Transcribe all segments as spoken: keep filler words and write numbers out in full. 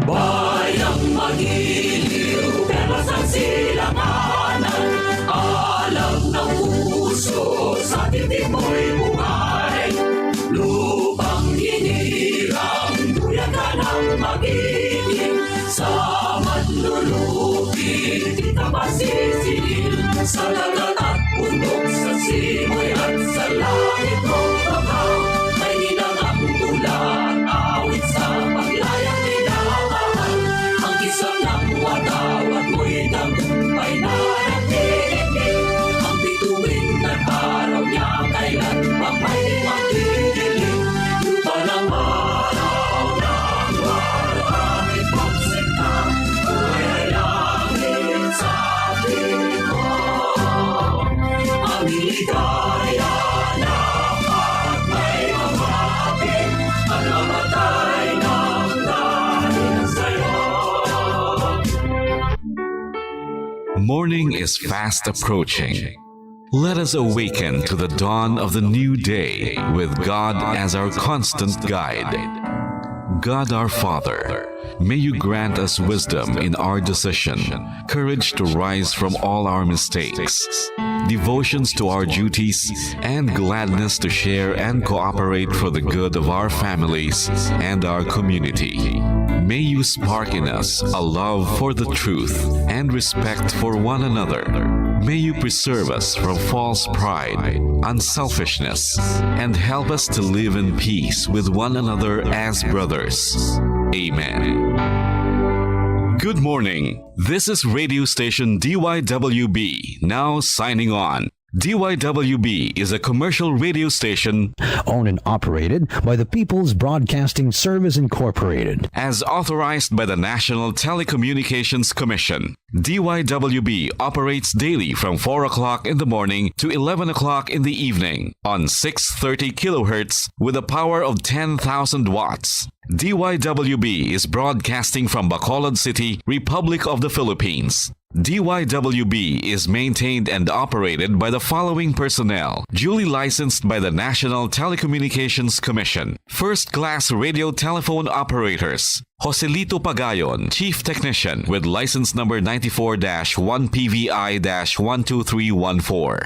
Bayang magiliw, pero sa silanganan, alam ng puso, sa titi mo'y buhay. Lupang hinirang, buyagan ang magiliw, sa manlulupi, di ka masisilil, sa dagat at bundok, sa simoy at sa langit, kung baka may hinang ang tula, awit sa paglayang minamahal. Ang kisang ng watawat mo'y tagumpay na nagtitipid. Ang bituin ng araw niya kailan pa may magdidilim. Lupa ng araw ng araw, ang ipagsinta, kulay langit sa tingin mo. Ang ligaya na pag may mamati, ang mamatay ng dahil sa'yo. Morning is fast approaching. Let us awaken to the dawn of the new day with God as our constant guide. God our Father, may you grant us wisdom in our decision, courage to rise from all our mistakes, devotions to our duties, and gladness to share and cooperate for the good of our families and our community. May you spark in us a love for the truth and respect for one another. May you preserve us from false pride, unselfishness, and help us to live in peace with one another as brothers. Amen. Good morning. This is radio station D Y W B, now signing on. D Y W B is a commercial radio station owned and operated by the People's Broadcasting Service Incorporated. As authorized by the National Telecommunications Commission, D Y W B operates daily from four o'clock in the morning to eleven o'clock in the evening on six thirty kilohertz with a power of ten thousand watts. D Y W B is broadcasting from Bacolod City, Republic of the Philippines. D Y W B is maintained and operated by the following personnel, duly licensed by the National Telecommunications Commission. First class radio telephone operators, Joselito Pagayon, Chief Technician, with license number ninety-four dash one P V I dash one two three one four.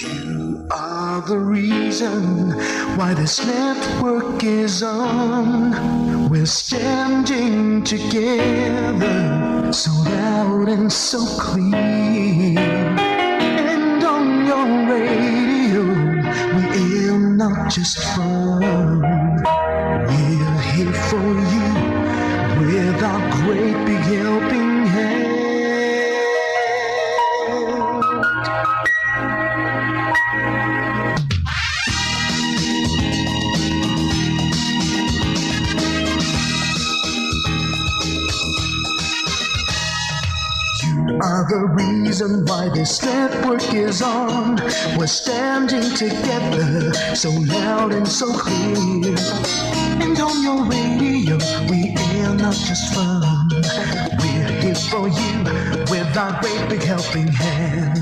You are the reason why this network is on. We're standing together, so loud and so clear. And on your radio, we air not just fun. We're here for you with our great big helping hand. You are the reason why this network is on. We're standing together, so loud and so clear. And on your radio, we air not just fun. We're here for you with our great big helping hand.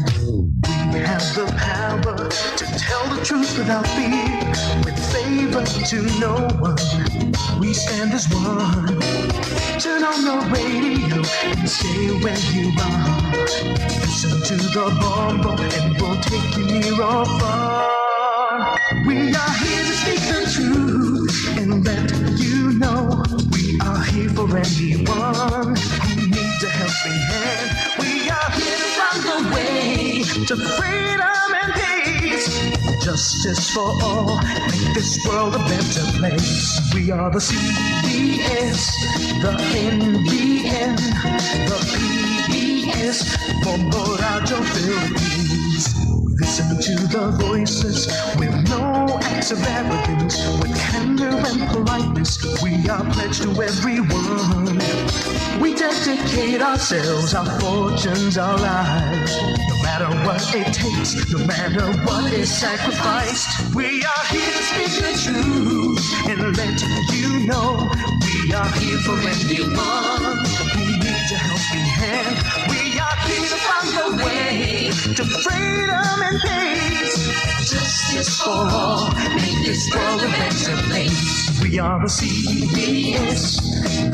We have the power to tell the truth without fear, with favor to no one. We stand as one. Turn on your radio and stay where you are. Listen to the bombo and we'll take you near or far. We are here to speak the truth and let you know we are here for anyone who needs a helping hand. We are here to find the way to freedom and peace. Justice for all, make this world a better place. We are the C B S, the N B N, the P B S, Bombo Radio Philippines. We listen to the voices with no acts of arrogance, with candor and politeness. We are pledged to everyone. We dedicate ourselves, our fortunes, our lives. No matter what it takes, no matter what is sacrificed, we are here to speak the truth and let you know we are here for anyone who needs a To freedom and peace. Justice for all. Make this world a better place. We are the C B S,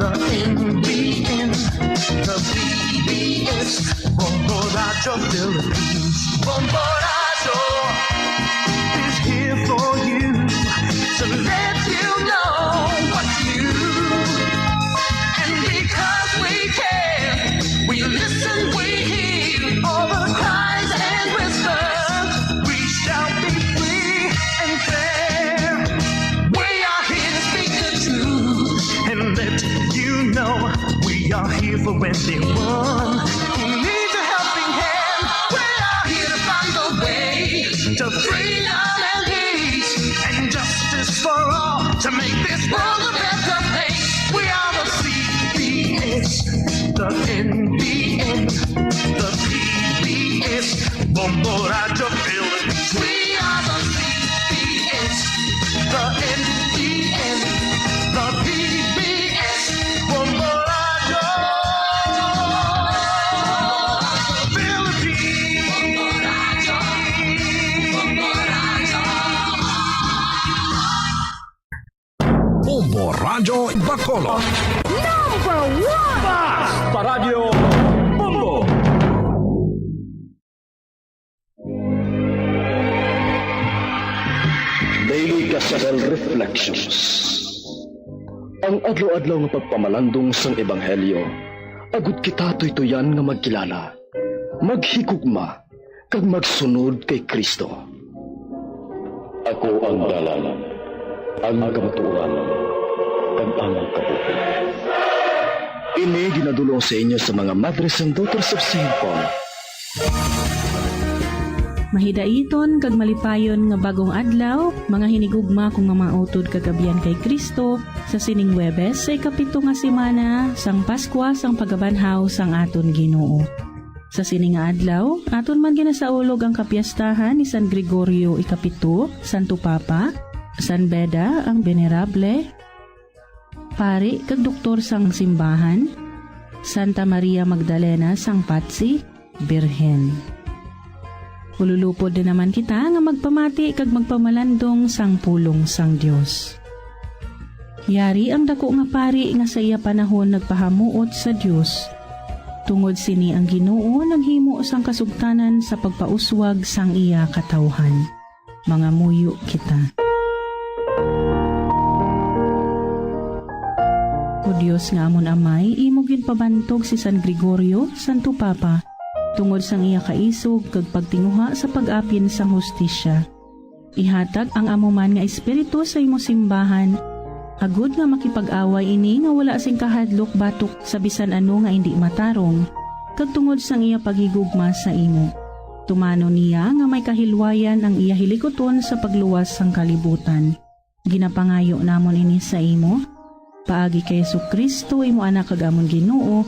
the N B N, the P B S, Bombo Radyo Philippines. Bombo Radyo is here for you to let you know what's new. And because we care, we listen, we hear all the cries and whispers. We shall be free and fair. We are here to speak the truth and let you know we are here for anyone who needs a helping hand. We are here to find the way to freedom and peace and justice for all to make this world a better place. We are the C B S, the N B N, the P B S, Bombo Radyo Philippines. We are the C B S, the N B N, the P B S, Bombo Radyo Philippines. Bombo Radyo Bacolod. Number one! Basta Radyo Bombo! Daily Gospel Reflections. Ang adlaw-adlaw nga pagpamalandong sang ebanghelyo, agud kita tuytuyan nga magkilala, maghigugma, kag magsunod kay Cristo. Ako ang dalan, ang kamatuoran, kag ang kabuhi. Ini ginadul-ong sa inyo sa mga Madres and Daughters of Saint Paul. Mahidaiton kag malipayon nga bag-ong adlaw, mga hinigugma kong mga utod kag abyan kay Cristo, sa sining Huwebes sa ikapito nga semana sang Paskwa sang pagabanhaw sang aton Ginoo. Sa sini nga adlaw, aton man ginasaulog ang kapiestahan ni San Gregorio Ikapito, Santo Papa, San Beda ang Benerable, pari kag doktor sang simbahan, Santa Maria Magdalena sang Patsi, Birhen. Ululupod na naman kita nga magpamati kag magpamalandong sang pulong sang Dios. Yari ang daku nga pari nga sa iya panahon nagpahamuot sa Dios. Tungod sini ang Ginoo naghimo sang kasugtanan sa pagpauswag sang iya katawuhan. Mangamuyo kita. O Dios nga amon Amay, imo ginpabantog si San Gregorio, Santo Papa, tungod sang iya kaisog kag pagtinguha sa pag-apin sang hustisya. Ihatag ang amo man nga espiritu sa imo simbahan, agud nga makipag-away ini nga wala sing kahadlok batok sa bisan ano nga indi matarong, kag tungod sang iya paghigugma sa imo. Tumanon niya nga may kahilwayan ang iya hilikuton sa pagluwas sang kalibutan. Ginapangayo namon ini sa imo, paagi kay Jesu-Cristo, imo Anak kag amon Ginoo,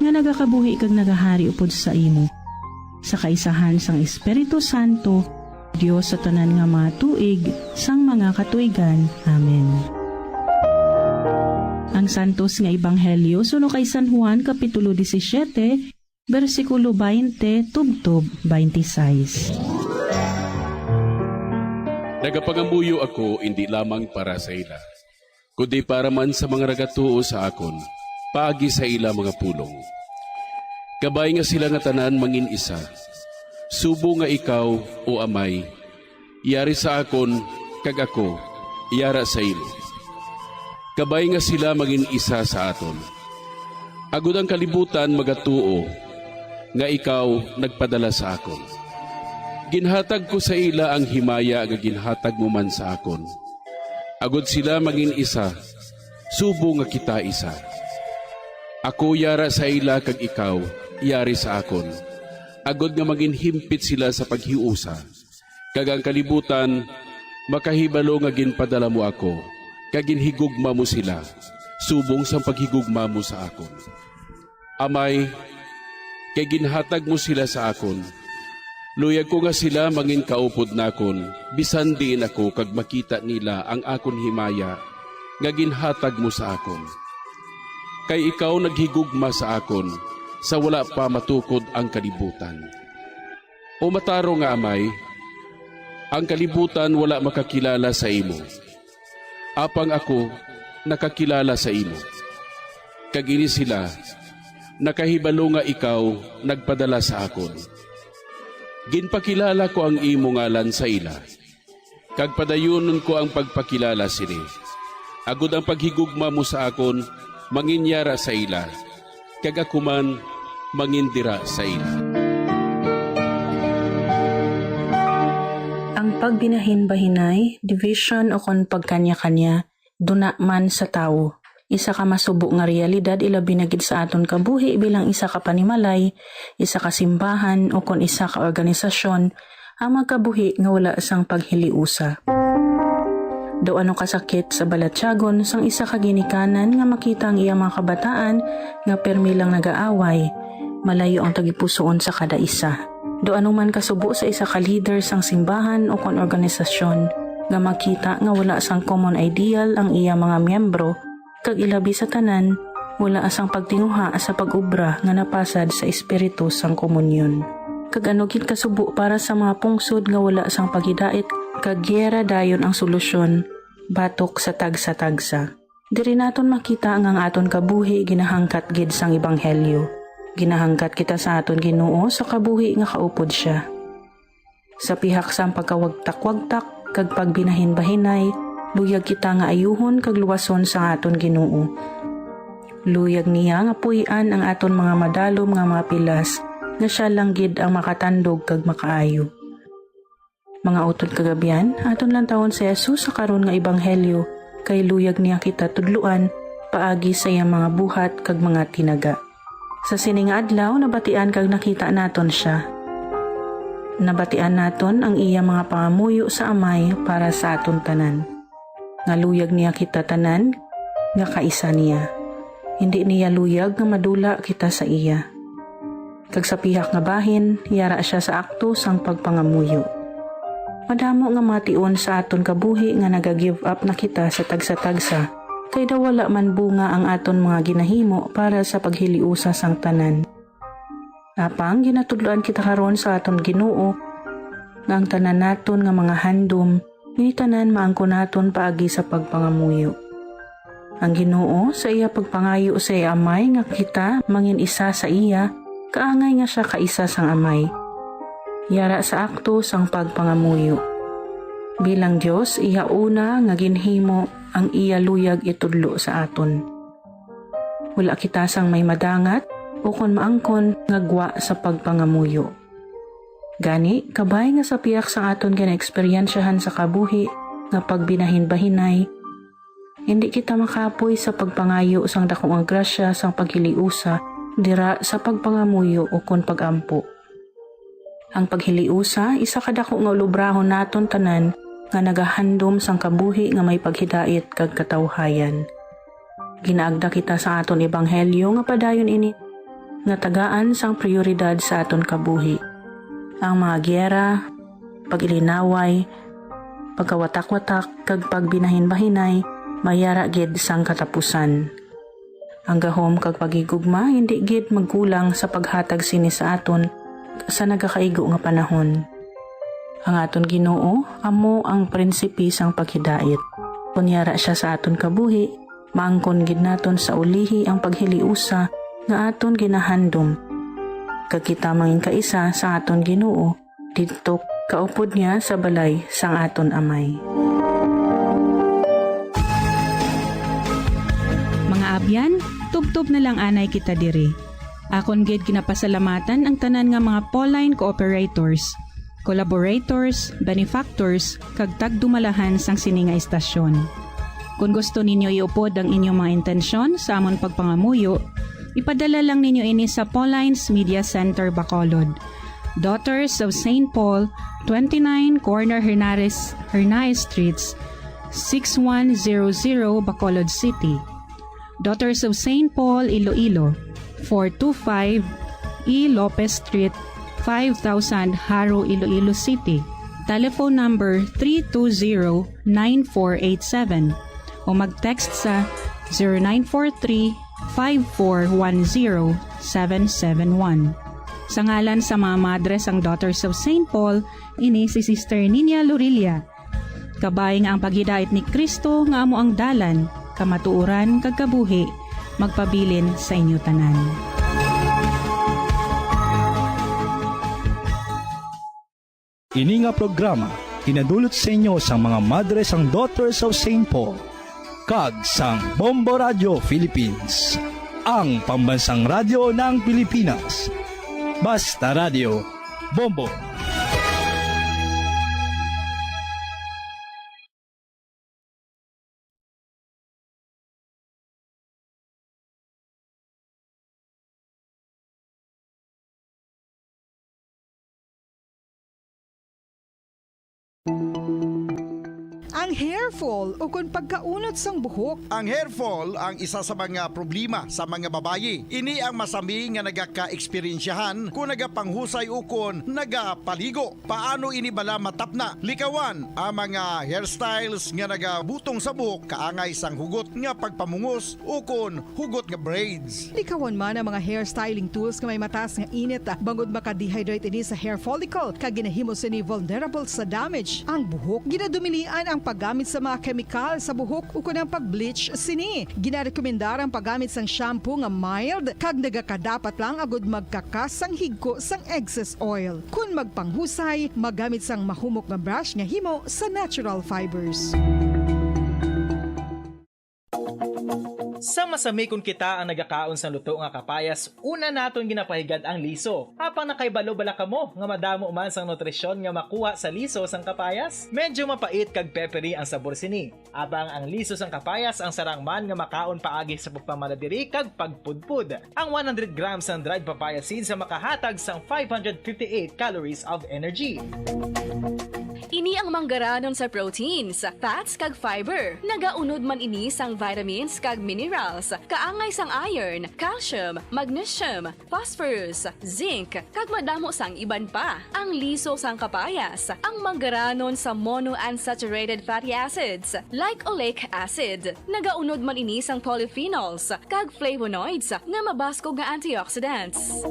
nga nagakabuhi kag nagahari upod sa imo, sa kaisahan sang Espiritu Santo, Dios sa tanan nga mga tuig sang mga katuigan. Amen. Ang Santos nga Ebanghelyo suno kay San Juan, Kapitulo disisiete, bersikulo twenty tubtob twenty-six. Nagapangamuyo ako indi lamang para sa ila, kundi para man sa mga nagatuo sa akon, paagi sa ila mga pulong. Kabay nga sila nga tanan mangin-isa, subong nga ikaw, O Amay, yari sa akon, kag ako yara sa imo. Kabay nga sila mangin-isa sa aton, agud ang kalibutan magatuo nga ikaw nagpadala sa akon. Ginhatag ko sa ila ang himaya nga ginhatag mo man sa akon, agud sila mangin-isa, subong nga kita isa. Ako yara sa ila kag ikaw yari sa akon, agud nga manginhimpit sila sa paghiusa, kag ang kalibutan makahibalo nga ginpadala mo ako, kag ginhigugma mo sila, subong sang paghigugma mo sa akon. Amay, kay ginhatag mo sila sa akon, luyag ko nga sila manginkaupod nakon, bisan diin ako, kag makita nila ang akon himaya nga ginhatag mo sa akon. Kay ikaw naghigugma sa akon sa wala pa matukod ang kalibutan. O matarong nga Amay, ang kalibutan wala makakilala sa imo, apang ako nakakilala sa imo. Kag ini sila nakahibalo nga ikaw nagpadala sa akon. Ginpakilala ko ang imo ngalan sa ila, kag padayunon ko ang pagpakilala sini, agod ang paghigugma mo sa akon manginyara sa ila, kag ako man mangindira sa ila. Ang pagbinahin-bahinay, division, o kon pagkanya-kanya, duna man sa tawo. Isa ka masubo nga realidad, ilabi na gid sa aton kabuhi bilang isa ka panimalay, isa ka simbahan, o kon isa ka organisasyon, ang mga kabuhi nga wala sang paghiliusa. Daw ano kasakit sa balatyagon sang isa ka ginikanan nga makita ang iyang mga kabataan nga permi lang nagaaway, malayo ang tagipusoon sa kada isa. Daw ano man kasubo sa isa ka leader sang simbahan o kon organisasyon nga makita nga wala sang common ideal ang iya mga miyembro, kag ilabi sa tanan, wala sang pagtinguha sa pag-obra nga napasad sa espiritu sang komunyon. Kag ano gid kasubo para sa mga pungsod nga wala sang paghidait, kag giyera dayon ang solusyon batok sa tagsa-tagsa. Diri naton makita nga ang aton kabuhi ginahangkat gid sang ebanghelyo. Ginahangkat kita sa aton Ginoo sa kabuhi nga kaupod sia. Sa pihak sang pagkawagtak-wagtak kag pagbinahin-bahinay, luyag kita nga ayuhon kag luwason sang aton Ginoo. Luyag niya nga puy-an ang aton mga madalom nga mga pilas, nga sia lang gid ang makatandog kag makaayo. Mga utod kag abyan, aton lantawon si Jesus sa karon nga ebanghelyo, kay luyag niya kita tudloan paagi sa iyang mga buhat kag mga tinaga. Sa sini nga adlaw, nabatian kag nakita naton sia. Nabatian naton ang iya mga pangamuyo sa Amay para sa aton tanan, nga luyag niya kita tanan nga kaisa niya. Indi niya luyag nga madula kita sa iya. Kag sa pihak nga bahin, yara sia sa akto sang pagpangamuyo. Madamo nga mga tion sa aton kabuhi nga naga-give up na kita sa tagsa-tagsa, kay daw wala man bunga ang aton mga ginahimo para sa paghiliusa sang tanan. Apang ginatudloan kita karon sa aton Ginoo nga ang tanan naton nga mga handom, ini tanan maangkon naton paagi sa pagpangamuyo. Ang Ginoo, sa iya pagpangayo sa iya Amay nga kita mangin-isa sa iya, kaangay nga sia kaisa sang Amay. Yara sa akto sang pagpangamuyo. Bilang Dios, iya una nga ginhimo ang iya luyag itudlo sa aton. Wala kita sang may madangat ukon maangkon nga gwa sa pagpangamuyo. Gani, kabay nga sa pihak sang aton ginaeksperyensyahan sa kabuhi nga pagbinahinbahinay, indi kita makapoy sa pagpangayo sang dako nga grasya sang paghiliusa dira sa pagpangamuyo ukon pag-ampo. Ang paghiliusa, isa ka dako nga ulobrahon naton tanan nga nagahandom sang kabuhi nga may paghidait kag katawhayan. Ginaagda kita sa aton ebanghelyo nga padayon ini nga tagaan sang prioridad sa aton kabuhi. Ang mga giyera, pag-ilinaway, pagkawatak-watak, kag pagbinahinbahinay mayara gid sang katapusan. Ang gahom kag paghigugma hindi gid magkulang sa paghatag sini sa aton sa nagakaigo nga panahon. Ang aton Ginoo amo ang prinsipe sang paghidait. Kon yara sia sa aton kabuhi, maangkon gid naton sa ulihi ang paghiliusa nga aton ginahandom, kag kita mangin kaisa sa aton Ginoo didto kaupod niya sa balay sang aton Amay. Mga abyan, tubtob na lang anay kita diri. Akon gid ginapasalamatan ang tanan nga mga Pauline cooperators, collaborators, benefactors, kag tagdumalahan sang sini nga istasyon. Kon gusto ninyo iupod ang inyong mga intensyon sa amon pagpangamuyo, ipadala lang ninyo ini sa Pauline's Media Center, Bacolod, Daughters of Saint Paul, twenty-nine Corner Hernares, Hernaez Streets, six one zero zero, Bacolod City. Daughters of Saint Paul, Iloilo, four two five E Lopez Street, five thousand, Jaro, Iloilo City. Telephone number three two zero, nine four eight seven o mag-text sa zero nine four three, five four one zero, seven seven one. Sa ngalan sa mga madre sang Daughters of Saint Paul, ini si Sister Ninia Lorilla. Kabay nga ang paghidait ni Cristo nga amo ang dalan, kamatuoran, kag kabuhi, magpabilin sa inyo tanan. Ini nga programa ginadulot sa inyo sang mga madre sang Daughters of Saint Paul kag sang Bombo Radio Philippines, ang pambansang radyo ng Pilipinas. Basta Radio, Bombo. Ang hair fall ukon pagkaunot sang buhok. Ang hair fall ang isa sa mga problema sa mga babayi. Ini ang masami nga nagakaeksperyensyahan kon nagapanghusay ukon nagapaligo. Paano ini bala matapna? Likawan ang mga hairstyles nga nagabutong sa buhok kaangay sang hugot nga pagpamungos ukon hugot nga braids. Likawan man ang mga hair styling tools nga may mataas nga init, bangod maka-dehydrate ini sa hair follicle, kag ginahimo sini vulnerable sa damage. Ang buhok, ginadumilian ang paggamit sa mga kemikal sa buhok ukon ang pag-bleach sini. Ginarekomendar ang paggamit sang shampoo nga mild kag nagakadapat lang agud magkakas sang higko sang excess oil. Kon magpanghusay, magamit sang mahumok nga brush nga himo sa natural fibers. Sa masami kon kita ang nagakaon sang luto nga kapayas, una naton ginapahigad ang liso. Apang nakahibalo bala kamo nga madamo man sang nutrisyon nga makuha sa liso sang kapayas? Medyo mapait kag peppery ang sabor sini. Apang ang liso sang kapayas ang sarang man nga makaon paagi sa pagpamaladiri kag pagpudpod. Ang one hundred grams sang dried papaya seeds ang makahatag sang five hundred fifty-eight calories of energy. Ini ang manggaranon sa proteins, fats, kag fiber. Nagaunod man ini sang vitamins kag minerals, kaangay sang iron, calcium, magnesium, phosphorus, zinc, kag madamo sang iban pa. Ang liso sang kapayas, ang manggaranon sa monounsaturated fatty acids, like oleic acid. Nagaunod man ini sang polyphenols kag flavonoids nga mabaskog nga antioxidants.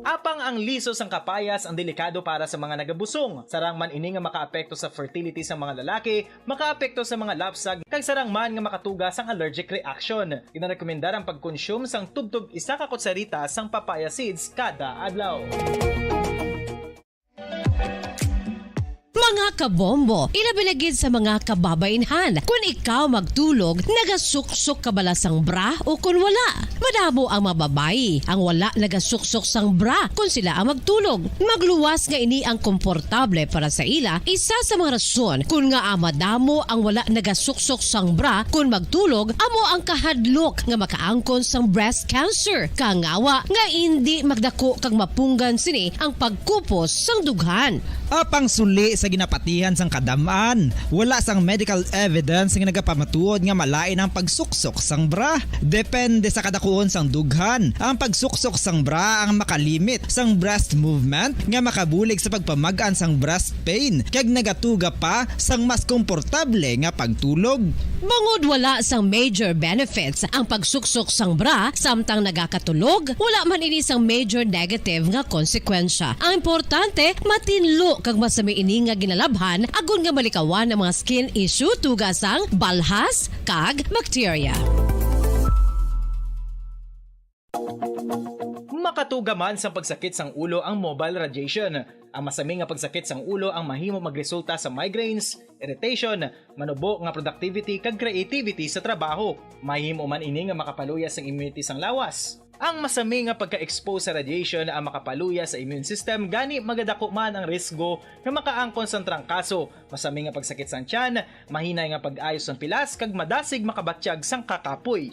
Apang ang liso sang kapayas ang delikado para sa mga nagabusong. Sarang man ini nga makaapekto sa fertility sa mga lalaki, makaapekto sa mga lapsag, kag sarang man nga makatuga sang allergic reaction. Ginarekomendar ang pagkonsume sang tubtob isa ka kutsarita sang papaya seeds kada adlaw. Mga kabombo, ilabi na gid sa mga kababainhan, kun ikaw magtulog, nagasuksok ka bala sang bra o kun wala? Madamo ang mga babayi ang wala nagasuksok sang bra kun sila ang magtulog. Magluwas nga ini ang komportable para sa ila, isa sa mga rason kun ngaa madamo ang wala nagasuksok sang bra kun magtulog amo ang kahadlok nga makaangkon sang breast cancer, kangawa nga indi magdako kag mapunggan sini ang pagkupos sang dughan. Apang suli sa ginapatihan sang kadam-an, wala sang medical evidence nga nagapamatuod nga malain ang pagsuksok sang bra. Depende sa kadakuon sang dughan, ang pagsuksok sang bra ang makalimit sang breast movement nga makabulig sa pagpamag-an sang breast pain, kag nagatuga pa sang mas komportable nga pagtulog. Bangod wala sang major benefits ang pagsuksok sang bra samtang nagakatulog, wala man ini sang major negative nga konsekwensya. Ang importante, matinlo kag masami ini nga ginalabhan agod nga malikawan ang mga skin issue tuga sang balhas kag bakterya. Makatuga man sang pagsakit sang ulo ang mobile radiation. Ang masami nga pagsakit sang ulo ang mahimo magresulta sa migraines, irritation, manubo nga productivity kag creativity sa trabaho. Mahimo man ini nga makapaluya sang immunity sang lawas. Ang masami nga pagka-expose sa radiation ang makapaluya sa immune system, gani magadako man ang risgo nga makaangkon sang trangkaso, masami nga pagsakit sang tiyan, mahinay nga pag-ayo sang pilas, kag madasig makabatyag sang kakapoy.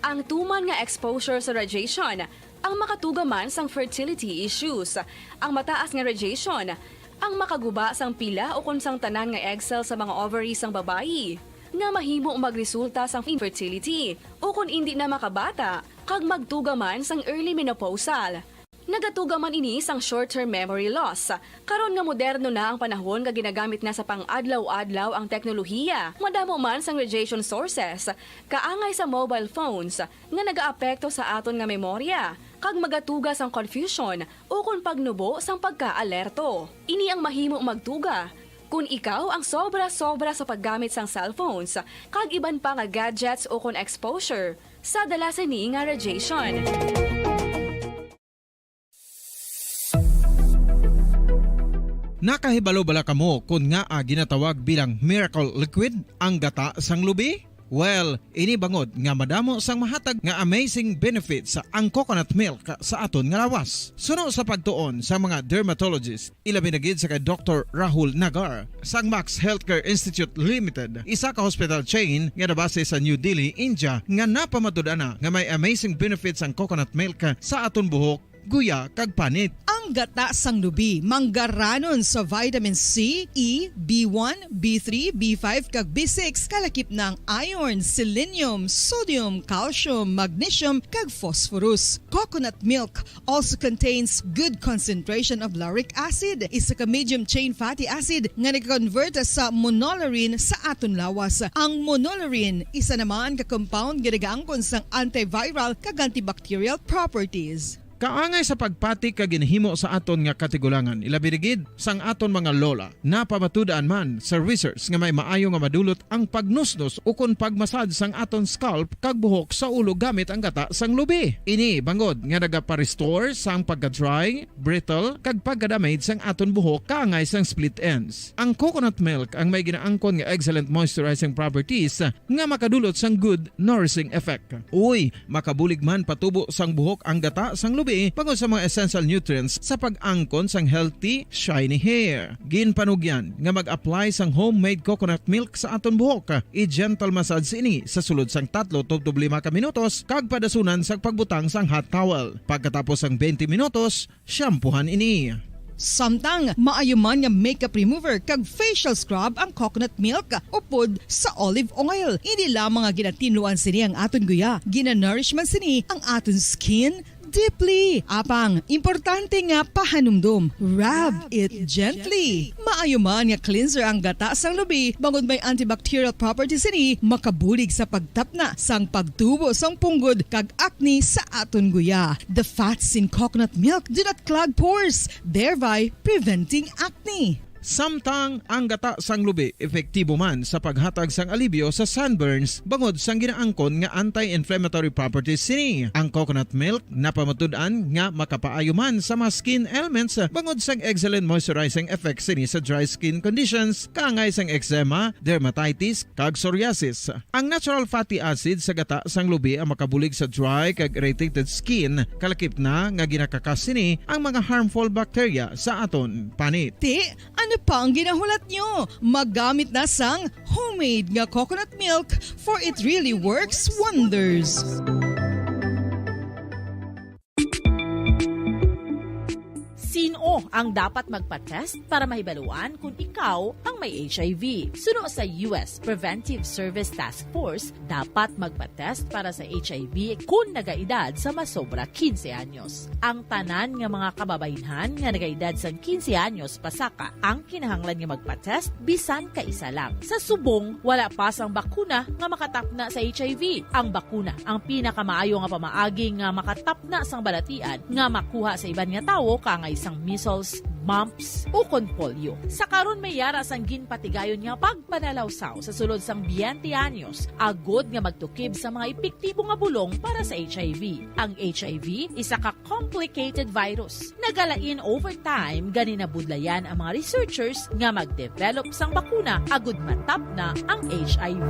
Ang tuman nga exposure sa radiation ang makatuga man sang fertility issues. Ang mataas nga radiation ang makaguba sang pila ukon sang tanan nga egg cell sa mga ovary sang babayi, nga mahimo magresulta sang infertility ukon indi na makabata, kag magtuga man sang early menopausal. Nagatuga man ini sang short-term memory loss. Karon nga moderno na ang panahon nga ginagamit na sa pang-adlaw-adlaw ang teknolohiya, madamo man sang radiation sources, kaangay sa mobile phones, nga nagaapekto sa aton nga memorya, kag magatuga sang confusion ukon pagnubo sang pagkaalerto. Ini ang mahimo magtuga kon ikaw ang sobra-sobra sa paggamit sang cellphones kag iban pa nga gadgets ukon exposure sa dala sini nga radiation. Nakahibalo bala kamo kon ngaa ginatawag bilang miracle liquid ang gata sang lubi? Well, ini bangod nga madamo sang mahatag nga amazing benefits ang coconut milk sa aton nga lawas. Suno sa pagtuon sa mga dermatologist, ilabi na gid sa kay Doktor Rahul Nagar sang Max Healthcare Institute Limited, isa ka hospital chain nga nabase sa New Delhi, India, nga napamatud-an na nga may amazing benefits ang coconut milk sa aton buhok, guya, kag panit. Ang gata sang lubi manggaranon sa vitamin C, E, B one, B three, B five, kag B six, kalakip na ang iron, selenium, sodium, calcium, magnesium, kag phosphorus. Coconut milk also contains good concentration of lauric acid, isa ka medium chain fatty acid nga nagakonvert sa monolaurin sa aton lawas. Ang monolaurin isa naman ka compound nga nagaangkon sang antiviral kag antibacterial properties. Kaangay sa pagpati kag ginhimo sa aton nga katigulangan, ilabi na gid sang aton mga lola. Napamatud-an man sa research nga may maayo nga madulot ang pagnusnos ukon pagmasad sang aton scalp kag buhok sa ulo gamit ang gata sang lubi. Ini bangod nga nagapa-restore sang pagka-dry, brittle, kag pagka-damage sang aton buhok kaangay sang split ends. Ang coconut milk ang may ginaangkon nga excellent moisturizing properties nga makadulot sang good nourishing effect. Uy, makabulig man patubo sang buhok ang gata sang lubi bangod sa mga essential nutrients sa pag-angkon sang healthy, shiny hair. Ginpanugyan nga mag-apply sang homemade coconut milk sa aton buhok. I-gentle massage ini sa sulod sang tatlo tubtob lima ka minutos kag padasunan sang pagbutang sang hot towel. Pagkatapos sang twenty minutos, shampoohan ini. Samtang maayo man nga makeup remover kag facial scrub ang coconut milk upod sa olive oil. Hindi lamang nga ginatinluan sini ang aton guya, ginanourish man sini ang aton skin deeply. Apang, importante nga pahanumdom, rub it gently. Maayo man nga cleanser ang gata sang lubi bangod may antibacterial properties sini, makabulig sa pagtapna sang pagtubo sang punggod kag acne sa aton guya. The fats in coconut milk do not clog pores, thereby preventing acne. Samtang ang gata sang lubi epektibo man sa paghatag sang alibyo sa sunburns bangod sang ginaangkon nga anti-inflammatory properties sini. Ang coconut milk napamatud-an nga makapaayo man sa mga skin ailments bangod sang excellent moisturizing effect sini sa dry skin conditions kaangay sang eczema, dermatitis, kag psoriasis. Ang natural fatty acid sa gata sang lubi ang makabulig sa dry kag irritated skin, kalakip na nga ginakakas sini ang mga harmful bacteria sa aton panit. Ti, ano pa ang ginahulat nyo? Magamit na sang homemade nga coconut milk, for it really works wonders. Sino ang dapat magpa-test para mahibaluan kung ikaw ang may H I V? Suno sa U S Preventive Service Task Force, dapat magpa-test para sa H I V kung nagaedad sa masobra quince anyos. Ang tanan nga mga kababaynhan nga nagaedad sang quince anyos pasaka ang kinahanglan nga magpa-test bisan kaisa lang. Sa subong, wala pa sang bakuna nga makatapna sa H I V. Ang bakuna ang pinakamaayo nga pamaagi nga makatapna sang balatian nga makuha sa iban nga tawo kaangay sang measles, mumps, ukon polio. Sa karon may yara sang ginpatigayon nga pagpanalawsaw sa sulod sang twenty anyos agod nga magtukib sa mga epektibo nga bulong para sa H I V. Ang H I V isa ka complicated virus. Nagalain over time, gani nabudlayan ang mga researchers nga mag-develop sang bakuna agud matapna ang H I V.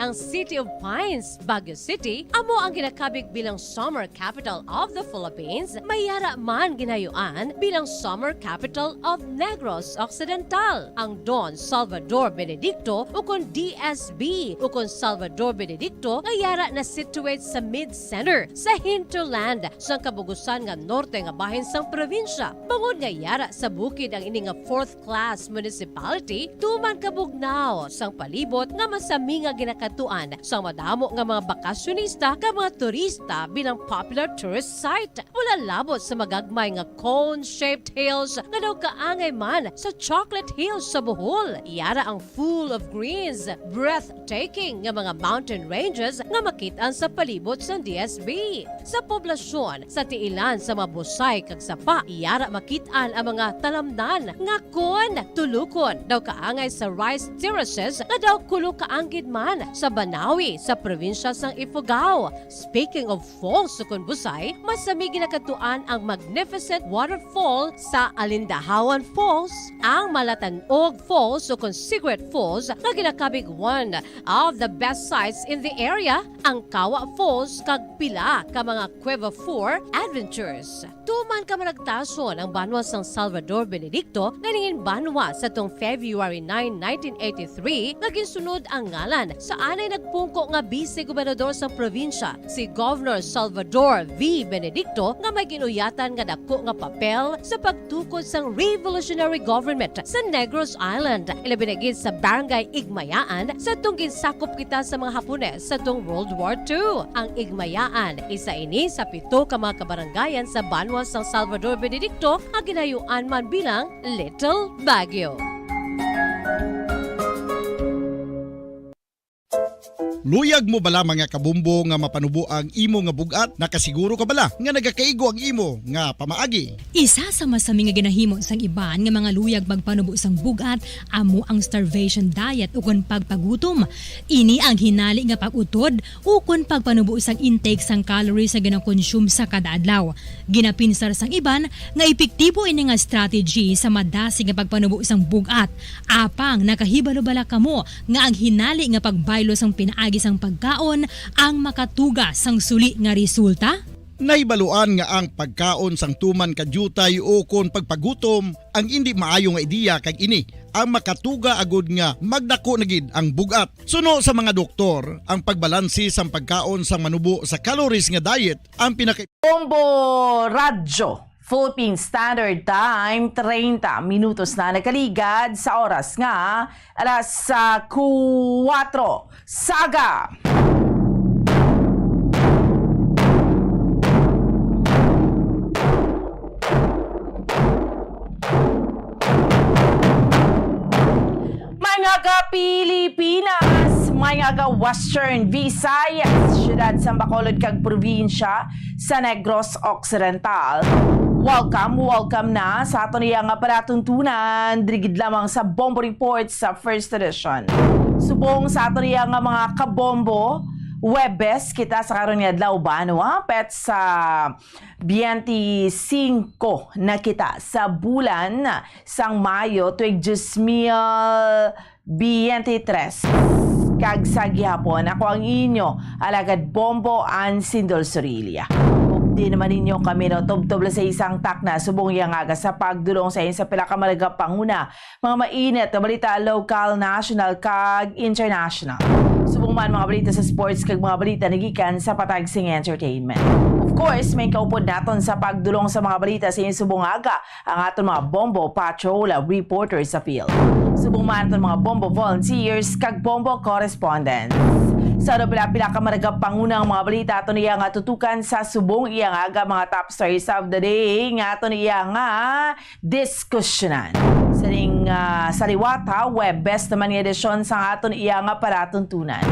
Ang City of Pines, Baguio City, amo ang ginakabig bilang Summer Capital of the Philippines, may yara man ginayuan bilang Summer Capital of Negros Occidental. Ang Don Salvador Benedicto, ukon D S B, ukon Salvador Benedicto, nga yara na situate sa mid-center, sa hinterland, sang kabugusan nga norte nga bahin sang probinsya. Bangod nga yara sa bukid ang ini nga fourth class municipality, tuman kabugnaw sang palibot nga masami nga ginakadtuan sang madamo nga mga bakasyonista kag mga turista bilang popular tourist site. Wala labot sa magagmay nga cone-shaped hills nga daw kaangay man sa Chocolate Hills sa Bohol. Yara ang full of greens, breathtaking nga mga mountain ranges nga makit-an sa palibot sang D S B. Sa poblasyon, sa tiilan sa mga busay kag sapa, yara makit-an ang mga talamnan nga kon tulukon daw kaangay sa rice terraces nga daw kulo kaanggid man sa Banawi sa probinsya sang Ifugao. Speaking of falls, sukon busay, masami ginakadtuan ang magnificent waterfall sa Alindahawan Falls, ang Malatanog Falls, sukon Secret Falls, nga ginakabig one of the best sights in the area, ang Kawa Falls, kag pila ka mga Cueva Four adventures. Tuman ka managtason ang banwa sang Salvador Benedicto nga nangin banwa sa tong February nine, nineteen eighty-three, nga ginsunod ang ngalan sa anay nagpungko nga bise gobernador sang probinsya, si Governor Salvador V. Benedicto, nga may ginuyatan nga dako nga papel sa pagtukod sang revolutionary government sa Negros Island, ilabi na gid sa Barangay Igmayaan, sa tong ginsakop kita sa mga Hapones sa tong World War Two. Ang Igmayaan, isa ini sa pito ka mga kabarangayan sa banwa sang Salvador Benedicto nga ginayuan man bilang Little Baguio. Luyag mo bala, mga kabombo, nga mapanubo ang imo nga bug-at? Nakasiguro ka bala nga nagakaigo ang imo nga pamaagi? Isa sa masami nga ginahimo sang iban nga mga luyag magpanubo sang bug-at amo ang starvation diet ukon pagpagutom. Ini ang hinali nga pag-utod ukon pagpanubo sang intake sang calories nga ginakonsume sa kada adlaw. Ginapinsar sang iban nga epektibo ini nga strategy sa madasig nga pagpanubo sang bug-at. Apang nakahibalo bala kamo nga ang hinali nga pagbaylo sang pinaagi sang pagkaon ang makatuga sang suli nga resulta? Nahibaluan nga ang pagkaon sang tuman ka diutay ukon pagpagutom ang indi maayo nga ideya, kag ini ang makatuga agud nga magdako na gid ang bug-at. Suno sa mga doktor, ang pagbalanse sang pagkaon sang manubo sa calories nga diet ang pinaka Bombo Radyo, Philippine Standard Time, treinta minutos na nakaligad sa oras nga alas, ah, kuwatro. Saga! May nga ga Pilipinas, may nga ga Western Visayas, siyudad sang Bacolod kag probinsya sa Negros Occidental. Welcome, welcome na sa aton iya nga palatuntunan, diri gid lamang sa Bombo Report sa First Edition. Subong sa aton iya nga mga kabombo, Huwebes kita sa karon nga adlaw, ba, no? Hapit sa biyente singko na kita sa bulan sang Mayo, tuig dos mil biyente tres. Kag sa gihapon, ako ang inyo alagad bombo, Ann Sindol Sorilla. Updi naman ninyo kami, no, tubtob lang sa isang takna subong iya nga aga sa pagdulong sa inyo sa pila ka mga panguna, mga mainit nga balita, lokal, national, kag international. Subong man mga balita sa sports kag mga balita nagikan sa patag sing entertainment. Of course, may kaupod naton sa pagdulong sa mga balita sa inyo subong aga ang aton mga Bombo Patrol reporters sa field. Subong man aton mga Bombo volunteers kag Bombo correspondents. Sa pila-pila ka mga pangunang mga balita aton iya nga tutukan sa subong iya nga aga, mga top stories of the day nga aton iya nga diskusyonan. Sining, ah, sa liwat, ha, Huwebes naman nga edisyon sang aton iya nga palatuntunan.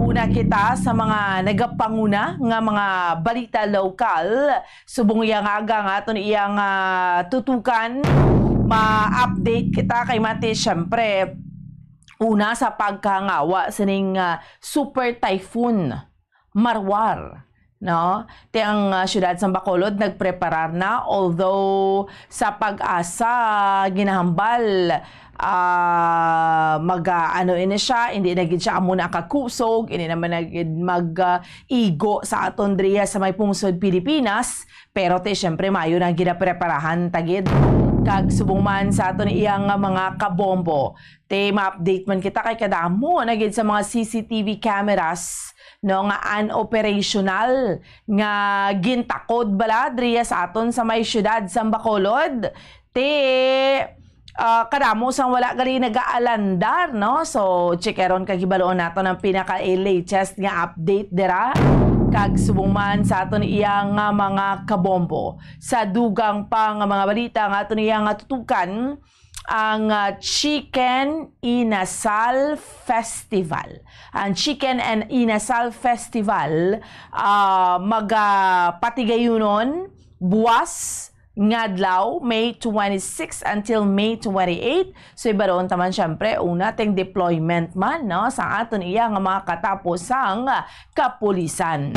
Una kita sa mga nagapanguna nga mga balita lokal. Subong iya nga aga nga aton iya nga tutukan, ma-update kita kay Mati, syempre, una sa pagkangawa sining, ah, Super Typhoon Marwar, no? Ti ang, ah, siyudad sang Bacolod nagpreparar na, although sa PAGASA ginahambal ah, mag, ah, ano ini siya, hindi na gid siya amo na kakusog, hindi naman na gid mag, ah, igo sa aton diriya sa may pungsod Pilipinas, pero ti, syempre, maayo na ginapreparahan ta gid. Kag subong man sa aton iyang mga kabombo, ti, ma-update man kita kay kadamo na gid sa mga C C T V cameras, no, nga unoperational, nga gintakod bala diriya sa aton sa may siyudad sang Bacolod. Ti, ah, kadamo sang wala gali nagaalandar, no? So, checkeron kag hibaluon naton ang pinaka-latest nga update dira. Kag subong man sa aton iya nga mga kabombo, sa dugang pa nga mga balita nga aton iya nga tutukan, ang, ah, Chicken Inasal Festival. Ang Chicken and Inasal Festival, ah, magapatigayunon buwas nga adlaw, May twenty-six until May twenty-eight. So, ibaron ta man, syempre, una, ting deployment man, no, sa aton iya nga mga katapusang kapulisan.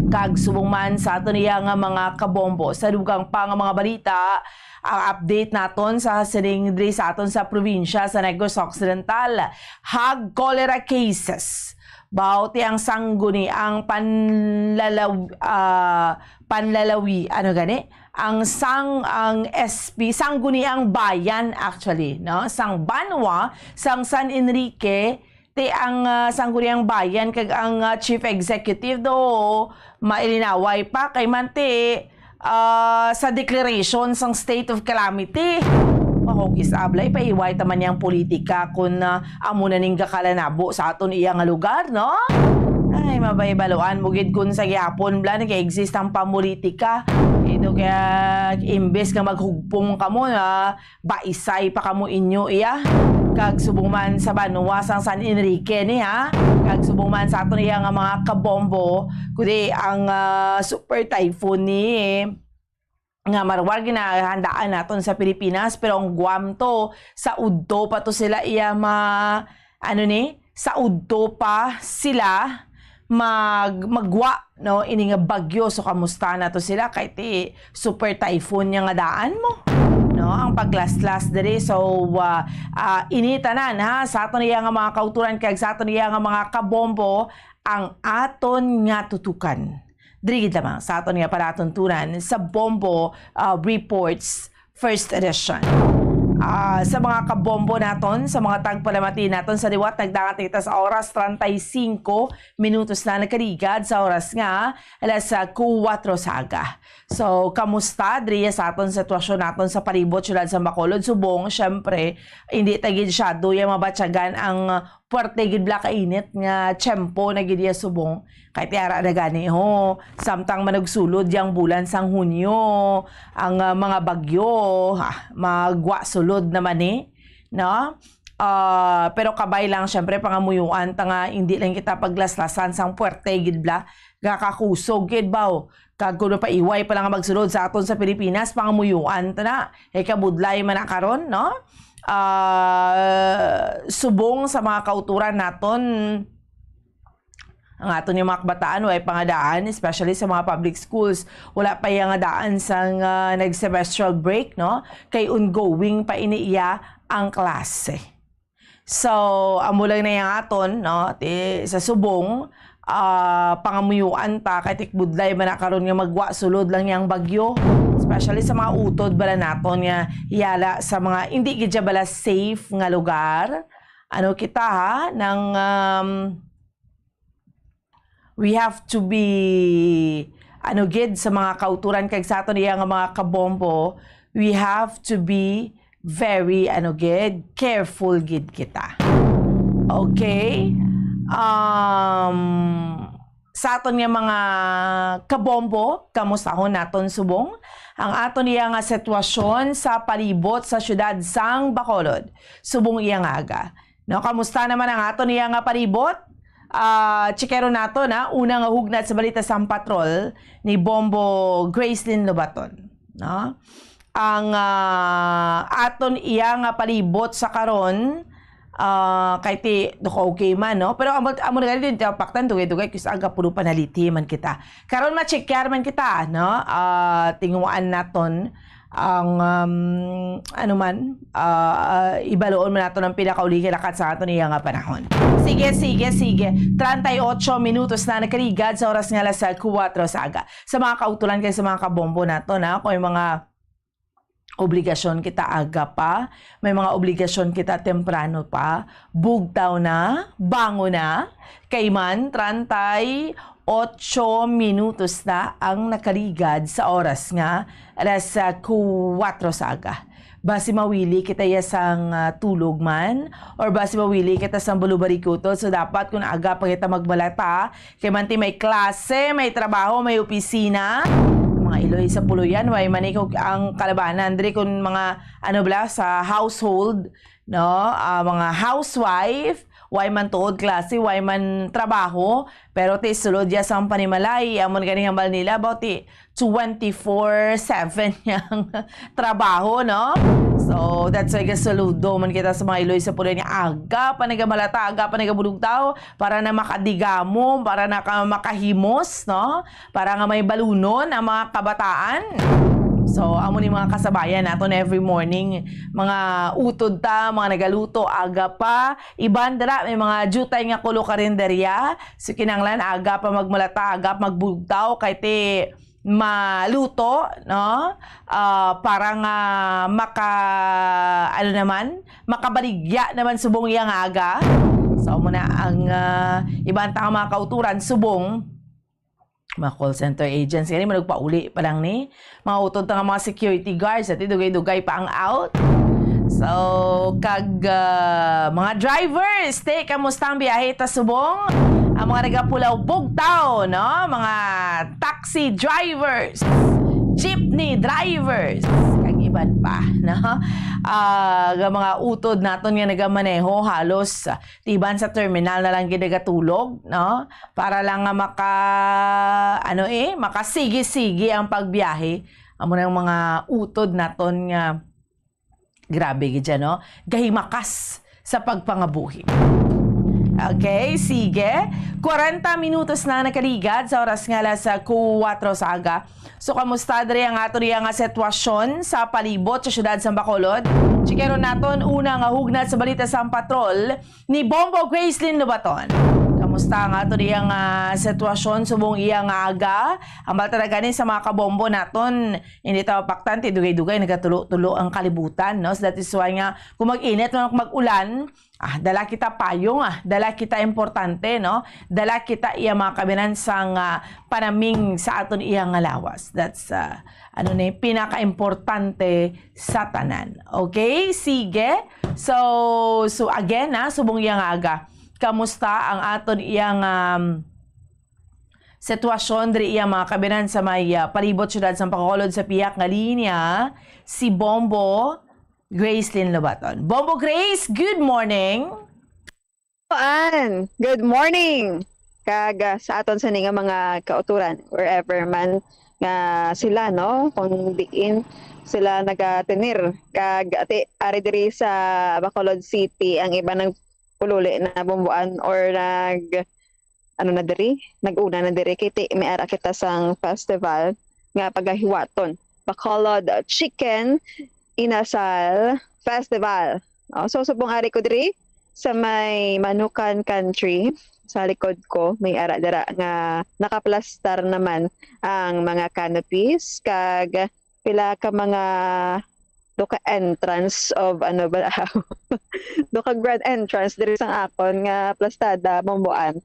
Kag subong man sa aton iya nga mga kabombo, sa dugang pa nga mga balita, ang update naton sa sining diri sa aton sa probinsya sa Negros Occidental, hog cholera cases. Bauti ang sangguni ang panlalaw, ah, panlalawi, ano gani? Ang sang, ang S P, sangguni ang bayan, actually, no? Sang banwa, sang San Enrique, ti ang, ah, sangguni ang bayan kag ang, ah, chief executive do mailinaway pa kay man ti, ah, sa declaration sang state of calamity. Mahugis ablay, paiway ta man yang politika kun, ah, amo na ning gakalanabo sa aton iya nga lugar, no? Ay, mabaybaluan mo gid kun sa gihapon bala nag-exist ang pamulitika. Ito kaya imbes nga maghugpong kamo, ah, baisay pa kamo inyo iya. Kag subong man sa banwa sang San Enrique ni, ha, kag subong man sa aton iya nga mga kabombo, kundi ang, ah, super typhoon ni nga marwar ginahandaan naton sa Pilipinas, pero ang Guam to, sa udto pa to sila iya ma-, ano ni, sa udto pa sila mag-, magwa, no, ini nga bagyo. So, kamusta na to sila? Kay ti super typhoon niya nga daan mo, no, ang paglaslas diri. So, ah, ah, ini tanan, ha, sa aton iya nga mga kauturan kag sa aton iya nga mga kabombo, ang aton nga tutukan. Diri gid lamang sa aton nga palatuntunan sa Bombo, ah, Reports First Edition. Ah, sa mga kabombo naton, sa mga tagpalamati naton sa liwat, nagdangat kita sa oras, treinta y cinco minutos na nagkaligad sa oras nga alas, ah, kuwatro sa aga. So, kamusta diri sa aton sitwasyon naton sa palibot, siyudad sa Bacolod, subong, syempre, hindi ta gid siya duya mabatyagan ang puwerte gid bala ka init nga tiyempo na gid iya subong. Kay ti ara na gani, ho, samtang manugsulod yang bulan sang Hunyo, ang, ah, mga bagyo, ha, magwa sulod naman ni, no? Ah, pero kabay lang, syempre, pangamuyuan ta nga hindi lang kita paglaslasan sang puwerte gid bala, gakakusog gid ba, o? Kag kung mapaiway pa lang nga magsulod sa aton sa Pilipinas, pangamuyuan ta na. Eh, kabudlay man na karon, no? Ah, subong sa mga kauturan naton, ang aton yung mga kabataan, way pangadaan, especially sa mga public schools. Wala pa yung daan sang, ah, nag-semestral break, no? Kay ongoing pa ini iya ang klase. So, amo lang na yang aton, no? Ti, sa subong, ah, pangamuyuan ta, kay ti kabudlay man na karon nga magwa sulod lang yang bagyo. Especially sa mga utod bala naton nga yala sa mga, hindi gid siya bala safe nga lugar. Ano kita, ha? Nang, um, we have to be, ano gid, sa mga kauturan kag sa aton iya nga mga kabombo, we have to be very, ano gid, careful gid kita. Okay? Um, sa aton nga mga kabombo, kamustahon naton subong ang aton iya nga sitwasyon sa palibot sa siyudad sang Bacolod. Subong iya nga aga. No, kamusta naman ang aton iya nga palibot? Ah, checkeron nato na una nga hugnat sa balita sang patrol ni Bombo Gracelyn Lobaton, no? Ang, ah, aton iya nga palibot sa karon, ah, kay ti, okay man, no? Pero amo, amo na gani din, paktan, dugay-dugay, kis aga puro panaliti man kita. Karon, ma-checkar man kita, no? Ah, tinguhaan naton ang, um, ano man, ah, ah, ibaluon man nato ang pinakauli nga lakat sa aton iya nga panahon. Sige, sige, sige. Treinta y ocho minutos na nakaligad sa oras nga alas kuwatro sa aga. Sa mga kautulan kay sa mga kabombo nato na, kung may mga obligasyon kita aga pa, may mga obligasyon kita temprano pa, bugtaw na, bangon na, kay man, treinta y ocho minutos na ang nakaligad sa oras nga alas, ah, kuwatro sa aga. Basi mawili kita ya sang, ah, tulog man, or basi mawili kita sang balubarikuton. So, dapat kung aga pa kita magbalata, kay man ti may klase, may trabaho, may opisina. Mga iloy sa puloyan, way man ikaw ang kalabanan. Diri kung mga, ano bala, sa household, no? Ah, mga housewife, way man tuod klase, way man trabaho, pero ti sulod ya sang panimalay, amo na gani hambal nila, about ti twenty-four seven yang trabaho, no? So, that's why gasaludo man kita sa mga iloy sa puloy nga aga pa nagamalata, aga pa nagabulugtaw, para na makadigamo, para na ka makahimos, no? Para nga may balunon ang mga kabataan. So, amo ni mga kasabayan naton every morning, mga utod ta, mga nagaluto, aga pa, iban dira may mga diutay nga kulo karinderya. So, kinahanglan aga pa magmalata, aga pa magbugtaw, kay ti maluto, no? Ah, para nga maka, ano naman, makabaligya naman subong iya nga aga. So, amo na ang, ah, iban ta nga mga kauturan, subong, mga call center agents, gani, manugpauli pa lang ni. Mga utod ta nga mga security guards, ati dugay-dugay pa ang out. So, kag, ah, mga drivers, ti, kamusta ang biyahe ta subong? Ang mga nagapulaw bugtaw, no? Mga taxi drivers, jeepney drivers, kag iban pa, no? Ah, nga mga utod naton nga nagamaneho, halos, ah, ti iban sa terminal na lang gid nagatulog, no? Para lang nga maka, ano eh, makasigi-sigi ang pagbiyahe. Amo nang mga utod naton nga grabe gid siya, no? Gahimakas sa pagpangabuhi. Okay, sige. Kwarenta minutos na nakaligad sa oras nga alas kuwatro sa aga. So, kamusta diri ang ato diya nga sitwasyon sa palibot sa siyudad sa Bacolod? Chikeron naton una nga hugnat sa balita sa patrol ni Bombo Gracelyn Lobaton. Kamusta ang ato diya nga sitwasyon subong iya nga aga? Ang balita na gani sa mga kabombo naton, hindi ta mapaktan, ti dugay-dugay nagatulo-tulo ang kalibutan, no? So, that is why nga, kung mag-init, kung mag-ulan, ah, dala kita payong, ah, dala kita importante, no? Dala kita iya mga kabinan sang, ah, panaming sa aton iya nga lawas. That's, ah, ano ni, pinakaimportante sa tanan. Okay? Sige. So, so again, ah, subong iya nga aga. Kamusta ang aton iya nga, um, sitwasyon diri iya mga kabinan sa may, ah, palibot siyudad sa Bacolod? Sa pihak nga linya, si Bombo Gracelyn Lobaton. Bombo Grace, good morning. An, good morning. Kag, ah, sa aton sini nga mga kauturan, wherever man nga sila, no, kung diin sila nagatenir. Kag ati, ari diri sa Bacolod City, ang iba nagpululi na bumbuan or nag, ano na diri, nag-una na diri, kay ti, may ara kita sang festival nga pagahiwaton. Bacolod Chicken Inasal Festival. Oh, so, subong ari ko diri sa may Manukan Country, sa likod ko, may ara dira nga nakaplastar naman ang mga canopies, kag pila ka mga, do ka entrance of, ano ba, do ka grand entrance diri sang akon nga plastada, bumbuan.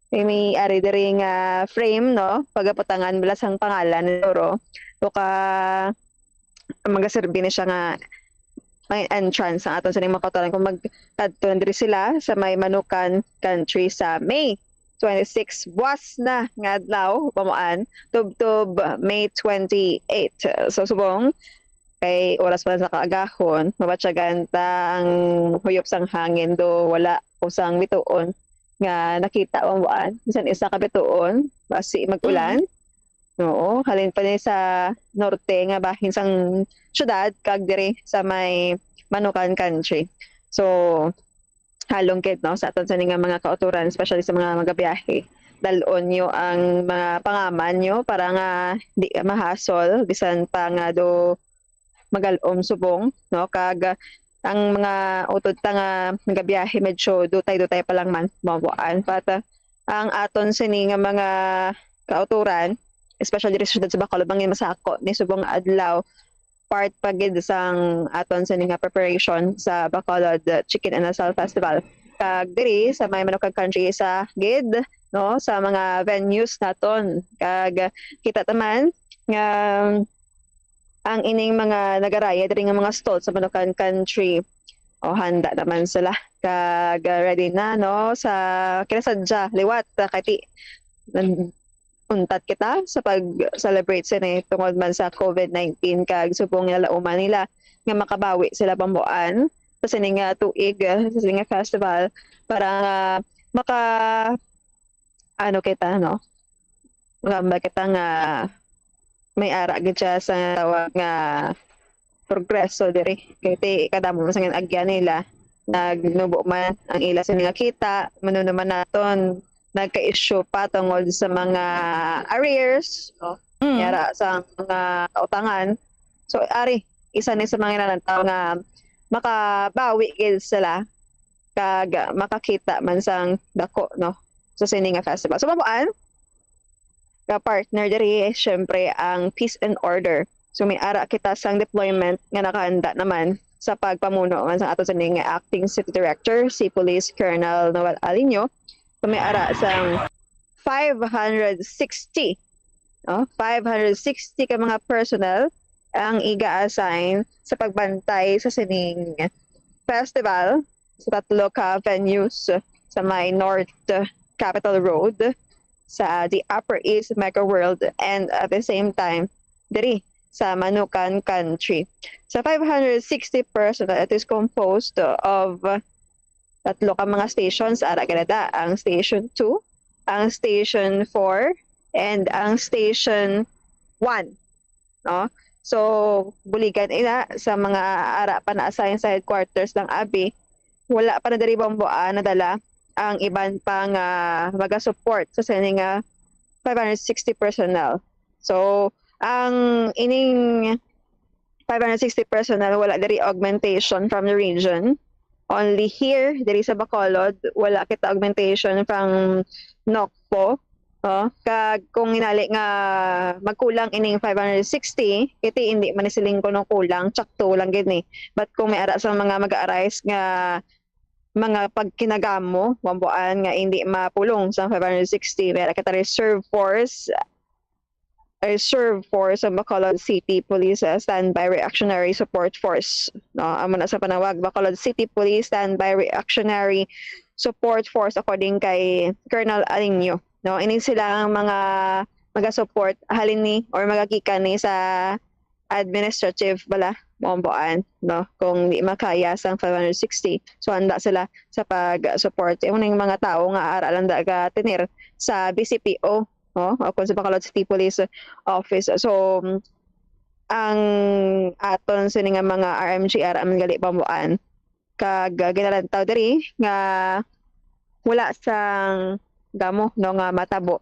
May, may ari diri nga frame, no? Pagaputangan bala sang pangalan, siguro. Do ka, magaserbi ni siya nga may entrance ang aton sa mga kauturan kung magkadto na diri sila sa may Manukan Country sa May twenty-six, buwas na nga adlaw, pamuan, tubtob May twenty-eight. So, subong, kay oras pa lang sa kaagahon, mabatyagan ta ang huyop sang hangin, do wala usang bituon nga nakita, pamuan. Bisan isa ka bituon, basi mag-ulan. Mhm. Oo, halin pa ni sa norte nga bahin sang syudad, kag diri sa may Manukan Country. So, halong gid, no, sa aton sini nga mga kauturan, especially sa mga magabiyahe. Dal-on nyo ang mga pangaman nyo para nga di mahasol, bisan pa nga do magal-om subong, no? Kag, ah, ang mga utod ta nga nagabiyahe, medyo dutay-dutay pa lang man, mabuan. But, ah, ang aton sini nga mga kauturan, especially diri sa siyudad sa Bacolod, bangin masako ni subong adlaw, part pa gid sang aton sini nga preparation sa Bacolod Chicken and Asal Festival. Kag diri sa may Manukan Country sa gid, no, sa mga venues naton. Kag kita ta man nga ang ining mga nagaraya diri nga mga stall sa Manukan Country, o, handa naman sila. Kag, ah, ready na, no, sa kinasadya liwat, ah, kay ti-, nan-, untat kita sa pag-celebrate sini tungod man sa covid nineteen, kag subong nilalauman nila nga makabawi sila bambuan sa sini nga tuig, ah, sa sini nga festival, para nga maka-, ano kita, no? Magamba kita nga may ara gid siya sa tawag nga progreso diri. Kay ti kadamo man sa agyan nila, nagnubo man ang ila sa mga kita, manuno man naton, nagka-issue pa tungod sa mga arrears, no? Mm. Yara sa mga kautangan. So, ari, isa ni sa mga nalantaw nga makabawi gid sila kag makakita man sang dako, no, sa sini nga festival. So, mabuan, ka partner diri, syempre, ang peace and order. So, may ara kita sang deployment nga nakahanda naman sa pagpamuno man sang ato sini nga acting city director, si Police Colonel Noel Alinio. So, may ara sang five hundred sixty, no? Five hundred sixty ka mga personnel ang iga-assign sa pagbantay sa sining festival sa tatlo ka venues sa may North Capitol Road, sa the Upper East Mega World, and at the same time, diri sa Manukan Country. Sa five hundred sixty personnel, it is composed of tatlo ka mga stations, ara gid na, ang Station two, ang Station four, and ang Station one, no? So, buligan ina sa mga ara pa na-assign sa headquarters lang abi, wala pa na diri bambuan nadala ang iban pa nga maga-support sa sini nga five hundred sixty personnel. So, ang ining five hundred sixty personnel, wala diri augmentation from the region. Only here, diri sa Bacolod, wala kita augmentation from NOCPO. Oh, kag kung hinali nga magkulang ining five hundred sixty, kay ti hindi man ni siling kuno kulang, tsakto lang gid ni. But kung may ara sa mga mag-arise nga mga pagkinagamo, bambuan nga hindi mapulong sa five hundred sixty, may ara kita reserve force, reserve force sa Bacolod City Police, uh, Standby Reactionary Support Force. No, amo na sa panawag, Bacolod City Police Standby Reactionary Support Force, according kay Colonel Alinio. No, ini sila ang mga maga-support halin ni or magagikan ni sa administrative bala, bambuan, no, kung di makaya sang five hundred sixty. So, handa sila sa pag-support. Yung mga tao nga ara lang da ga tener sa B C P O, no, o kung sa Bacolod City Police Office. So, ang aton sini nga mga R M G R, ang gali bambuan, kag, ah, ginalantaw diri nga wala sang damo, no, nga matabo.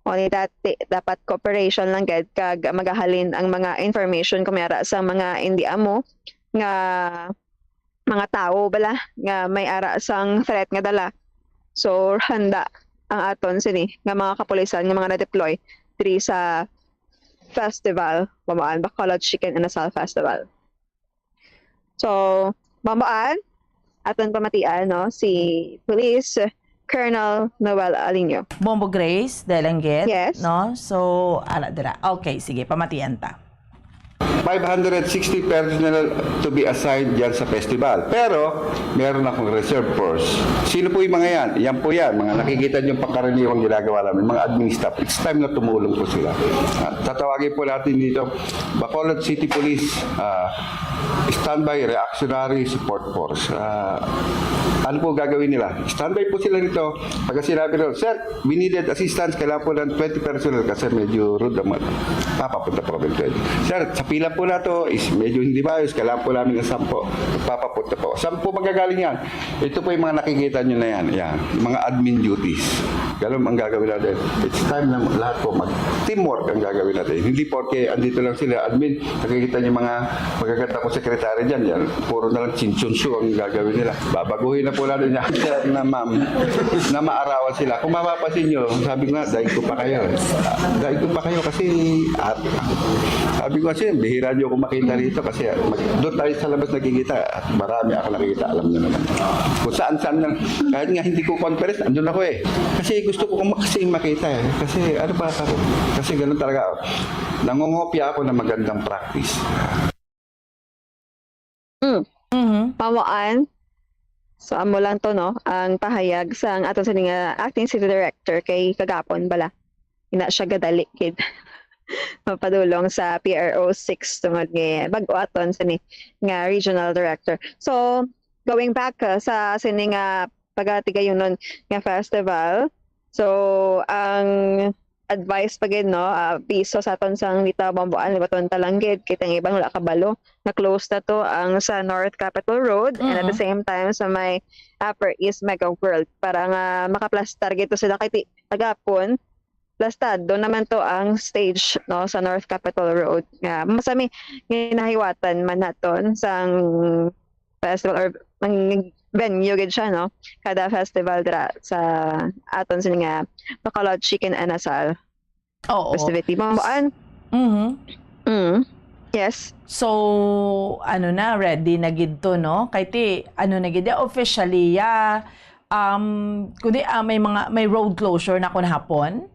O ni dati, dapat cooperation lang gid kag magahalin ang mga information kung may ara sang mga indi amo nga mga tawo bala nga may ara sang threat nga dala. So, handa ang aton sini nga mga kapulisan nga mga na-deploy diri sa festival, Mamaan Bacolod Chicken and Asal Festival. So, Mamaan, aton pamatian, no, si Police Colonel Noel Alinio. Bombo Grace, dahil ang git, Yes. No? So, ala dira. Okay, sige, pamatian ta. Five hundred sixty personnel to be assigned dyan sa festival. Pero, meron akong reserve force. Sino po yung mga yan? Yan po yan, mga nakikita niyong pangkaraniwang ginagawa namin, mga administrative. It's time na tumulong po sila. Ah, tatawagin po natin dito, Bacolod City Police, ah, Standby Reactionary Support Force. Ah, ano po gagawin nila? Standby po sila dito. Pagka sinabi nila, "Sir, we needed assistance, kailangan po ng twenty personnel," kasi medyo rude ang mga, papapunta po kami dito. "Sir, sa pila po na to is medyo hindi maayos, kailangan po namin ng sampo." Papapunta po. Saan po magagaling yan? Ito po yung mga nakikita nyo na yan. Yan. Yung mga admin duties. Ganun ang gagawin natin. It's time na lahat po mag-teamwork ang gagawin natin. Hindi porke andito lang sila, admin, nakikita nyo mga magaganda ko sekretary dyan. Yan. Puro na lang chinchonsu ang gagawin nila. Babaguhin na po natin yan. Sir na ma'am, na maarawan sila. Kung mapapansin nyo, sabi ko nga, daig ko pa kayo. Eh. Daig ko pa kayo kasi at, sabi ko kasi, bihira nyo ako makita rito kasi mag, doon tayo sa labas nakikita. At marami ako nakikita, alam nyo naman. Kung saan-saan lang, kahit nga hindi ko conference, andun ako eh. Kasi gusto ko kasi makita eh. Kasi ano pa ako? Kasi ganun talaga ako. Nangungopia ako ng magandang practice. Mm. Mhm. Pamuan. So, amo lang to, no? Ang pahayag sang aton sini nga acting city director kay kagapon bala. Ina siya gadali kid. Mapadulong sa P R O six tungod nga bag-o aton sini nga regional director. So, going back uh, sa sini nga pagatigayunon nga festival. So, ang advice pa gid, no, ah, piso sa aton sang dita Bambuan, libaton ta lang gid kay ang iban wala kabalo nga close na to ang sa North Capitol Road and at the Mm. same time sa may Upper East Mega World para nga makaplastar gid to sila kay ti- kagapon plastado naman to ang stage, no, sa North Capitol Road nga masami ginahiwatan man naton sang festival or ang venue gid siya, no, kada festival dira sa aton sini nga Bacolod Chicken and Asal Oo. Festivity. Bambuan. Mhm. Mm. Yes. So, ano na, ready na gid to, no? Kay ti, ano na gid, officially, ya, um, kundi ah, may mga, may road closure na kun hapon?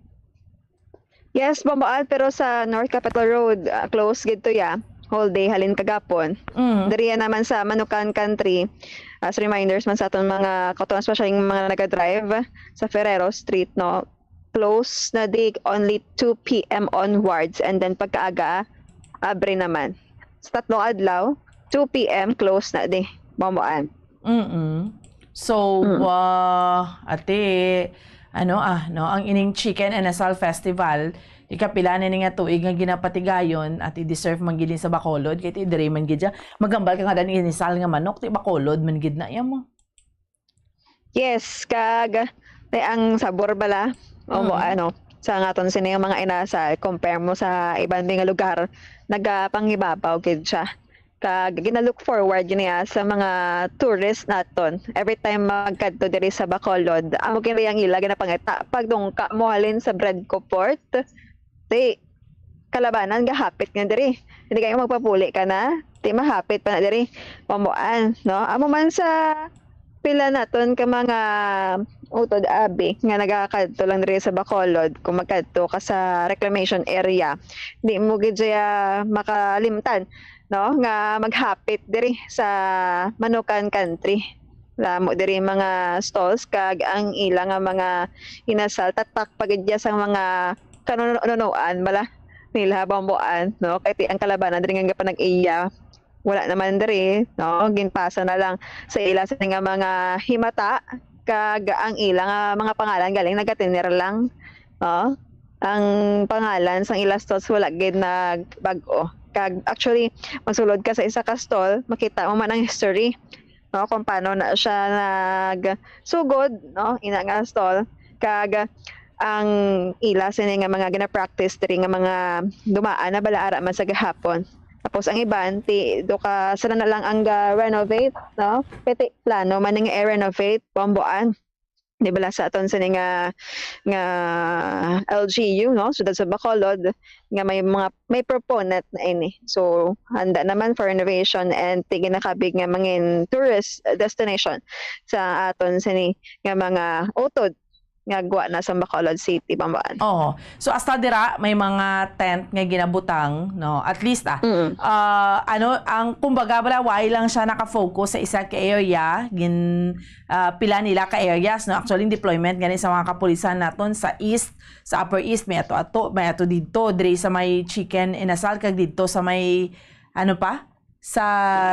Yes, Bambuan, pero sa North Capitol Road, ah, close gid to ya. Whole day halin kagapon. Mm. Diriya naman sa Manukan Country, as reminders man sa aton mga kautuan, especially yung mga naga-drive sa Ferrero Street, no? Close na di only two p.m. onwards and then pagkaaga, abre naman. Sa tatlong adlaw, two p.m. close na di. Bambuan. Mm. So, Mm. ah, ate, ano ah, no, ang ining Chicken and Asal Festival, ikapila na ni nga tuig nga ginapatigayon, ate, deserve man gid ni sa Bacolod, kay ti diri man gid siya. Magambal ka nga dan inisal nga manok, ti Bacolod man gid na iya mo. Yes, kag te, ang sabor bala o mo, Mm. ano, sa nga aton sini nga mga inasal, compare mo sa iban nga lugar, nagapangibabaw gid siya. Kag gina-look forward niya sa mga tourist naton. Every time magkadto diri sa Bacolod, amo kini ang ila ginapangita. Pagdungka mo halin sa Bredco Port, ti kalabanan gahapit nga diri. Hindi kayo magpapuli ka na, ti mahapit pa na diri. Pamuan, no? Amo man sa pila naton ka mga utod abi nga nagakadto lang diri sa Bacolod kung magkadto ka sa reclamation area, di mo gid siya makalimtan, no, nga maghapit diri sa Manukan Country. Lamo diri mga stalls kag ang ila nga mga inasal tatak pa gid ya sa mga kanunuan bala nila Bambuan, no, kay ti ang kalabanan diri nga panag-iya wala naman diri, no? Ginpasa na lang sa ila sa nga mga himata kag ang ila nga mga pangalan galing nagatinir lang, no? Ang pangalan sang ila stalls wala gid nagbag-o. Kag actually, magsulod ka sa isa ka stall, makita mo man ang history, no? Kung paano na siya nagsugod, no? Ina nga stall. Kag ang ila sini nga mga gina-practice diri nga mga dumaan na bala ara man sa gahapon. Tapos ang iban, ti, do ka sila na lang ang ga-renovate, no? Kay ti, plano man nga i-renovate, Bambuan. Di bala sa aton sini nga, nga L G U, no? Siyudad sa Bacolod, nga may mga, may proponent na ini. So, handa naman for renovation and ti ginakabig nga mangin tourist destination sa aton sini nga mga utod nga gwa na sa Bacolod City, Bambuan. Oo. So, hasta dira, may mga tent nga ginabutang, no? At least, ah, Mm. ah, ano, ang, kumbaga, bala, why lang siya nakafocus sa isa ka area, gin, ah, pila nila ka areas, no? Actually, yung deployment gani sa mga kapulisan naton sa East, sa Upper East, may ato-ato, may ato dito, diri sa may Chicken Inasal, kag dito sa may, ano pa? sa,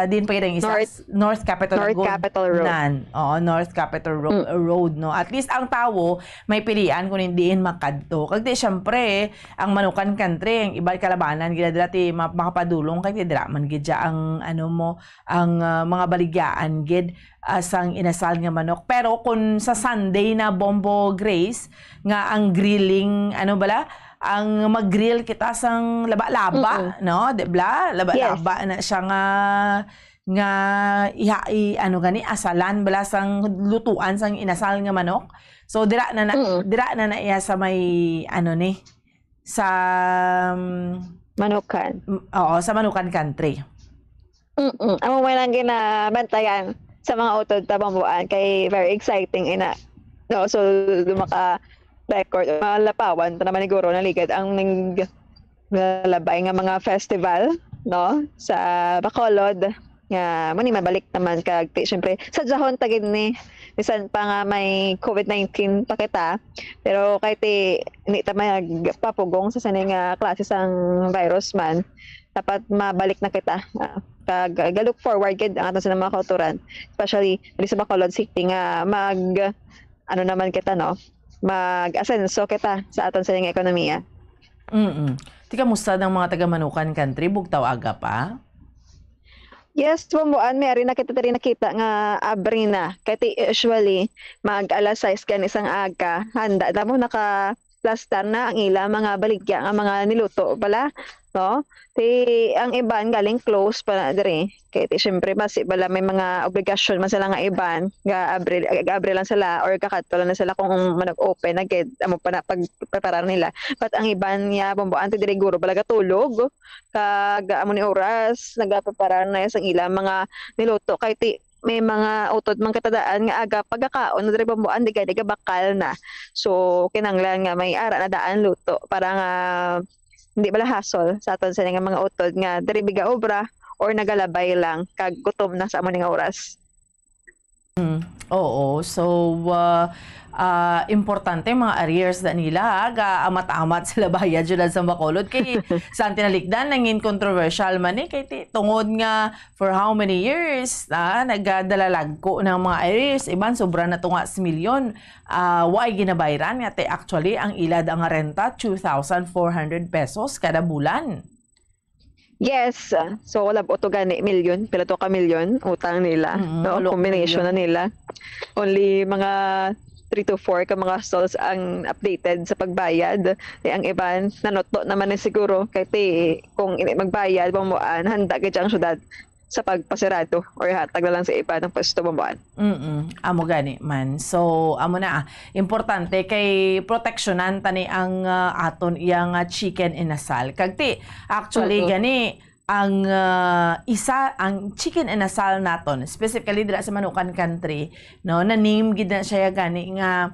din pa gid ang isa, North, s-, North Capitol North Road. Capitol Road. Nan. Oo, North Capitol Ro-, Mm. Road, no? At least ang tawo may pilian kung diin makadto. Kag di, syempre, ang Manukan Country, ang iba kalabanan gid dira ti ma-, makapadulong kay dira man gid siya ang, ano mo, ang, ah, mga baligyaan gid, ah, sang inasal nga manok. Pero kung sa Sunday na, Bombo Grace, nga ang grilling, ano bala, ang mag-grill kita sang laba-laba, Mm-mm. no? Di bala? Laba-laba Yes. na siya nga, nga iha-, i-, ano gani, asalan bala sang lutuan sang inasal nga manok. So, dira na na, Mm. dira na na iya sa may, ano ni, sa, um, Manukan. m-, oo, sa Manukan Country. Mm-mm. Amo man ang ginabantayan sa mga utod ta, Bomboan, kay very exciting ina. No, so, lumaka record, malapawan pa naman siguro na ligad ang nag-, nalabay nga mga festival, no, sa Bacolod, nga mo ni mabalik naman kag ti, syempre, sa jahon ta gid ni, bisan pa nga may covid nineteen pa kita, pero kay ti, hindi ta magpapugong sa sini nga klase sang virus man, dapat mabalik na kita. Ah, kag ga-look forward gid ang aton sa mga kauturan, especially diri sa Bacolod City, nga mag, ano naman kita, no? Mag-asenso kita sa aton sa nga ekonomiya. Mm. Ti, kamusta ang mga taga Manukan Country? Bugtaw aga pa? Yes, Bomboan, may ari na kita diri nakita nga abri na. Kay ti usually, mag alas sais gani sang aga, handa na mo naka-plastar na ang ila mga baligya nga mga niluto bala, no? Ti ang iban galing close pa na diri. Kay ti syempre basi bala may mga obligasyon man sila nga iban, ga-abri, ga-abri lang sila or kakadto lang na sila kung manag-open na gid, amo pa na pagpreparar nila. But ang iban niya, Bomboan, ti diri guro bala gatulog, kag amo ni oras nagapreparar na sang ila mga niluto. Kay ti may mga utod man kita daan nga aga pagakaon na diri, Bomboan, di gani gabakal na. So, kinahanglan nga may ara na daan luto para nga hindi bala hasol sa aton sini nga mga utod nga diri biga obra or nagalabay lang kag gutom na sa amo ni nga oras. Mm, oo. So, ah, ah, importante ang mga arrears na nila, ha? Ga-amat-amat sila bayad, Syudad sa Bacolod. Kay sa tinalikdan, nangin controversial man ni, kay ti-, tungod nga for how many years, ah, nagadalalagko ng mga arrears. Iban, sobra na to nga sa milyon. Ah, waay ginabayran nga ti actually ang ila da nga renta, two thousand four hundred pesos kada bulan. Yes. So, wala ba to gani milyon? Pila to ka milyon utang nila? Mm, no? Walo ka Combination milyon. Na nila. Only mga three to four ka mga stalls ang updated sa pagbayad. Di ang iban, nanutlo naman na siguro. Kay ti, kung hindi magbayad, Bomboan, handa gid ang syudad sa pagpasirado or hatag na lang sa iba ng pwesto, Bomboan. Mm-mm. Amo gani man. So, amo na, ah. Importante kay proteksyonan tani ang, ah, aton iyang, ah, chicken inasal. Kag ti, actually, Mm-mm. gani, ang, ah, isa, ang chicken inasal naton, specifically dira sa Manukan Country, no, na-name gid na siya gani nga,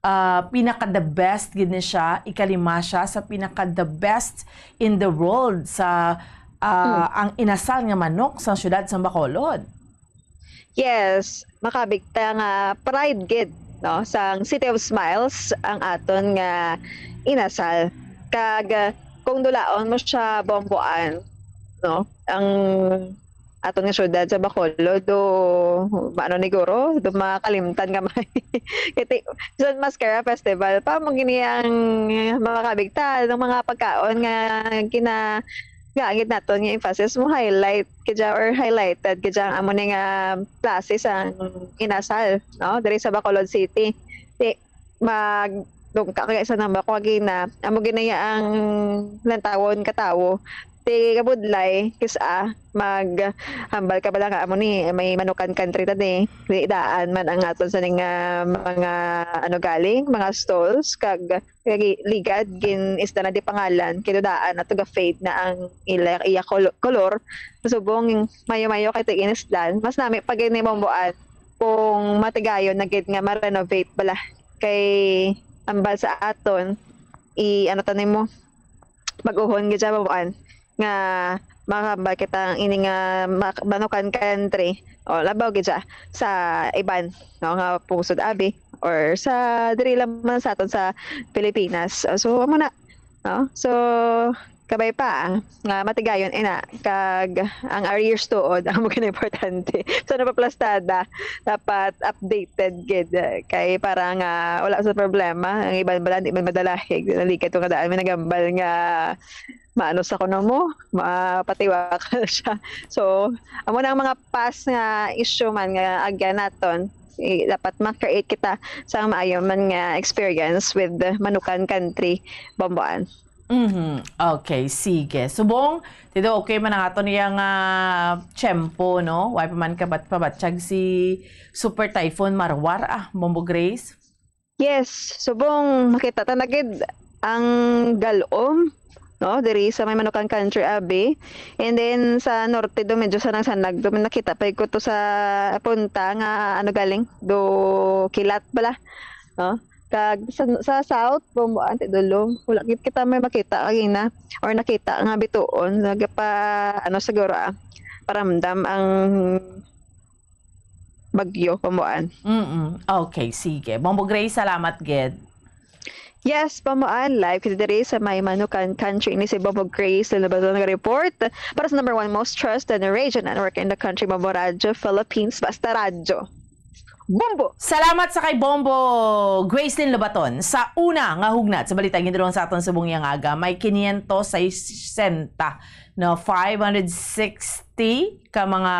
ah, pinaka the best gid ni siya, ikalima siya sa pinaka the best in the world sa, ah, Mm. ang inasal nga manok sa siyudad sa Bacolod. Yes, makabig ta nga pride gid, no, sang City of Smiles ang aton nga inasal. Kag, ah, kung dulaon mo siya, Bomboan, no, ang aton nga syudad sa Bacolod, do, maano ni guro, do makalimtan ka may. Kay ti, sa Mascara Festival pa, mo gini ang makabig ta, ng mga pagkaon nga gina-, gamit naton nga emphasis mo highlight gid siya or highlighted gid siya ang amo ni nga klase sang inasal, no? Diri sa Bacolod City. Ti, mag-, dungka kay sa namba ko agi na, amo gid na ang lantawon ka tawo. Ti kabudlay, kis-a, maghambal ka bala nga amo ni, may Manukan Country ta ni. Di daan man ang aton sa ning, ah, mga, ano, galing, mga stalls, kag kay ligad gin-isda na di pangalan, kay daan ato ga-fade na ang ila, iya kol-, kolor. Subong mayo-mayo kay ti ginisdan, mas nami pa gid ni Bomboan kung matigayon na gid nga ma-renovate bala. Kay ambal sa aton, i-, ano ta nimo, bag-ohon gid siya, Bomboan, nga makahambal kita ang ini nga mak-, Manukan Country. O, labaw gid siya sa iban, no, nga pusod abi or sa diri lang man sa aton sa Pilipinas. So, amo na, no? So, kabay pa, ah, nga matigayon ina, kag ang arrears tuod ang mga importante. So, napaplastada, dapat updated gid, eh, kay para nga wala sa problema. Ang iban bala, di man madalahig, nalikat ko kadaan, may nagambal nga maano sa kuno mo, mapatiwakal siya. So, amo na ang mga past nga issue man nga agyan naton. I-, dapat ma-create kita sa maayo man nga experience with the Manukan Country, Bomboan. Mhm. Okay, sige. Subong, tido okay man ang aton iya nga tiyempo, no? Way pa man kabat pabatsyag si Super Typhoon Marwar, ah, Bombo Grace. Yes, subong makita ta na gid ang galom, no, diri sa may Manukan Country, abi. And then sa norte do, medyo sanag-sanag do, may nakita pa ko to sa punta nga ano galing do kilat bala, no? Kag sa, sa south, Bomboan, ti dulo, wala gid kita may makita kagina or nakita nga bituon, nagapa ano siguro, ah, paramdam ang bagyo, Bomboan. Mm-mm. Okay, sige. Bombo Grace, salamat gid. Yes, Bomboan, live kita diri sa may Manukan Country. Ini si Bombo Grace Lalabaton nga report para sa number one most trusted radio network in the country, Bombo Radyo Philippines. Basta radyo. Bombo! Salamat sa kay Bombo Gracelyn Lobaton. Sa una nga hugnat sa balita, ginduruan sa aton subong yang aga, may quinientos sesenta, no, five hundred sixty ka mga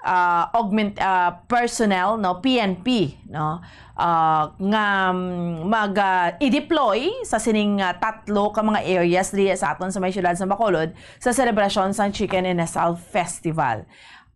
ah, augment ah, personnel, no, P N P, no, ah, nga mm, mag ah, i-deploy sa sining ah, tatlo ka mga areas diri sa aton sa may siyudad sa Bacolod sa selebrasyon sang Chicken Inasal Festival.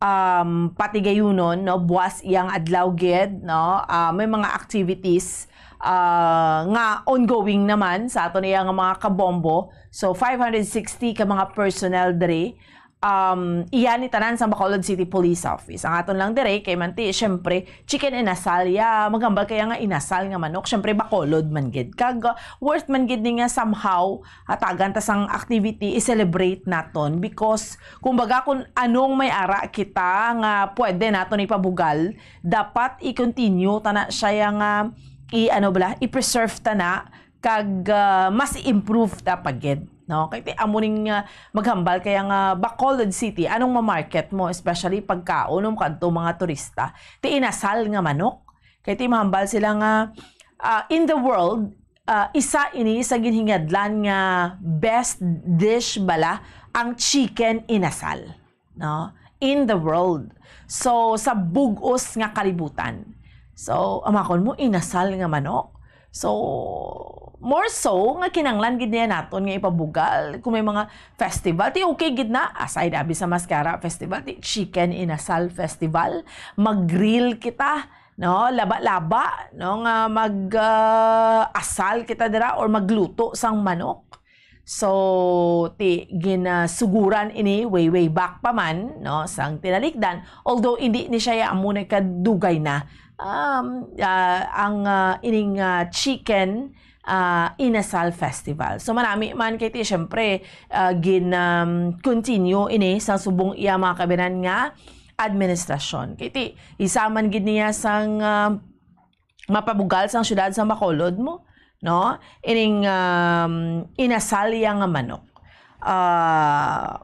Um, pati gayunon, no, buwas iyang adlaw gid, no, ah, may mga activities ah, nga ongoing naman sa aton iya nga mga kabombo. So, five hundred sixty ka mga personnel diri. Um, iya ni tanan sa Bacolod City Police Office. Ang aton lang dire kay manti, syempre, chicken inasal ya, maghambal kaya nga inasal nga manok, syempre Bacolod man gid. Kag uh, worth man gid ni nga somehow hatagan ta sang activity, i-celebrate naton because kumbaga kung anong may ara kita nga pwede naton ipabugal, dapat i-continue ta na siya ya nga i ano bala, i-preserve ta na kag ah, mas i-improve ta pa gid, no? Kay ti amo ning ah, maghambal kaya nga Bacolod City, anong ma-market mo, especially pagkaon mo kadto mga turista? Ti inasal nga manok. Kay ti mahambal sila nga ah, in the world, ah, isa ini sa ginhingadlan nga best dish bala ang chicken inasal, no? In the world. So, sa bug-os nga kalibutan. So, amakon mo, inasal nga manok. So, more so nga kinanglan gid niya naton nga ipabugal kung may mga festival. Ti okay gid na, aside abi sa Mascara Festival, ti Chicken Inasal Festival, mag-grill kita, no, laba-laba, no, nga mag ah, asal kita dira or magluto sang manok. So, ti ginasuguran ini way, way back pa man, no, sang tinalikdan, although hindi ni siya amo na kadugay na um, ah, ang ah, ining ah, chicken ah, inasal festival. So, manami man kay ti syempre ah, gin um, continue ini sa subong iya mga kabinan nga administrasyon. Kay ti isa man gid niya sang ah, mapabugal sang syudad sa Bacolod mo, no? Ining um, inasal ya nga manok. Ah,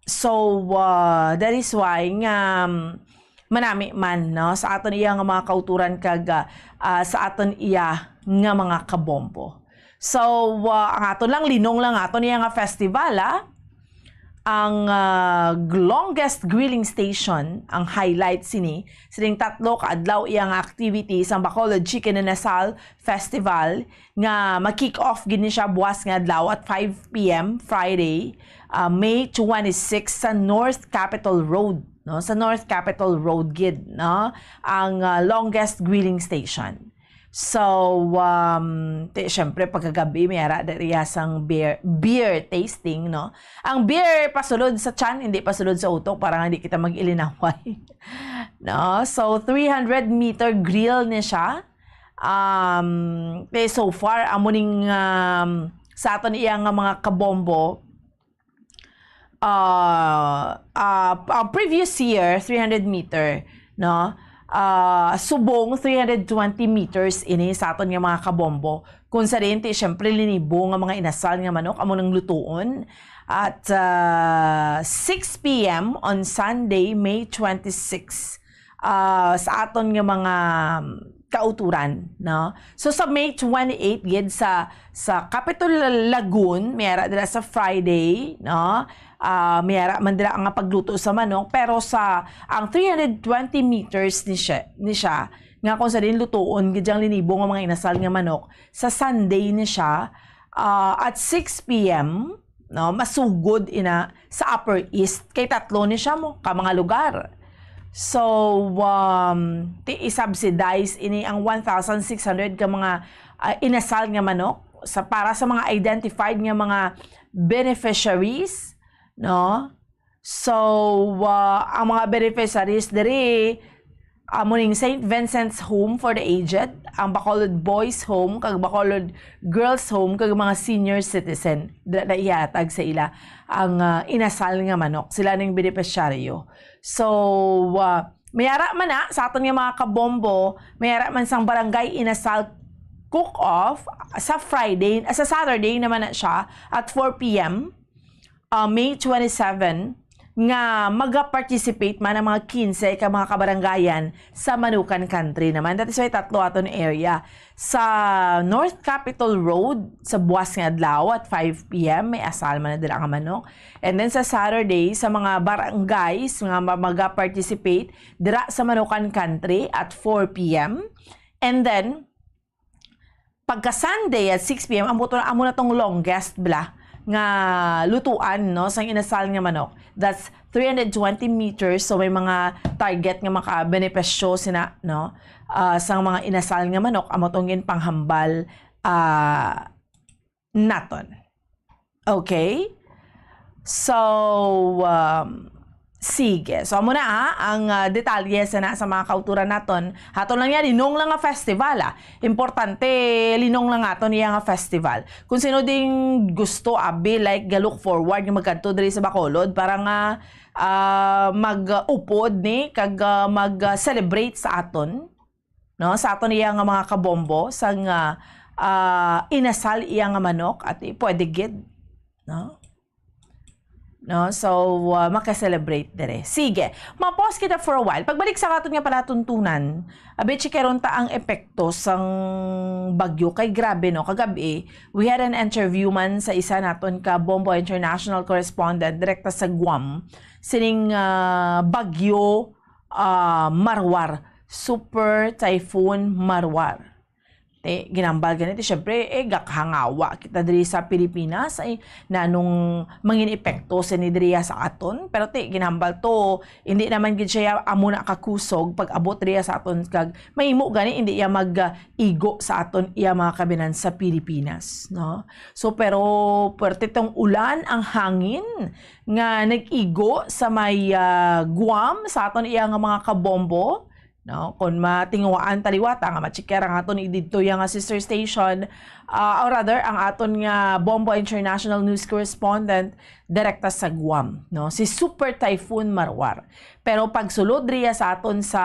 so uh, that is why nga um, manami man, no, sa aton iya nga mga kauturan kag ah, ah, sa aton iya nga mga kabombo. So uh, ang aton lang linong lang aton iya nga festival, ah. Ang ah, longest grilling station ang highlight sini sining tatlo ka adlaw iya nga activity sang Bacolod Chicken and Asal Festival nga mag-kick off gid ni siya buwas nga adlaw at five p m Friday, ah, May twenty-six sa North Capitol Road, no? Sa North Capitol Road gid, no? Ang ah, longest grilling station. So, um, ti, syempre, pagkagabi, may ara diriya sang beer, beer tasting, no? Ang beer, pasulod sa tiyan, hindi pasulod sa utok, para nga hindi kita mag-ilinaway. No? So, three hundred meter grill ni siya. Um, ti, so far, amo ning um, sa aton iya nga mga kabombo, uh, uh, uh, previous year, three hundred meter, no? Ah, subong three hundred twenty meters ini sa aton nga mga kabombo. Kung sa diin ti, syempre, linibo nga mga inasal nga manok amo nang lutuon. At, ah, six p m on Sunday, May twenty-six, ah, sa aton nga mga, um, kauturan, no? So, sa May twenty-eight gid sa, sa Capitol Lagoon, may ara dira sa Friday, no? Ah, may ara man dira nga pagluto sa manok, pero sa, ang three hundred twenty meters ni siya, ni siya, nga kung sa diin lutuon gid ang linibo nga mga inasal nga manok, sa Sunday ni siya, ah, at six p m, no, masugod ina sa Upper East, kay tatlo ni siya mo ka mga lugar. So, um, ti-, i-subsidize ini ang one thousand six hundred ka mga, ah, inasal nga manok sa, para sa mga identified nga mga beneficiaries, no? So, ah, ang mga beneficiaries diri, amo ning Saint Vincent's Home for the Aged, ang Bacolod Boys Home, kag Bacolod Girls Home, kag mga senior citizen. Dira na ihatag sa ila ang, ah, inasal nga manok. Sila ning benepisyaryo. So, ah, may ara man na sa aton nga mga kabombo, may ara man sang barangay inasal cook-off sa Friday, ah, sa Saturday naman na siya at four p m, ah, May twenty-seven, nga maga-participate man ang mga kinse ka mga kabaranggayan sa Manukan Country naman. That is why tatlo aton area. Sa North Capitol Road, sa buwas nga adlaw at five p m, may asal man na dira nga manok. And then sa Saturday, sa mga barangays nga ma-, maga-participate dira sa Manukan Country at four p m. And then, pagka Sunday at six p m, amo to, amo na tong longest bala nga lutuan, no, sang inasal nga manok. That's three hundred twenty meters, so may mga target nga makabenepisyo sina, no, ah, sang mga inasal nga manok, amo tong ginpanghambal, ah, naton. Okay? So, um, sige. So, amo na, ah, ang, ah, detalye sa na sa mga kauturan naton. Hato lang yan, linong lang nga festival, ah. Importante, linong lang aton iya nga festival. Kung sino ding gusto, abi, like, ga-look forward nga magkadto diri sa Bacolod para nga, ah, mag-upod ni, kag, ah, mag-celebrate sa aton, no? Sa aton iya nga mga kabombo, sang, ah, ah, inasal iya nga manok, at i-, pwede gid, no? No? So, ah, maka-celebrate dire. Sige, ma-pause kita for a while. Pagbalik sa aton nga palatuntunan, abi, chikaron ta ang epekto sang bagyo. Kay grabe, no? Kagabi, we had an interview man sa isa naton ka Bombo International correspondent direkta sa Guam. Sining, ah, bagyo, ah, Marwar, Super Typhoon Marwar. Ti, ginambal gani ti, syempre, eh, gakahangawa kita diri sa Pilipinas, ay, nanong mangin epekto sini diriya sa aton. Pero ti, ginambal to, hindi naman gid siya amo na kakusog pag-abot diriya sa aton, kag mahimo gani hindi iya mag, ah, igo sa aton iya mga kabinan sa Pilipinas, no? So, pero puwerte tong ulan, ang hangin nga nag-igo sa may, ah, Guam, sa aton iya nga mga kabombo, no? Kung matinguhaan ta liwat, nga ma-check ang aton didto iya nga sister station, ah, or rather, ang aton nga Bombo International News correspondent direkta sa Guam, no? Si Super Typhoon Marwar. Pero pagsulod riya sa aton sa,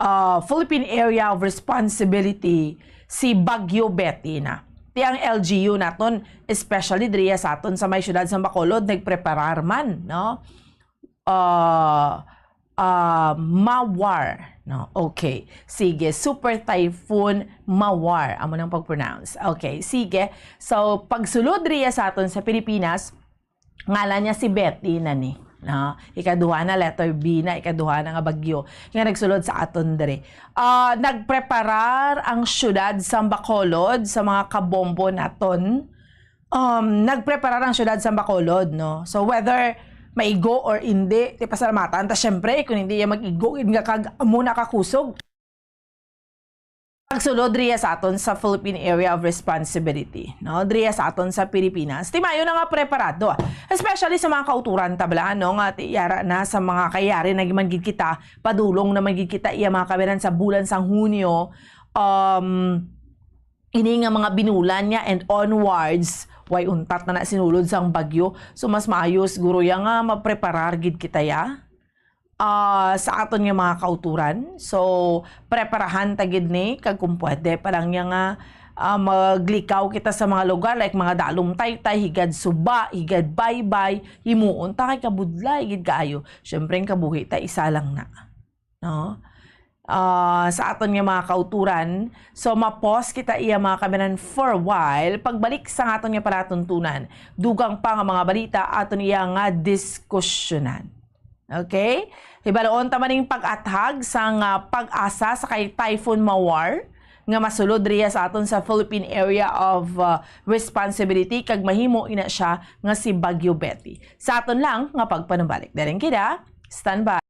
ah, Philippine Area of Responsibility, si Bagyo Betty na. Ti ang L G U naton, especially diriya sa aton sa may siyudad sa Bacolod, nagpreparar man, no? Ah, ah, Mawar, no? Okay. Sige, Super Typhoon Mawar. Amo nang pag-pronounce. Okay, sige. So, pagsulod riya sa aton sa Pilipinas, ngalan niya si Betty na ni, no? Ikaduha na, letter B na, ikaduha na nga bagyo nga nagsulod sa aton diri. Ah, nagpreparar ang siyudad sa Bacolod sa mga kabombo naton. Um, nagpreparar ang siyudad sa Bacolod, no? So, whether maigo or hindi, ti pasalamatan ta, syempre, kung hindi iya mag-igo, gid nga kag amo na kakusog. Pagsulod riya sa aton sa Philippine Area of Responsibility, no? Diriya sa aton sa Pilipinas, ti maayo na nga preparado, ah. Especially sa mga kauturan ta bala, no? Nga ti yara na sa mga kayari na man gid kita, padulong na man gid kita iya mga kabiran sa bulan sang Hunyo. Um, ini nga mga binulan niya and onwards, way untat na na sinulod sang bagyo. So, mas maayo siguro ya nga mapreparar gid kita ya. ah, sa aton nga mga kauturan. So, preparahan ta gid ni, kag kung pwede pa lang niya nga, ah, maglikaw kita sa mga lugar, like mga dalom taytay, higad suba, higad baybay, himuon ta kay kabudlay gid kaayo. Syempre, ang kabuhi ta isa lang na. No? Ah, sa aton nga mga kauturan, so ma-pause kita iya, mga kabayan, for a while. Pagbalik sa aton nga palatuntunan, dugang pa nga mga balita aton iya nga diskusyonan. Okay? Hibaloon ta man ning pag-athag sang, ah, pag-asa sa kay Typhoon Mawar nga masulod riya sa aton sa Philippine Area of, ah, Responsibility, kag mahimo ina siya nga si Bagyo Betty. Sa aton lang nga pagpanumbalik. Daling kita, standby.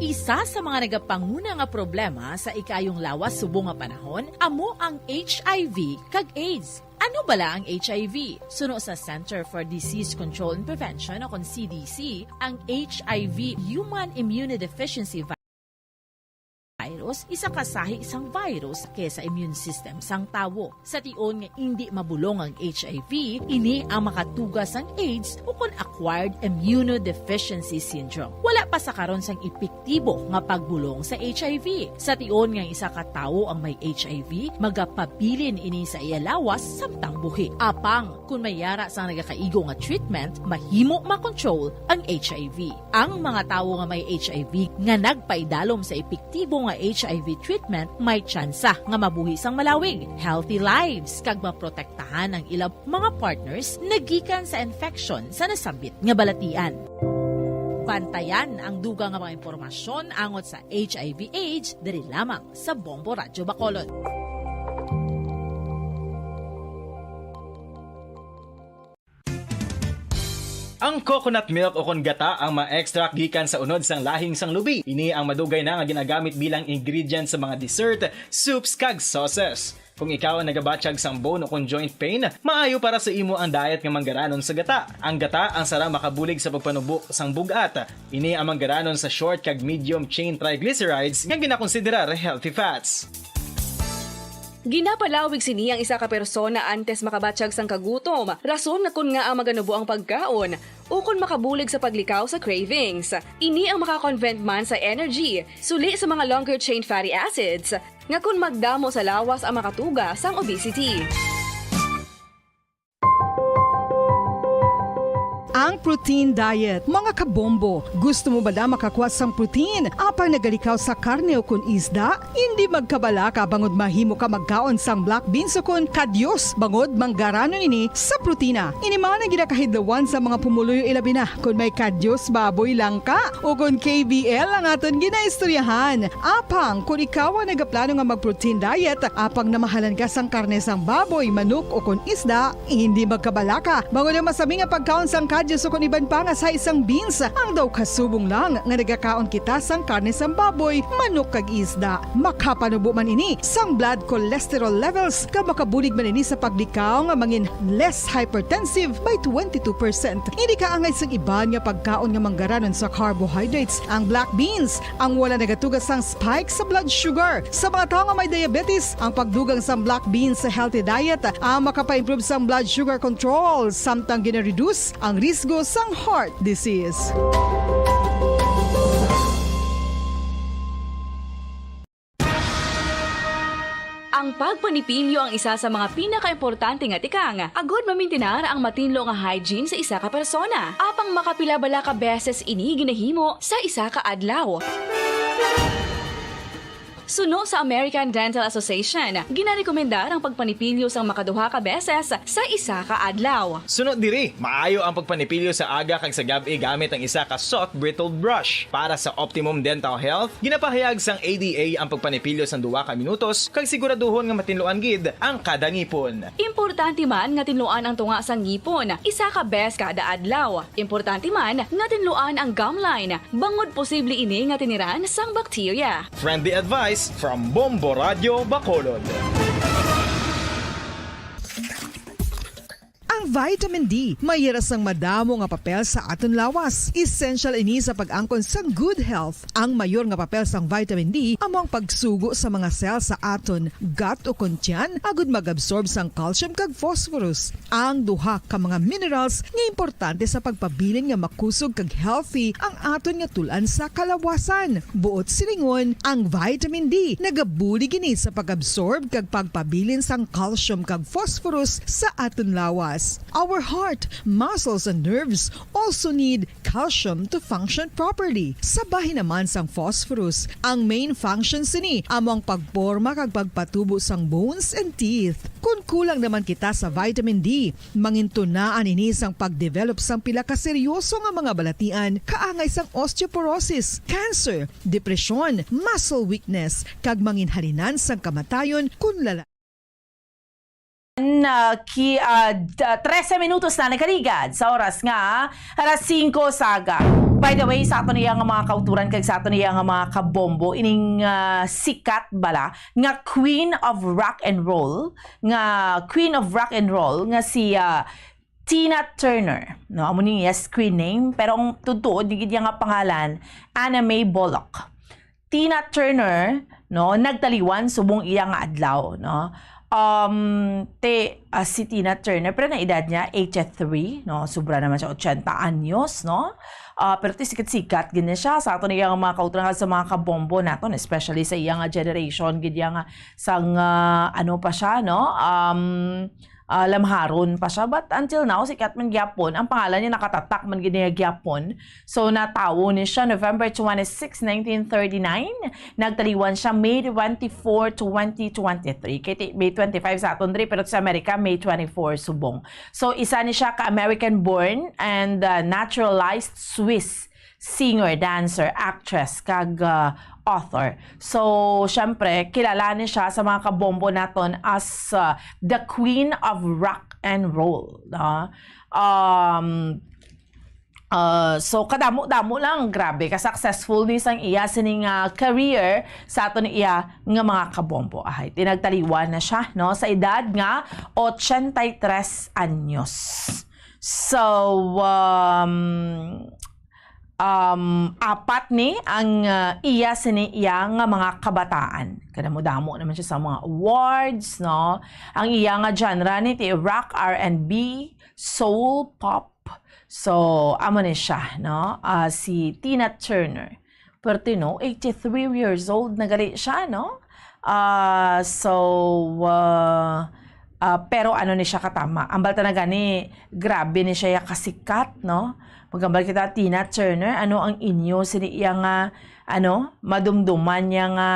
Isa sa mga nagapanguna nga problema sa ikaayong lawas subong nga panahon amo ang H I V kag AIDS. Ano bala ang H I V? Suno sa Center for Disease Control and Prevention, o kon C D C, ang H I V, Human Immunodeficiency Virus, isa ka sahi sang virus kay sa immune system sang tawo. Sa tion nga indi mabulong ang H I V, ini ang makatuga sang AIDS, o kon acquired immunodeficiency syndrome. Wala pa sa karon sang epektibo nga pagbulong sa H I V. Sa tion nga isa ka tawo ang may H I V, magapabilin ini sa iya lawas samtang buhi. Apang, kon may yara sang nagakaigo nga treatment, mahimo makontrol ang H I V. Ang mga tawo nga may H I V nga nagpaidalom sa epektibo nga H I V treatment may tsansa nga mabuhi sang malawig, healthy lives, kag maprotektahan ang ila mga partners nagikan sa infection sa nasambit nga balatian. Bantayan ang dugang nga mga impormasyon angot sa H I V AIDS diri lamang sa Bombo Radyo Bacolod. Ang coconut milk o kon gata ang ma-extract gikan sa unod sang lahing sang lubi. Ini ang madugay na nga ginagamit bilang ingredient sa mga dessert, soups, kag sauces. Kung ikaw ang nagabatyag sang bone o kon joint pain, maayo para sa imo ang diet nga manggaranon sa gata. Ang gata ang sara makabulig sa pagpanubo sang bug-at. Ini ang manggaranon sa short kag medium chain triglycerides nga ginakonsiderar healthy fats. Ginapalawig sini ang isa ka persona antes makabatyag sang kagutom, rason nga kon ngaa maganubo ang pagkaon, ukon makabulig sa paglikaw sa cravings. Ini ang maka-convert man sa energy, suli sa mga longer chain fatty acids, nga kon magdamo sa lawas ang makatuga sang obesity. Ang protein diet, mga kabombo. Gusto mo bala makakuha sang protein apang nagalikaw sa karne ukon isda? Indi magkabalaka bangod mahimo ka magkaon sang black beans ukon kadyos bangod manggaranon ini sa protina. Ini man ang ginakahidlawan sa mga pumuluyo, ilabi na kon may kadyos baboy lang ka ukon K B L ang aton ginaistoryahan. Apang kon ikaw ang nagaplano nga mag-protein diet apang namahalan ka sang karne sang baboy, manok ukon isda, hindi magkabalaka bangod ang masami nga pagkaon sang kadyos ukon iban pa nga sahi sang beans ang daw kasubong lang nga nagakaon kita sang karne sang baboy, manok kag isda. Makapanubo man ini sang blood cholesterol levels kag makabulig man ini sa paglikaw nga mangin less hypertensive by twenty-two percent. Hindi kaangay sang iban nga pagkaon nga manggaranon sa carbohydrates ang black beans, ang wala nagatuga sang spike sa blood sugar. Sa mga tawo nga may diabetes, ang pagdugang sang black beans sa healthy diet ang makapa-improve sang blood sugar control, samtang gina-reduce ang risgo sang heart disease. Ang pagpanipilyo ang isa sa mga pinakaimportante nga tikang agud mamintinar ang matinlo nga hygiene sa isa ka persona. Apang makapila bala ka beses ini ginahimo sa isa ka adlaw? Suno sa American Dental Association, ginarekomendar ang pagpanipilyo sang makaduha ka beses sa isa ka adlaw. Suno diri, maayo ang pagpanipilyo sa aga kag sa gab-i gamit ang isa ka soft bristled brush. Para sa optimum dental health, ginapahayag sang A D A ang pagpanipilyo sang duha ka minutos kag siguraduhon nga matinluan gid ang kada ngipon. Importante man nga tinluan ang tunga sang ngipon isa ka bes kada adlaw. Importante man nga tinluan ang gum line, bangod posible ini nga tiniran sang bakterya. Friendly advice from Bombo Radyo Bacolod. Vitamin D may yara sang madamo nga papel sa aton lawas. Essential ini sa pag-angkon sang good health. Ang mayor nga papel sang vitamin D amo ang pagsugo sa mga cell sa aton gut o kon tiyan agud mag-absorb sang calcium kag phosphorus, ang duha ka mga minerals nga importante sa pagpabilin nga makusog kag healthy ang aton nga tul-an sa kalawasan. Buot silingon, ang vitamin D nagabulig ini sa pag-absorb kag pagpabilin sang calcium kag phosphorus sa aton lawas. Our heart, muscles, and nerves also need calcium to function properly. Sa bahin naman sang phosphorus, ang main function sini amo ang pagporma kag pagpatubo sang bones and teeth. Kon kulang naman kita sa vitamin D, mangintunaan ini sang pag-develop sang pila ka seryoso nga mga balatian kaangay sang osteoporosis, cancer, depresyon, muscle weakness, kag manginhalinan sang kamatayon kon lala- Na ki, ah, d-, trese minutos na nakaligad sa oras nga alas singko sa aga. By the way, sa aton iya nga mga kauturan kag sa aton iya nga mga kabombo, ining, ah, sikat bala nga queen of rock and roll, nga queen of rock and roll nga si, ah, Tina Turner, no? Amo ni iya screen name, pero ang tutuod ni gid iya nga pangalan, Anna Mae Bullock. Tina Turner, no, nagtaliwan subong iya nga adlaw, no? Um, te, ah, si Tina Turner, pero ang edad niya, eighty-three, no? Sobra naman siya, ochenta anyos, no? Ah, pero ti sikat-sikat gid ni siya sa aton iya nga mga kauturan kag sa mga kabombo naton, especially sa iya nga generation, gid iya nga sang, ah, ano pa siya, no? Um, ah, lamharon pa siya. But until now, sikat man gyapon. Ang pangalan niya nakatatak man gid niya gyapon. So, natawo ni siya November twenty-six, nineteen thirty-nine. Nagtaliwan siya May twenty-four, twenty twenty-three. Kay ti-, May twenty-five sa aton diri, pero sa Amerika, May twenty-four subong. So, isa ni siya ka American-born and, uh, naturalized Swiss singer, dancer, actress, kag, uh, author. So, syempre, kilala ni siya sa mga kabombo naton as, uh, the queen of rock and roll, no? Um, uh, so, kadamo-damo lang, grabe, ka-successful ni sang iya sining, uh, career sa aton iya nga mga kabombo. Ahay, tinagtaliwan na siya, no? Sa edad nga ochenta y tres anyos. So, um, um, apat ni ang, uh, iya sini iya nga mga kabataan. Kadamo-damo naman siya sa mga awards, no? Ang iya nga genre ni ti rock, R and B, soul, pop. So, amo ni siya, no? Ah, si Tina Turner. Pero, no, eighty-three years old na gali siya, no? Ah, so, ah, ah, pero ano ni siya katama? Ambal ta na gani, grabe ni siya ya kasikat, no? Magambal kita, Tina Turner, ano ang inyo sini iya nga, ano, madumduman niya nga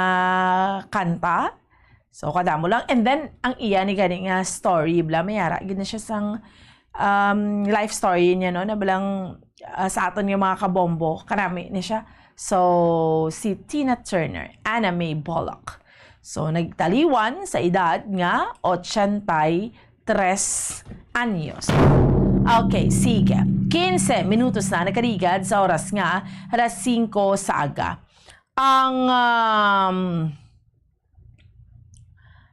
kanta? So, kadamo lang. And then, ang iya ni gani nga story, bala, may ara gid na siya sang, um, life story niya, no? Na balang, ah, sa aton nga mga kabombo, kanami ni siya. So, si Tina Turner, Anna Mae Bullock. So, nagtaliwan sa edad nga ochenta y tres anyos. Okay, sige. Quince minutos na nakaligad sa oras nga alas singko sa aga. Ang, um,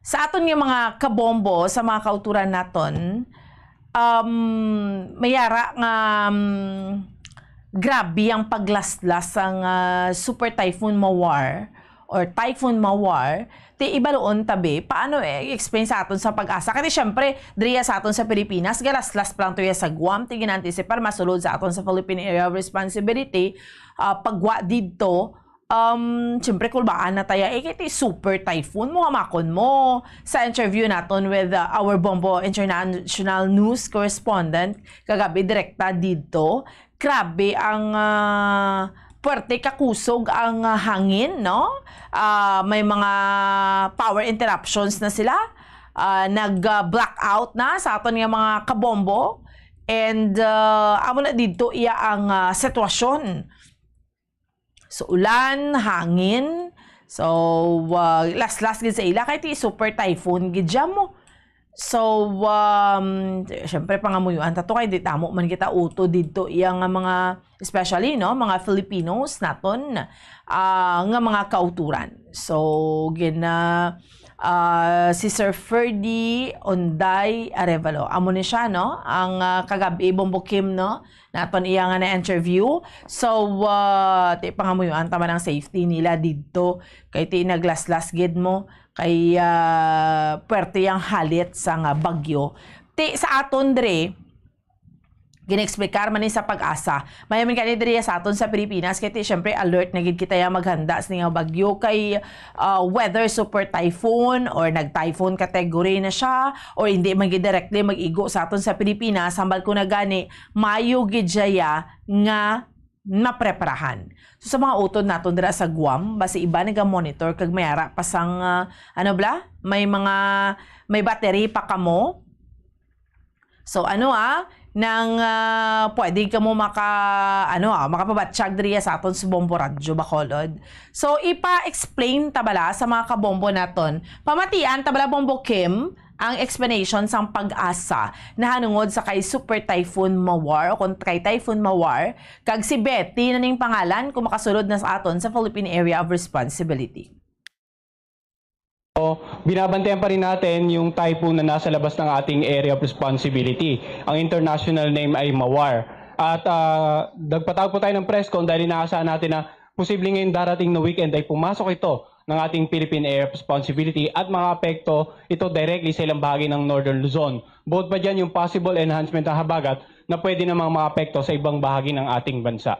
sa aton nga mga kabombo, sa mga kauturan naton, um, may ara nga, um, grabe ang paglaslas sang, ah, Super Typhoon Mawar or Typhoon Mawar. Ti ibaluon tabi, paano i-explain sa aton sa PAGASA? Kasi syempre, diriya sa aton sa Pilipinas, galaslas pa lang to ya sa Guam, ti gin-anticipar masulod sa aton sa Philippine Area of Responsibility, ah, pagwa didto, um, siyempre, kulbaan na taya. Eh, kay ti super typhoon mo, hamakon mo. Sa interview naton with, uh, our Bombo International News correspondent, kagabi, direkta didto. Grabe ang, ah, puwerte kakusog ang, ah, hangin, no? Ah, may mga power interruptions na sila. Ah, nag, ah, blackout na sa aton nga mga kabombo. And, ah, amo na didto iya ang, ah, sitwasyon. So, ulan, hangin. So, ah, laslas gid sa ila kay ti super typhoon gid siya mo. So, um, syempre, pangamuyuan ta to kay di tamo man kita uto didto iya nga mga especially, no, mga Filipinos naton, ah, nga mga kauturan. So, gina, ah, si Sir Ferdy Onday Arevalo. Amo ni siya, no? Ang, ah, kagabi, Bombo Kim, no? Naton iya nga na-interview. So, ah, ti pangamuyoan ta man ang safety nila didto. Kay ti naglaslas gid mo. Kay, ah, puwerte yang halit sang, ah, bagyo. Ti sa aton dre, gina-explicar man ni sa PAGASA. May man kani diri sa aton sa Pilipinas, kay ti, syempre, alert na gid kita yang maghanda sa nga bagyo kay, ah, whether super typhoon or nag-typhoon category na siya or hindi man gid directly mag-igo sa aton sa Pilipinas, hambal ko na gani, mayo gid siya nga napreparahan. So, sa mga utod naton dira sa Guam, basi iba naga-monitor kag may ara pa sang, ah, ano bala? May mga, may battery pa kamo. So, ano, ah, nang, ah, pwede kamo maka, ano, ah, makapabatsyag diri sa aton sa Bombo Radyo Bacolod. So, ipa-explain ta bala sa mga kabombo naton. Pamatian ta bala, Bombo Kim, ang explanation sang PAGASA nahanungod sa kay Super Typhoon Mawar o kon kay Typhoon Mawar, kag si Betty na ning pangalan kung makasulod na sa aton sa Philippine Area of Responsibility. So, binabantayan pa rin natin yung typhoon na nasa labas ng ating area of responsibility. Ang international name ay Mawar. At ah, nagpatawag po tayo ng press con dahil inaasahan natin na posible ngayong darating na weekend ay pumasok ito ng ating Philippine Area of Responsibility at makaapekto ito directly sa ilang bahagi ng Northern Luzon. Bukod pa dyan yung possible enhancement ng habagat na pwede namang makaapekto sa ibang bahagi ng ating bansa.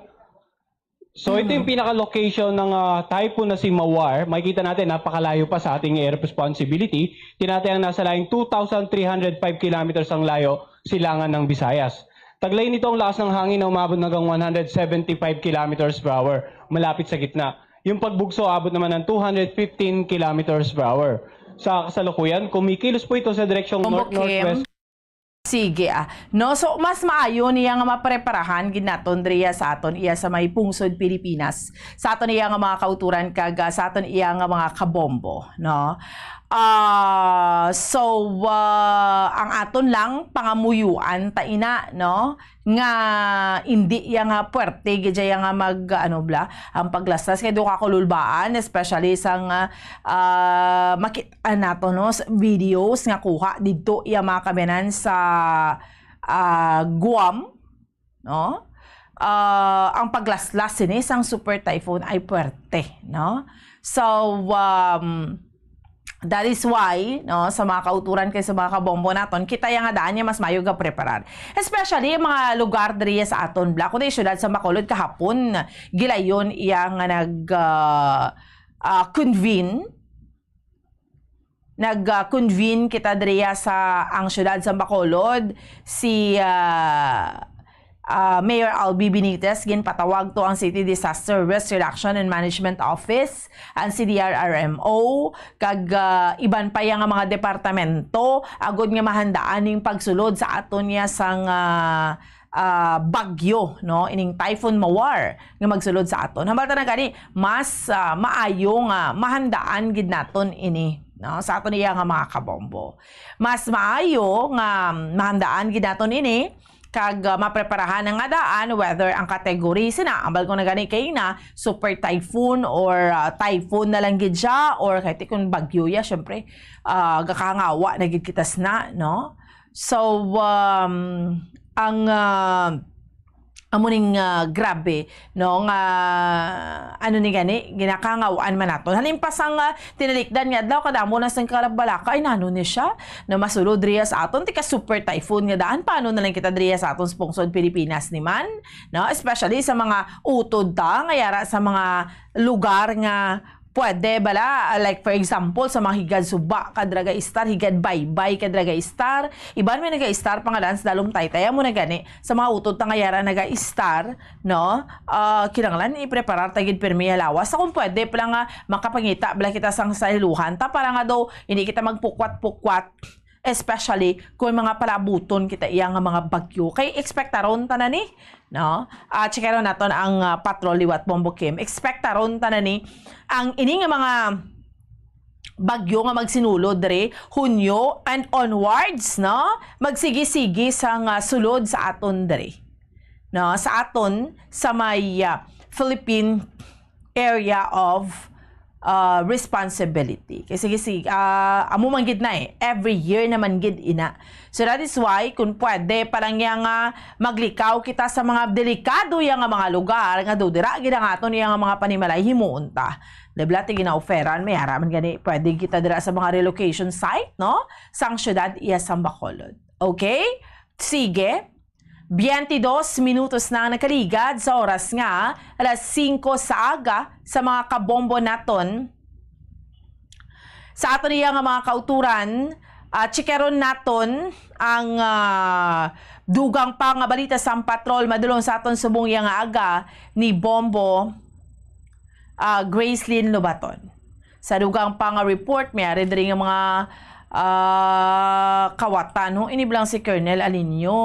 So ito yung pinaka-location ng ah, typhoon na si Mawar. Makikita natin, napakalayo pa sa ating area of responsibility. Tinatayang nasa layong two thousand three hundred five kilometers ang layo silangan ng Visayas. Taglay nito ang lakas ng hangin na umabot hanggang one hundred seventy-five kilometers per hour, malapit sa gitna. Yung pagbugso, abot naman ng two hundred fifteen kilometers per hour. Sa kasalukuyan, kumikilos po ito sa direksyong Bombo Kim, north-northwest. Sige, ah. No, so mas maayo niya nga mapreparahan gid naton diriya sa aton iya sa may pungsod Pilipinas, sa aton iya nga mga kauturan kag ah, sa aton iya nga mga kabombo, no? Ah, so ah, ang aton lang pangamuyuan ta ina, no? Nga indi iya nga puwerte gid siya nga mag ano bala, ang paglaslas kay do ka kululbaan, especially sa nga ah, makit-an nato, no, sa videos nga kuha didto iya mga kaabyanan sa ah, Guam, no? Ah, ang paglaslas sini sang super typhoon ay puwerte, no? So, um, that is why, no, sa mga kauturan kay sa mga kabombo naton, kita ya nga daan niya mas mayo ga preparar. Especially ang mga lugar diri sa aton bala, kundi syudad sa Bacolod kahapon, gilayon iya nga nag ah, ah, convene nag-convene kita diriya sa ang siyudad sa Bacolod, si ah, ah, Mayor Albi Benitez, ginpatawag to ang City Disaster Risk Reduction and Management Office, ang C D R R M O, kag ah, iban pa ya nga mga departamento agod nga mahandaan ning pagsulod sa aton niya sang ah, ah, bagyo, no, ining Typhoon Mawar nga magsulod sa aton. Hambal ta na gani, mas ah, maayo nga mahandaan gid naton ini, no, sa aton iya nga mga kabombo. Mas maayo nga mahandaan gid naton ini kag ah, mapreparahan ang nga daan, whether ang category sina, ambal ko na gani kay na super typhoon or ah, typhoon na lang gid siya, or kahit kung bagyo ya, syempre ah, gakangawa na gid kita sna, no? So um, ang ah, amo ning ah, grabe, no, nga ano ni gani, ginakangawan man naton. Halimpas ang ah, tinalikdan nga adlaw, kadamo na sang kalabalaka, ay nano ni siya na masulod riya sa aton, tika super typhoon nga daan, paano na lang kita diriya sa aton sa pungsod Pilipinas ni man, no? Especially sa mga utod ta nga yara sa mga lugar nga pwede bala, ah, like for example, sa mga higad suba ka draga istar, higad baybay ka draga istar, iban may naga istar pangalan sa dalom taytay, amo na gani sa mga utod ta nga yara naga istar, no? Ah, kinahanglan ipreparar ta gid pirmi ya lawas. Sa kung pwede pala nga makapangita bala kita sang sahiluhan ta para nga daw hindi kita magpukwat-pukwat, especially kung mga palabuton kita iya nga mga bagyo. Kay expectaron ta na ni, no? Ah, checkeron naton ang ah, patrol liwat Bombo Kim. Expectaron ta na ni ang ini nga mga bagyo nga magsinulod diri Hunyo and onwards, no? Magsigi-sigi sa nga sulod sa aton diri. no, sa aton sa may, ah, Philippine Area of, ah, Responsibility. Kay sige, sige, ah, amo man gid na eh. Every year naman gid ina. So that is why, kung pwede, parang iya nga maglikaw kita sa mga delikado iya nga mga lugar, nga do dira gid ang aton iya nga mga panimalay, himuon ta. Labi na ti gina-offeran, may ara man gani, pwede kita dira sa mga relocation site, no? Sang syudad iya sang Bacolod. Okay? Sige. Biyente dos minutos na ang nakaligad sa oras nga alas singko sa aga sa mga kabombo naton. Sa aton iya nga mga kauturan, ah, chikaron naton ang, ah, dugang pa nga balita sang patrol madulong sa aton subong iya nga aga ni Bombo, ah, Gracelyn Lobaton. Sa dugang pa nga report, may ari diri nga mga, ah, kawatan, no? Ini ba lang si Colonel Alinio?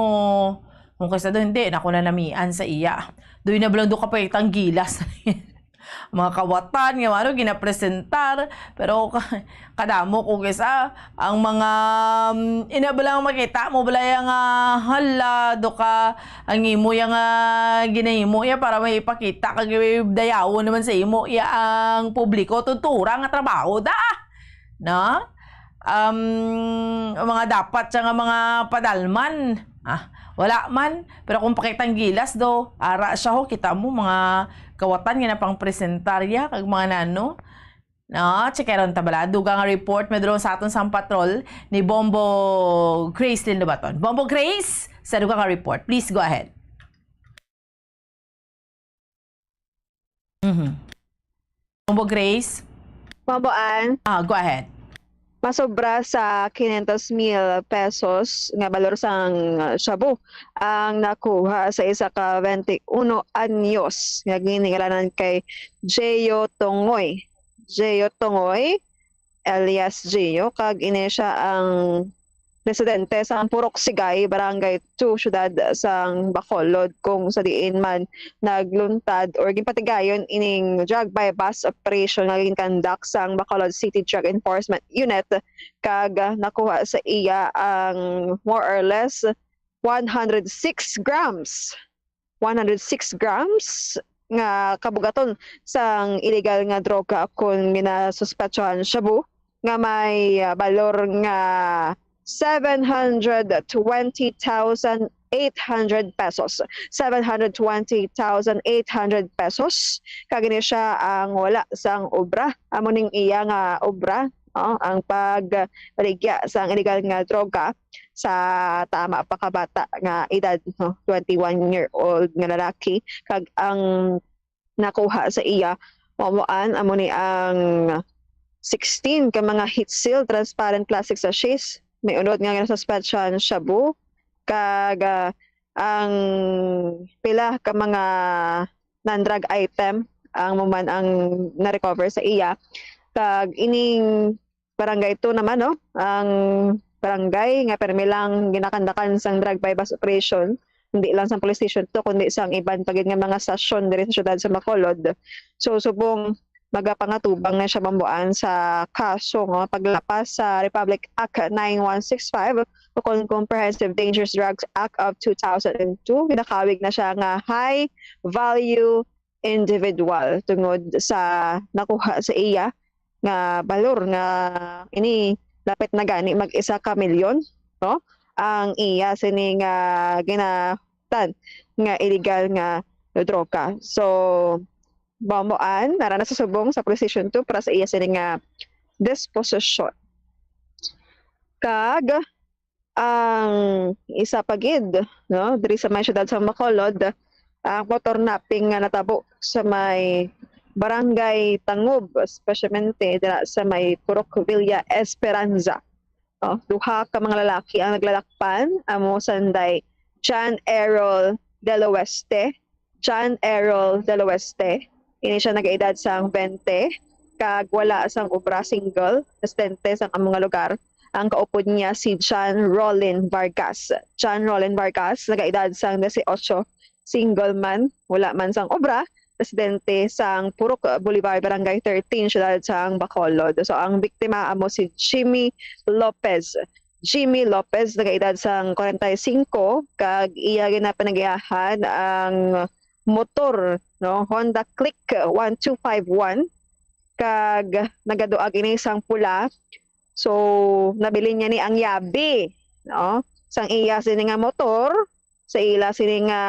Kung kaysa doon, hindi, ako na namian sa iya. Doon na ba lang doon kapag tanggilas. Mga kawatan nga, ano, ginapresentar. Pero ka-, kadamo ko kaysa, ang mga, um, ina ba lang makita mo, bala yang, ah, hala, do ka, ang imo yang, ah, ginahimo ya para may ipakita kag may dayawon naman sa imo ya ang publiko, tutura nga trabaho da, no? Um, ang mga dapat siya nga mga padalman, ah, wala man. Pero kung pakitang gilas do, ara siya ho, kita mo, mga kawatan nga napangpresentarya, kag mga nano. No, chikaron ta bala. Dugang nga report, madulong sa aton sang patrol ni Bombo Grace Lindobaton. Bombo Grace, sa dugang nga report, please go ahead. Mhm. Bombo Grace? Bombo Ann? Ah, go ahead. Masobra sa quinientos mil pesos nga balor sang, uh, shabu ang nakuha sa isa ka twenty-uno anyos nga giningalanan kay Geo Tongoy. Geo Tongoy, alias Geo, kag ini siya ang residente sa Purok Sigay, Barangay two, siyudad sang Bacolod, kung sa diin man nagluntad or ginpatigayon ining drug buy-bust operation nga ginkandak sang Bacolod City Drug Enforcement Unit, kag nakuha sa iya ang more or less one hundred six grams, one hundred six grams nga kabugaton sang illegal nga droga, kon ginasuspetsahan shabu, nga may, ah, balor nga seven hundred twenty thousand eight hundred pesos. Seven hundred twenty thousand eight hundred pesos. Kag ini siya ang wala sang obra. Amo ning iya nga obra, no? Ang pagbaligya sang illegal nga droga sa tama pa ka bata nga edad, no? Twenty-one-year-old nga lalaki. Kag ang nakuha sa iya, mao man, amo ni ang sixteen ka mga heat seal transparent plastic sachets. May unod nga ginasuspetsahan shabu, kag, ah, ang pila ka mga non-drug item ang mo man ang na-recover sa iya. Kag ining Barangay two naman, no? Ang barangay nga permi lang ginakandakan sang drug buy-bust operation, hindi lang sa Police Station two, kundi sang iban pa gid nga mga stasyon diri sa siyudad sa Bacolod. So, subong magapangatubang na siya, Bombo Ann, sa kaso nga paglapas sa Republic Act nine one six five ukon Comprehensive Dangerous Drugs Act of two thousand and two, ginakawig na siya nga high value individual tungod sa nakuha sa iya nga balor nga ini lapit na gani mag isa ka milyon, no? Ang iya sini nga ginatan nga illegal nga droga. So, Bombo Ann, nara na sa subong sa Police Station two para sa iya sini nga disposisyon. Kag ang isa pa gid, no, diri sa may siyudad sa Bacolod, ang motor napping nga natabo sa may Barangay Tangob, especialmente dira sa may Purok Villa Esperanza. No, duha ka mga lalaki ang naglalakpan, amo sanday John Errol del Oeste, John Errol del Oeste. Ini siya nagaedad sang twenty, kag wala sang obra, single, residente sang amo nga lugar. Ang kaupod niya si John Rollin Vargas. John Rollin Vargas, nagaedad sang dieciocho, single man, wala man sang obra, residente sang Purok Bolivar, Barangay thirteen, siyudad sang Bacolod. So, ang biktima amo si Jimmy Lopez. Jimmy Lopez, nagaedad sang kwarenta y singko, kag iya ginapanagiahan ang motor, no, Honda Click one two five one, kag nagaduag ini sang pula. So, nabilin niya ni ang yabi, no, sang iya sini nga motor, sa ila sini nga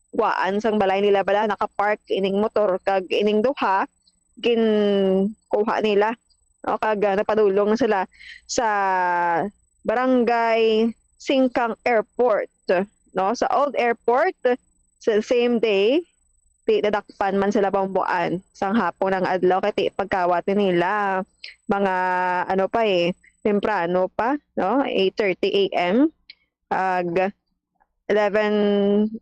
kuwaan sang balay nila bala, nakapark ining motor, kag ining duha ginkuha nila, no? Kag, ah, napadulong na sila sa Barangay Singkang Airport, no? Sa Old Airport, sa same day, ti nadakpan man sila, Bomboan, sang hapon ang adlaw, kay ti pagkawat ni nila mga, ano pa eh, temprano pa, no? Eight thirty A M. Ag eleven,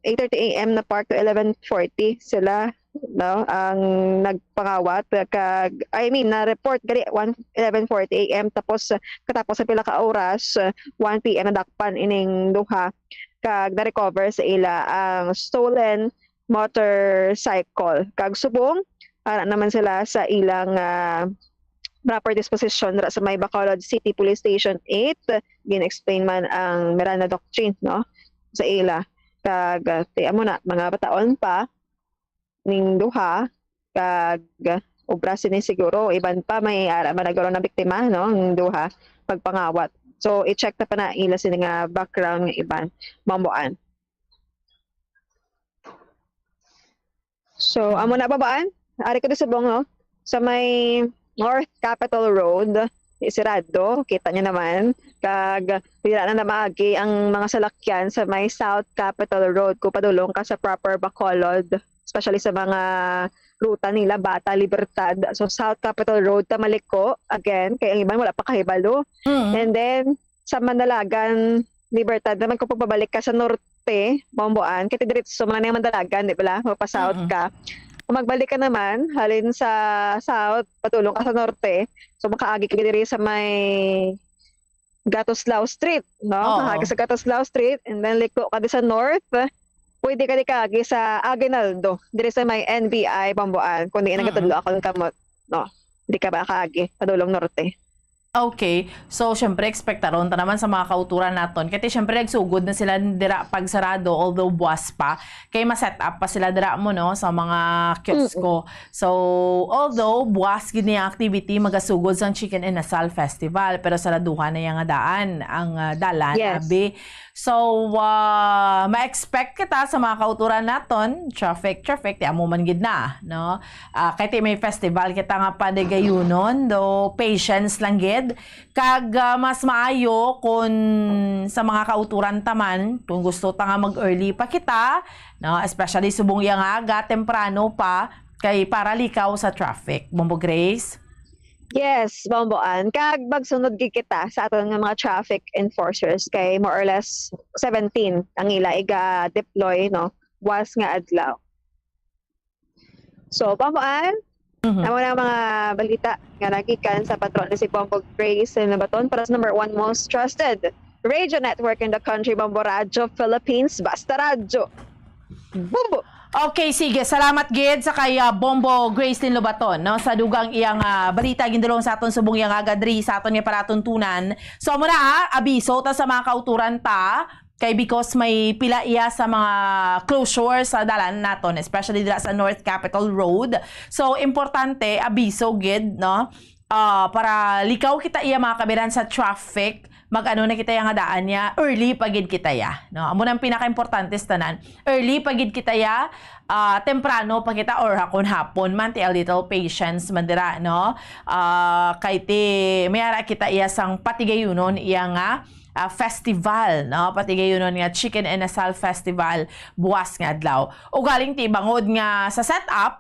eight thirty A M na park to eleven forty sila, no, ang nagpangawat, kag, I mean, na-report gali one, eleven forty A M, tapos, uh, katapos sa pila ka oras, uh, one P M, nadakpan ining duha, kag na-recover sa ila ang stolen motorcycle. Kag subong, ara naman sila sa ilang, ah, proper disposition dira sa may Bacolod City Police Station eight. Gin-explain man ang Miranda Doctrine, no, sa ila. Kag, ah, ti amo na, mga bataon pa ning duha, kag, ah, obra sini siguro, iban pa may ara man nagkaroon na biktima, no, ang duha, pagpangawat. So, i-check ta pa na ila sini nga background nga iban, Bomboan. So, amo na, Bomboan. Ari ko di subong, no? Sa may North Capitol Road, eh, sirado, kita niyo naman. Kag dira na namaagi ang mga salakyan sa may South Capitol Road kung padulong ka sa proper Bacolod, especially sa mga ruta nila, Bata, Libertad. So, South Capitol Road, ta maliko, again, kay ang iban wala pa kahibalo. Mm. And then, sa Mandalagan, Libertad naman, kung pagpabalik ka sa norte, Bomboan, kay diretso man ang Mandalagan, di ba? Mapa-south Mm-mm. ka. Kung magbalik ka naman, halin sa south, padulong ka sa norte, so makaagi ka diri sa may Gatoslao Street, no? Oo. Makaagi sa Gatoslao Street, and then liko ka di sa north, pwede ka di kaagi sa Aguinaldo, diri sa may N B I, Bomboan, kung di Mm-mm. nagatudlo ako ng kamot, no? Di ka ba kaagi, padulong norte? Okay. So, syempre, ekspektaron ta naman sa mga kauturan naton. Kay, syempre, nagsugod na sila dira pagsarado, although buwas pa. Kay ma-set up pa sila dira mo, no, sa mga kiosko. Mm. So, although buwas gid niya activity, magasugod sang Chicken Inasal Festival, pero saraduhan na iya nga daan, ang, ah, dalan, Yes. abi. So, ah, ma-expect kita sa mga kauturan naton, traffic, traffic, ti amo man gid na, no? Ah, kay ti may festival kita nga patigayunon, do patience lang gid. Kag, ah, mas maayo kung sa mga kauturan ta man, kung gusto ta nga mag-early pa kita, no? Especially subong iya nga aga, temprano pa, kay para likaw sa traffic. Bombo Grace? Yes, Bomboan. Kag magsunod gid kita sa aton nga mga traffic enforcers, kay more or less seventeen ang ila iga-deploy, no, buwas nga adlaw. So, Bomboan, Mhm. amo na ang mga balita nga nagikan sa patron ni si Bombo Grace Nabaton para sa number one most trusted radio network in the country, Bombo Radyo Philippines, Basta Radyo. Bombo! Okay, sige. Salamat gid sa kay, ah, Bombo Grace Lobaton, no? Sa dugang iyang, ah, balita, gindulong sa aton subong iyang aga diri sa aton nga palatuntunan. So, amo na, ah, abiso ta sa mga kauturan ta, kay because may pila iya sa mga closure sa dalan naton, especially dira sa North Capitol Road. So, importante, abiso gid, no? Ah, para likaw kita iya, mga kabiran, sa traffic, mag-ano na kita iya nga daan niya, early pa gid kita iya, no? Amo na ang pinaka-importante sa tanan. Early pa gid kita iya, ah, temprano pa kita, or hakon hapon man, ti a little patience man dira, no? Ah, kay ti, may ara kita iya sang patigayunon iya nga, ah, festival, no? Patigayunon nga Chicken Inasal Festival buwas nga adlaw. Ugaling ti bangod nga sa setup,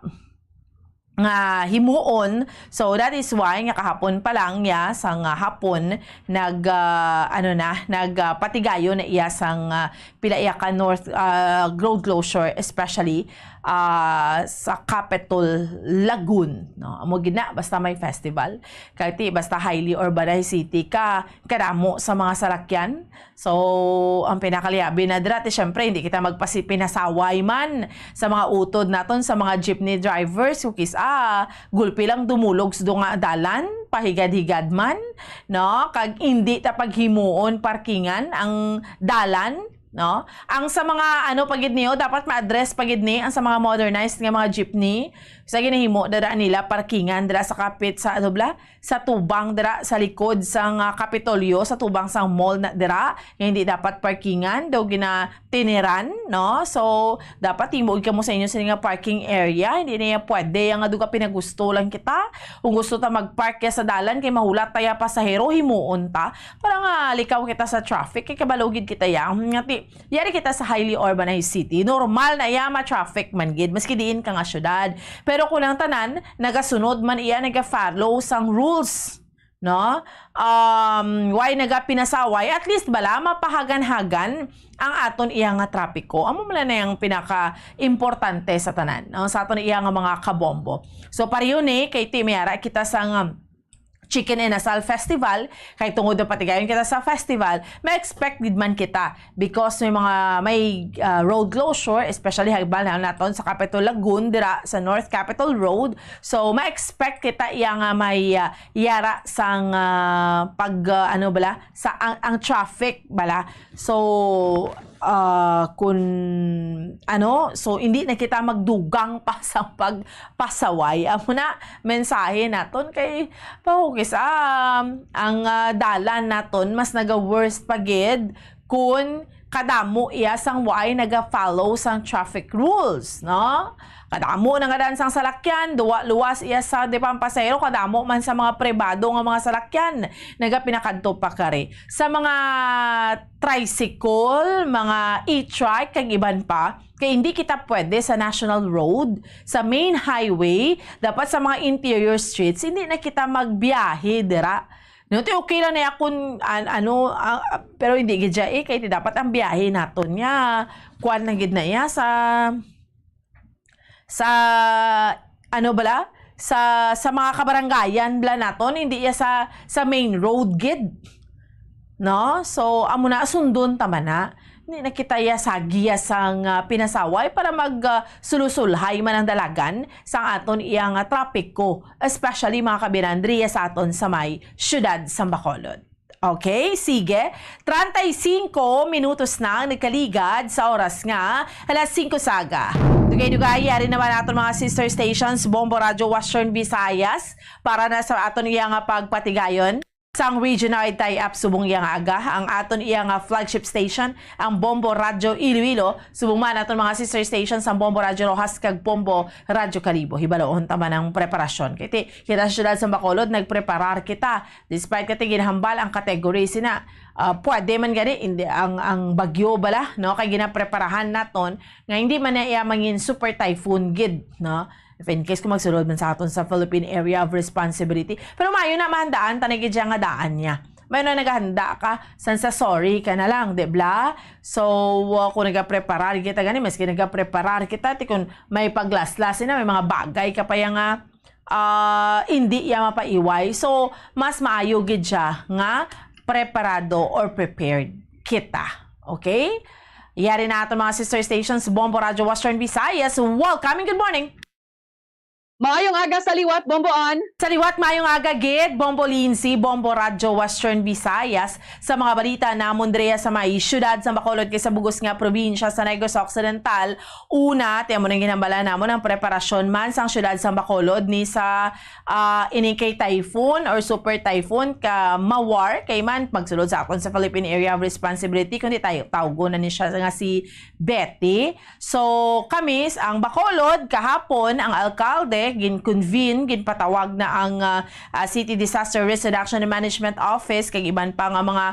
nga himuon. So, that is why nga kahapon pa lang niya, sa nga hapon, nag, ah, ano na, nag, ah, patigayon na iya sang, ah, pila iya ka North, ah, road closure, especially, ah, sa Capitol Lagoon, no? Amo gid na, basta may festival. Kay ti, basta highly urbanized city ka, kadamo sa mga salakyan, So, ang pinakaliabi na dira, ti, syempre, hindi kita magpasi-, pinasaway man sa mga utod naton, sa mga jeepney drivers, kung kis-a, gulpi lang dumulog sa dunga dalan, pahigad-higad man, no? Kag indi ta paghimuon parkingan ang dalan, no? Ang sa mga ano pa gid niyo, dapat ma-address pa gid ni ang sa mga modernized nga mga jeepney. Sa ginahimo dira nila parkingan dira sa kapit sa ano bala, sa tubang dira sa likod sang ah, Kapitolyo, sa tubang sang mall na dira, nga hindi dapat parkingan, daw ginatiniran, no? So, dapat himuon kamo sa inyo sini nga parking area. Hindi na yan pwede. Ang duga pinagusto lang kita. Kung gusto ta mag-park ya sa dalan, kay mahulat ta ya pasahero, himuon ta. Para nga likaw kita sa traffic, kay kabalo gid kita ya. Nga ti, yari kita sa highly urbanized city. Normal na ya, ma-traffic man gid, maski diin ka nga syudad. Pero kung ang tanan, nagasunod man iya, naga-follow sang rules, no? Um, why nagapinasaway? At least bala, mapahagan-hagan ang aton iya nga trapiko. Amo man na yung pinaka-importante sa tanan, no? Sa aton iya nga mga kabombo. So, pareho ni, kay ti may ara kita sa nga Chicken Inasal Festival, kay tungod na patigayon kita sa festival, ma-expect gid man kita because may mga, may ah, road closure, especially hagbal na naton sa Capitol Lagoon, dira sa North Capitol Road. So, ma-expect kita iya nga may ah, yara sang ah, pag ah, ano bala, sa ang, ang traffic bala. So, ah, kun ano, so hindi na kita magdugang pa sa pagpasaway. Amo na mensahe naton kay pahukis ah, ang ah, dalan naton mas naga-worst pa gid kun kadamo iya sang waay naga-follow sang traffic rules, no? Kadamo na nga dan sang salakyan, duwa luwas iya sa di pa ang pasahero, kadamo man sa mga pribado nga mga salakyan nagapinakadto pa kari. Sa mga tricycle, mga e-trike, kag iban pa, kay hindi kita pwede sa national road, sa main highway, dapat sa mga interior streets, hindi na kita magbiyahe dira. No, ti okay lang na ya kung an- ano, ah, pero hindi gid siya eh, kay ti dapat ang biyahe naton niya. Kuan lang gid na iya sa sa ano bala? Sa sa mga kabarangayan bala naton, hindi iya sa sa main road gid. No? So, amo na sundon ta man na. Hindi na kita iya sagiya sang ah, pinasaway para mag ah, sulusulhay man ang dalagan sang aton iya nga trapiko, especially mga kabinandriya sa aton sa may siyudad sang Bacolod. Okay, sige. Treinta y cinco minutos na ang nagkaligad sa oras nga alas singko sa aga. Dugay-dugay, yari naman aton mga sister stations, Bombo Radyo Western Visayas, para na sa aton iya nga pagpatigayon sang regional tie-up subong iya nga aga, ang aton iya nga flagship station, ang Bombo Radyo Iloilo, subong man aton mga sister stations, ang Bombo Radyo Roxas kag Bombo Radyo Kalibo. Hibaloon ta man ang preparasyon. Kay ti, kita sa siyudad sa Bacolod, nagpreparar kita. Despite kay ti ginhambal ang category sina, ah, pwede man gani, hindi, ang, ang bagyo bala, no? Kay ginapreparahan naton nga hindi man na iya mangin super typhoon gid, no? If in case kung magsulod man sa aton sa Philippine Area of Responsibility. Pero maayo na mahandaan ta na gid siya nga daan niya. Maayo na naghanda ka, san sa sorry ka na lang, di bla? So, uh, kung nagapreparar kita gani, maski nagapreparar kita, ti kung may paglaslas na, may mga bagay ka pa yang, ah, ah, hindi iya mapaiway. So, mas maayo gid siya nga preparado or prepared kita. Okay? Yari na aton mga sister stations, Bombo Radyo Western Visayas. Welcome and good morning! Maayong aga sa liwat, Bombo Ann. Sa liwat, maayong aga gid, Bombo Lindsay, Bombo Radyo Western Visayas. Sa mga balita namon diri sa may siyudad sa Bacolod kay sa bug-os nga probinsya sa Negros Occidental, una, ti amo nang ginhambala namon ang preparasyon man sang siyudad sa Bacolod ni sa ah, ini kay typhoon or super typhoon ka Mawar, kay man magsulod sa aton sa Philippine Area of Responsibility, kundi tayo tawgon na ni siya nga si Betty. So, kami, ang Bacolod, kahapon, ang alkalde, gin-convene, ginpatawag na ang ah, ah, City Disaster Risk Reduction and Management Office, kag iban pa nga mga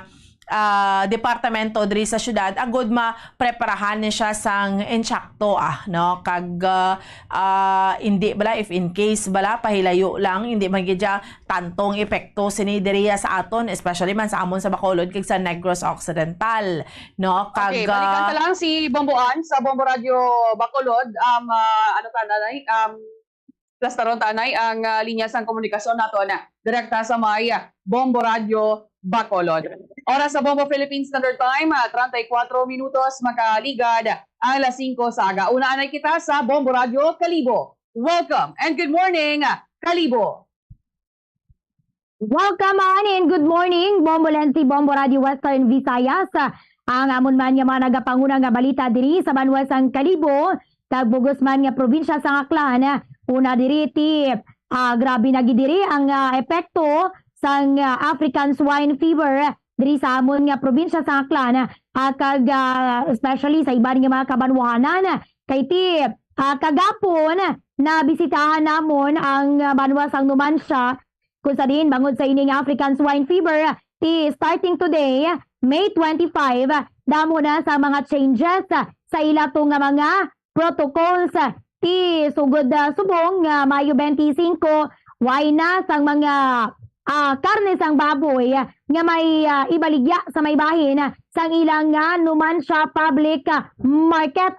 ah, departamento diri sa syudad, agud mapreparahan ni siya sang insakto, ah, no? Kag, ah, ah, hindi bala, if in case bala, pahilayo lang, hindi man gid siya tantong epekto sini diriya sa aton, especially man sa amon sa Bacolod kag sa Negros Occidental, no? Kag, Okay, balikan ah, ta lang si Bombo Ann sa Bombo Radyo Bacolod. Um, ah, ano ta, nanay? Um, plastaron ta anay ang ah, linya sang komunikasyon nato na direkta sa may ah, Bombo Radyo Bacolod. Oras sa Bombo Philippine Standard Time, ah, treinta y cuatro minutos, makaligad ang alas singko sa aga. Una anay kita sa Bombo Radyo Kalibo. Welcome and good morning, Kalibo. Welcome on and good morning, Bombo Lensi, Bombo Radio Western Visayas. Ang amon man nga mga nagapanguna nga balita diri sa banwa sang Kalibo, kag bugos man nga probinsya sang Aklan. Una diri ti, ah, grabe na gid diri ang, ah, epekto sang, ah, African Swine Fever diri sa amon nga probinsya sang Aklan, ah, kag, ah, especially sa iban nga mga kabanwahanan. Kay ti, ah, kagapon, nabisitahan namon ang, ah, banwa sang Numancia, kung sa diin bangod sa ining African Swine Fever, ti starting today, May twenty-five, damo na sa mga changes sa ila to nga mga protocols. Ti sugod, ah, subong nga Mayo twenty-five, way na sang mga, ah, karne sang baboy nga may, ah, ibaligya sa may bahin sang ilang nga Numancia Public, ah, Market.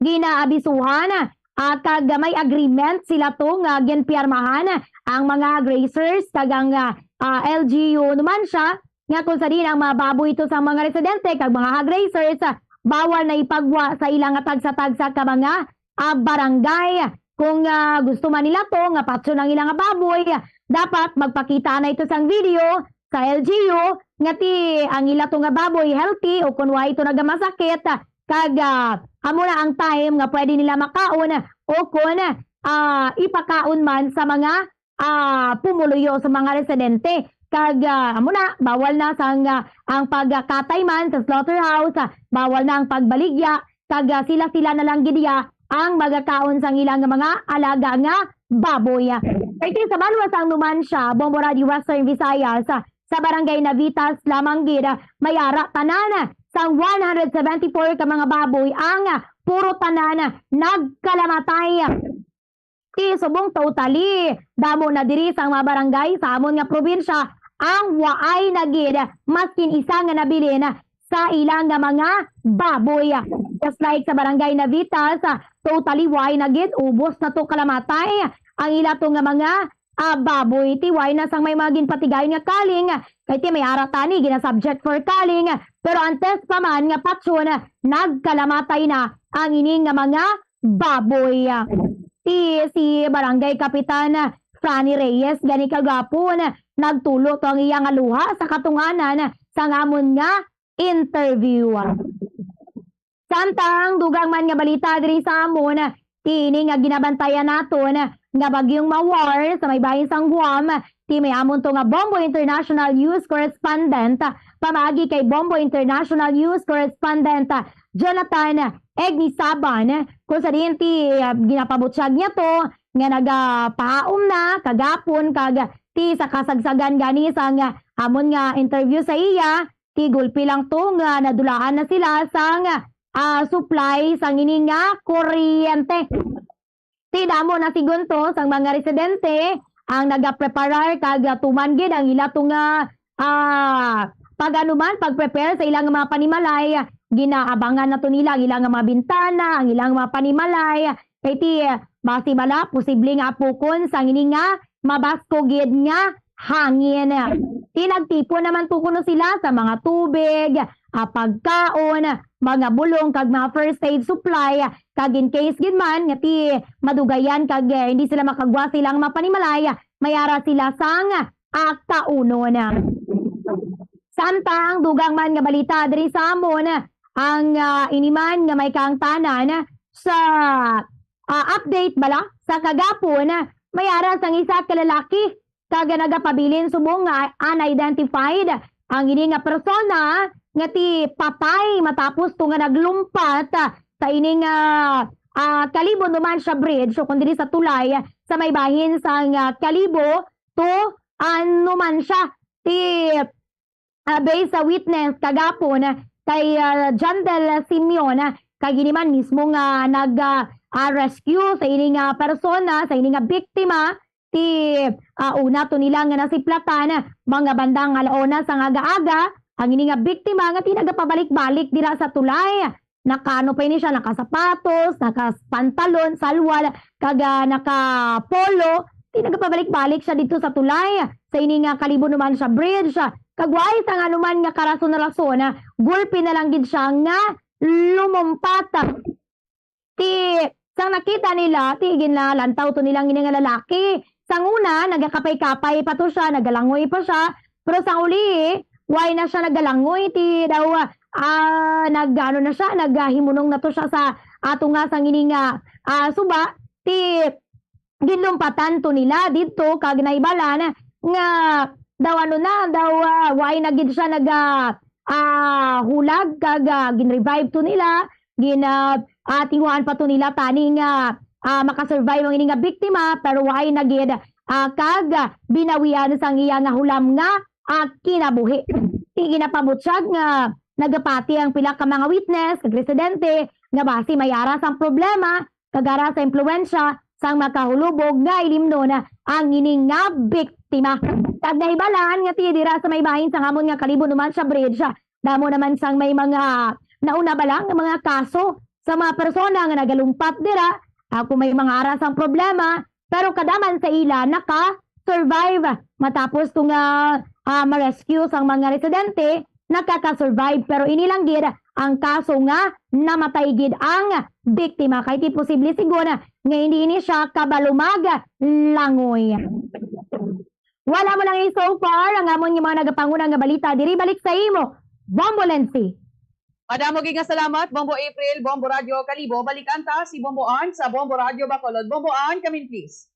Ginaabisuhan, ah, kag may agreement sila to nga ginpirmahan ang mga grazers kag ang, ah, ah, L G U Numancia nga kung sa diin ang mga baboy to sa mga residente kag mga hog raisers, ah, bawal na ipagwa sa ilang tagsa-tagsa ka mga, ah, barangay. Kung, ah, gusto man nila to nga patyon ang ilang baboy, dapat magpakita na ito sang video sa L G U nga ti ang ila to nga baboy healthy o kung wa ito nagamasakit, kag, ah, amo na ang time nga pwede nila makaon o kung, ah, ipakaon man sa mga, ah, pumuluyo sa mga residente. Kag, ah, amo na, bawal na sang, ah, ang pagkatay man sa slaughterhouse, ah, bawal na ang pagbaligya, kag, ah, sila-sila na lang gid iya ang magakaon sang ilang mga alaga nga baboy. Kay ti sa banwa sang Numancia, Bombo Radio Western Visayas, ah, sa Barangay Navitas lamang gid, ah, may ara tanan, ah, sang one hundred seventy-four ka mga baboy ang, ah, puro tanan, ah, nagkalamatay. Ti subong totally, damo na diri sang mga barangay sa amon nga probinsya ang waay na gid maskin isa nga nabilin sa ilang nga mga baboy. Just like sa Barangay Navitas, ah, totally waay na gid, ubos na to kalamatay ang ila to nga mga, ah, baboy. Ti waay na sang may mga ginpatigayon nga culling, kay ti may ara tani gina-subject for culling, pero antes pa man nga patyon, nagkalamatay na ang ini nga mga baboy. Ti si Barangay Kapitan Franny Reyes gani kagapon nagtulo to ang iya nga luha sa katunghanan sang amon nga interview. Samtang dugang man nga balita diri sa amon, ti ini nga ginabantayan naton nga bagyong Mawar sa may bahin sang Guam, ti may amon to nga Bombo International News Correspondent, pamaagi kay Bombo International News Correspondent Jonathan Egnisaban, kung sa diin ti, ah, ginapabutyag niya to nga nagapahaom na kagapon kag ti sa kasagsagan gani sang amon nga interview sa iya, ti gulpi lang to nga nadulaan na sila sang, ah, supply sang ini nga kuryente. Ti damo na sigon to sang mga residente ang nagapreparar kag tuman gid ang ila to nga, ah, pag-anuman, pag-prepare sa ilang mga panimalay. Ginaabangan na to nila ang ilang mga bintana, ang ilang mga panimalay. Kay ti, basi bala, posible nga apukon sang ini nga mabasko gid nga hangin. Ti nagtipon naman to kuno sila sa mga tubig, ah, pagkaon, mga bulong kag mga first aid supply, kag in case gid man nga ti madugayan kag, eh, hindi sila makagwa sa ilang mga panimalay, may ara sila sang, ah, kaunon. Samtang dugang man nga balita diri sa amon, ang, ah, ini man nga may kaangtanan sa, ah, update bala sa kagapon, may ara sang isa ka lalaki kag nagapabilin subong nga unidentified ang ini nga persona nga ti patay matapos to nga naglumpat sa ini nga, ah, Kalibo Numancia Bridge o kung dili sa tulay sa may bahin sang, ah, Kalibo to, ah, Numancia. Ti, ah, based sa witness kagapon kay, ah, Jandel Simeon, kag ini man mismo nga nag, ah, ah, rescue sa ini nga persona, sa ini nga biktima, ti, ah, una to nila nga nasiplatan, mga bandang alauna sang aga-aga, ang ini nga biktima nga ti nagapabalik-balik dira sa tulay. Nakaano pa ini siya, nakasapatos, nakapantalon, salwal, kag, ah, nakapolo. Ti nagapabalik-balik siya dito sa tulay, sa ini nga Kalibo Numancia Bridge. Kag waay sang anuman nga karason-rason, gulpi na lang gid siya nga lumumpat. Ti, sang nakita nila, ti ginalantaw to nilang ini nga lalaki. Sang una, nagakapay-kapay pa to siya, nagalangoy pa siya, pero sang uli, why na siya nagalangoy, ti daw, ah, nag-ano na siya, naghimunong na to siya sa ato nga sang ini nga, ah, suba, ti ginlumpatan to nila didto kag nahibalan nga daw ano na, daw, ah, why na gid siya nag, ah, ah, hulag kag, ah, gin-revive to nila, gin, ah, ah, tinguhaan pa to nila tani nga, ah, makasurvive ang ini nga biktima, pero why na gid, ah, kag binawian sang iya nga hulam nga, ah, kinabuhi. Ti ginapabutyag nga nagapati ang pila ka mga witness kag residente nga basi may ara sang problema kag ara sa impluwensya sang makahulubog nga ilimnon ang ini nga biktima. Kag nahibalaan nga ti dira sa may bahin sang amon nga Kalibo Numancia Bridge, damo naman sang may mga nauna bala nga mga kaso sa mga persona nga nagalumpat dira, ah, kung may mga ara sang problema, pero kada man sa ila naka-survive matapos to nga, ah, ma-rescue sang mga residente, nakaka-survive, pero ini lang gid ang kaso nga namatay gid ang biktima. Kay ti posible sigon nga hindi ini siya kabalo maglangoy. Wala mo lang so far ang amon nga mga nagapanguna nga balita diri. Balik sa imo, Bombo Lensi. Madamo gid nga salamat, Bombo April, Bombo Radyo Kalibo. Balikan ta si Bombo Ann sa Bombo Radyo Bacolod. Bombo Ann, come in, please.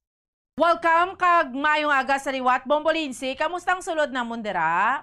Welcome kag maayong aga sa liwat, Bombo Lindsay. Kamusta ang sulod namon dira?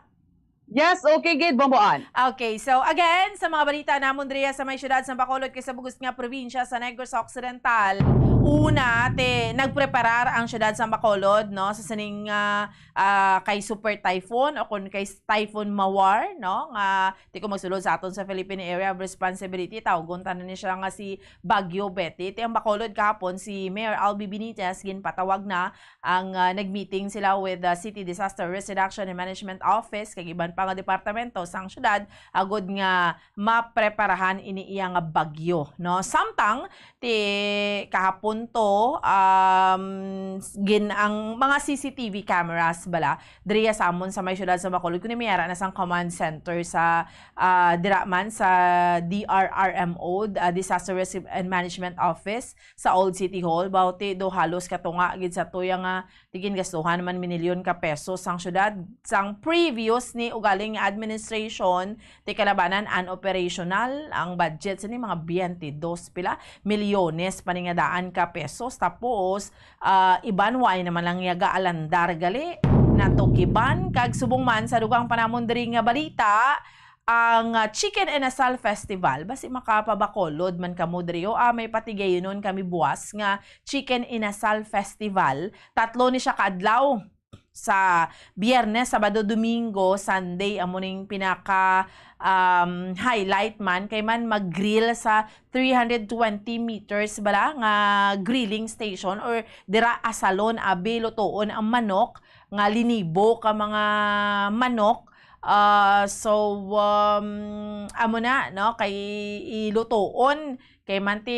Yes, okay gid, Bombo Ann. Okay, so again, sa mga balita namon diriya sa may siyudad sa Bacolod kag sa bug-os nga probinsya sa Negros Occidental, una, ti nagpreparar ang siyudad sa Bacolod, no, sa sining, ah, ah, kay Super Typhoon o kon kay Typhoon Mawar, no, nga ti kon magsulod sa aton sa Philippine Area of Responsibility, tawgon ta na ni siya nga si Bagyo Betty. Ti ang Bacolod kahapon, si Mayor Albee Benitez ginpatawag na ang, ah, nag-meeting sila with the City Disaster Risk Reduction and Management Office kag iban pa nga departamento sang syudad agod nga mapreparahan ini iya nga bagyo, no? Samtang ti kahapon to, um, gin-, ang mga C C T V cameras bala diriya sa amon sa may siyudad sa Bacolod, kundi may ara na sang command center sa, ah, dira man sa D R R M O, ah, Disaster Risk and Management Office sa Old City Hall. Bawti do halos katunga gid sa tuya nga ti gingastuhan man minilyon ka pesos sang syudad. Sang previous ni ugaling administration, ti kalabanan unoperational ang budget sini mga twenty-dos pila milyones pa ni nga daan ka pesos. Tapos, ah, iban way naman lang niya gaalandar gali, natukiban, kag subong man sa dugang panamon diri nga balita, ang, ah, Chicken Inasal Festival. Basi makapabakolod man kamo diri, o, ah, may patigayunon kami buwas nga Chicken Inasal Festival. Tatlo ni siya ka adlaw. Sa Biyernes, Sabado, Domingo, Sunday, amo ning pinaka, um, highlight man. Kay man mag-grill sa three hundred twenty meters bala nga grilling station or dira asalon, abi lutoon ang manok, nga linibo ka mga manok. Ah, so, um, amo na, no, kay ilutoon kay man ti,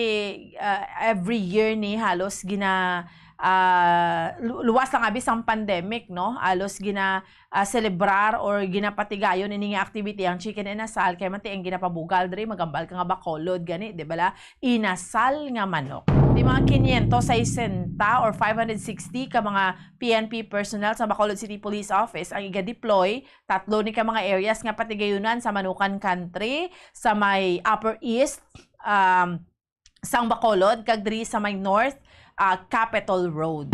ah, every year ni halos gina-, ah, lu-, luwas lang abi sang pandemic, no? Halos gina-, ah, celebrar or ginapatigayon ini nga activity ang Chicken Inasal kay man ti ang ginapabugal diri, magambal ka nga Bacolod gani, di ba la? Inasal nga manok. Ti mga quinientos sesenta or five hundred sixty ka mga P N P personnel sa Bacolod City Police Office ang iga-deploy. Tatlo ni ka mga areas nga patigayunan sa Manukan Country, sa may Upper East, um, sang Bacolod, kag diri sa may North, ah, Capitol Road.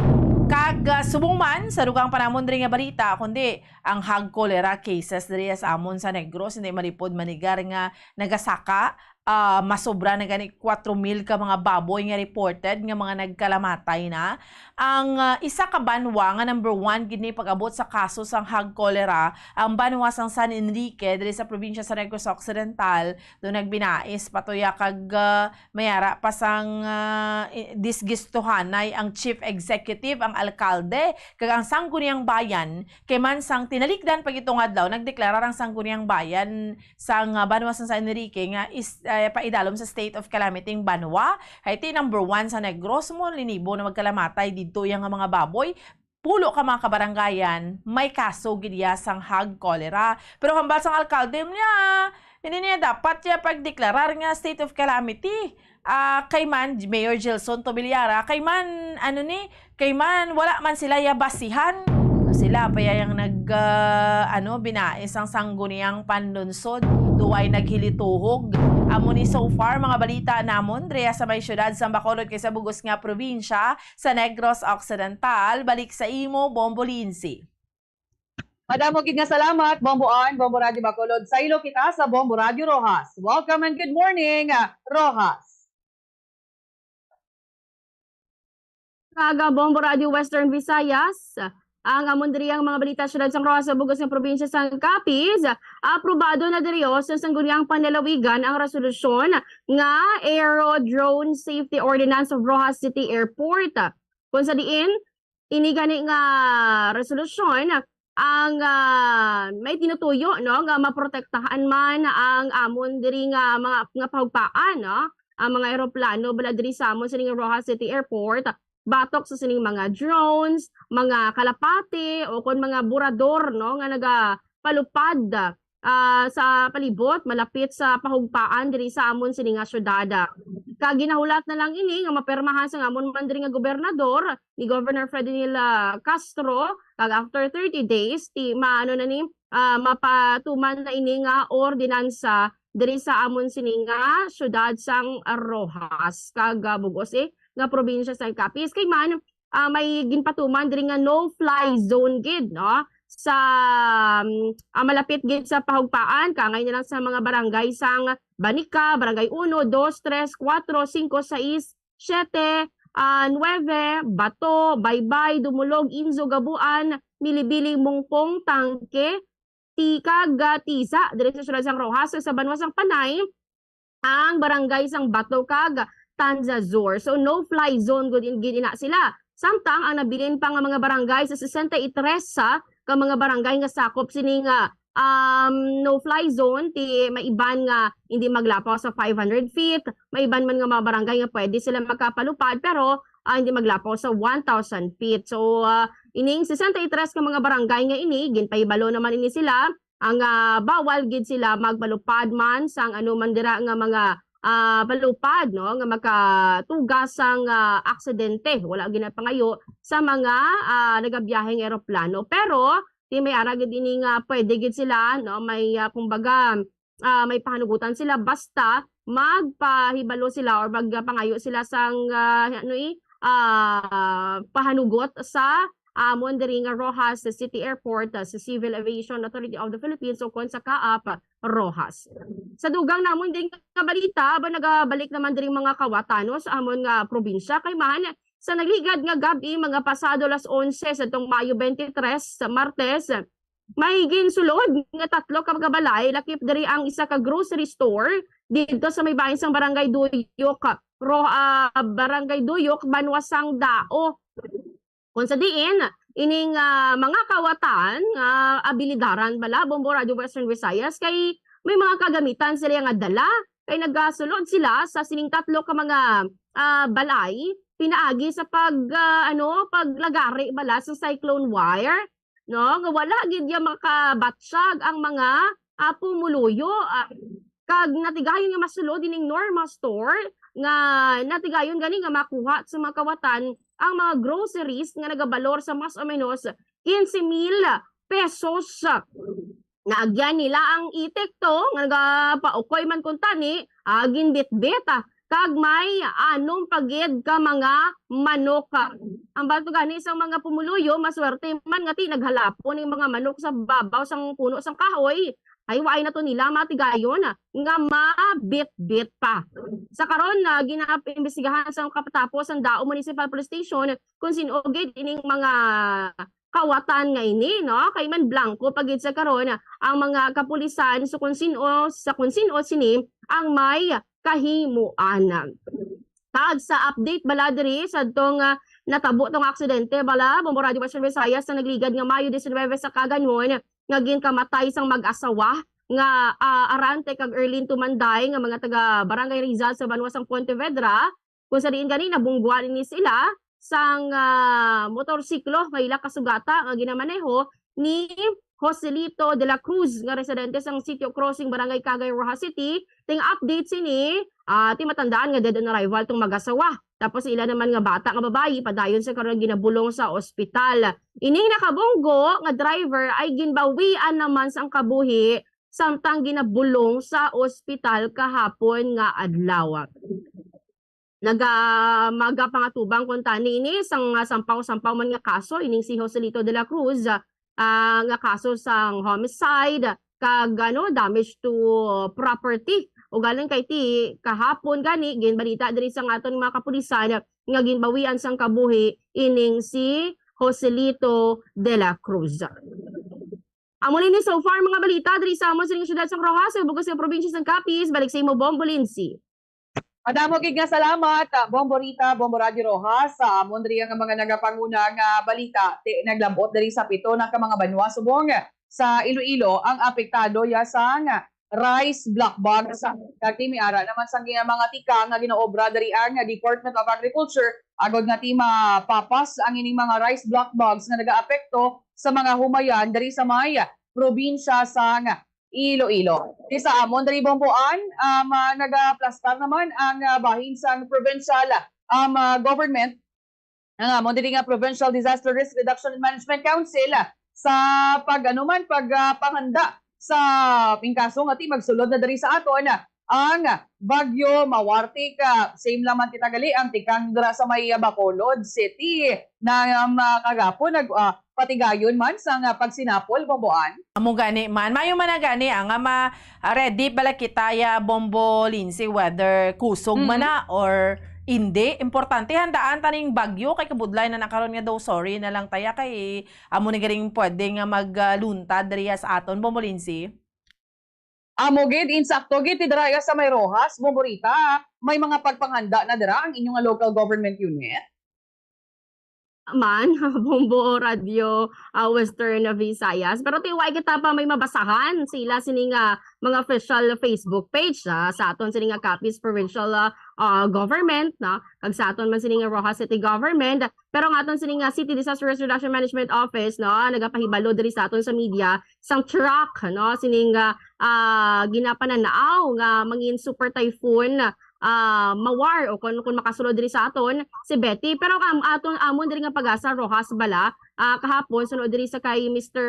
Kag, ah, subong man sa dugang panamon diri nga balita, kundi ang hog cholera cases diri sa amon sa Negros, hindi malipod manigar nga nagasaka, ah, masobra na gani kwatro mil ka mga baboy nga reported nga mga nagkalamatay na. Ang, ah, isa ka banwa nga number one gid ni pag-abot sa kaso sang hog cholera, ang banwa sang San Enrique, diri sa probinsya sa Negros Occidental. Do nagbinais pa tuya kag, ah, may ara pa sang, ah, i-, disgustohanay ang chief executive, ang alkalde, kag ang Sangguniang Bayan, kay man sang tinalikdan pa gid tong adlaw, nagdeklarar ang Sangguniang Bayan sang, ah, banwa sang San Enrique nga is, ah, paidalom sa state of calamity ang banwa. Kay ti number one sa Negros, mo linibo na magkalamatay didto iya nga mga baboy. Pulo ka mga kabarangayan, may kaso gid iya sang hog cholera. Pero hambal sang alkalde niya, Hindi niya dapat ya pagdeklarar nga state of calamity. Ah, kay man, Mayor Gelson Tobiliara, kay man, ano ni, kay man, wala man sila ya basihan. Sila pa ya yang nag, ah, ano, binais ang sangguniang panlunsod, duway naghilituhog. Amo ni so far, mga balita namon, diri sa may siyudad sa Bacolod kay sa bugos nga probinsya, sa Negros Occidental. Balik sa imo, Bombo Lindsay. Madamo gid nga salamat, Bombo Ann, Bombo Radyo Bacolod. Saylo kita sa Bombo Radyo Roxas. Welcome and good morning, Roxas. Kaga Bombo Radyo Western Visayas, ang amon diri ang mga balita siyudad sang Roxas sa bugos nga probinsya sang Capiz. Aprobado na diri sa sangguniang panlalawigan ang resolusyon nga Aero Drone Safety Ordinance of Roxas City Airport. Kung sa diin, ini gani nga resolusyon ang, ah, may tinutuyo, no, nga maprotektahan man ang amon diri nga mga, nga pahugpaan, no, ang mga eroplano bala diri sa amon sining Roxas City Airport batok sa sining mga drones, mga kalapati o kon mga burador, no, nga nagapalupad ah, sa palibot malapit sa pahugpaan diri sa amon sini nga syudad. Kag ginahulat na lang ini nga mapermahan sang amon man diri nga gobernador, ni Governor Fredinil, ah, Castro, kag after thirty days, ti maano na ni, ah, mapatuman na ini nga ordinansa diri sa amon sini nga syudad sang Roxas kag, ah, bugos, eh, nga probinsya sang Capiz. Kay man, ah, may ginpatuman diri nga no-fly zone gid, no? Sa, um, ah, malapit gid sa pahugpaan, kangay na lang sa mga barangay sang Banica, Barangay Uno, Dos, Tres, Kuwatro, Singko, Sais, Siete, ah, Nuebe, Bato, Baybay, Dumulog, Inzo, Gabuan, Milibili, Mungpong, Tangke, ti-, kag, ah, Tisa, diri sa siyudad sang Roxas, sa banwa sang Panay, ang barangay sang Bato kag Tanzazur. So, no-fly zone gud in-, gid ina sila. Samtang ang nabilin pa nga mga barangay sa sesenta y tres sa ka mga barangay nga sakop sini nga, um, no-fly zone, ti may iban nga hindi maglapaw sa five hundred feet, may iban man nga mga barangay nga pwede sila makapalupad, pero, ah, hindi maglapaw sa one thousand feet. So, ah, ining sesenta y tres ka mga barangay nga ini, ginpahibalo naman ini sila ang, ah, bawal gid sila magpalupad man sang ano man dira nga mga, ah, palupad, no, nga makatugas sang, ah, aksidente. Wala ginapangayo sa mga, ah, nagabiyahe nga eroplano. Pero ti may ara gid ini nga pwede gid sila, no, may, ah, kumbaga, ah, may pahanugutan sila basta magpahibalo sila or magpangayo sila sang, ah, ano, eh, ah, pahanugot sa amon diri nga Roxas City Airport, ah, sa Civil Aviation Authority of the Philippines o kon sa CAAP Roxas. Sa dugang namon din nga balita, ba nagabalik naman diri mga kawatano sa amon nga probinsya kay man sa nagligad nga gab-i, mga pasado las onse sa tong Mayo twenty-three, sa Martes, may ginsulod nga tatlo ka mga balay, lakip diri ang isa ka grocery store didto sa may bahin sang Barangay Duyok, Ro-, ah, Barangay Duyok, Banwa sang Dao. Kung sa diin, ining, ah, mga kawatan nga abilidaran bala, Bombo Radyo Western Visayas, kay may mga kagamitan sila nga dala, kay nagasulod sila sa sining tatlo ka mga, ah, balay pinaagi sa pag, ah, ano, paglagari bala sa cyclone wire, no? Nga wala gid ya makabatsyag ang mga, ah, pumuluyo, ah, kag natigayon nga masulod ining Norma Store nga natigayon gani nga makuha sa mga kawatan ang mga groceries nga nagabalor sa mas o menos quince mil pesos. Naagyan nila ang itik to nga nagapaukoy man kuntani, ah, ginbitbit, ah, kag may anom pa gid ka mga manok. Ang bato gani sang mga pumuluyo, maswerte man nga ti naghalapon ning mga manok sa babaw sang puno sang kahoy, ay waay na to nila matigayon, ah, nga mabitbit pa. Sa karon, ah, ginaimbestigahan sang kapatapo sang Dao Municipal Police Station kung sin-o gid ining mga kawatan nga ini, no? Kay man blanco pa gid sa karon ang mga kapulisan sa kung sin-o, sa kung sin-o sini ang may kahimuan. Kag sa update bala diri sa tong, ah, natabo tong aksidente bala, Bombo Radyo Western Visayas, sa nagligad nga Mayo diecinuebe sa kaganhon nga ginkamatay sang mag-asawa nga, ah, Arante kag Erlin Tumanday nga mga taga Barangay Rizal sa banwa sang Pontevedra, kung sa diin gani nabungguan ini sila sang, ah, motorsiklo nga ila kasugata nga ginamaneho ni Joselito de la Cruz nga residente sang Sitio Crossing, Barangay Cagay, Roxas City, ting update sini, ah, ti matandaan nga dead on arrival tong mag-asawa. Tapos ila naman nga bata nga babayi padayon sa karon ginabulong sa ospital. Ining nakabunggo nga driver ay ginbawian naman sang kabuhi samtang ginabulong sa ospital kahapon nga adlaw. Naga-, magapangatubang kuntani ini sang, ah, sampaw-sampaw man nga kaso ining si Joselito de la Cruz, ah, nga kaso sang homicide kag, ano, damage to property. Ugaling kay ti kahapon gani ginbalita diri sang aton mga kapulisan nga ginbawian sang kabuhi ining si Joselito de la Cruz. Amo na ini so far mga balita diri sa amon sining siyudad sang Roxas, sa bug-os nga probinsya sang Capiz. Balik sa imo, Bombo Lindsay. Madamo gid nga salamat, ah, Bombo Rita, Bombo Radyo Roxas, sa amon diri nga mga nagapanguna nga balita. Ti, naglabot diri sa pito na ka mga banwa subong sa Iloilo ang apektado ya sang rice black bogs. Kag ti may ara naman sang gina-, mga tikang nga ginaobra diri ang Department of Agriculture agod nga ti mapapas ang ining mga rice black bogs nga nagaapekto sa mga humayan diri sa may probinsya sang Iloilo. Ti sa amon diri Bomboan, um, ah, nagaplastar naman ang, ah, bahin sang provincial, um, ah, government, ang amon diri nga Provincial Disaster Risk Reduction and Management Council, ah, sa pag, ano man, pag, ah, panghanda sa, in kaso nga ti magsulod na diri sa aton, ah, ang Bagyo Mawar. Ti, ah, same lang man kita gali ang tikang dira sa may, ah, Bacolod City na, um, ah, kagapon nag, ah, patigayon man sang, ah, pagsinapol, Bomboan. Amo gani man. Maayo man na gani, ah, nga ma-, ah, ready bala kita ya, Bombo Lindsay, whether kusog man Mm. na or hindi. Importante, handaan ta ning bagyo, kay kabudlay na na karon nga daw sorry na lang taya, kay amo ni garing pwede nga magluntad diri sa aton, Bombo Lindsay. Amo gid, insakto gid, ti dira sa may Roxas, Bombo Rita, may mga pagpanghanda na dira ang inyo nga local government unit? Man, Bombo Radyo, ah, Western Visayas. Pero ti way kita pa may mabasahan sila sini nga mga official Facebook page, ah, sa aton sini nga Capiz Provincial, ah, ah, Government, no? Kag sa aton man sini nga Roxas City Government. Pero ang aton sini nga City Disaster Risk Reduction Management Office, no, nagapahibalo diri sa aton sa media sang track, no, sining, ah, ah, ginapananaw nga mangin super typhoon, ah, Mawar o kung, kung makasulod diri sa aton si Betty. Pero ang aton amon diri nga Pag-asa Roxas bala, ah, kahapon sunod diri sa kay Mister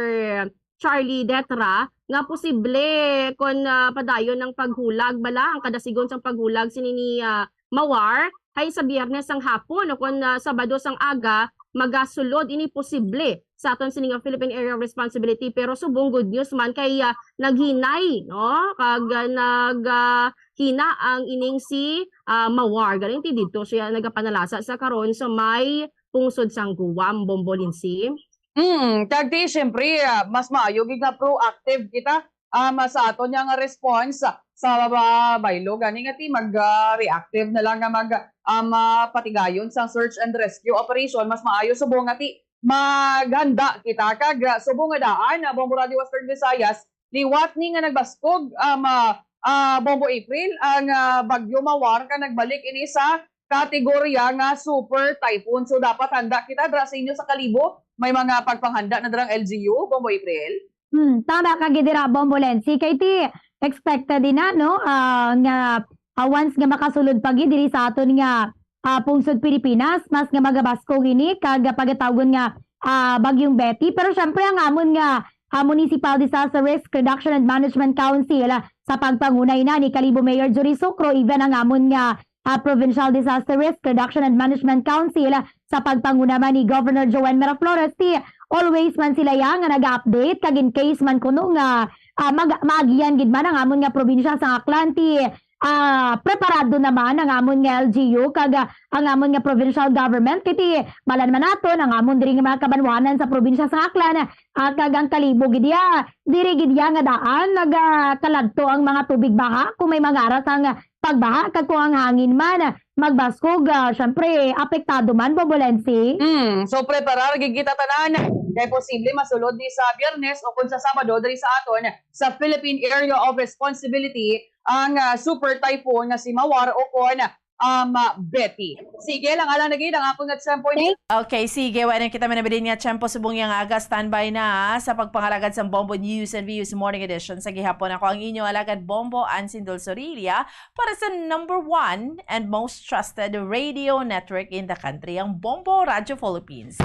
Charlie Detra nga posible kon, ah, padayon ang paghulag bala, ang kadasigon sang paghulag sini ni, ah, Mawar hay sa Biyernes sang hapon o kon, ah, Sabado sang aga magasulod ini posible sa aton sini nga Philippine Area of Responsibility, pero subong good news man kay, ah, naghinay, no? Kag, ah, nag, ah, hina ang ining si, ah, Mawar. Galing ti didto siya nagapanalasa sa karon sa may pungsod sang Guam, Bombo Lindsay. Mm, kag ti, siyempre, ah, mas maayo gid nga proactive kita, um, sa aton nga response sa, ah, baylo. Gani nga ti mag, ah, reactive na lang nga mag, um, ah, patigayon sa search and rescue operation. Mas maayo subong nga ti maghanda kita kag, ah, subong nga daan, ah, Bombo Radio Western Visayas, liwat ni nga nagbaskog, um, ah, ah, Bombo April, ang, ah, Bagyo Mawar kag nagbalik ini sa kategorya nga super typhoon. So, dapat handa kita dira sa inyo sa Kalibo. May mga pagpanghanda na dira ang L G U, Bombo April. Hmm, tama ka gid dira, Bombo Lensi. Kay ti expected din na, no, ah, nga, ah, once nga makasulod pa gid diri sa aton nga, ah, pungsod Pilipinas, mas nga magabaskog ini kag pagatawgon nga, ah, Bagyong Betty. Pero syempre, ang amon nga, ah, Municipal Disaster Risk Reduction and Management Council, ah, sa pagpanguna ina ni Kalibo Mayor Jory Sucro, even ang amon nga, ah, Provincial Disaster Risk Reduction and Management Council, ah, sa pagpanguna man ni Governor Joan Miraflores, ti always man sila ya nga naga-update, kag in case man kuno nga, ah, mag-, maagian gid man ang amon nga probinsya sang Aklan, ti, ah, preparado naman ang amon nga L G U kag, ah, ang amon nga provincial government. Kay ti, balan man naton ang amon diri nga mga kabanwanan sa probinsya sang Aklan, ah, kag ang Kalibo gid ya, diri gid ya nga daan nagakaladto ang mga tubig baha kung may mga aras ang pagbaha, kag kung ang hangin man magbaskog, ah, syempre, apektado man, Bombo Lensi. Mm, so preparar gid kita tanan kay posible masulod ni sa Biyernes o kung sa Sabado diri sa aton sa Philippine Area of Responsibility ang, ah, super typhoon nga si Mawar o kon um, Betty. Sige lang, alang na gid ang akon nga tiyempo. Thank Okay, sige. Wala na kita manabilin nga tiyempo subong yang aga. Standby na sa pagpangalagad sa Bombo News and Views Morning Edition sa gihapon. Ako ang inyo alagad Bombo, Ansin Dulzorilla, para sa number one and most trusted radio network in the country, ang Bombo Radio Philippines.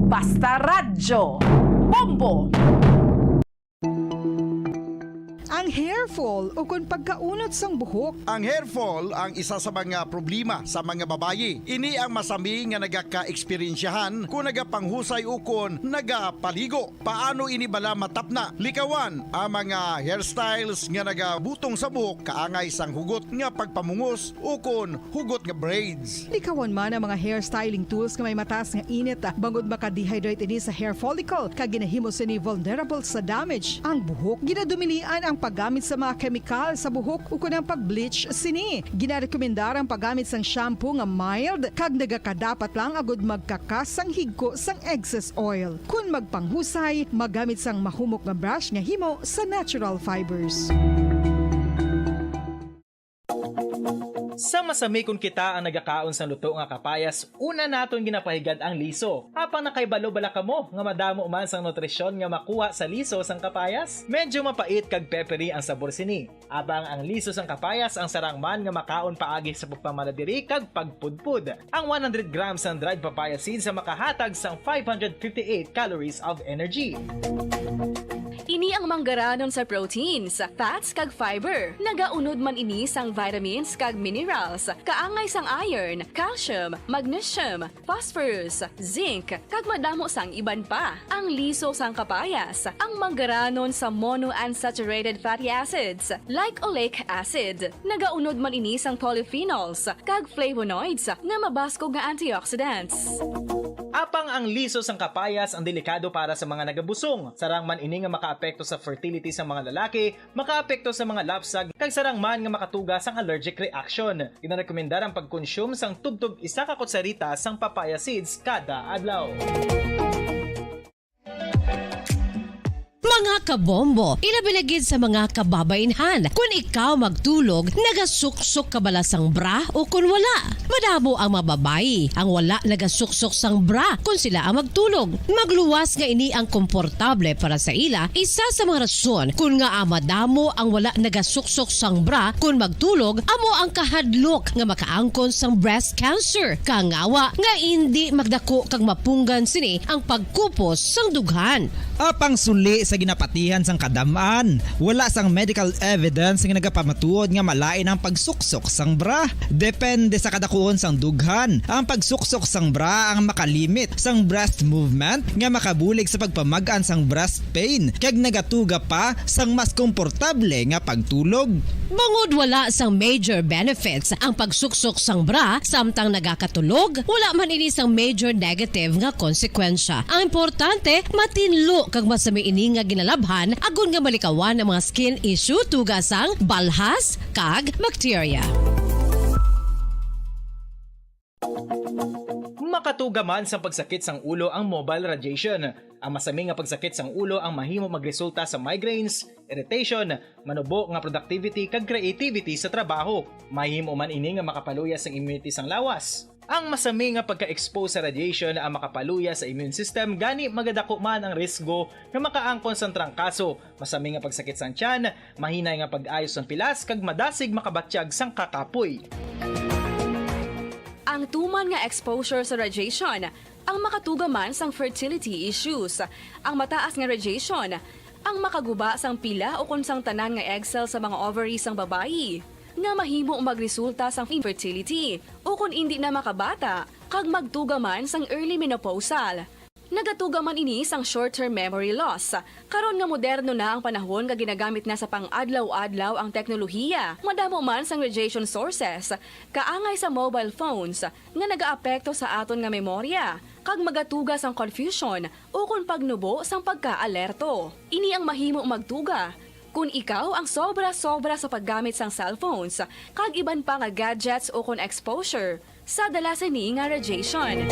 Basta Radyo Bombo! Ang hair fall ukon pagkaunot sang buhok. Ang hair fall ang isa sa mga problema sa mga babayi. Ini ang masami nga nagaka-eksperyensyahan kon nagapanghusay ukon nagapaligo. Paano ini bala matapna? Likawan ang mga hairstyles nga nagabutong sa buhok kaangay sang hugot nga pagpamungos ukon hugot nga braids. Likawan man ang mga hair styling tools nga may mataas nga init, ah, bangod maka-dehydrate ini sa hair follicle, kag ginahimo sini vulnerable sa damage ang buhok. Ginadumilian ang paggamit sa mga kemikal sa buhok ukon ang pag-bleach sini. Ginarekomendar ang paggamit sang shampoo nga mild kag nagakadapat lang agud magkakas sang higko sang excess oil. Kon magpanghusay, magamit sang mahumok nga brush nga himo sa natural fibers. Sa masami kon kita ang nagakaon sang luto nga kapayas, una naton ginapahigad ang liso. Apang nakahibalo bala kamo nga madamo man sang nutrisyon nga makuha sa liso sang kapayas? Medyo mapait kag peppery ang sabor sini. Apang ang liso sang kapayas ang sarang man nga makaon paagi sa pagpamala diri kag pagpudpod. Ang one hundred grams sang dried papaya seeds ang makahatag sang five hundred fifty-eight calories of energy. Ini ang manggaranon sa proteins, fats, kag fiber. Nagaunod man ini sang vitamins kag minerals, kaangay sang iron, calcium, magnesium, phosphorus, zinc, kag madamo sang iban pa. Ang liso sang kapayas, ang manggaranon sa monounsaturated fatty acids, like oleic acid. Nagaunod man ini sang polyphenols kag flavonoids nga mabaskog nga antioxidants. Apang ang liso sang kapayas ang delikado para sa mga nagabusong. Sarang man ini nga makaapekto sa fertility sa mga lalaki, makaapekto sa mga lapsag, kag sarang man nga makatuga sang allergic reaction. Ginarekomendar ang pagkonsume sang tubtob isa ka kutsarita sang papaya seeds kada adlaw. Mga kabombo, ilabi na gid sa mga kababainhan, kun ikaw magtulog, nagasuksok ka bala sang bra o kun wala? Madamo ang mga babayi ang wala nagasuksok sang bra kun sila ang magtulog. Magluwas nga ini ang komportable para sa ila, isa sa mga rason kun ngaa madamo ang wala nagasuksok sang bra kun magtulog, amo ang kahadlok nga makaangkon sang breast cancer. Kangawa nga indi magdako kag mapunggan sini ang pagkupos sang dughan. Apang suli sa ginapatihan sang kadam-an, wala sang medical evidence nga nagapamatuod nga malain ang pagsuksok sang bra. Depende sa kadakuon sang dughan, ang pagsuksok sang bra ang makalimit sang breast movement nga makabulig sa pagpamag-an sang breast pain kag nagatuga pa sang mas komportable nga pagtulog. Bangod wala sang major benefits ang pagsuksok sang bra samtang nagakatulog, wala man ini sang major negative nga konsekwensya. Ang importante, matinlo kag masami ini nga ginalabhan agod nga malikawan ang mga skin issue tuga sang balhas kag bakterya. Makatuga man sang pagsakit sang ulo ang mobile radiation. Ang masami nga pagsakit sang ulo ang mahimo magresulta sa migraines, irritation, manubo nga productivity kag creativity sa trabaho. Mahimo man ini nga makapaluya sang immunity sang lawas. Ang masami nga pagka-expose sa radiation ang makapaluya sa immune system, gani magadako man ang risgo nga makaangkon sang trangkaso, masami nga pagsakit sang tiyan, mahinay nga pag-ayo sang pilas, kag madasig makabatyag sang kakapoy. Ang tuman nga exposure sa radiation ang makatuga man sang fertility issues. Ang mataas nga radiation ang makaguba sang pila ukon sang tanan nga egg cell sa mga ovary sang babayi, nga mahimo magresulta sang infertility ukon indi na makabata, kag magtuga man sang early menopausal. Nagatuga man ini sang short-term memory loss. Karon nga moderno na ang panahon nga ginagamit na sa pang-adlaw-adlaw ang teknolohiya, madamo man sang radiation sources, kaangay sa mobile phones, nga nagaapekto sa aton nga memorya, kag magatuga sang confusion ukon pagnubo sang pagkaalerto. Ini ang mahimo magtuga kon ikaw ang sobra-sobra sa paggamit sang cellphones kag iban pa nga gadgets ukon exposure sa dala sini nga radiation.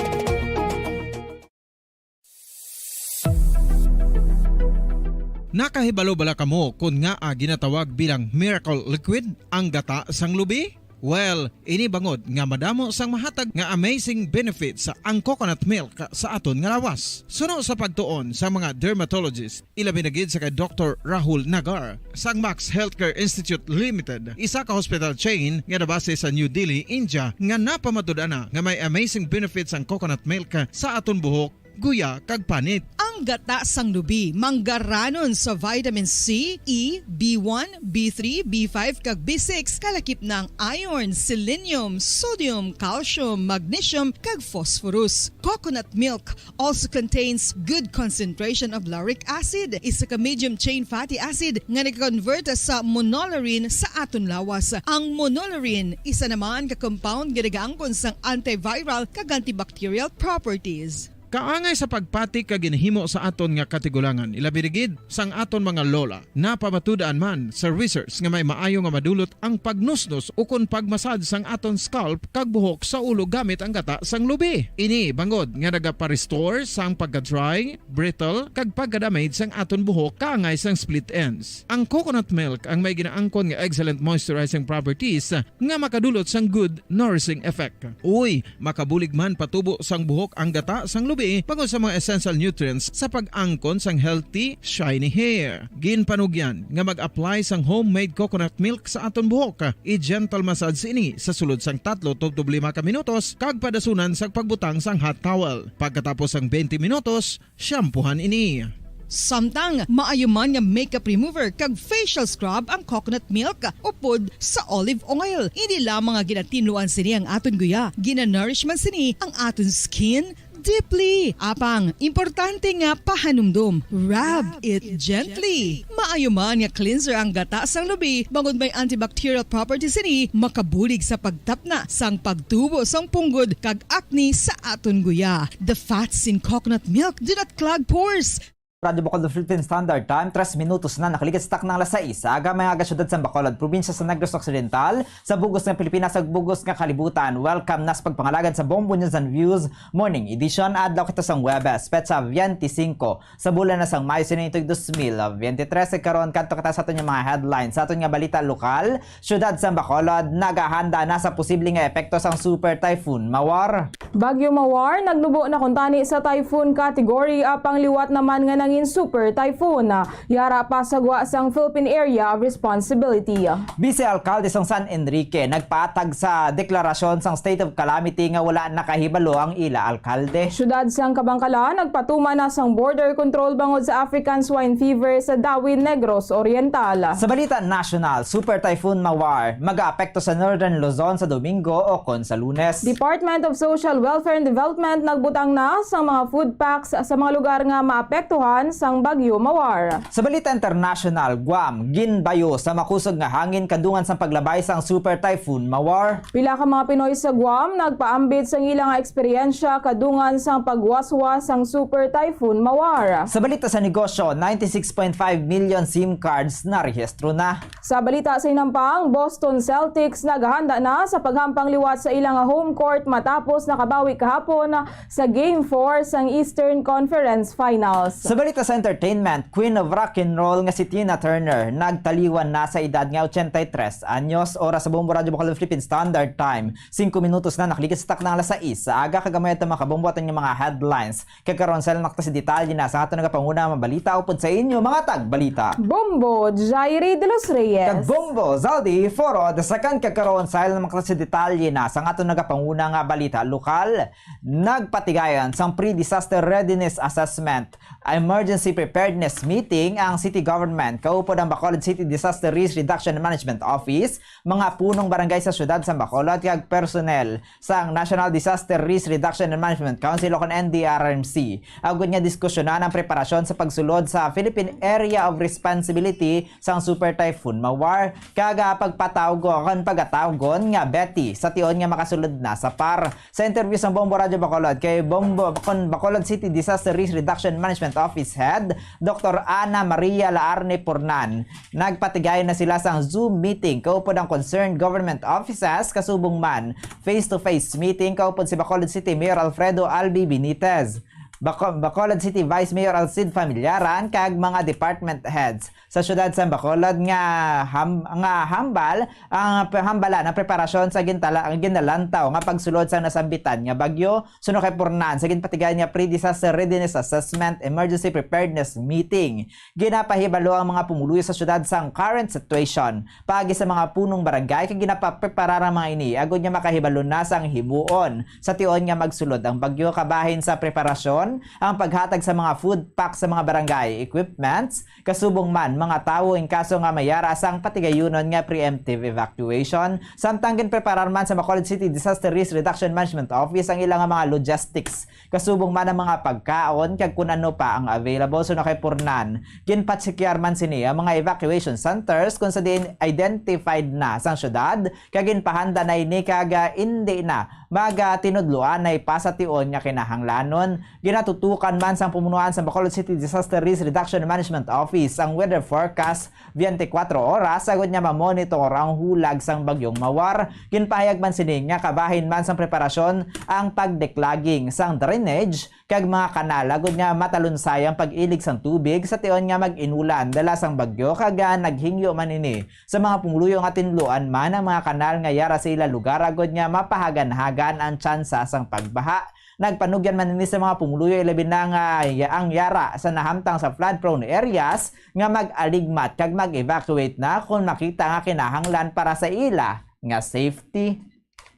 Nakahibalo bala kamo kon ngaa ginatawag bilang miracle liquid ang gata sang lubi? Well, ini bangod nga madamo sang mahatag nga amazing benefits ang coconut milk sa aton nga lawas. Suno sa pagtuon sa mga dermatologist, ilabi na gid sa kay Doktor Rahul Nagar sang Max Healthcare Institute Limited, isa ka hospital chain nga nabase sa New Delhi, India, nga napamatud-an na nga may amazing benefits ang coconut milk sa aton buhok, guya, kag panit. Ang gata sang lubi manggaranon sa vitamin C, E, B one, B three, B five, kag B six, kalakip na ang iron, selenium, sodium, calcium, magnesium, kag phosphorus. Coconut milk also contains good concentration of lauric acid, isa ka medium chain fatty acid nga nag-convert sa monolaurin sa aton lawas. Ang monolaurin, isa naman ka compound nga nagaangkon sang antiviral kag antibacterial properties. Kaangay sa pagpati kag ginhimo sa aton nga katigulangan, ilabi na gid sang aton mga lola. Napamatud-an man sa research nga may maayo nga madulot ang pagnusnos ukon pag-massage sang aton scalp kag buhok sa ulo gamit ang gata sang lubi. Ini bangod nga nagapa-restore sang pagka-dry, brittle, kag pagka-damage sang aton buhok kaangay sang split ends. Ang coconut milk ang may ginaangkon nga excellent moisturizing properties nga makadulot sang good nourishing effect. Uy, makabulig man patubo sang buhok ang gata sang lubi bangod sa mga essential nutrients sa pag-angkon sang healthy, shiny hair. Ginpanugyan nga mag-apply sang homemade coconut milk sa aton buhok. I-gentle massage ini sa sulod sang tatlo tubtob lima ka minutos kag padasunan sang pagbutang sang hot towel. Pagkatapos sang twenty minutos, shampoohan ini. Samtang maayo man nga makeup remover kag facial scrub ang coconut milk upod sa olive oil. Hindi lamang nga ginatinluan sini ang aton guya, ginanourish man sini ang aton skin deeply. Apang, importante nga pahanumdom, rub it gently. Maayo man nga cleanser ang gata sang lubi, bangod may antibacterial properties sini, makabulig sa pagtapna sang pagtubo sang punggod kag acne sa aton guya. The fats in coconut milk do not clog pores. Radyo Bacolod Philippine Standard Time, tres minutos na nakaligid sa takna nga alas sais sa aga, mga aga, siyudad sa Bacolod, probinsya sa Negros Occidental, sa bug-os nga Pilipinas, sa bug-os nga kalibutan. Welcome na sa pagpangalagan sa Bombo News and Views Morning Edition. Adlaw kita sang Huwebes, petsa twenty-five sa bulan na sang Mayo, sining tuig dos mil veintitrés. Karon, kadto kita sa aton nga mga headlines, sa aton nga balita lokal. Siyudad sang Bacolod nagahanda na sa posible nga epekto sang Super Typhoon Mawar. Bagyo Mawar nagnubo na kuntani sa typhoon category, apang liwat naman nga nangin Super Typhoon. Yara pa sa gwa sang Philippine Area of Responsibility. Vice Alkalde sang San Enrique nagpatag sa deklarasyon sang state of calamity nga wala nakahibalo ang ila alkalde. Siyudad sang Kabankalan nagpatuman na sang border control bangod sa African Swine Fever sa Dawi, Negros Oriental. Sa balita nasyonal, Super Typhoon Mawar mag-aapekto sa Northern Luzon sa Domingo ukon sa Lunes. Department of Social Welfare and Development nagbutang na sang mga food packs sa mga lugar nga maapektuhan sang Bagyo Mawar. Sa balita international, Guam ginbayo sa makusog nga hangin kadungan sang paglabay sang Super Typhoon Mawar. Pila ka mga Pinoy sa Guam nagpaambit sang ila nga eksperyensya kadungan sang pagwaswas sang Super Typhoon Mawar. Sa balita sa negosyo, ninety-six point five million SIM cards narehistro na. Sa balita sa hinampang, Boston Celtics naghanda na sa paghampang liwat sa ila nga home court matapos nakabawi kahapon sa Game four sang Eastern Conference Finals. Sa balita sa entertainment, Queen of Rock and Roll nga si Tina Turner nagtaliwan na sa edad nga ochenta y tres anyos. Oras sa Bombo Radyo Bacolod Philippine Standard Time, singko minutos na nakaligid sa takna nga alas sais sa aga, kag amo aton mga kabombo, aton nga mga headlines. Kag karon, sa ilang naktas detalye na sa aton nagapanguna nga balita upod sa inyo, mga tagbalita. Bombo Jairi de los Reyes. Kag Bombo Zaldi Foro the second. Kag karon, sa ilang naktas detalye na sa aton nagapanguna nga balita lokal. Nagpatigayon sang pre-disaster readiness assessment, emergency preparedness meeting ang city government, kaupod ang Bacolod City Disaster Risk Reduction and Management Office, mga punong barangay sa siyudad sang Bacolod, kag personnel sang National Disaster Risk Reduction and Management Council o kon N D R R M C, agud nga diskusyonan ang preparasyon sa pagsulod sa Philippine Area of Responsibility sang Super Typhoon Mawar, kag, ah, pagpatawgon, pagpatawgon nga Betty sa tion nga makasulod na sa par. Sa interview sang Bombo Radyo Bacolod kay Bombo, kon Bacolod City Disaster Risk Reduction Management Office Head, Doktor Ana Maria Laarne Purnan, nagpatigayon na sila sang Zoom meeting kaupod ang concerned government offices, kasubong man face-to-face meeting kaupod si Bacolod City Mayor Alfredo Albi Benitez. Baco-, Bacolod City Vice Mayor Alcid Familiaran kag mga department heads sa siyudad sa Bacolod nga ham-, nga hambal ang p-, hambalan ang preparasyon sa gintala-, ang ginalantaw nga pagsulod sa nasambitan nga bagyo suno kay Purnan sa ginpatigayon nga Pre-Disaster Readiness Assessment Emergency Preparedness Meeting. Ginapahibalo ang mga pumuluyo sa siyudad sang current situation paagi sa mga punong barangay kag ginapapreparar ang mga ini agod nga makahibalo na sang himuon sa tion nga magsulod ang bagyo. Kabahin sa preparasyon ang paghatag sa mga food pack sa mga barangay, equipments, kasubong man mga tawo in kaso nga may yara sang patigayunon nga preemptive evacuation. Samtang ginpreparar man sa Bacolod City Disaster Risk Reduction Management Office ang ilang mga logistics, kasubong man ang mga pagkaon kag kun ano pa ang available. Suno kay Purnan, ginpatsikyar man sini ang mga evacuation centers kung sa diin identified na sang syudad kag ginpahanda na ini kag, ah, indi na magatinudloanay pa sa tion nga kinahanglanon. Ginatutukan man sang pumunuan sa Bacolod City Disaster Risk Reduction Management Office ang weather forecast twenty-four oras agud nga mamonitor ang hulag sang bagyong Mawar. Ginpahayag man sini nga kabahin man sang preparasyon ang pag-declogging sang drainage kag mga kanal agud nga matalunsay ang pag-ilig sang tubig sa tion nga mag-inulan dala sang bagyo, kag, ah, naghingyo man ini sa mga pumuluyo nga tinluan man ang mga kanal nga yara sa ila lugar agud nga mapahagan-hagan ang tsansa sang pagbaha. Nagpanugyan man ini sa mga pumuluyo, ilabi na nga ya-, ang yara sa nahamtang sa flood-prone areas, nga mag-aligmat kag mag-evacuate na kon makita nga kinahanglan para sa ila nga safety.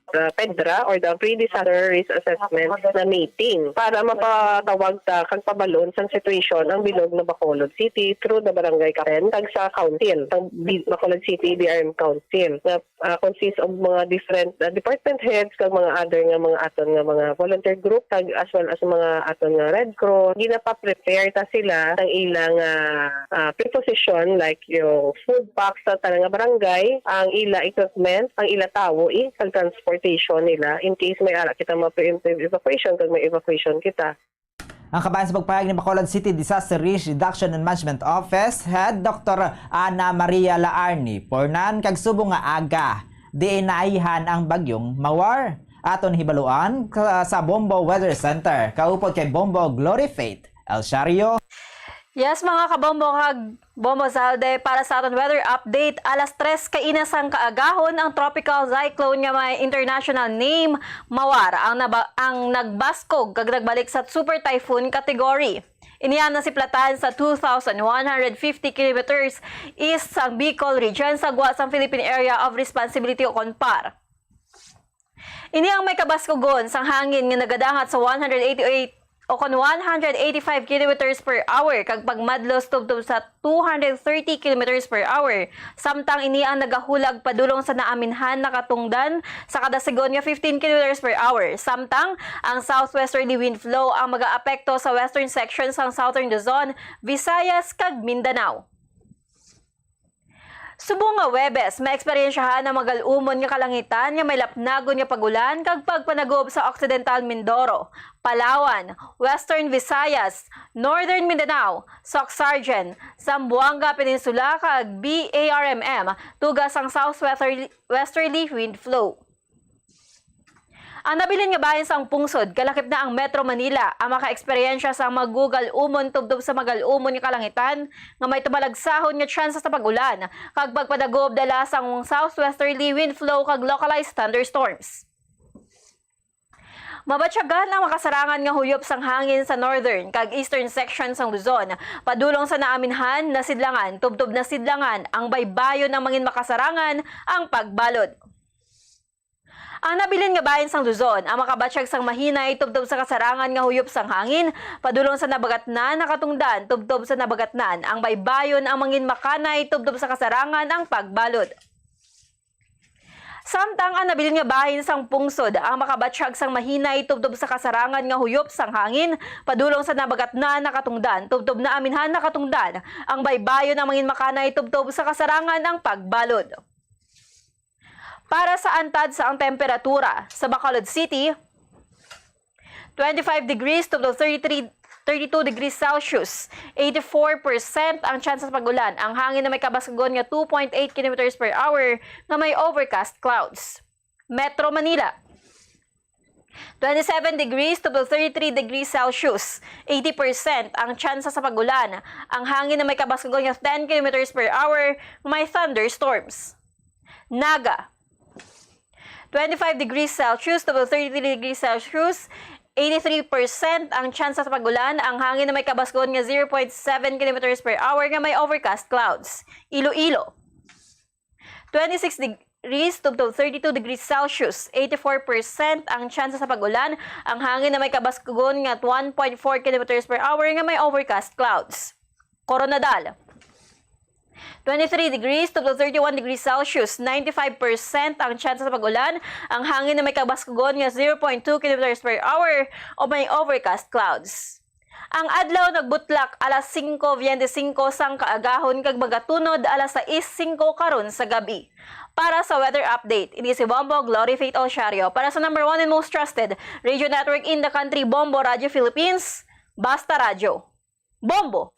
The PEDRA or the Pre-Disaster Risk Assessment na meeting para mapatawag ta kag pabalon sang situation ang bilog na Bacolod City through the barangay captain kag sa council, ang Bi-, Bacolod City B R M Council, na, ah, consists of mga different, ah, department heads kag mga other nga mga aton nga mga volunteer group kag as well as mga aton nga Red Cross. Ginapa-prepare ta sila sang ilang, ah, ah, preposition, like yung food packs sa tanan nga barangay, ang ila equipment, ang ila tawo, eh, kag transportation nila in case may ara kita mga preemptive evacuation kag may evacuation kita. Ang kabahin sa pagpahayag ni Bacolod City Disaster Risk Reduction and Management Office Head Doctor Ana Maria Laarni, Purnan kag subong nga aga, diin naayhan ang bagyong Mawar. Aton hibaluan ka-, sa Bombo Weather Center, kaupod kay Bombo Glory Faith Elsario. Yes, mga kabombo kag Bombo Zalde, para sa aton weather update, alas tres kaina sang kaagahon ang tropical cyclone nga may international name, Mawar, ang naba-, ang nagbaskog kag nagbalik sa super typhoon category. Ini ang nasiplatan sa two thousand one hundred fifty kilometers east sang Bicol Region sa gwa sang Philippine Area of Responsibility o kon PAR. Ini ang may kabaskugon sang hangin nga nagadangat sa one hundred eighty-eight o kon one hundred eighty-five kilometers per hour kag pagmadlos tubtob sa two hundred thirty kilometers per hour. Samtang ini ang nagahulag padulong sa naaminhan nakatungdan sa kada sigon nga fifteen kilometers per hour. Samtang ang southwesterly wind flow ang magaapekto sa western section sang Southern Luzon, Visayas, kag Mindanao. Subong nga Huwebes, maeksperyensyahan ang magal-umon nga kalangitan nga may lapnagon nga pag-ulan kag pagpanagob sa Occidental Mindoro, Palawan, Western Visayas, Northern Mindanao, Soc-Sargen, Zamboanga Peninsula kag B A R M M, tuga sang southwesterly, westerly wind flow. Ang nabilin nga bahin sang pungsod, kalakip na ang Metro Manila, ang makaeksperyensya sang magugal-umon tubtob sa magal-umon nga kalangitan nga may tumalagsahon nga tsansa sa pag-ulan kag pagpadagob dala sang southwesterly wind flow kag localized thunderstorms. Mabatyagan ang makasarangan nga huyop sang hangin sa northern kag eastern section sang Luzon. Padulong sa naaminhan, nasidlangan, tubtob nasidlangan ang baybayon ang mangin makasarangan ang pagbalod. Ang nabilin nga bahin sang Luzon, ang makabatyag sang mahinay tubtob sa kasarangan nga huyop sang hangin, padulong sa Nabagatnan, Nakatungdan, tubtob sa Nabagatnan, ang baybayon ang mangin makanay tubtob sa kasarangan ang pagbalod. Samtang ang nabilin nga bahin sang pungsod, ang makabatyag sang mahinay tubtob sa kasarangan nga huyop sang hangin, padulong sa Nabagatnan, Nakatungdan, tubtob Naaminhan, Nakatungdan, ang baybayon ang mangin makanay tubtob sa kasarangan ang pagbalod. Para sa antad sa ang temperatura sa Bacolod City, twenty-five degrees to thirty-three, thirty-two degrees Celsius, eighty-four percent ang tsansa sa pag-ulan. Ang hangin na may kabaskugon nga two point eight kilometers per hour nga may overcast clouds. Metro Manila. Twenty-seven degrees to thirty-three degrees Celsius, eighty percent ang tsansa sa pag-ulan. Ang hangin na may kabaskugon nga ten kilometers per hour, may thunderstorms. Naga, twenty-five degrees Celsius to thirty-three degrees Celsius, eighty-three percent ang tsansa sa pag-ulan. Ang hangin na may kabaskugon nga zero point seven kilometers per hour nga may overcast clouds. Iloilo, twenty-six degrees to thirty-two degrees Celsius, eighty-four percent ang tsansa sa pag-ulan. Ang hangin na may kabaskugon nga one point four kilometers per hour nga may overcast clouds. Koronadal, twenty-three degrees to thirty-one degrees Celsius, ninety-five percent ang tsansa sa pag-ulan. Ang hangin na may kabaskugon nga zero point two kilometers per hour o may overcast clouds. Ang adlaw nagbutlak alas singko biyente singko sang kaagahon kag magatunod alas sais singko karon sa gab-i. Para sa weather update, ini si Bombo Glory Faith Oceario para sa number one and most trusted radio network in the country, Bombo Radio Philippines. Basta Radyo. Bombo!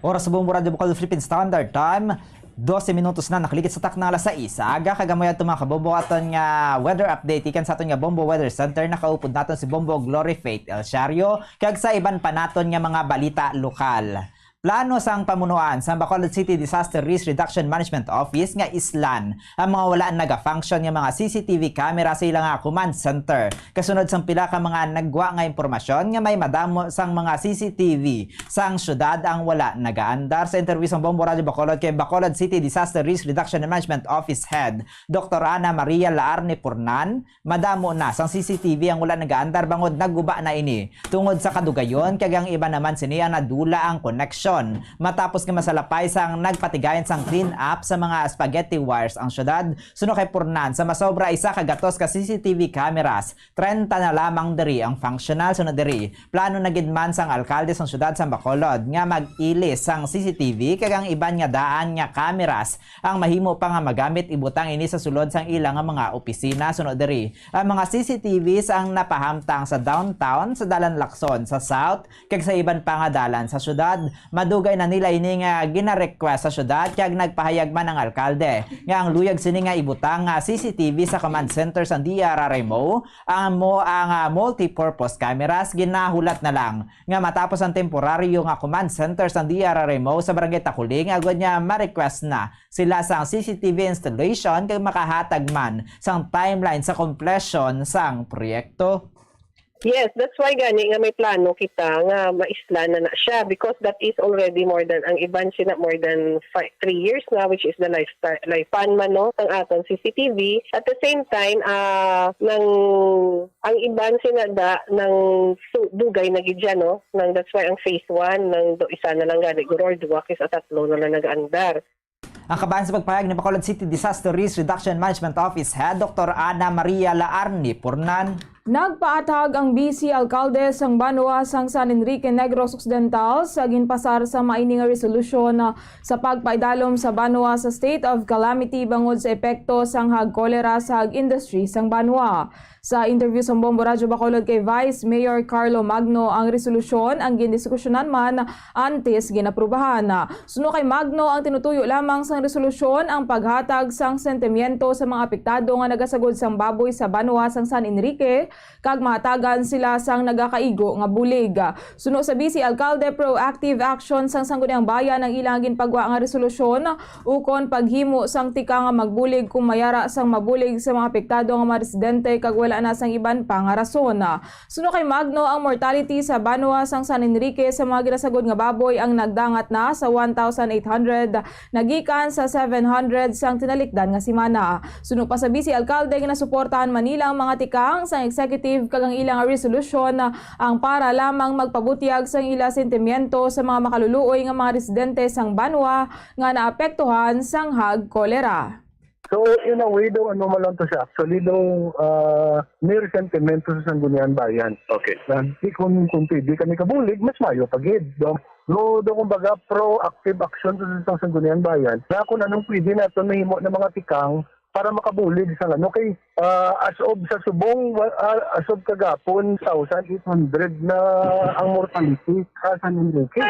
Oras sa Bombo Radio Bacolod Philippine Standard Time, dose minutos na nakaligid sa takna alas sais sa aga. Kag amo yadto, mga kabombo, aton nga weather update gikan sa aton nga Bombo Weather Center. Nakaupod naton si Bombo Glory Faith Elsiario kag sa iban pa naton nga mga balita lokal. Plano sang pamunuan sa Bacolod City Disaster Risk Reduction Management Office nga islan ang mga wala naga-function nga mga C C T V camera sa ila nga command center. Kasunod sang pila ka mga nagwa nga impormasyon nga may madamo sang mga C C T V sang syudad ang wala nagaandar. Sa interview sang Bombo Radyo Bacolod kay Bacolod City Disaster Risk Reduction and Management Office Head, Doktor Ana Maria Laarne Purnan, madamo na sang C C T V ang wala nagaandar bangod naguba na ini tungod sa kadugayon, kag ang iba naman sini ang nadula ang koneksyon matapos nga masalapay sang nagpatigayon sang clean up sa mga spaghetti wires ang syudad. Suno kay Purnan, sa masobra isa ka gatos ka C C T V cameras, trenta na lamang diri ang functional. Suno diri, plano na gid man sang alkalde sang syudad sang Bacolod nga mag-ilis sang C C T V kag ang iban nga daan nga cameras ang mahimo pa nga magamit ibutang ini sa sulod sang ila nga mga opisina. Suno diri, ang mga C C T Vs ang napahamtang sa downtown, sa Dalan Lacson, sa South, kag sa iban pa nga dalan sa syudad. Madugay na nila ini nga gina-request sa syudad, kag nagpahayag man ang alkalde nga ang luyag sini nga ibutang nga C C T V sa command center sang D R R M O ang mo ang, ah, multi-purpose cameras. Ginahulat na lang nga matapos ang temporaryo nga command center sang D R R M O sa Barangay Takuling, agod nga ma-request na sila sang C C T V installation kag makahatag man sang timeline sa completion sang proyekto. Yes, that's why gani nga may plano kita nga maislan na na siya, because that is already more than, ang iban sina more than five, three years na, which is the life, lifespan man, no, ang aton C C T V. At the same time, ah, nang ang iban sina da nang su-, dugay na gid siya, no, nang that's why ang phase one nang do isa na lang gani guro, or duwa kis-a tatlo na lang nag-andar. Ang kabahin sa pagpahayag ni Bacolod City Disaster Risk Reduction Management Office Head, Doktor Ana Maria Laarni Purnan. Nagpaathag ang Vice Alkalde sang banwa sang San Enrique Negros Occidental sa ginpasar sa maini nga resolusyon, ah, sa pagpaidalom sa banwa sa state of calamity bangod sa epekto sang hag kolera sa hag industry sang banwa. Sa interview sa Bombo Radyo Bacolod kay Vice Mayor Carlo Magno, ang resolusyon ang gindiskusyonan man antes ginaprubahan. Suno kay Magno, ang tinutuyo lamang sang resolusyon ang paghatag sang sentimiento sa mga apektado nga nagasagod sang baboy sa banwa sang San Enrique kag mahatagan sila sang nagakaigo nga bulig. Suno sa Vice Alkalde, proactive action sang Sangguniang Bayan ang ilang ginpagwa nga resolusyon ukon paghimo sang tikang nga magbulig kung may ara sang mabulig sa mga apektado nga mga residente kag wala na sang iban pa nga rason. Suno kay Magno, ang mortality sa banwa sang San Enrique sa mga ginasagod nga baboy ang nagdangat na sa one thousand eight hundred, nagikan sa seven hundred sang tinalikdan nga semana. Suno pa sa Vice Alkalde, ginasuportahan man nila ang mga tikang sang executive kag ang ilang resolusyon ang para lamang magpabutyag sang ila sentimiento sa mga makaluluoy nga mga residente sang banwa nga naapektuhan sang hag kolera. So, in a way, daw, ano man lang to siya. Actually, daw, ah, may resentment to sa Sangguniang Bayan. Okay. Na, di, kung, kung pwede kami kabulig, mas mayo pa gid. Daw, daw, daw, kumbaga, proactive action to sa Sangguniang Bayan. Na kung anong pwede nato mahimo na mga tikang para makabulig sa ano. Kay, ah, as of sa subong, wa-, ah, as of kagapon, one thousand eight hundred na ang mortality sa San Enrique.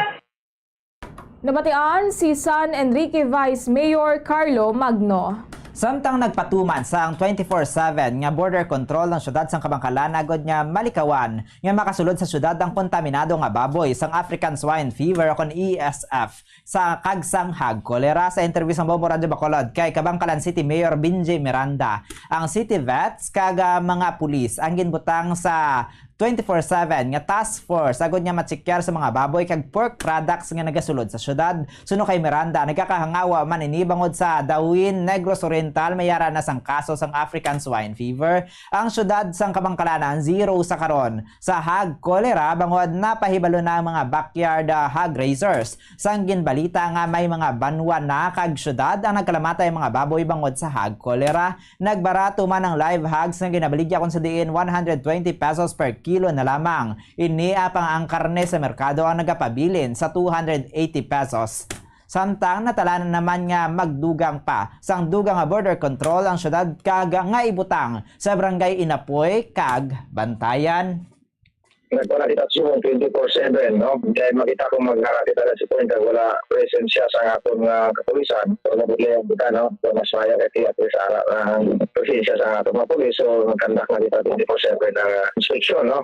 Nabatian si San Enrique Vice Mayor Carlo Magno. Samtang nagpatuman sang twenty-four seven nga border control ang siyudad sang Kabangkalan agod nga malikawan nga makasulod sa siyudad ang kontaminado nga baboy sang African Swine Fever o kon A S F sa kag sang Hog Cholera. Sa interview sang Bombo Radyo Bacolod kay Kabangkalan City Mayor Benji Miranda, ang city vets kag, ah, mga pulis ang ginbutang sa twenty-four seven nga task force agod nga matsikar sa mga baboy kag pork products nga nagasulod sa siyudad. Suno kay Miranda, nagakahangawa man ini bangod sa Dawin, Negros Oriental, may ara na sang kaso sang African Swine Fever. Ang siyudad sang Kabangkalan zero sa karon sa hog cholera bangod napahibalo na ang mga backyard, ah, hog raisers. Sang ginbalita nga may mga banwa na kag siyudad ang nagkalamatay ang mga baboy bangod sa hog cholera. Nagbarato man ang live hogs nga ginabaligya kon sa diin one hundred twenty pesos per kilo na lamang. Ini apang ang karne sa merkado ang nagapabilin sa two hundred eighty pesos. Samtang natalanan naman nga magdugang pa sang dugang nga border control ang siyudad kag nga ibutang sa barangay Inapoy kag Bantayan. Nagpala kita sa twenty-four seven, no? Kaya makita kung magkara kita na si point kag wala presensya sa aton nga kapulisan. So, mabudlay ang kita, no? So, mas maayo kay at least ara ang presensya sa aton nga pulis. So, magkandak na kita twenty-four seven ang, ah, inspeksyon, no?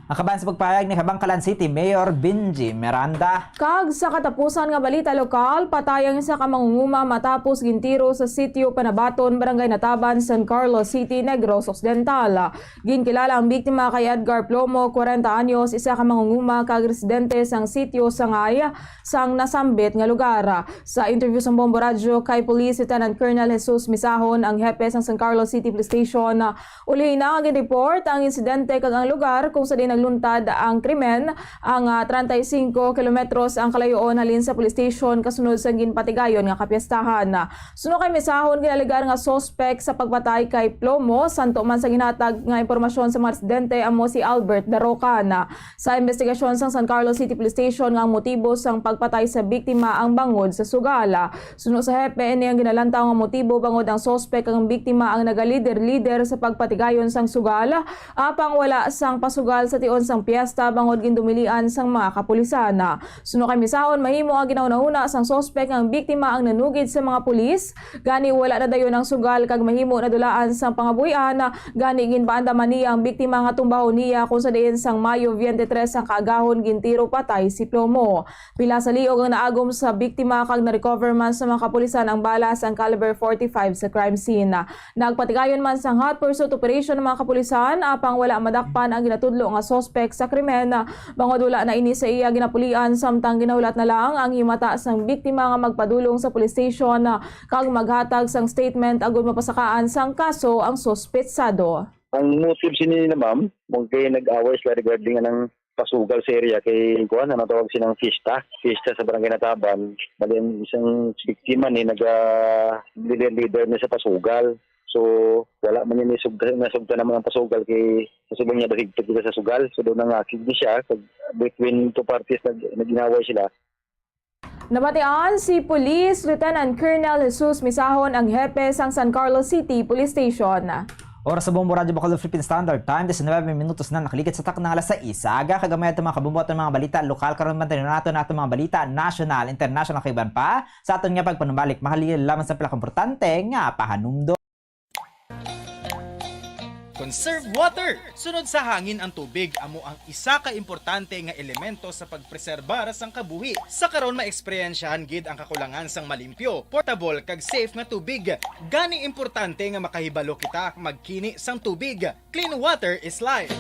Ang kaban sa pagpahayag ni Kabangkalan City Mayor Benji Miranda. Kag sa katapusan nga balita lokal, patay ang isa ka mangunguma matapos gintiro sa sitio Panabaton, Barangay Nataban, San Carlos City, Negros Occidental. Ginkilala ang biktima kay Edgar Plomo, kwarenta anyos, isa ka mangunguma kag residente sang sitio Sangay sang nasambit nga lugar. Sa interview sang Bombo Radyo kay Police Lieutenant Colonel Jesus Misahon, ang hepe sang San Carlos City Police Station, uli na nga gin-report ang insidente kag ang lugar kung sa diin nagluntad ang krimen, ang, ah, treinta y cinco kilometros ang kalayo-on halin sa police station kasunod sang ginpatigayon nga kapiestahan. Suno kay Misahon, ginalegar nga suspek sa pagpatay kay Plomo, santo man sa ginhatag nga impormasyon sa mga residente amo si Albert Darocan. Sa investigasyon sang San Carlos City Police Station nga ang motibo sang pagpatay sa biktima ang bangod sa sugal. Suno sa hepe, ini ang ginalantaw nga motibo bangod ang suspek kag ang biktima ang nagalider-lider sa pagpatigayon sang sugal, apang wala sang pasugal sa tion sang piyesta bangod gindumilian sang mga kapulisan. Suno kay Misahon, mahimo ang ginahunahuna sang suspek nga ang biktima ang nanugid sa mga pulis, gani wala na dayon ang sugal kag mahimo nadulaan sang pangabuhian, gani ginpaandam man niya ang biktima nga tumbahon niya kung sa diin sang Mayo twenty-three sang kaagahon gintiro patay si Plomo. Pila sa liog ang naagom sa biktima kag na-recover man sa mga kapulisan ang bala sang caliber forty-five sa crime scene. Nagpatigayon man sang hot pursuit operation ang mga kapulisan, apang wala madakpan ang ginatudlo nga suspek sa krimen, bangod wala na ini sa iya ginapulian, samtang ginahulat na lang ang himata sang biktima nga magpadulong sa police station kag maghatag sang statement agud mapasakaan sang kaso ang suspetsado. Ang motive sini na, ma'am, mao kay nag-away sila regarding anang pasugal sa area kay, kuan, ano tawag silang fiesta, fiesta sa Barangay Nataban. Bali, ang isang biktima ni naga leader, leader na sa pasugal. So, wala man yun isugda, nasugda naman ang pasugal kay kasubong niya daw higpit sila sa sugal. So, doon nangakig ni siya. Kag between two parties, nag, nag-inaway sila. Nabatian si Police Lieutenant Colonel Jesus Misahon, ang hepe sang San Carlos City Police Station. Oras sa Bombo Radyo Bacolod Philippine Standard Time, diecinuebe minutos na nakaligid sa takna nga alas sais sa aga. Kagamay ato mga kabombo, aton mga balita lokal. Karon man tayo nato na ato mga balita national, international, kag iban pa. Sa aton nga pagpanumbalik, mahalin lamang sa pila ka importante nga pahanumdom. Conserve water. Sunod sa hangin ang tubig amo ang isa ka importante nga elemento sa pagpreserbar sang kabuhi. Sa karon, maeksperyensyahan gid ang kakulangan sang malimpyo, portable, kag safe nga tubig. Gani importante nga makahibalo kita magkini sang tubig. Clean water is life.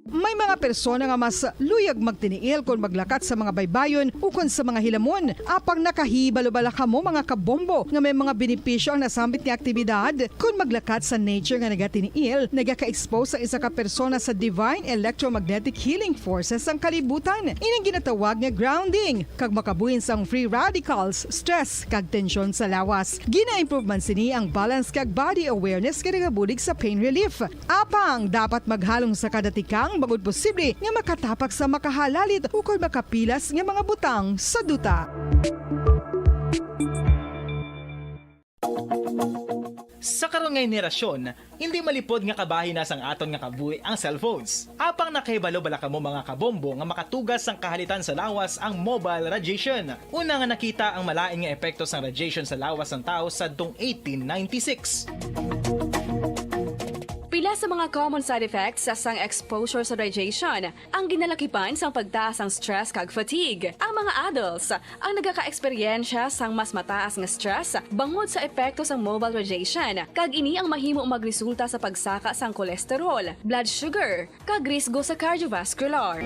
May mga persona nga mas luyag magtiniil kon maglakat sa mga baybayon ukon sa mga hilamon. Apang nakahibalo bala kamo, mga kabombo, nga may mga benepisyo ang nasambit nga aktibidad? Kon maglakat sa nature nga nagatiniil, nagaka-expose ang isa ka persona sa divine electromagnetic healing forces sang kalibutan. Ining ginatawag nga grounding, kag makabuhin sang free radicals, stress, kag tensyon sa lawas. Gina-improve man sini ang balance kag body awareness nga nagabulig sa pain relief. Apang dapat maghalong sa kada tikang bangod posible nga makatapak sa makahalalit ukon makapilas nga mga butang sa duta. Sa karon, Nga henerasyon, hindi malipod nga kabahin na sang aton nga kabuhi ang cellphones. Apang nakahibalo bala kamo, mga kabombo, nga makatugas sang kahalitan sa lawas ang mobile radiation? Una nga nakita ang malain nga epekto sang radiation sa lawas sang tawo sadtong eighteen ninety-six. Pila sa mga common side effects sang exposure sa radiation, ang ginalakipan sang pagtaas sang stress kag fatigue. Ang mga adults ang nagaka-eksperyensya sang mas mataas nga stress bangod sa epekto sang mobile radiation, kag ini ang mahimo magresulta sa pagsaka sang cholesterol, blood sugar, kag risgo sa cardiovascular.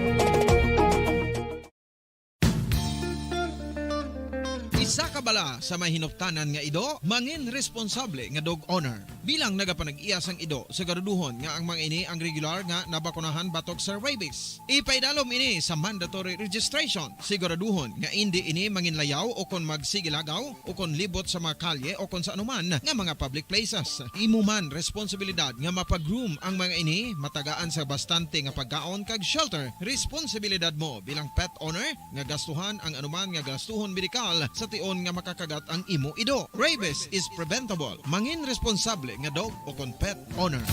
Isa ka bala sa may hinuptanan nga ido, mangin responsable nga dog owner. Bilang nagapanag-iya sang ido, siguraduhon nga ang mga ini ang regular nga nabakunahan batok sa rabies. Ipaidalom ini sa mandatory registration. Siguraduhon nga indi ini manginlayaw o kon magsigilagaw o kon libot sa mga kalye o kon sa anuman nga mga public places. Imo man responsibilidad nga mapag-groom ang mga ini, matagaan sa bastante nga pagkaon kag shelter. Responsibilidad mo bilang pet owner nga gastuhan ang anuman nga gastuhon medikal sa tion nga makakagat ang imo ido. Rabies is preventable. Mangin responsable nga dog o kon pet owner.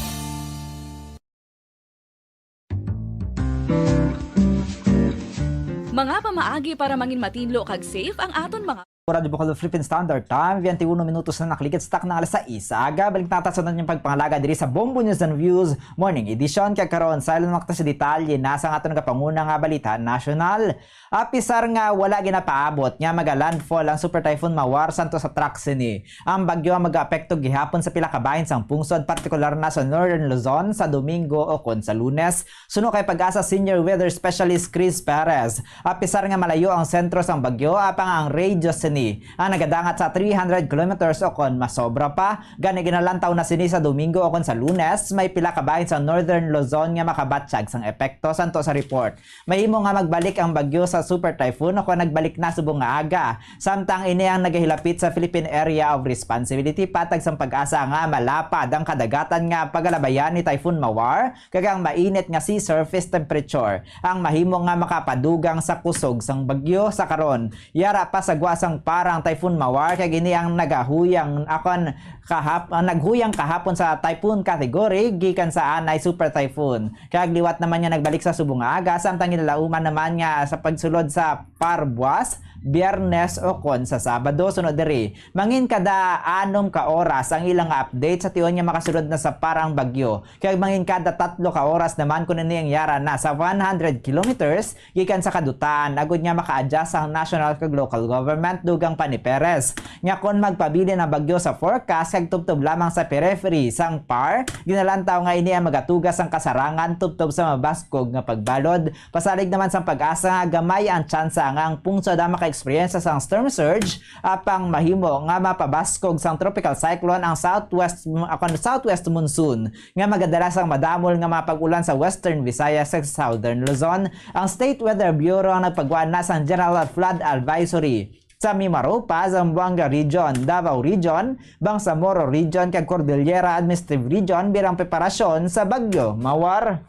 Mga pamaagi para mangin matinlo kag safe ang aton mga Radyo Bacolod Philippine Standard Time, twenty-one minutos na nakaligid sa takna nga alas sais sa aga. Balik na ta sa aton pagpangalaga diri sa Bombo News and Views Morning Edition. Kag karon, sa ilang makita sa detalye na sa aton nga panguna nga balita nasyonal. Apisar nga wala ginapaabot nga maga-landfall ang Super Typhoon Mawar santo sa track sini. Ang bagyo ang mag-aapekto gihapon sa pila ka bahin sang pungsod, partikular na sa Northern Luzon sa Domingo o kon sa Lunes. Suno kay PAGASA Senior Weather Specialist Chris Perez, apisar nga malayo ang sentro sang bagyo, apang ang radius sini ang nagadangat sa three hundred kilometers o kon masobra pa. Gani ginalantaw na sini sa Domingo o kon sa Lunes, may pila ka bahin sa Northern Luzon nga makabatyag sang epekto santo sa report. Mahimo nga magbalik ang bagyo sa super typhoon o kon nagbalik na subong nga aga. Samtang ini ang nagahilapit sa Philippine Area of Responsibility, patag sang PAGASA nga malapad ang kadagatan nga pagalabayan ni Typhoon Mawar, kag ang mainit nga sea surface temperature ang mahimo nga makapadugang sa kusog sang bagyo sa karon. Yara pa sa gwa sang PAR ang Typhoon Mawar, kag ini ang nagahuyang akon kahap-, ang naghuyang kahapon sa typhoon category gikan sa anay super typhoon. Kag liwat naman nga nagbalik sa subong nga aga, samtang ginalauman naman nga sa pagsulod sa PAR buwas, Biyernes o kon sa Sabado. Sunod diri, mangin kada anom ka oras ang ilang update sa tion nga makasulod na sa PAR ang bagyo. Kag mangin kada tatlo ka oras naman kon ini ang yara na sa one hundred kilometers gikan sa kadutan, agod nga maka-adjust ang national kag local government, dugang pa ni Perez. Nga kon magpabilin ang bagyo sa forecast kag tubtob lamang sa periphery sang PAR, ginalantaw nga ini ang magatugas sang kasarangan tubtob sa mabaskog nga pagbalod. Pasalig naman sang PAGASA nga gamay ang tsansa nga ang pungsod ang maka-eksperyensya sang storm surge, apang mahimo nga mapabaskog sang tropical cyclone ang southwest, ako, southwest monsoon nga magadala sang madamol nga mga pag-ulan sa Western Visayas kag Southern Luzon. Ang State Weather Bureau ang nagpagwa na sang General Flood Advisory sa Mimaropa, Zamboanga Region, Davao Region, Bangsamoro Region, kag Cordillera Administrative Region bilang preparasyon sa Bagyo Mawar.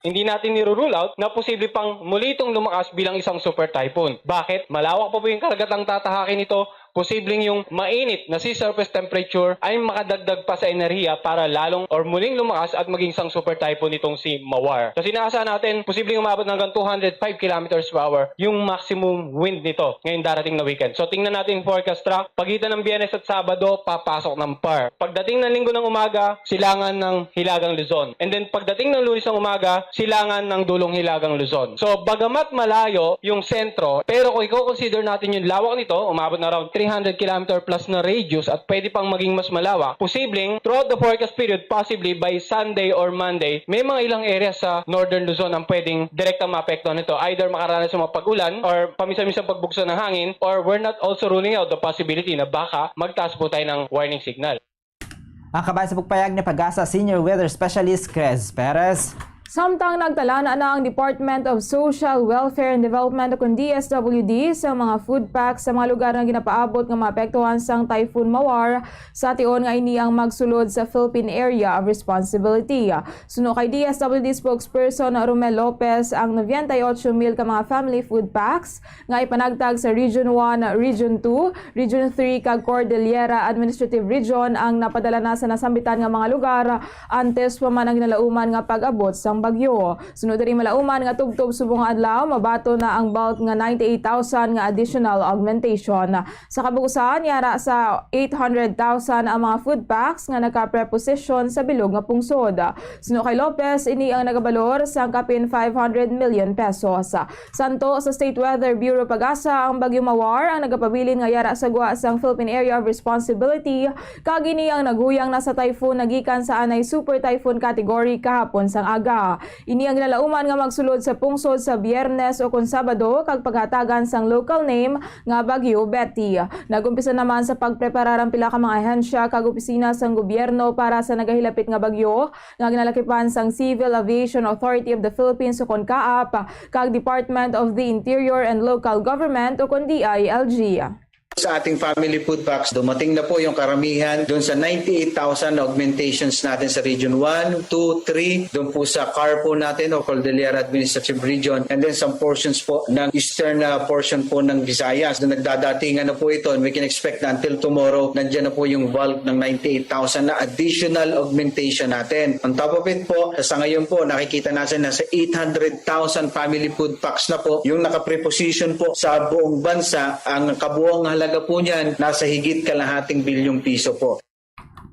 Hindi natin niro-rule out na posible pang muli itong lumakas bilang isang super typhoon. Bakit? Malawak pa po yung karagatang tatahakin nito. Posibleng yung mainit na sea surface temperature ay makadagdag pa sa enerhiya para lalong or muling lumakas at maging isang super typhoon itong si Mawar. Kasi naasahan natin, posibleng umabot hanggang two hundred five kilometers per hour yung maximum wind nito ngayong darating na weekend. So tingnan natin yung forecast track. Pagitan ng Biyernes at Sabado, papasok ng PAR. Pagdating ng Linggo ng umaga, silangan ng Hilagang Luzon. And then pagdating ng Lunes ng umaga, silangan ng Dulong Hilagang Luzon. So bagamat malayo yung sentro, pero kung i-consider natin yung lawak nito, umabot na around three hundred kilometer plus na radius at pwede pang maging mas malawak, posibleng throughout the forecast period, possibly by Sunday or Monday, may mga ilang area sa Northern Luzon ang pwedeng direktang maapektuhan nito. Either makaranas ng mga pag-ulan or paminsan-minsan pagbugso ng hangin, or we're not also ruling out the possibility na baka magtaas po tayo ng warning signal. Ang kabahin sa pagpayag ni PAGASA Senior Weather Specialist Chris Perez. Samtang nagtalana na ang Department of Social Welfare and Development o kon D S W D sa mga food packs sa mga lugar nga ginapaabot nga maapektuhan sang Typhoon Mawar sa tion nga ini ang magsulod sa Philippine Area of Responsibility. Suno kay D S W D spokesperson Romel Lopez, ang nobenta y ocho mil ka mga family food packs nga ipanagtag sa Region one, Region two, Region three kag Cordillera Administrative Region ang napadala na sa nasambitan nga mga lugar antes pa man ang ginalauman nga pag-abot sang bagyo. Sunod diri malauman nga tubtob subong nga adlaw, mabaton na ang bulk nga ninety-eight thousand nga additional augmentation. Sa kabug-usan, yara sa eight hundred thousand ang mga food packs nga nagka-preposition sa bilog nga pungsod. Suno kay Lopez, ini ang nagabalor sang kapin five hundred million pesos. Santo sa State Weather Bureau, PAGASA, ang Bagyo Mawar ang nagapabilin nga yara sa gwa sang Philippine Area of Responsibility, kag ini ang naghuyang na sa typhoon nagikan sa anay Super Typhoon category kahapon sang aga. Ini ang ginalauman nga magsulod sa pungsod sa Biyernes o kon Sabado kag paghatagan sang local name nga Bagyo Betty. Nag-umpisa naman sa pagpreparar ang pila ka mga ahensya kag opisina sang gobyerno para sa nagahilapit nga bagyo, nga ginalakipan sang Civil Aviation Authority of the Philippines o kon CAAP kag Department of the Interior and Local Government o kon D I L G. Sa ating family food packs, dumating na po yung karamihan dun sa ninety-eight thousand na augmentations natin sa Region one, two, three, dun po sa CARPO natin o Cordillera Administrative Region, and then some portions po ng eastern, uh, portion po ng Visayas. Dun nagdadatingan na po ito, and we can expect na until tomorrow, nandiyan na po yung bulk ng ninety-eight thousand na additional augmentation natin. On top of it po, sa ngayon po, nakikita natin na sa eight hundred thousand family food packs na po yung nakapreposition po sa buong bansa. Ang kabuang halaga po niyan nasa higit kalahating bilyong piso po.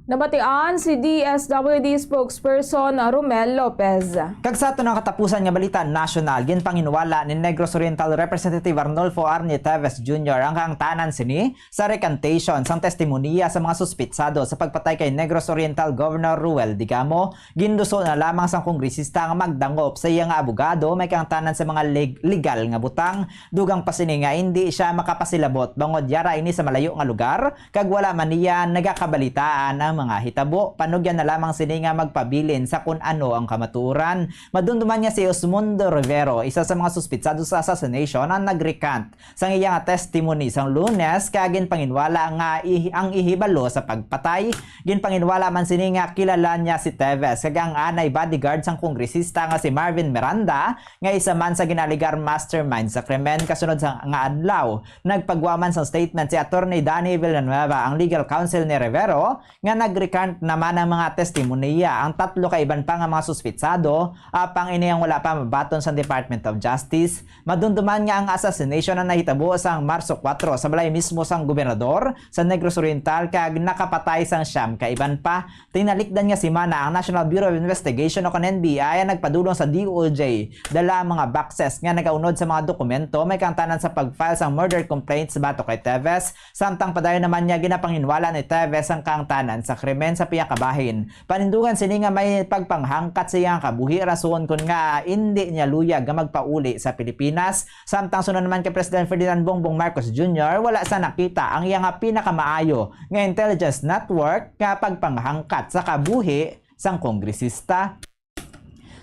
Nabatian si D S W D spokesperson Romel Lopez. Kag sa aton ang katapusan nga balita nasyonal, ginpanginwala ni Negros Oriental Representative Arnulfo Arnie Teves Junior ang kaangtanan sini sa recantation sang testimonya sa mga suspitsado sa pagpatay kay Negros Oriental Governor Ruel Digamo. Ginduso na lamang sang kongresista nga magdangop sa iya nga abogado may kaangtanan sa mga leg-, legal nga butang. Dugang pa sini nga indi siya makapasilabot bangod yara ini sa malayo nga lugar kag wala man niya nagakabalitaan ang mga hitabo. Panugyan na lamang sini nga magpabilin sa kun ano ang kamatuoran. Madumduman nga si Osmundo Rivero, isa sa mga suspitsado sa assassination, ang nag-recant sang iya nga testimony sang Lunes, kag ginpanginwala nga ih-, ang ihibalo sa pagpatay. Ginpanginwala man sini nga kilala niya si Teves kag ang anay bodyguard sang kongresista nga si Marvin Miranda, nga isa man sa ginaalegar mastermind sa krimen. Kasunod sa nga adlaw, nagpagwa man sang statement si Attorney Danny Villanueva, ang legal counsel ni Rivero, nga nag-recant naman ang mga testimonya. Ang tatlo ka iban pa nga mga suspitsado, apang ini ang wala pa mabaton sa Department of Justice. Madumduman nga ang assassination ang nahitabo sang Marso kuwatro sa balay mismo sang gobernador sa Negros Oriental kag nakapatay sang siyam ka iban pa. Tinalikdan nga semana, ang National Bureau of Investigation o kon N B I ang nagpadulong sa D O J dala ang mga boxes nga nagaunod sa mga dokumento may kaangtanan sa pag-file sang murder complaints batok kay Teves. Samtang padayon naman niya ginapanginwala ni Teves ang kaangtanan sa krimen sa pihak ka bahin. Panindugan sini nga may pagpanghangkat sa iyang kabuhi rason kon nga indi niya luyag nga magpauli sa Pilipinas. Samtang suno naman kay President Ferdinand Bongbong Marcos Junior, wala sa nakita ang iya nga pinakamaayo nga intelligence network nga pagpanghangkat sa kabuhi sang kongresista.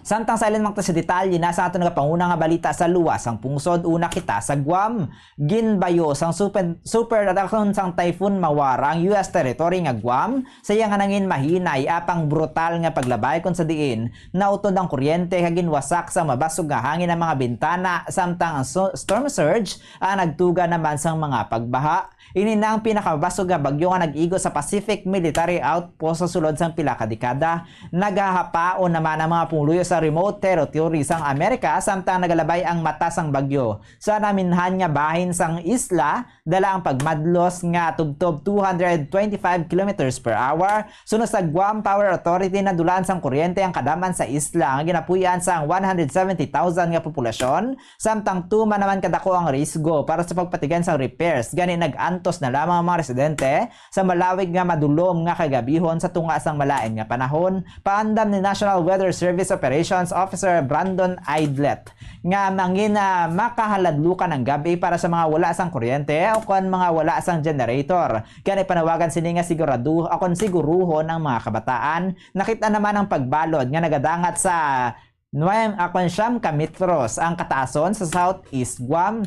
Samtang sa ilan man ta sa detalye na sa aton nagapanguna nga balita sa luwas sang pungsod, una kita sa Guam. Ginbayo sang super, super atakon sang Typhoon Mawar ang U S territory nga Guam sa iya nga nangin mahinay apang brutal nga paglabay, kon sa diin nautod ang kuryente kag ginwasak sa mabasog nga hangin ang mga bintana, samtang ang su-, storm surge ang nagtuga naman sang mga pagbaha. Ini na ang pinakamabasog nga bagyo nga nag-igo sa Pacific Military Outpost sa sulod sang pila ka dekada. Nagahapaon naman ang mga pumuluyo sa remote territory sang Amerika samtang nagalabay ang mata sang bagyo sa naminhan nga bahin sang isla, dala ang pagmadlos nga tubtob two hundred twenty-five kilometers per hour. Suno sa Guam Power Authority, nadulaan sang kuryente ang kadam-an sa isla nga ginapuy-an sang one hundred seventy thousand nga populasyon. Samtang tuman naman kadako ang risgo para sa pagpatigayon sang repairs, gani nag-antos na lamang ang mga residente sa malawig nga madulom nga kagabihon sa tunga sang malain nga panahon. Paandam ni National Weather Service Operations Officer Brandon Aidlet nga mangin, ah, makahaladlukan ang gab-i para sa mga wala sang kuryente o kon mga wala sang generator. Gani panawagan sini nga sigurado o kon siguruhon ang mga kabataan. Nakit-an naman ang pagbalod nga nagadangat sa Nuwem, akon siyam ka metros ang kataason sa Southeast Guam.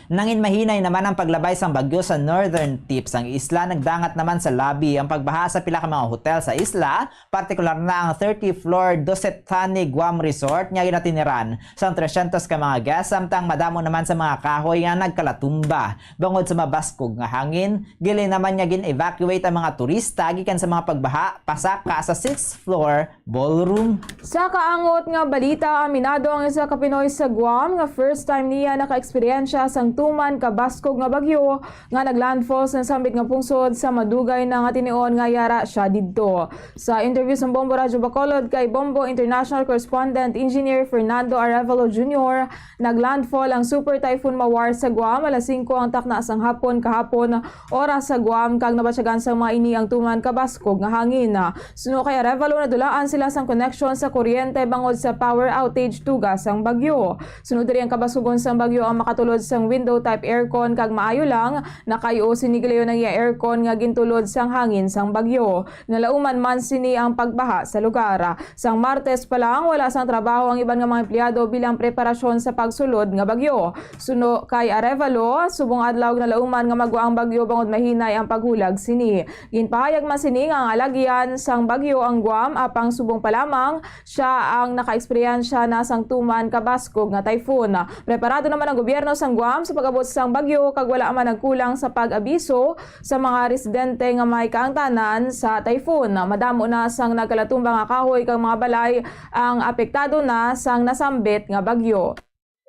Nangin mahinay naman ang paglabay sang bagyo sa northern tip sang isla. Nagdangat naman sa labi ang pagbaha sa pila ka mga hotel sa isla, partikular na ang thirty floor Dosetani Guam Resort nga ginatiniran sang tresyentos ka mga guests, samtang madamo naman sa mga kahoy nga nagkalatumba. Bangod sa mabaskog nga hangin, gili naman nga gin-evacuate ang mga turista gikan sa mga pagbaha pasaka sa sixth floor ballroom. Sa kaangot nga balita, aminado ang isa ka Pinoy sa Guam nga first time niya nakaeksperyensya sang tuman ka baskog nga bagyo nga naglandfall sa sambit nga pungsod sa madugay na nga tinion nga yara siya didto. Sa interview sang Bombo Radyo Bacolod kay Bombo International Correspondent Engineer Fernando Arevalo Junior, naglandfall ang Super Typhoon Mawar sa Guam alas singko ang takna sang hapon kahapon, oras sa Guam, kag nabatyagan sang mga ini ang tuman ka baskog nga hangin. Suno kay Arevalo, nadulaan sila sang koneksyon sa kuryente bangod sa power outage tuga sang bagyo. Sunod diri ang kabaskogon sang bagyo ang makatulod sang window type aircon, kag maayo lang nakayo sini gilayon ang iya aircon nga gintulod sang hangin sang bagyo. Nalauman man sini ang pagbaha sa lugar. Sang Martes pa lang, wala sang trabaho ang iban nga mga empleyado bilang preparasyon sa pagsulod nga bagyo. Suno kay Arevalo, subong adlaw nalauman nga magwa ang bagyo bangod mahinay ang paghulag sini. Ginpahayag man sini nga ang alagyan sang bagyo ang Guam, apang subong pa lamang siya ang nakaeksperyensya na sang tuman ka baskog nga typhoon. Preparado naman ang gobyerno sang Guam sa pag-abot sang bagyo, kag wala man nagkulang sa pag-abiso sa mga residente nga may kaangtanan sa typhoon. Madamo na sang nagkalatumba nga kahoy kag mga balay ang apektado na sang nasambit nga bagyo.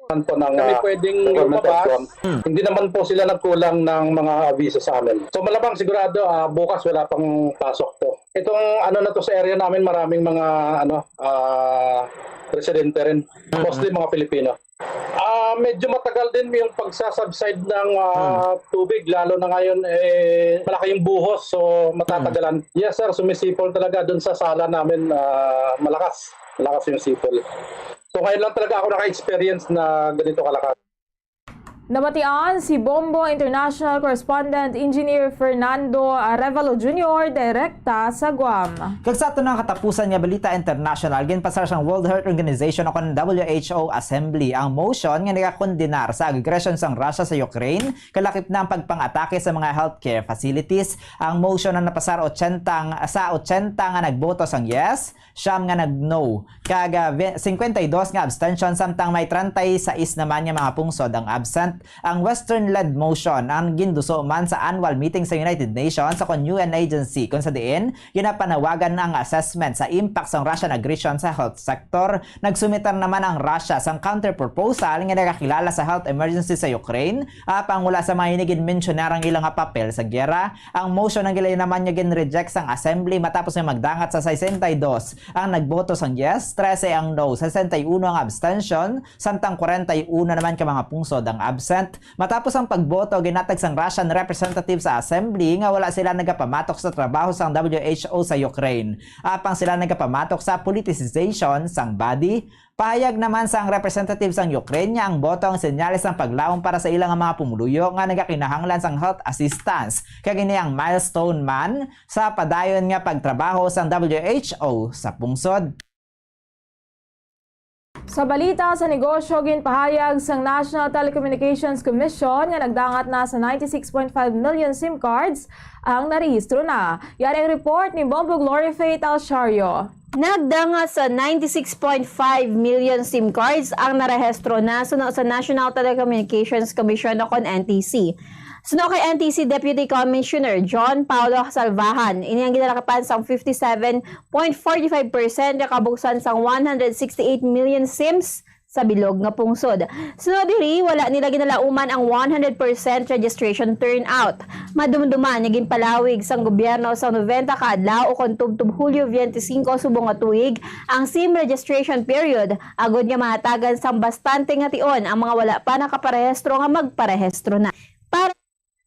Naman po ng, Kami ah, pwedeng government lumabas. Of Guam. Hmm. Hindi naman po sila nagkulang ng mga abiso sa amin. So, malamang sigurado, ah, bukas wala pang pasok to. Itong ano na to sa area namin, maraming mga, ano, ah, residente rin. Mm-mm. Mostly mga Pilipino. Ah, medyo matagal din yung pagsasubside ng, ah, Hmm. tubig, lalo na ngayon, eh, malaki yung buhos, so matatagalan. Hmm. Yes, sir, sumisipol talaga dun sa sala namin, ah, malakas. Malakas yung sipol. So, ngayon lang talaga ako naka-experience na ganito kalakas. Nabatian si Bombo International Correspondent Engineer Fernando Arevalo Junior direkta sa Guam. Kag sa aton nga katapusan nga balita international, ginpasar sang World Health Organization o kon W H O Assembly ang motion nga nagakondenar sa agresyon sang Russia sa Ukraine, kalakip na ang pagpang-atake sa mga healthcare facilities. Ang motion ang napasar ochenta, sa ochenta nga nagboto sang yes, siyam nga nag-no, kag, ah, ve-, cincuenta y dos nga abstention, samtang may treinta y seis naman nga mga pungsod ang absent. Ang Western-led motion ang ginduso man sa annual meeting sa United Nations o kon U N agency, kung sa diin ginapanawagan ang assessment sa impact sang Russian aggression sa health sector. Nagsumitar naman ang Russia sang counter-proposal nga nagakilala sa health emergency sa Ukraine, apang wala sa mga ini ginmensyonar ang ila nga papel sa giyera. Ang motion ang gilay naman nga gin-reject sang assembly matapos nga magdangat sa sesenta y dos ang nagboto sang yes, trese ang no, sesenta y uno ang abstention, samtang kwarenta y uno naman ka mga pungsod ang absent. Matapos ang pagboto, ginatag sang Russian representative sa assembly nga wala sila nagapamatok sa trabaho sang W H O sa Ukraine, apang sila nagapamatok sa politicization sang body. Pahayag naman sang representative sang Ukraine nga ang boto ang senyales sang paglaom para sa ila nga mga pumuluyo nga nagakinahanglan sang health assistance, kag ini ang milestone man sa padayon nga pagtrabaho sang W H O sa pungsod. Sa balita sa negosyo, ginpahayag sang National Telecommunications Commission nga nagdangat na sa ninety-six point five million SIM cards ang narehistro na. Yari ang report ni Bombo Glory Faith Alciario. Nagdangat sa ninety-six point five million SIM cards ang narehistro na suno sa National Telecommunications Commission o kon N T C. Suno kay N T C Deputy Commissioner John Paulo Salvajan, ini ang ginalakipan sang fifty-seven point forty-five percent nga kabuksan sang one hundred sixty-eight million SIMs sa bilog nga pungsod. Suno diri, wala nila ginalauman ang one hundred percent registration turnout. Madumduman nga ginpalawig sang gobyerno sa noventa ka adlaw o kon tubtob Hulyo twenty-five subong nga tuig ang SIM registration period, agod nga mahatagan sang bastante nga tion ang mga wala pa nakaparehistro nga magparehistro na. Para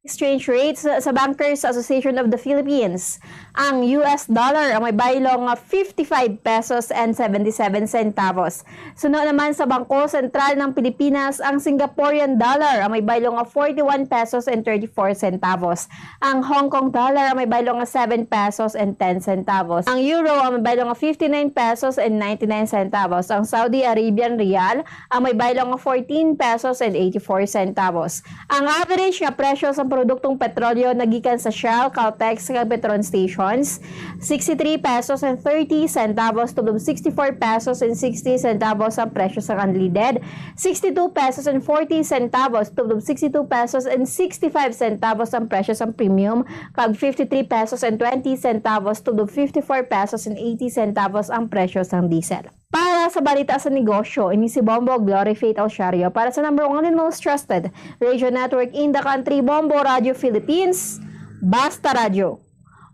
Exchange rates sa Bankers Association of the Philippines. Ang U S dollar ang may baylo nga fifty-five pesos and seventy-seven centavos. Suno naman sa Bangko Sentral ng Pilipinas, ang Singaporean dollar ang may baylo nga forty-one pesos and thirty-four centavos. Ang Hong Kong dollar ang may baylo nga seven pesos and ten centavos. Ang euro ang may baylo nga fifty-nine pesos and ninety-nine centavos. Ang Saudi Arabian riyal ang may baylo nga fourteen pesos and eighty-four centavos. Ang average nga presyo sa produktong petrolyo nagikan sa Shell, Caltex, kag Petron stations, sixty-three pesos and thirty centavos tubtob sixty-four pesos and sixty centavos ang presyo sa unleaded, sixty-two pesos and forty centavos tubtob sixty-two pesos and sixty-five centavos ang presyo sa premium, kag fifty-three pesos and twenty centavos tubtob fifty-four pesos and eighty centavos ang presyo sa diesel. Para sa balita sa negosyo, ini si Bombo Glory Faith Alciario para sa number one and most trusted radio network in the country, Bombo Radio Philippines. Basta Radyo.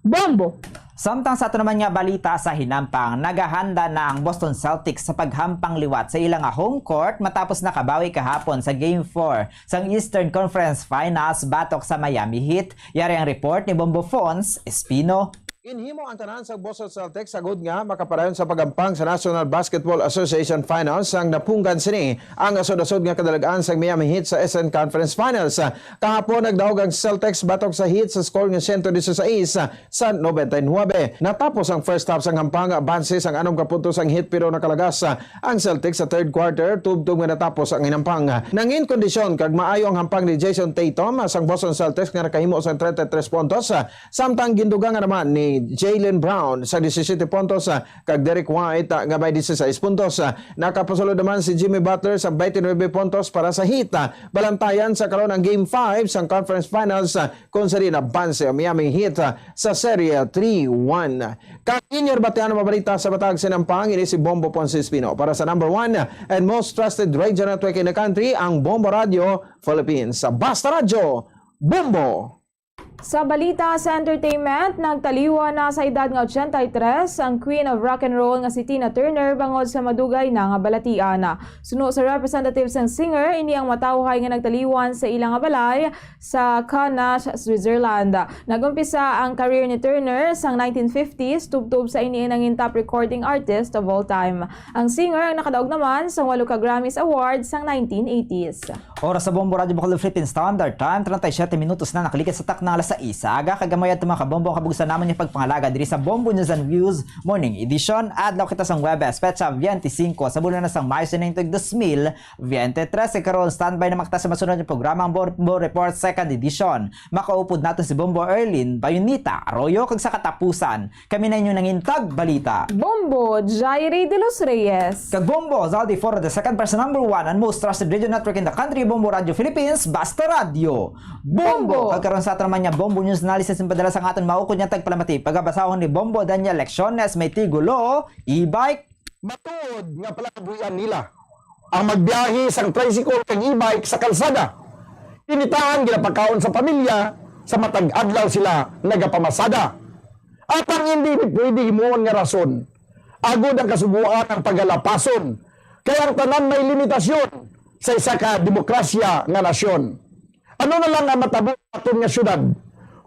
Bombo! Samtang sa ato naman nga balita sa hinampang, nagahanda na ang Boston Celtics sa paghampang liwat sa ila nga home court matapos nakabawi kahapon sa Game four sang Eastern Conference Finals batok sa Miami Heat. Yari ang report ni Bombo Fons Espino. Ginhimo ang tanan sa Boston Celtics sagod nga makapadayon sa pagampang sa National Basketball Association Finals sang napunggan sini ang asod-asod nga kadalag-an sang Miami Heat sa Eastern Conference Finals. Kahapon, nagdaog ang Celtics batok sa Heat sa score nga siyento disisais sa nobenta y nuebe. Natapos ang first half sang hampang, banse sang anom ka puntos ang Heat, pero nakalagas ang Celtics sa third quarter tubtob nga natapos ang hinampang. Nangin kondisyon kag maayo ang hampang ni Jayson Tatum sang Boston Celtics nga nakahimo sang treinta y tres puntos, samtang gindugangan naman ni Jaylen Brown sa disisiyete puntos, ah, kag Derrick White, ah, nga may disisais puntos. Ah, nakapasulod naman si Jimmy Butler sa twenty-nine puntos para sa Heat. Ah, balantayan sa karon ang Game five sang Conference Finals, ah, kung sa di nabanse ang Miami Heat, ah, sa serye three one. Kag inyo batian ang mga balita sa Matag Sinampang, ini si Bombo Ponce Espino para sa number one and most trusted radio network in the country, ang Bombo Radio Philippines. Sa Basta Radyo, Bombo! Sa balita sa entertainment, nagtaliwan na sa edad nga ochenta y tres ang Queen of Rock and Roll nga si Tina Turner bangod sa madugay na nga balatian. Suno sa representative sang singer, ini ang matawhay nga nagtaliwan sa ila nga balay sa Cannes, Switzerland. Nag-umpisa ang career ni Turner sang nineteen fifties, tubtob sa ini nangin top recording artist of all time. Ang singer ang nakadaog naman sang walo ka Grammys Awards sang nineteen eighties. Oras sa Bombo Radyo Bacolod Philippine Standard Time, treinta y siete minutos na nakaligid sa takna alas sais sa aga, kag gamay at mga kabombo ang kabugsan naman yung pagpangalaga diri sa Bombo News and Views Morning Edition. Adlaw kita sang Huwebes, petsa twenty-five sa bulan na sang Mayo, siningtog dos mil veintitrés. Karon, standby na makita sa masunod yung programa ang Bombo Report Second Edition. Makaupod natin si Bombo Erlin Bayonita Arroyo, kag sa katapusan, kami na inyong nangintag balita. Bombo, Jairi de los Reyes. Kag Bombo, Zaldi Foro the second person number one and most trusted radio network in the country, Bombo Radio Philippines, Basta Radyo. Bombo! Bombo! Kag karon sa aton naman nga Bombo News Analysis ang padala sa aton maukod nga tagpalamati, pagabasahon ni Bombo Daniel Lecciones, may tigulo, e-bike. Matuod nga palabuyan nila ang magbiyahe sang tricycle kag e-bike sa kalsada. Kinitahan ginapakaon sa pamilya sa matag adlaw sila nagapamasada. Apang indi ni pwede himuon nga rason, agod ang kasugoan ang pagalapason, kay ang tanan may limitasyon sa isa ka demokrasya nga nasyon. Ano na lang ang matabo sa aton nga syudad?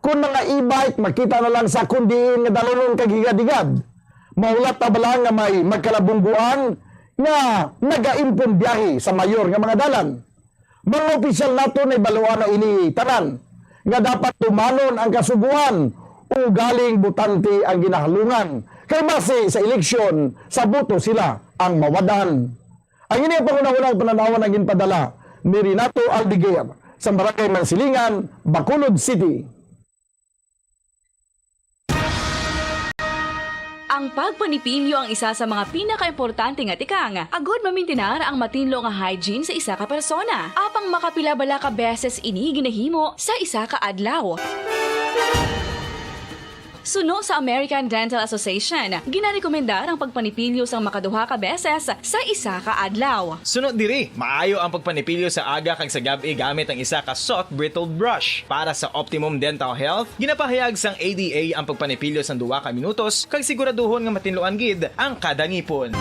Kon mga e-bike makita na lang sa kon diin nga dalonon kag higad-higad, mahulat na bala nga may magkalabungguan nga nagaimpon biyahe sa mayor nga mga dalan? Mga opisyal naton, nahibaluan na ini tanan nga dapat tumanon ang kasugoan, ugaling botante ang ginahalungan, kay basi sa eleksyon, sa boto sila ang mawad-an. Ang ini ang panghunahunang panan-awan ang ginpadala ni Renato Aldeguer sa Barangay Mansilingan, Bacolod City. Ang pagpanipilyo ang isa sa mga pinakaimportante nga tikang agud mamintinar ang matinlo nga hygiene sa isa ka persona. Apang makapila bala ka beses ini ginahimo sa isa ka adlaw? Suno sa American Dental Association, ginarekomendar ang pagpanipilyo sang makaduha ka beses sa isa ka adlaw. Suno diri, maayo ang pagpanipilyo sa aga kag sa gab-i gamit ang isa ka soft bristled brush. Para sa optimum dental health, ginapahayag sang A D A ang pagpanipilyo sang duha ka minutos kag siguraduhon nga matinluan gid ang kada ngipon.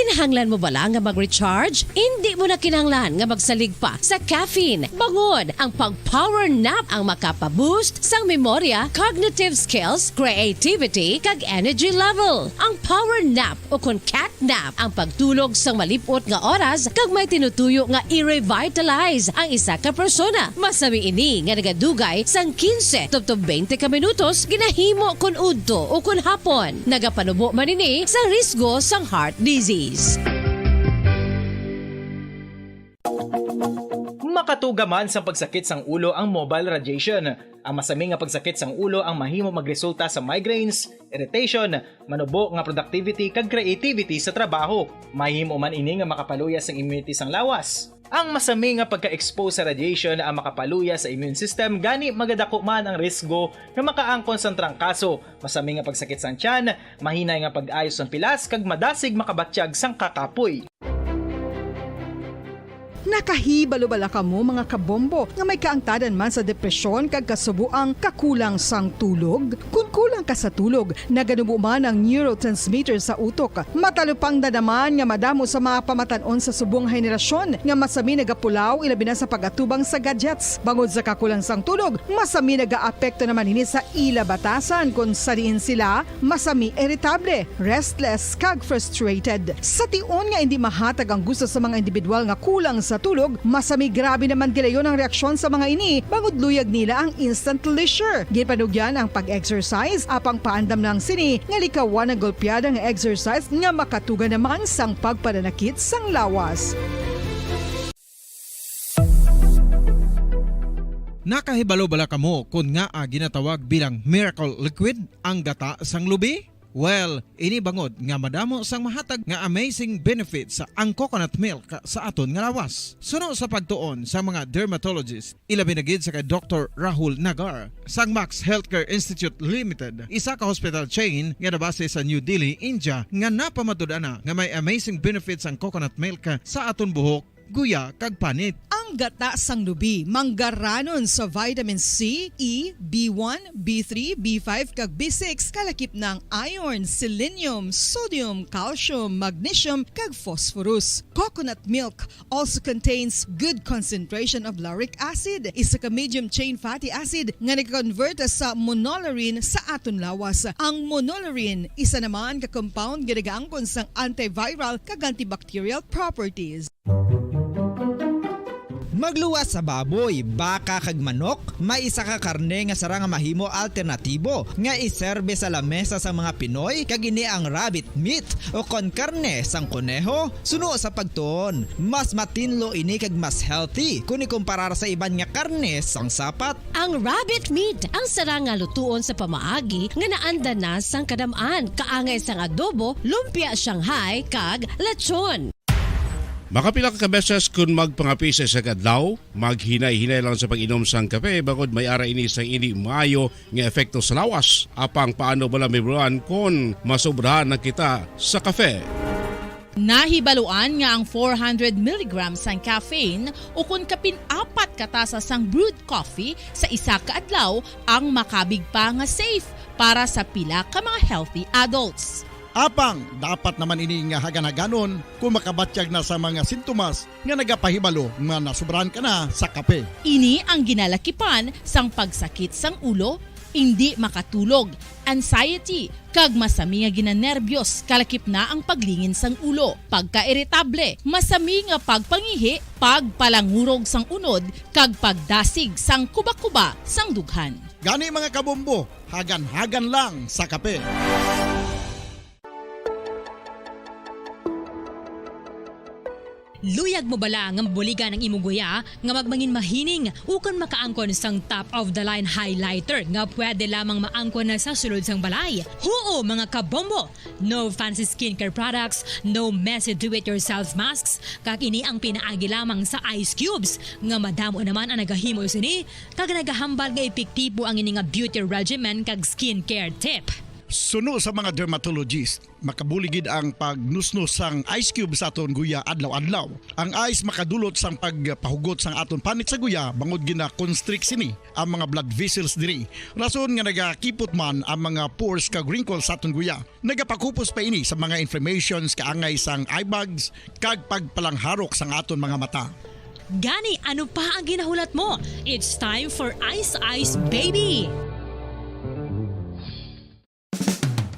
Kinahanglan mo bala nga mag-recharge? Indi mo na kinahanglan nga magsalig pa sa caffeine. Bangod ang pag-power nap ang makapa-boost sang memorya, cognitive skills, creativity, kag energy level. Ang power nap o kon cat nap ang pagtulog sang malip-ot nga oras kag may tinutuyo nga i-revitalize ang isa ka persona. Masami ini nga nagadugay sang quince tubtob twenty ka minutos ginahimo kon udto o kon hapon. Nagapanubo man ini sa risgo sang heart disease. Makatuga man sang pagsakit sang ulo ang mobile radiation. Ang masami nga pagsakit sang ulo ang mahimo magresulta sa migraines, irritation, manubo nga productivity kag creativity sa trabaho. Mahimo man ini nga makapaluya sang immunity sang lawas. Ang masami nga pagka-expose sa radiation ang makapaluya sa immune system, gani magadako man ang risgo nga makaangkon sang trangkaso, masami nga pagsakit sang tiyan, mahinay nga pag-ayo sang pilas, kag madasig makabatyag sang kakapoy. Nakahibalo bala kamo, mga kabombo, nga may kaangtadan man sa depresyon kag kasubo ang kakulang sang tulog? Kon kulang ka sa tulog, naganubo man ang neurotransmitter sa utok. Matalupangdan naman nga madamo sa mga pamatan-on sa subong nga henerasyon nga masami nagapulaw, ilabi na sa pag-atubang sa gadgets. Bangod sa kakulang sang tulog, masami nagaapekto naman ini sa ila batasan, kon sa diin sila masami iritable, restless, kag frustrated. Sa tion nga indi mahatag ang gusto sa mga individual nga kulang sa tulog, masami grabe naman gilayon ang reaksyon sa mga ini, bangod luyag nila ang instant leisure. Ginpanugyan ang pag-exercise, apang paandam lang sini nga likawan ang golpeada nga exercise nga makatuga naman sang pagpananakit sang lawas. Nakahibalo bala kamo kon ngaa ginatawag bilang miracle liquid ang gata sang lubi? Well, ini bangod nga madamo sang mahatag nga amazing benefits ang coconut milk sa aton nga lawas. Suno sa pagtuon sa mga dermatologist, ilabi na gid sa kay Doktor Rahul Nagar sang Max Healthcare Institute Limited, isa ka hospital chain nga nabase sa New Delhi, India, nga napamatud-an na nga may amazing benefits ang coconut milk sa aton buhok, guya, kag panit. Ang gata sang lubi manggaranon sa vitamin C, E, B one, B three, B five, kag B six, kalakip na ang iron, selenium, sodium, calcium, magnesium, kag phosphorus. Coconut milk also contains good concentration of lauric acid, isa ka medium chain fatty acid nga nag-convert sa monolaurin sa aton lawas. Ang monolaurin, isa naman ka compound nga nagaangkon sang antiviral kag antibacterial properties. Magluwas sa baboy, baka, kag manok, may isa ka karne nga sara nga mahimo alternatibo nga iserbe sa lamesa sang mga Pinoy, kag ini ang rabbit meat, o kon karne sang koneho. Suno sa pagtuon, mas matinlo ini kag mas healthy kon ikumparar sa iban nga karne sang sapat. Ang rabbit meat ang sara nga lutuon sa pamaagi nga naandan na sang kadam-an, kaangay sang adobo, lumpia Shanghai, kag lechon. Makapila ka beses kon magpangape sa isa ka adlaw, maghinay-hinay lang sa pag-inom sang kape, bangod may ara ini sang indi maayo nga epekto sa lawas. Apang paano bala mahibaluan kon masobrahan na kita sa kape? Nahibaluan nga ang four hundred milligrams sang caffeine, ukon kapin apat ka tasa sang brewed coffee sa isa ka adlaw, ang makabig pa nga safe para sa pila ka mga healthy adults. Apang dapat naman ini nga hagan-haganon kon makabatyag na sa mga sintomas nga nagapahibalo nga nasobrahan ka na sa kape. Ini ang ginalakipan sang pagsakit sang ulo, indi makatulog, anxiety, kag masami nga ginanerbyos, kalakip na ang paglingin sang ulo, pagkairitable, masami nga pagpangihi, pagpalangurog sang unod, kag pagdasig sang kubakuba sang dughan. Gani, mga kabombo, hagan-hagan lang sa kape. Luyag mo bala nga mabuligan ang imong guya nga magmangin mahining ukon makaangkon sang top of the line highlighter nga pwede lamang maangkon na sa sulod sang balay? Huo, mga kabombo! No fancy skincare products, no messy do-it-yourself masks, kag ini ang pinaagi lamang sa ice cubes nga madamo naman ang nagahimo sini kag nagahambal nga epektibo ang ini nga beauty regimen kag skincare tip. Suno sa mga dermatologist, makabulig gid ang pagnusnos sang ice cube sa aton guya adlaw-adlaw. Ang ice makadulot sang pagpahugot sang aton panit sa guya bangod gina-constrict sini ang mga blood vessels diri. Rason nga nagakipot man ang mga pores kag wrinkles sa aton guya. Nagapakupos pa ini sa mga inflammations kaangay sang eye bags kag pagpalangharok sang aton mga mata. Gani, ano pa ang ginahulat mo? It's time for Ice Ice Baby!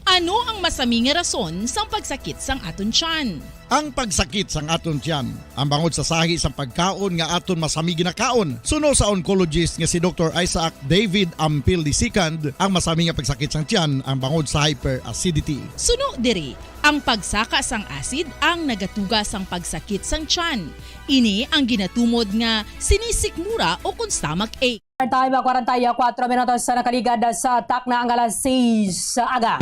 Ano ang masami nga rason sang pagsakit sang aton tiyan? Ang pagsakit sang aton tiyan, ang bangod sa sahi sang pagkaon nga aton masami ginakaon. Suno sa oncologist nga si Doktor Isaac David Ampil the second, ang masami nga pagsakit sang tiyan ang bangod sa hyperacidity. Suno diri, ang pagsaka sang acid ang nagatuga sang pagsakit sang tiyan. Ini ang ginatumod nga sinisikmura o kon stomach ache. Time, ah, kwarenta y kuwatro minutos sa nakaligad sa takna ang alas sais sa aga.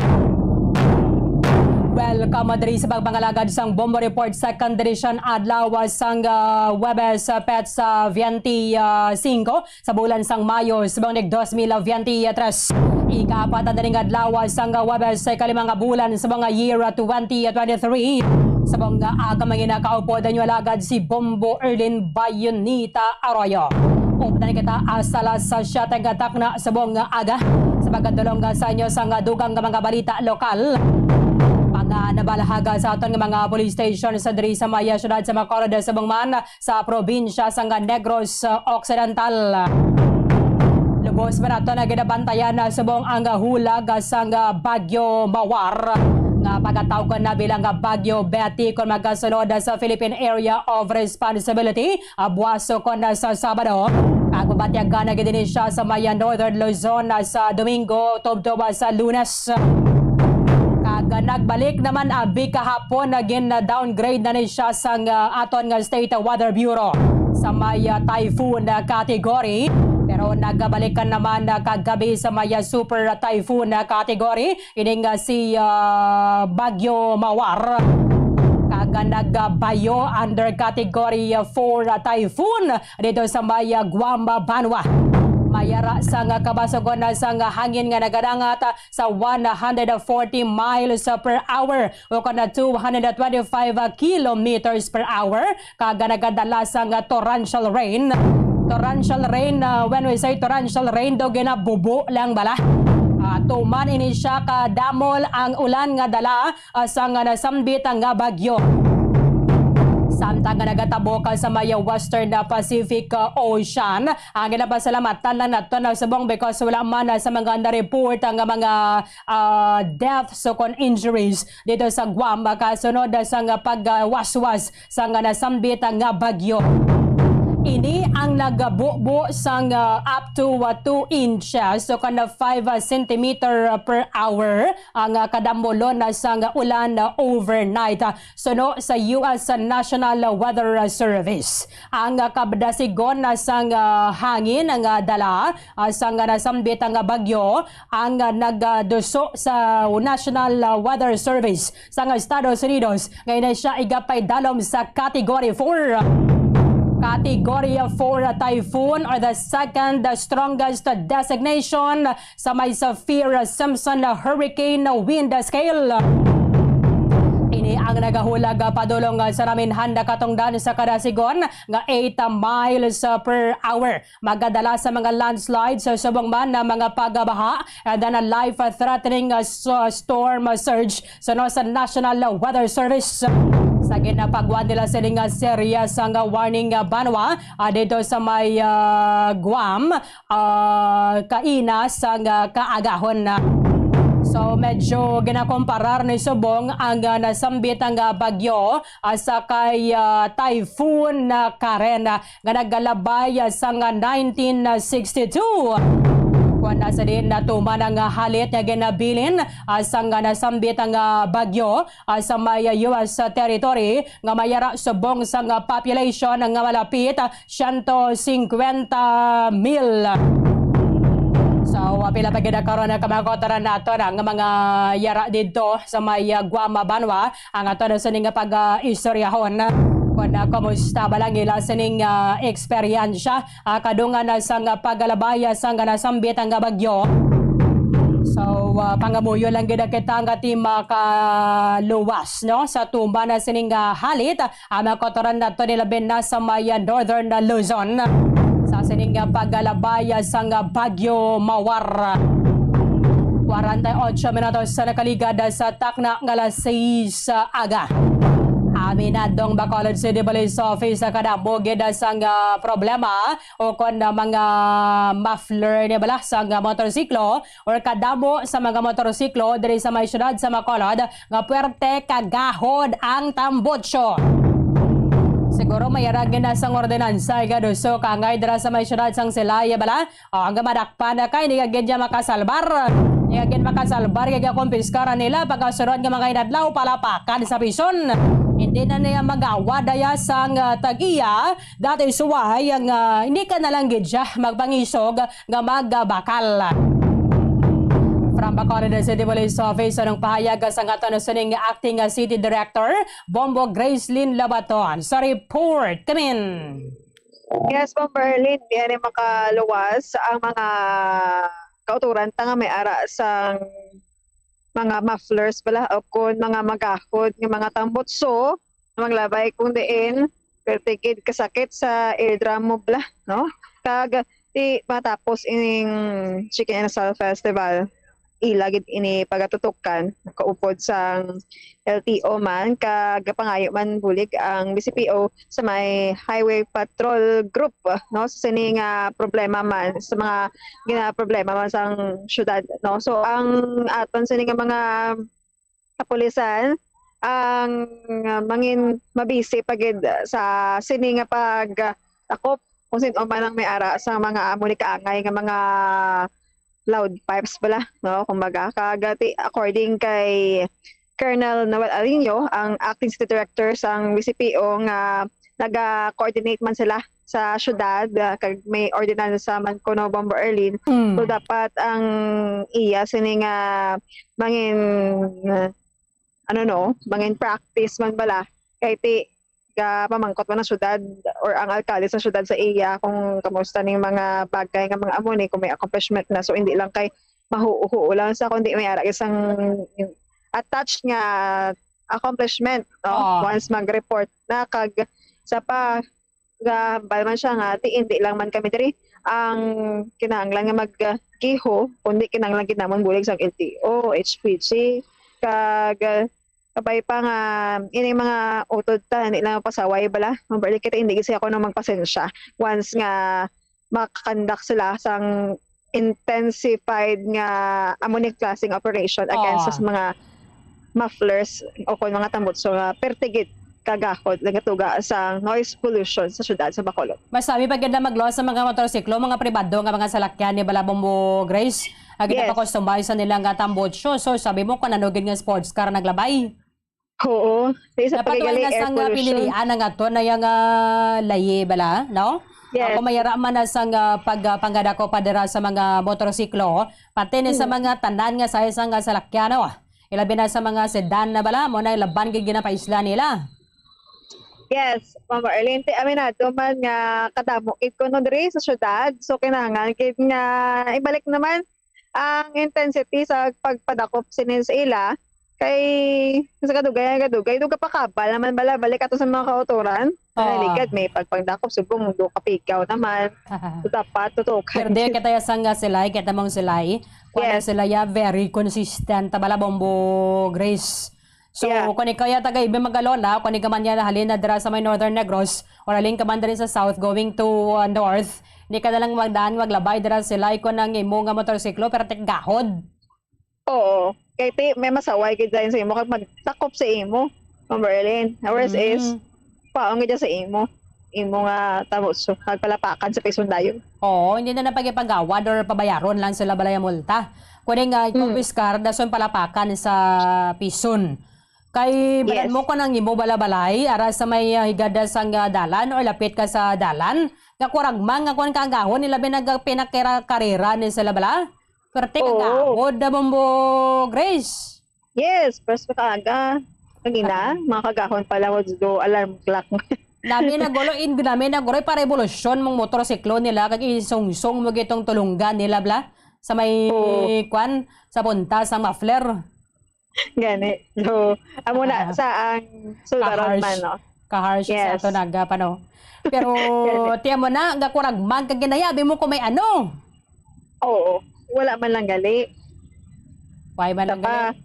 Welcome diri sa pagpangalagad sang Bombo Report, second edition, adlaw sang, ah, Huwebes, ah, petsa, ah, twenty, ah, singko sa bulan sang Mayo, subong nig dos mil twenty-tres. Ikaapat na ning adlaw sang Huwebes sa ikalimang bulan sa mga year twenty twenty-three. Subong nga aga, mga ginakaupod, inyo alagad si Bombo Erlin Bayonita Arroyo. Updan kita hasta alas siyete nga takna subong nga aga sa pagkadulong sa inyo sa nga dugang nga mga balita lokal. Mga nabalahag sa aton nga mga police station sa diri sa may siyudad sa Bacolod, subong man sa probinsya sang Negros Occidental. Lubos man naton nga ginabantayan subong ang hulag sang Bagyo Mawar, nga pagatawgon na bilang Bagyo Betty, kon magasunod sa Philippine Area of Responsibility, ah, buwaso kon sa Sabado. Ang mabatyagan na gid ini siya sa may Northern Luzon, ah, sa Domingo tubtob sa Lunes. Kag nagbalik naman abi kahapon, nagin downgrade na ni siya sang, ah, aton nga State Weather Bureau sa may, ah, typhoon, ah, category. Pero nagbalikan naman, ah, kagabi sa may, ah, super typhoon, ah, category. Ini nga si, ah, Bagyo Mawar. Kag nagbayo under category four typhoon dito sa may, ah, Guam, ah, banwa. May ara sang kabasogon sang hangin nga nagadangat sa one hundred forty miles per hour o kon two hundred twenty-five kilometers per hour, kag nagadala sang torrential rain. Torrential rain, ah, when we say torrential rain, daw ginabubo lang bala. Ah, tuman ini siya kadamol ang ulan nga dala, ah, sang nasambit nga bagyo. Samtang nga nagatabok sa may Western Pacific, ah, Ocean, ang ginapasalamatan lang naton, ah, subong because wala man, ah, sa mga na-report ang mga, ah, deaths o kon injuries dito sa Guam, ah, kasunod, ah, sang pagwaswas sang nasambit nga bagyo. Ini ang nagabubo sang, ah, up to, ah, two inches o kon five centimeter per hour ang, ah, kadamolon sang ulan, ah, overnight, ah, suno sa U S National Weather Service. Ang, ah, kadasigon sang, ah, hangin nga dala, ah, sang nasambit nga bagyo ang, ah, nagaduso sa National, ah, Weather Service sang Estados Unidos, nga ini siya igapaidalom sa Category four. Category four typhoon, or the second strongest designation sa may Saffir-Simpson Hurricane Wind Scale. Ini ang nagahulag, ah, padulong, ah, sa naminhan na katungdan sa kadasigon nga eight miles, ah, per hour. Magadala sa mga landslides, ah, subong man na mga pagbaha, and then a life-threatening, ah, s-, ah, storm, ah, surge suno sa National Weather Service. Sa ginapagwan nila sini nga serious nga warning, ah, banwa, ah, dito sa may, ah, Guam, ah, kaina sang kaagahon. So, medyo ginakomparar ni subong ang, ah, nasambit nga bagyo, ah, sa kay, ah, Typhoon, ah, Karen, ah, nga nagalabay, ah, sang nineteen sixty-two. Kuwan na sa diin natuman ang, ah, halit nga ginabilin, ah, sang, ah, nasambit nga bagyo, ah, sa may, ah, U S territory nga may ara subong sang, ah, population nga malapit, ah, siyento singkwenta mil. So, ah, pila pa gid karon ang kamangkotaran nato na nga mga yara didto sa may, ah, Guam banwa. Ang ato na sini nga pag-istoryahon, kung, ah, kumusta ba lang ila sining, ah, eksperyensya, ah, kadungan na sang, ah, paggalabay, ah, sang nasambit nga bagyo. So, Wa, pangamuyo lang gid kita nga di makaluwas, no? Sa tuman na sining, ah, halit, ah, ang mga kautoran nato nilabi na sa may, ah, Northern, ah, Luzon. Sa sining, ah, pagkalabay, ah, sang, ah, Bagyo Mawar. Kwarenta y ocho minutos sa nakaligad, ah, sa takna nga alas sais, ah, aga. Aminadong Bacolod City Police Office, ah, kadamo gid, ah, sang, ah, problema o kon, ah, mga muffler ni bala sang, ah, motorsiklo or kadamo sa mga motorsiklo diri sa may siyudad sa Bacolod nga puwerte kagahod ang tambutso. Siguro may aragin na sang ordinansa nga duso ka angay dira sa may siyudad sang Silay, bala. O, ang madakpan na kay ni gagid niya makasalbar. Ni gagid makasalbar, kay kumpiskara nila pagkasunod nga mga inadlaw palapakan sa prison. Hindi na niya magawa daya sang, ah, tag-iya. That is why ang, ah, hindi ka na lang gid siya magpangisog nga magbakal. From Bacolod City Police Office, anong pahayag sa nga to na sining acting, ah, city director, Bombo Gracelyn Labaton, sa report. Come in. Yes, Ma'am Berlin, di ni makaluwas ang mga kauturan ta nga may ara sang mga mufflers bala o kon mga magahod nga mga tambutso nga maglabay kung diin perti gid kasakit sa eardrum mo bala, no? Kag di matapos ining Chicken and Sal Festival, ila gid ini pagatutukan, kaupod sang L T O man, kag pangayo man bulig ang B C P O sa may Highway Patrol Group, no, sa sini nga problema man, sa mga ginaproblema man sang syudad, no. So, ang aton sini nga mga kapulisan, ang, ah, mangin mabisi pa gid sa sini nga pagdakop kung sin-o man ang may ara sa mga amo ni kaangay nga mga loud pipes bala, no? Kumbaga, kag, ah, ti-, according kay Colonel Noel Arino, ang acting city director sang B C P O, nga naga-coordinate man sila sa syudad, ah, kag may ordinansa man kuno, Bombo Erlin. Mm. So, dapat ang iya sini nga mangin, ah, ano, no, mangin practice man bala, kay ti-, ga pamangkot man ang syudad or ang alkalde sa syudad sa iya kung kamusta ning mga bagay nga mga amo ni, kung may accomplishment na. So, hindi lang kay mahuo-huo lang sa, kundi may ara isang attached nga accomplishment, no? Oo. Once mag-report na, kag sa pa, ga, bal man siya nga, ti-, hindi lang man kami diri ang kinahanglan nga maggiho, kundi kinahanglan gid namon bulig sang L T O, H P G, kag, ah, kabay pa nga ining mga utod ta, hindi lang pasaway bala. Mabalik kita, hindi gid siya kuno magpasensya once nga makakandak sila sang intensified nga amo ni klaseng operation against Oo. sa mga mufflers o kon mga tambutso nga perti gid kagahod nagatuga sa noise pollution sa syudad sa Bacolod. Mas sabi pa gid na magluwas sa mga motorsiklo, mga pribado nga mga salakyan ni bala, Bombo Grace, ang Yes. ginapakustomize sa nila nga tambutso. So, sabi mo kung ano gid nga sports car naglabay? Oo. Sa isa pa Napatuloy gali, na air sang, ah, pollution. pinilian na nga to na yung, ah, layi bala, no? Yes. Ako mayara man na sang, ah, pag, ah, panggadako pa dira sa mga motorsiklo, pati ni sa Mm. mga tanan nga size nga salakyan, no? Ilabi na sa mga sedan na bala, mo na laban gid ginapaisla nila. Yes, Ma'am Arlene, ti aminado man nga kadamo gid kuno diri sa syudad. So, kinahanglan gid nga ibalik naman ang intensity sa pagpadakop sini sa ila. Kay sa kadugay, kadugay, duga pa kabal naman bala, balik ato sa mga kautoran. Oo. Naligad, may pagpagdakop, subong, do kapigaw naman. So, dapat tutukan. Pero di kita ya sang, ah, silay, kita mong silay. Kuwan Yes. sila ya, very consistent. Tabala, Bombo Grace. So, Yeah. kung ikaw ya taga Ibin Magalona, kung ikaw man ya halin na dira sa may Northern Negros, or halin ka man diri sa South going to, uh, North, hindi ka na lang magdaan, maglabay dira sila, ikaw nang imo nga motorsiklo, pero tigahod. Oo. Kay ti, may masaway gid sa imo kag magtakop sa imo, Ma'am Berlin. Worst is, Mm. paong gid sa imo. Imo nga tamo, so, magpalapakan sa prison dayon. Oo, hindi na napagipagawad or pabayaron lang sila balay ang multa. Kuning, ah, Mm. confiscar, dason palapakan sa prison. Kay balan Yes. mo ko nang imo balabalay, ara sa may, ah, higada sang, ah, dalan or lapit ka sa dalan, nga kuragmang nga kuwan ka agahon, ilabi nag-, pinakira-karera ni sila bala. Perte Oo. kagahod na, Bombo Grace. Yes, first pa kaaga. Kagina, Ah. mga kagahon pala, what's do alarm clock. Nami na gulo, in, nami na gulo, pa revolusyon mong motorsiklo nila, kag isungsong mo gitong tulunggan nila, bla. Sa may Oo. kwan, sa punta, sa muffler. Gani. So, amo na Ah. sa ang sulbaron Ka-harsh. man, no? Ka-harsh sa Yes. ato naga pa, no? Pero, Gani. tiyan mo na, gakurag man, kag ginayabi mo kung may ano. Oo. Wala man lang gali. Why man Isa lang pa, gali?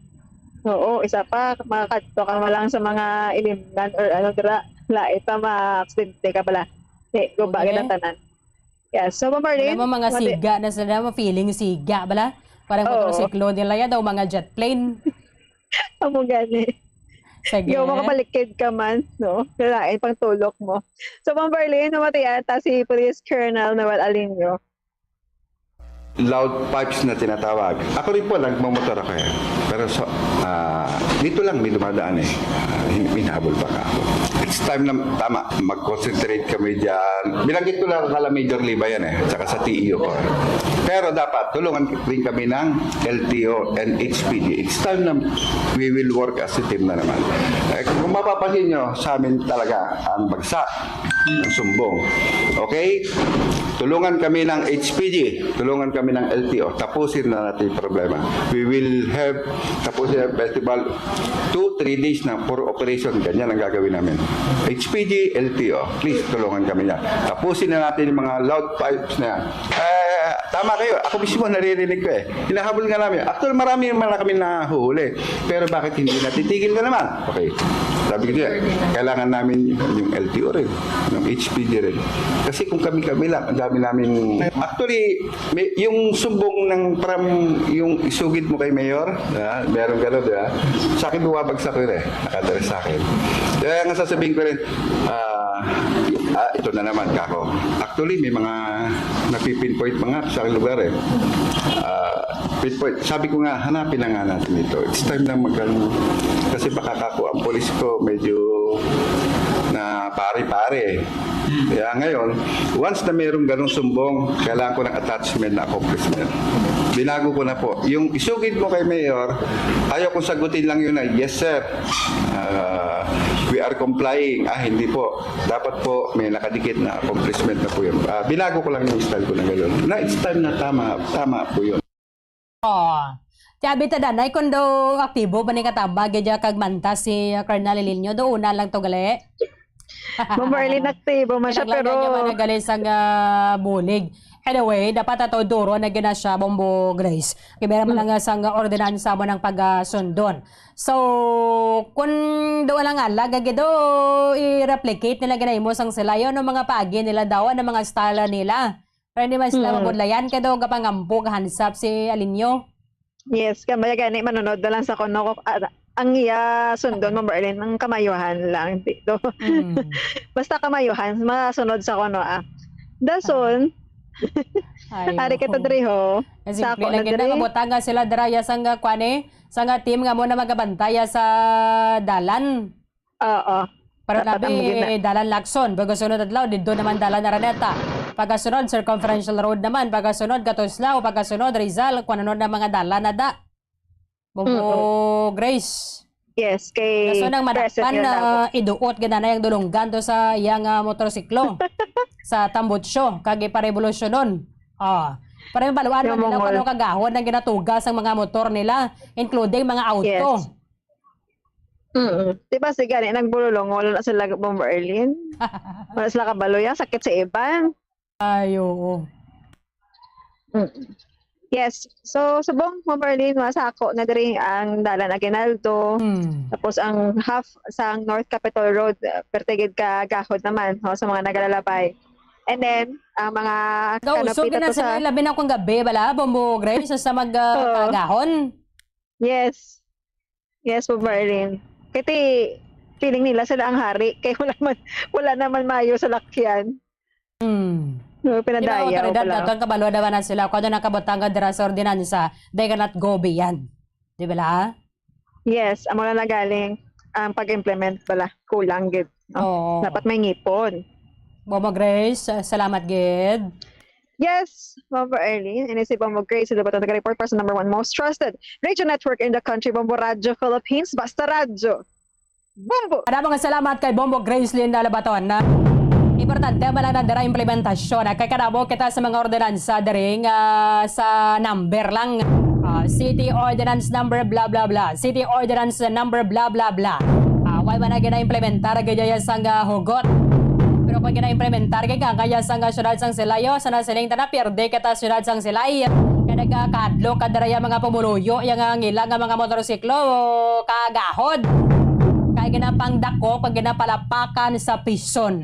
oo, isa pa, makakadto ka man lang sa mga ilimnan or ano, dira, lain pa, ma-aksidente ka pala. Di, guba Okay. gid ang tanan. Yes. So, Ma'am Marlene, Alam mo, mga mati- siga na sila, mga feeling siga, bala? Parang Oo. motorsiklo nila yan, o mga jet plane. Amo gani. Sige. Yo, makapalikid ka man, no? Lain pang tulok mo. So, Ma'am Marlene, namatian ta si Police Colonel Noel Alinio. Loud pipes na tinatawag. Ako rin po, nagmamotor ako eh. Pero so, ah, dito lang may dumadaan eh. Ah, hin-, hinahabol pa ka ako. It's time na, tama, mag-concentrate kami dyan. Binanggit ko lang kala Major Liba yan eh, tsaka sa T E O ko. Pero dapat, tulungan rin kami ng L T O and H P D. It's time na we will work as a team na naman. Eh, kung mapapansin nyo, sa amin talaga ang bagsak ng sumbong. Okay? Tulungan kami ng H P G, tulungan kami ng L T O. Tapusin na natin yung problema. We will have, tapusin ang festival, two, three days na for operation. Ganyan ang gagawin namin. H P G, L T O, please tulungan kami niya. Tapusin na natin yung mga loud pipes na yan. Eh, tama kayo. Ako mismo naririnig ko eh. Hinahabol nga namin. Actually, marami naman na kami nahuhuli. Pero bakit hindi natitigil na naman? Okay. Sabi ko niya, kailangan namin yung L T O rin, yung H P D rin. Kasi kung kami-kami lang, ang dami namin. Actually, may, yung sumbong ng from, yung isugid mo kay Mayor, ah, meron gano'n, di ba? Sa akin, bumabagsak yun eh. Nakadala sa akin. Kaya nga sasabihin ko rin, ah, ah, ito na naman, kako. Actually, may mga napipinpoint mga sa lugar eh. Ah, pinpoint. Sabi ko nga, hanapin na nga natin ito. It's time na mag-, ano, kasi baka kako, ang polis ko medyo na pare-pare. Kaya ngayon, once na mayroong ganong sumbong, kailangan ko ng attachment na accomplishment. Binago ko na po. Yung isugid mo kay Mayor, ayaw kong sagutin lang yun na, "Yes, sir. Ah, we are complying." Ah, hindi po. Dapat po may nakadikit na accomplishment na po yun. Ah, binago ko lang yung style ko na gano'n. Na it's time na tama, tama po yun. Oh. Ti abi ta danay kung do aktibo ba ni katambag gid kag manta si, uh, Colonel Lilinyo, do una lang to gali. Ma'am Marlene, aktibo man siya, Kailangan pero niya man ang gali sang, ah, bulig. Anyway, dapat ato duro na gina siya, Bombo Grace. Kaya meron man Mm. lang, ah, sang ordinansa mo ng pag, ah, sundon. So, kung do lang alag, agi do, i-replicate nila gina imo sang sila, yun ang mga paagi nila daw, ang mga style nila. Pero hindi man sila Mm. mabudlayan kay daw gapangampo ka hansap si Alinyo. Yes, kaya gani manunod na lang sa kuno ko, ah, ang iya sundon mo, Berlin, ang kamayuhan lang dito. Mm. Basta kamayuhan, masunod sa kuno, ah. Dason, Ay, ari kita oo. Diri, ho. Kasi Sa ako lang na gina, diri. Mabutang nga sila dira ya sang, ah, kwan eh, sang, ah, team nga mo na magabantaya sa dalan. Oo. Pero Dapat labi, ang gina- Dalan Lacson, pagkasunod adlaw, didto naman Dalan Araneta. Pagkasunod, Circumferential Road naman. Pagkasunod, Katuslao. Pagkasunod, Rizal. Kung ano na mga dalan na da. Bubo Mm-mm. Grace. Yes, kay Kaso nang President madakpan na Yolanda. Iduot, gid na yung dulunggan to sa iyang, ah, motorsiklo. Sa Tambutsyo, kag iparevolusyonon. Ah, para mabaluan Yung man nila kung mongol. Ano kagahon ang ginatuga sang mga motor nila, including mga auto. Yes. Mm. Di ba, sige, gani, nagbululong, wala na sila, Bombo Erlin. Wala sila kabalo, yung sakit sa iban. Ay, oo. Mm. Yes. So, subong, Bombo Erlin, masako na diri ang Dalan Aguinaldo. Hmm. Tapos, ang half sa North Capitol Road, eh, pertigid ka gahod naman, ho, sa mga nagalalabay. And then, ang mga Gausog kanopita na to sila, sa labi na kung gabi, bala, Bombo Grace, sa mag, ah, Oo. Kagahon. Yes. Yes po, Marlene. Kasi feeling nila sila ang hari. Kaya wala man, wala naman mayo sa lakyan. Hmm. No, Di ba, pinadayaw otoridad pala. Nato, ang kabalo naman na sila. Kung ano nakabutang dira sa ordinansa, they cannot go beyond. Di ba, la? Yes, amo na nagaling ang pag-implement pala. Kulang gid, no? Oo. Dapat may ngipon. Bombo Grace, salamat gid. Yes, Bombo Erlene, ini si Bombo Grace, sa Labaton, taga-report para sa number one most trusted radio network in the country, Bombo Radyo Philippines, Basta Radyo. Bombo! Maraming salamat kay Bombo Grace Linda Labaton, na Importante man lang na dira implementasyon. Ah, kay kadamo kita sa mga ordinansa diri nga sa number lang. Ah, City Ordinance Number blah, blah, blah. City Ordinance Number blah, blah, blah. Ah, wala man na gina-implementar gaya sang, ah, hugot. Pero kung gina-implementar kay kaya sang, ah, syudad sang Silay, o, sa nasiling ta na pierde kita syudad sang Silay. Kaya nagakadlo ka dira yung mga pumuluyo, yung, ah, ngila nga mga motorsiklo, kagahod. Kay ginapangdako, kag ginapalapakan sa pison.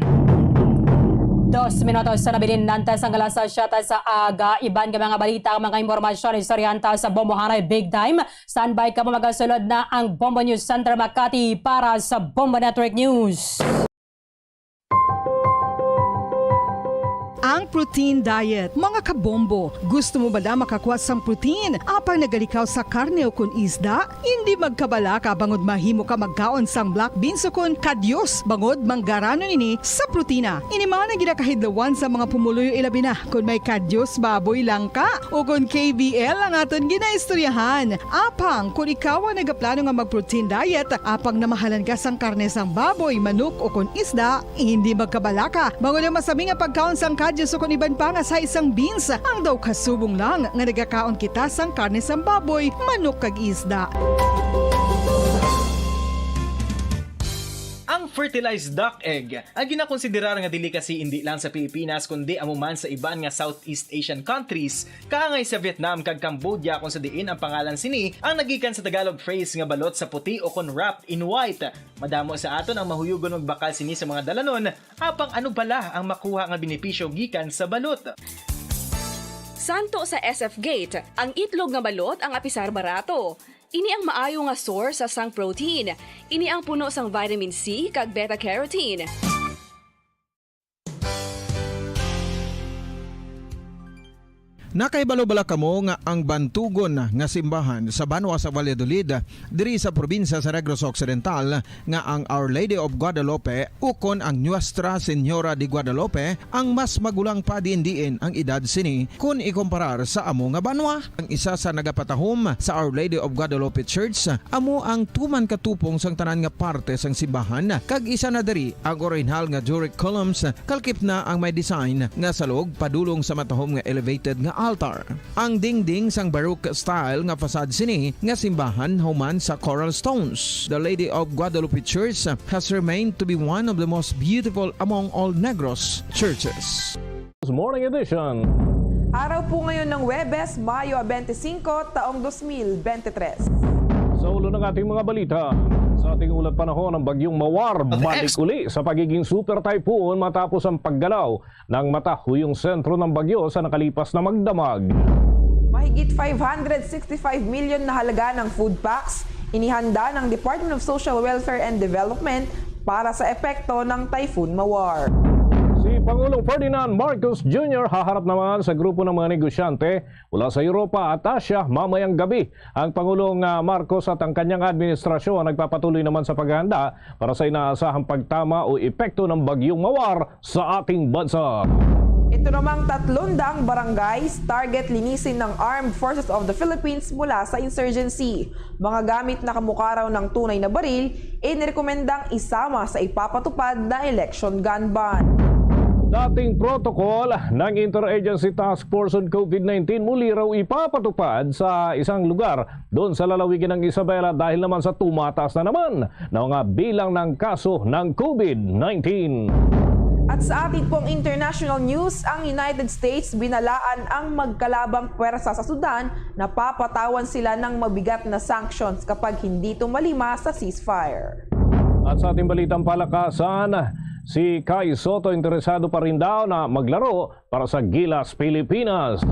Dos minutos sa nabilin nanta sang alas siyete sa aga. Iban nga mga balita, mga impormasyon, istoryahan ta sa Bombo Hanay Big Time. Standby ka mo, magasulod na ang Bombo News Center Makati para sa Bombo Network News. Ang protein diet. Mga kabombo, gusto mo ba na makakuha sang protein apang nagalikaw sa karne o kun isda? Hindi magkabalaka bangod mahimo ka magkaon sang black beans o kun kadyos bangod manggaranon ini sa protina. Ini man ang ginakahidlawan sa mga pumuluyo, ilabi na kun may kadyos baboy lang ka o kun K B L ang aton ginaistoryahan. Apang kun ikaw ang nagaplano nga mag-protein diet, apang namahalan ka sang karne sang baboy, manok o kun isda, hindi magkabalaka bangod ang masami nga pagkaon sang kadyos o kun iban pa nga sa isang beans ang daw kasubong lang nga nagakaon kita sang karne sang baboy, manok kag isda. Ang fertilized duck egg, ang ginakonsiderar nga delicacy indi lang sa Pilipinas kundi amo man sa iban nga Southeast Asian countries, kaangay sa Vietnam kag Cambodia, kung sa diin ang pangalan sini ang nagikan sa Tagalog phrase nga balot sa puti o kon wrapped in white. Madamo sa aton ang mahuyugon magbakal sini sa mga dalanon, apang ano bala ang makuha nga benepisyo gikan sa balot? Santo sa S F Gate, ang itlog nga balot ang apisar barato. Ini ang maayo nga source sa sang protein. Ini ang puno sang vitamin C kag beta carotene. Nakahibalo bala kamo nga ang bantugon nga simbahan sa banwa sa Valladolid, diri sa probinsya sa Negros Occidental, nga ang Our Lady of Guadalupe ukon ang Nuestra Señora de Guadalupe ang mas magulang pa diin-diin ang edad sini kun ikumparar sa amo nga banwa. Ang isa sa nagapatahom sa Our Lady of Guadalupe Church amo ang tuman ka tupong sang tanan nga parte sang simbahan, kag isa na diri ang orihinal nga Doric columns, kalkip na ang may design nga salog padulong sa matahom nga elevated nga altar. Ang dingding sang Baroque style nga facade sini nga simbahan human sa coral stones. The Lady of Guadalupe Church has remained to be one of the most beautiful among all Negros churches. Morning edition. Araw po ngayon ng Huwebes, Mayo twenty-five, taong dos mil bente tres. Sa ulo ng ating mga balita, sa ating ulat panahon, ang bagyong Mawar balik uli sa pagiging super typhoon matapos ang paggalaw ng matahuyong sentro ng bagyo sa nakalipas na magdamag. Mahigit five hundred sixty-five million na halaga ng food packs inihanda ng Department of Social Welfare and Development para sa epekto ng Typhoon Mawar. Si Pangulong Ferdinand Marcos Junior haharap naman sa grupo ng mga negosyante mula sa Europa at Asia mamayang gabi. Ang Pangulong, ah, Marcos at ang kanyang administrasyon nagpapatuloy naman sa paghahanda para sa inaasahang pagtama o epekto ng Bagyong Mawar sa ating bansa. Ito namang tatlong daang barangays target linisin ng Armed Forces of the Philippines mula sa insurgency. Mga gamit na kamukha raw ng tunay na baril, inirekomendang isama sa ipapatupad na election gun ban. Dating protocol ng Interagency Task Force on COVID nineteen muli raw ipapatupad sa isang lugar doon sa lalawigan ng Isabela dahil naman sa tumataas na naman na mga bilang ng kaso ng COVID nineteen. At sa ating pong international news, ang United States binalaan ang magkalabang pwersa sa Sudan na papatawan sila ng mabigat na sanctions kapag hindi tumalima sa ceasefire. At sa ating balitang palakasan, si Kai Soto interesado pa rin daw na maglaro para sa Gilas Pilipinas.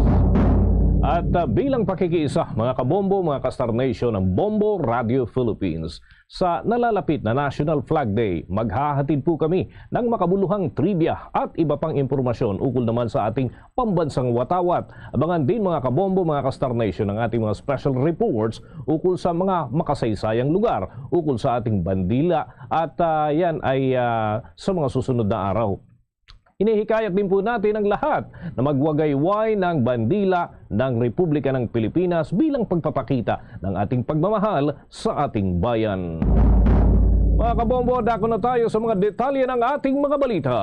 At, ah, bilang pakikiisa, mga kabombo, mga ka-Star Nation ng Bombo Radio Philippines, sa nalalapit na National Flag Day, maghahatid po kami ng makabuluhang trivia at iba pang impormasyon ukol naman sa ating pambansang watawat. Abangan din, mga kabombo, mga ka-Star Nation, ang ating mga special reports ukol sa mga makasaysayang lugar, ukol sa ating bandila, at, ah, yan ay, ah, sa mga susunod na araw. Hinihikayat din po natin ang lahat na magwagayway ng bandila ng Republika ng Pilipinas bilang pagpapakita ng ating pagmamahal sa ating bayan. Mga kabombo, dako na tayo sa mga detalye ng ating mga balita.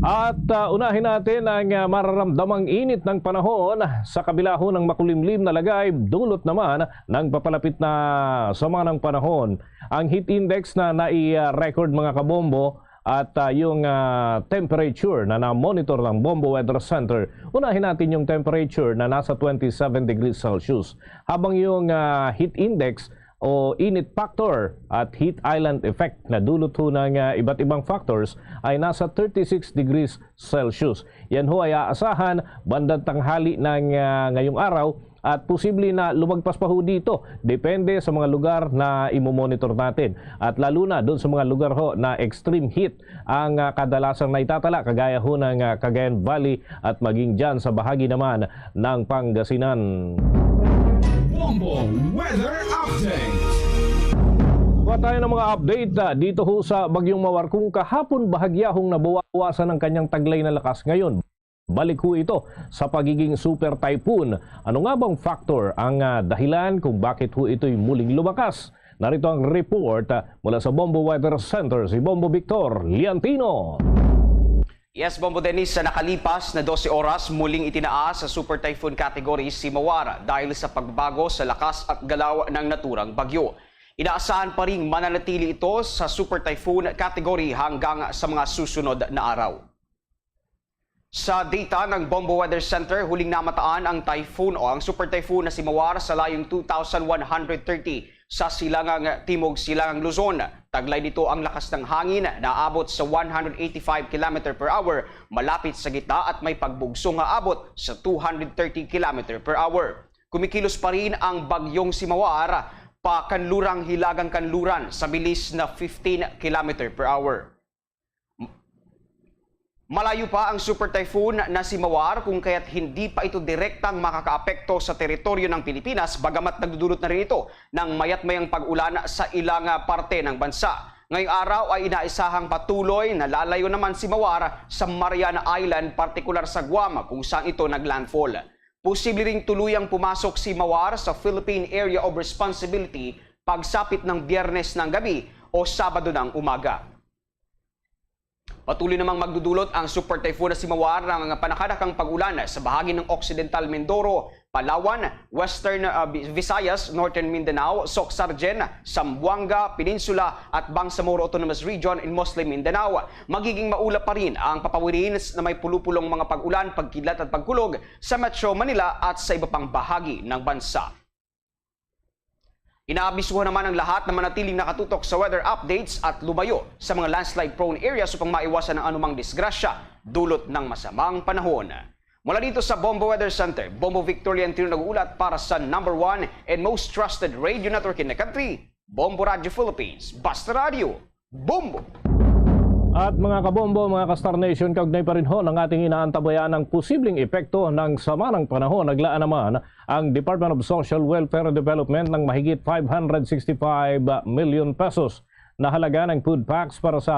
At, ah, unahin natin ang, ah, mararamdamang init ng panahon. Sa kabilahon ng makulimlim na lagay, dulot naman ng papalapit na sama ng panahon. Ang heat index na nai-record, mga kabombo, at, ah, yung, ah, temperature na na-monitor ng Bombo Weather Center. Unahin natin yung temperature na nasa twenty-seven degrees Celsius, habang yung, ah, heat index o init factor at heat island effect na dulot ho ng, ah, iba't ibang factors ay nasa thirty-six degrees Celsius. Yan ho ay aasahan bandang tanghali ng, ah, ngayong araw at posible na lumagpas pa ho dito, depende sa mga lugar na imo-monitor natin. At lalo na doon sa mga lugar ho na extreme heat ang, ah, kadalasang naitatala, kagaya ho ng, ah, Cagayan Valley at maging dyan sa bahagi naman ng Pangasinan. Bombo Weather Update. Kuha tayo ng mga update, ah, dito ho sa Bagyong Mawar. Kung kahapon bahagyahong nabawasan ang kanyang taglay na lakas, ngayon balik ho ito sa pagiging super typhoon. Ano nga bang factor ang, ah, dahilan kung bakit ho ito'y muling lumakas? Narito ang report, ah, mula sa Bombo Weather Center, si Bombo Victor Liantino. Yes, Bombo Dennis, sa nakalipas na dose oras, muling itinaas sa Super Typhoon Category si Mawar dahil sa pagbabago sa lakas at galaw ng naturang bagyo. Inaasahan pa ring mananatili ito sa Super Typhoon Category hanggang sa mga susunod na araw. Sa data ng Bombo Weather Center, huling namataan ang typhoon o ang super typhoon na si Mawar sa layong two thousand one hundred thirty sa silangang timog silangang Luzon. Taglay nito ang lakas ng hangin na abot sa one hundred eighty-five kilometer per hour, malapit sa gitna at may pagbugso nga abot sa two hundred thirty kilometer per hour. Kumikilos pa rin ang bagyong si Mawar pa kanlurang hilagang kanluran sa bilis na fifteen kilometer per hour. Malayo pa ang super typhoon na si Mawar, kung kaya't hindi pa ito direktang makakaapekto sa teritoryo ng Pilipinas, bagamat nagdudulot na rin ito ng mayat-mayang pag-ulan sa ilang parte ng bansa. Ngayong araw ay inaisahang patuloy na lalayo naman si Mawar sa Mariana Island, partikular sa Guam, kung saan ito naglandfall. Posible ring tuluyang pumasok si Mawar sa Philippine Area of Responsibility pagsapit ng Biyernes ng gabi o Sabado ng umaga. Patuloy namang magdudulot ang super typhoon na si Mawar ng panakanakang pag-ulan sa bahagi ng Occidental Mindoro, Palawan, Western, ah, Bi-, Visayas, Northern Mindanao, Soc-Sargen, Zamboanga Peninsula at Bangsamoro Autonomous Region in Muslim Mindanao. Magiging maulap pa rin ang papawirin na may pulupulong mga pag-ulan, pagkidlat at pagkulog sa Metro Manila at sa iba pang bahagi ng bansa. Inaabisuhan naman ang lahat na manatiling nakatutok sa weather updates at lumayo sa mga landslide-prone areas upang maiwasan ang anumang disgrasya dulot ng masamang panahon. Mula dito sa Bombo Weather Center, Bombo Victor Liantino nag-uulat para sa number one and most trusted radio network in the country, Bombo Radyo Philippines. Basta Radyo, Bombo! At mga kabombo, mga ka-Star Nation, kaugnay pa rin ho ng ating inaantabayan ang posibleng epekto ng sama ng panahon. Naglaan naman ang Department of Social Welfare and Development ng mahigit five hundred sixty-five million pesos na halaga ng food packs para sa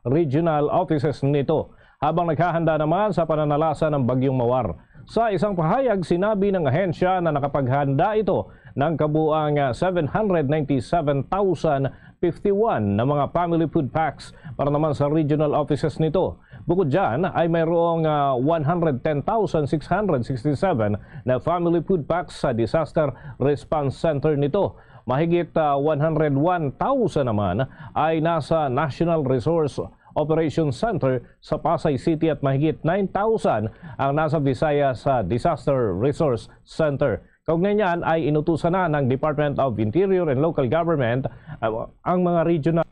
regional offices nito, habang naghahanda naman sa pananalasa ng Bagyong Mawar. Sa isang pahayag, sinabi ng ahensya na nakapaghanda ito ng kabuang, ah, seven hundred ninety-seven thousand fifty-one na mga family food packs para naman sa regional offices nito. Bukod dyan ay mayroong, ah, one hundred ten thousand six hundred sixty-seven na family food packs sa Disaster Response Center nito. Mahigit, ah, one hundred one thousand naman ay nasa National Resource Operations Center sa Pasay City at mahigit nine thousand ang nasa Visayas, ah, Disaster Resource Center. Kaugnay niyan ay inutusan na ng Department of Interior and Local Government, ah, ang mga regional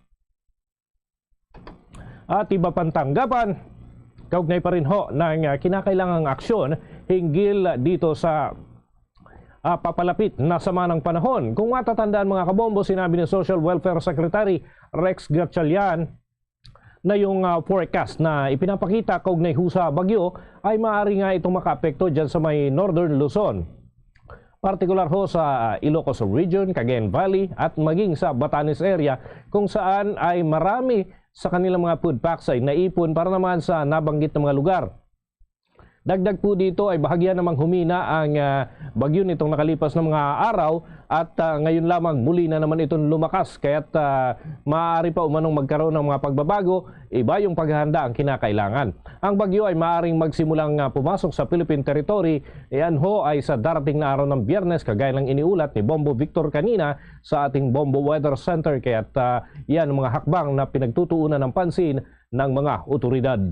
at iba pang tanggapan kaugnay pa rin ho ng, ah, kinakailangang aksyon hinggil dito sa, ah, papalapit na sama ng panahon. Kung matatandaan, mga kabombo, sinabi ni Social Welfare Secretary Rex Gatchalian na yung, ah, forecast na ipinapakita kaugnay ho sa bagyo ay maaari nga itong makaapekto dyan sa may Northern Luzon, partikular ho sa Ilocos Region, Cagayan Valley, at maging sa Batanes area, kung saan ay marami sa kanilang mga food packs ay naipon para naman sa nabanggit na mga lugar. Dagdag po dito ay bahagyan namang humina ang, ah, bagyo nitong nakalipas na mga araw at, ah, ngayon lamang muli na naman itong lumakas, kaya't, ah, maaari pa umanong magkaroon ng mga pagbabago, iba yung paghahanda ang kinakailangan. Ang bagyo ay maaaring magsimulang, ah, pumasok sa Philippine territory, iyan ho ay sa darating na araw ng Biyernes, kagaya ng iniulat ni Bombo Victor kanina sa ating Bombo Weather Center, kaya't, ah, yan ang mga hakbang na pinagtutuunan ng pansin ng mga otoridad.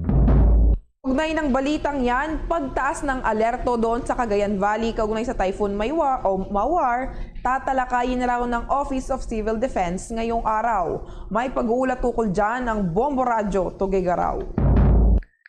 Ugnay ng balitang yan, pagtaas ng alerto doon sa Cagayan Valley kaugnay sa Typhoon Maiwa o Mawar, tatalakayin raw ng Office of Civil Defense ngayong araw. May pag-uulat ukol dyan ang Bombo Radyo Tuguegarao.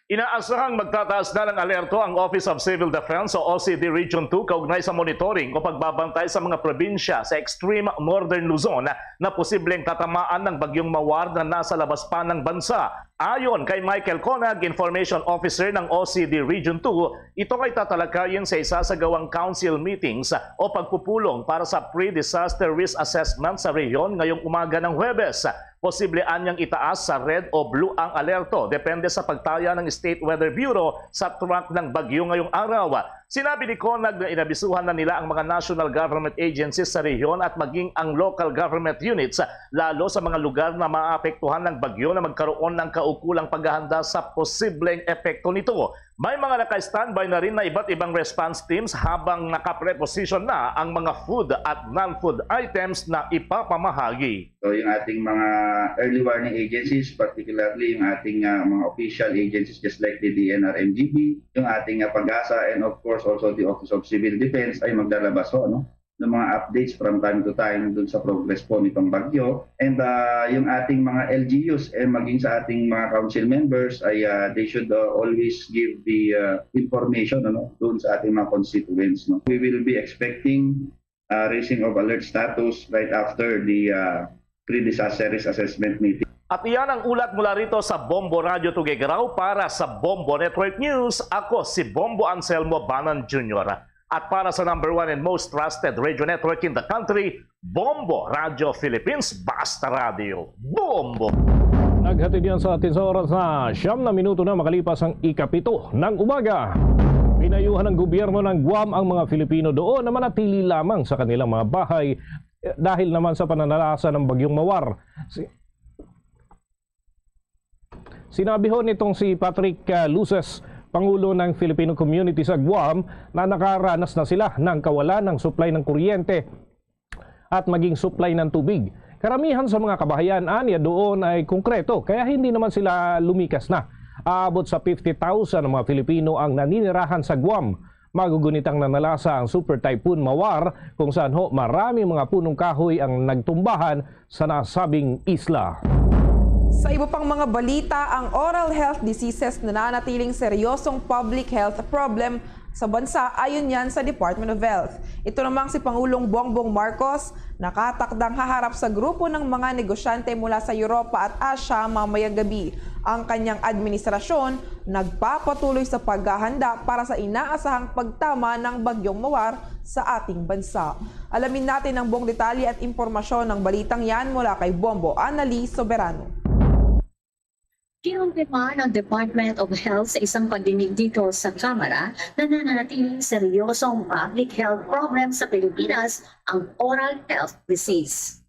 Inaasahang magtataas na ng alerto ang Office of Civil Defense o O C D Region two kaugnay sa monitoring o pagbabantay sa mga probinsya sa extreme northern Luzon na posibleng tatamaan ng bagyong Mawar na nasa labas pa ng bansa. Ayon kay Michael Conag, Information Officer ng O C D Region two, ito ay tatalakayin sa isasagawang council meetings o pagpupulong para sa pre-disaster risk assessment sa rehiyon ngayong umaga ng Huwebes. Posible anyang itaas sa red o blue ang alerto, depende sa pagtaya ng State Weather Bureau sa track ng bagyo ngayong araw. Sinabi ni Conag na inabisuhan na nila ang mga national government agencies sa rehiyon at maging ang local government units, lalo sa mga lugar na maapektuhan ng bagyo, na magkaroon ng kaukulang paghahanda sa posibleng epekto nito. May mga naka-standby na rin na iba't ibang response teams habang nakapreposition na ang mga food at non-food items na ipapamahagi. So, yung ating mga early warning agencies, particularly yung ating, ah, mga official agencies just like the D N R M G B, yung ating, ah, PAGASA, and of course also the Office of Civil Defense ay maglalabas ho, no, ng mga updates from time to time dun sa progress po nitong bagyo. And, ah, yung ating mga L G Us and maging sa ating mga council members ay, ah, they should, ah, always give the, ah, information, ano, dun sa ating mga constituents, no. We will be expecting, ah, raising of alert status right after the, ah, pre-disaster risk assessment meeting. At iyan ang ulat mula rito sa Bombo Radyo Tuguegarao. Para sa Bombo Network News, ako si Bombo Anselmo Banan Junior. At para sa number one and most trusted radio network in the country, Bombo Radyo Philippines, Basta Radyo, Bombo! Naghatid yan sa atin sa oras na siyam na minuto na makalipas ang ikapito ng umaga. Pinayuhan ng gobyerno ng Guam ang mga Filipino doon na manatili lamang sa kanilang mga bahay, eh, dahil naman sa pananalasa ng Bagyong Mawar. Si-, sinabi ho nitong si Patrick, ah, Luces, Pangulo ng Filipino Community sa Guam, na nakaranas na sila ng kawalan ng supply ng kuryente at maging supply ng tubig. Karamihan sa mga kabahayan aniya doon ay konkreto, kaya hindi naman sila lumikas na. Aabot sa fifty thousand ang mga Filipino ang naninirahan sa Guam. Magugunitang nanalasa ang Super Typhoon Mawar, kung saan ho marami mga punong kahoy ang nagtumbahan sa nasabing isla. Sa iba pang mga balita, ang oral health diseases nananatiling seryosong public health problem sa bansa, ayon yan sa Department of Health. Ito namang si Pangulong Bongbong Marcos nakatakdang haharap sa grupo ng mga negosyante mula sa Europa at Asia mamayang gabi. Ang kanyang administrasyon nagpapatuloy sa paghahanda para sa inaasahang pagtama ng Bagyong Mawar sa ating bansa. Alamin natin ang buong detalye at impormasyon ng balitang yan mula kay Bombo Annalie Soberano. Kinumpirma ng Department of Health sa isang pagdinig dito sa Kamara na nananatiling seryosong public health problem sa Pilipinas ang oral health disease.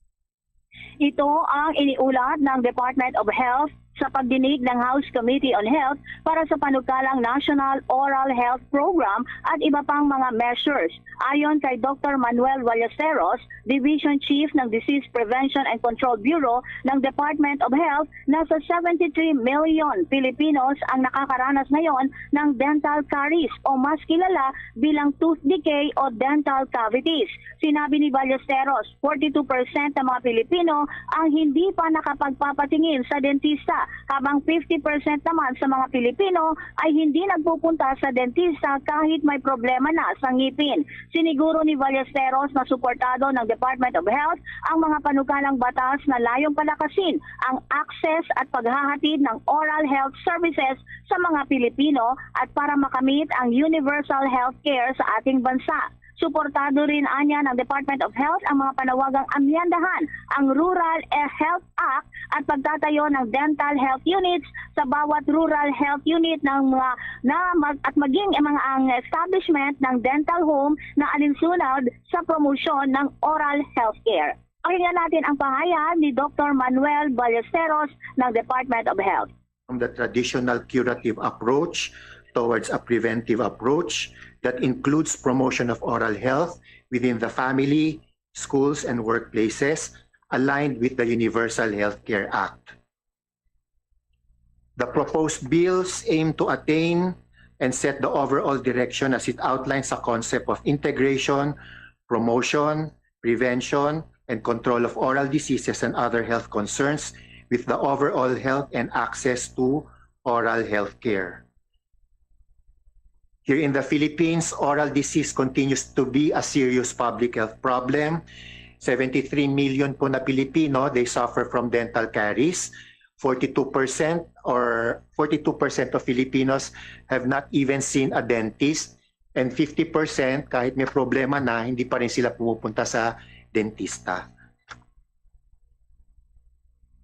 Ito ang iniulat ng Department of Health sa pagdinig ng House Committee on Health para sa panukalang National Oral Health Program at iba pang mga measures. Ayon kay Doktor Manuel Ballesteros, Division Chief ng Disease Prevention and Control Bureau ng Department of Health, nasa seventy-three million Filipinos ang nakakaranas ngayon ng dental caries o mas kilala bilang tooth decay o dental cavities. Sinabi ni Ballesteros, forty-two percent ng mga Pilipino ang hindi pa nakapagpapatingin sa dentista, habang fifty percent naman sa mga Pilipino ay hindi nagpupunta sa dentista kahit may problema na sa ngipin. Siniguro ni Ballesteros na suportado ng Department of Health ang mga panukalang batas na layong palakasin ang access at paghahatid ng oral health services sa mga Pilipino at para makamit ang universal health care sa ating bansa. Suportado rin anya ng Department of Health ang mga panawagang amyendahan ang Rural Health Act at pagtatayo ng dental health units sa bawat rural health unit ng mga na mag, at maging ang mga ang establishment ng dental home na alinsunod sa promosyon ng oral health care. Pakinggan natin ang pahayag ni Doctor Manuel Ballesteros ng Department of Health. From the traditional curative approach towards a preventive approach that includes promotion of oral health within the family, schools, and workplaces aligned with the Universal Health Care Act. The proposed bills aim to attain and set the overall direction as it outlines a concept of integration, promotion, prevention, and control of oral diseases and other health concerns with the overall health and access to oral health care. Here in the Philippines, oral disease continues to be a serious public health problem. Seventy-three million po na Pilipino, they suffer from dental caries. Forty-two percent or forty-two percent of Filipinos have not even seen a dentist. And fifty percent, kahit may problema na, hindi pa rin sila pumupunta sa dentista.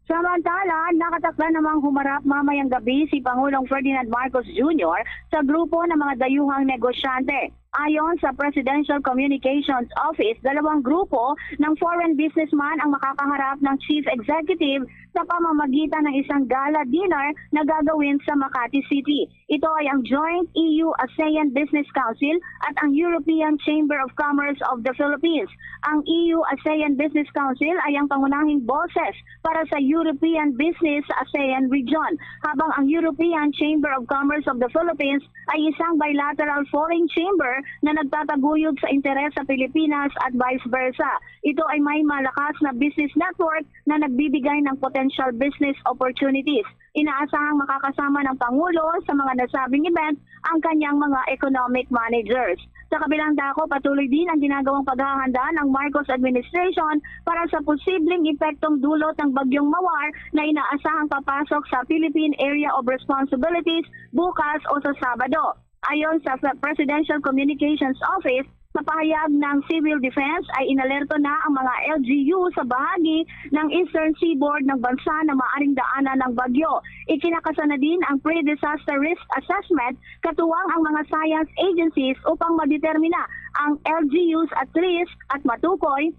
Samantala, nakatakda namang humarap mamayang gabi si Pangulong Ferdinand Marcos Junior sa grupo ng mga dayuhang negosyante. Ayon sa Presidential Communications Office, dalawang grupo ng foreign businessman ang makakaharap ng Chief Executive sa pamamagitan ng isang gala dinner na gagawin sa Makati City. Ito ay ang Joint E U-ASEAN Business Council at ang European Chamber of Commerce of the Philippines. Ang E U-ASEAN Business Council ay ang pangunahing boses para sa European business sa ASEAN region, habang ang European Chamber of Commerce of the Philippines ay isang bilateral foreign chamber na nagtataguyod sa interes sa Pilipinas at vice versa. Ito ay may malakas na business network na nagbibigay ng potential business opportunities. Inaasahang makakasama ng Pangulo sa mga nasabing event ang kanyang mga economic managers. Sa kabilang dako, patuloy din ang ginagawang paghahanda ng Marcos administration para sa posibleng epektong dulot ng Bagyong Mawar na inaasahang papasok sa Philippine Area of Responsibilities bukas o sa Sabado. Ayon sa Presidential Communications Office, sa pahayag ng Civil Defense ay inalerto na ang mga L G U sa bahagi ng Eastern Seaboard ng bansa na maaring daanan ng bagyo. Ikinakasa na din ang pre-disaster risk assessment katuwang ang mga science agencies upang madetermina ang L G Us at risk at matukoy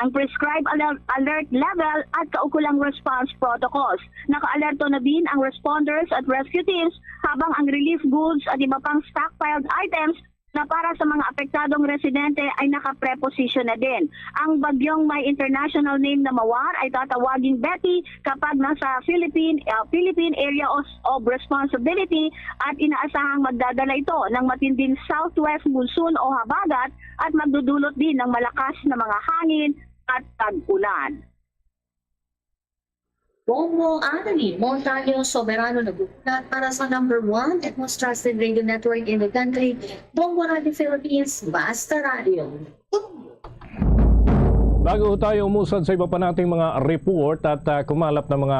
ang prescribed alert, alert level at kaukulang response protocols. Nakaalerto na din ang responders at rescue teams, habang ang relief goods at iba pang stockpiled items na para sa mga apektadong residente ay nakapreposisyon na din. Ang bagyong may international name na Mawar ay tatawaging Betty kapag nasa Philippine, uh, Philippine Area of, of Responsibility at inaasahang magdadala ito ng matinding southwest monsoon o habagat at magdudulot din ng malakas na mga hangin at tag-ulan. Bongo Anthony Montaño Soberano nag-uulat para sa number one and most trusted radio network in the country, Bongo Radio Philippines, Basta Radio. Bago tayo umusad sa iba pa nating mga report at uh, kumalap na mga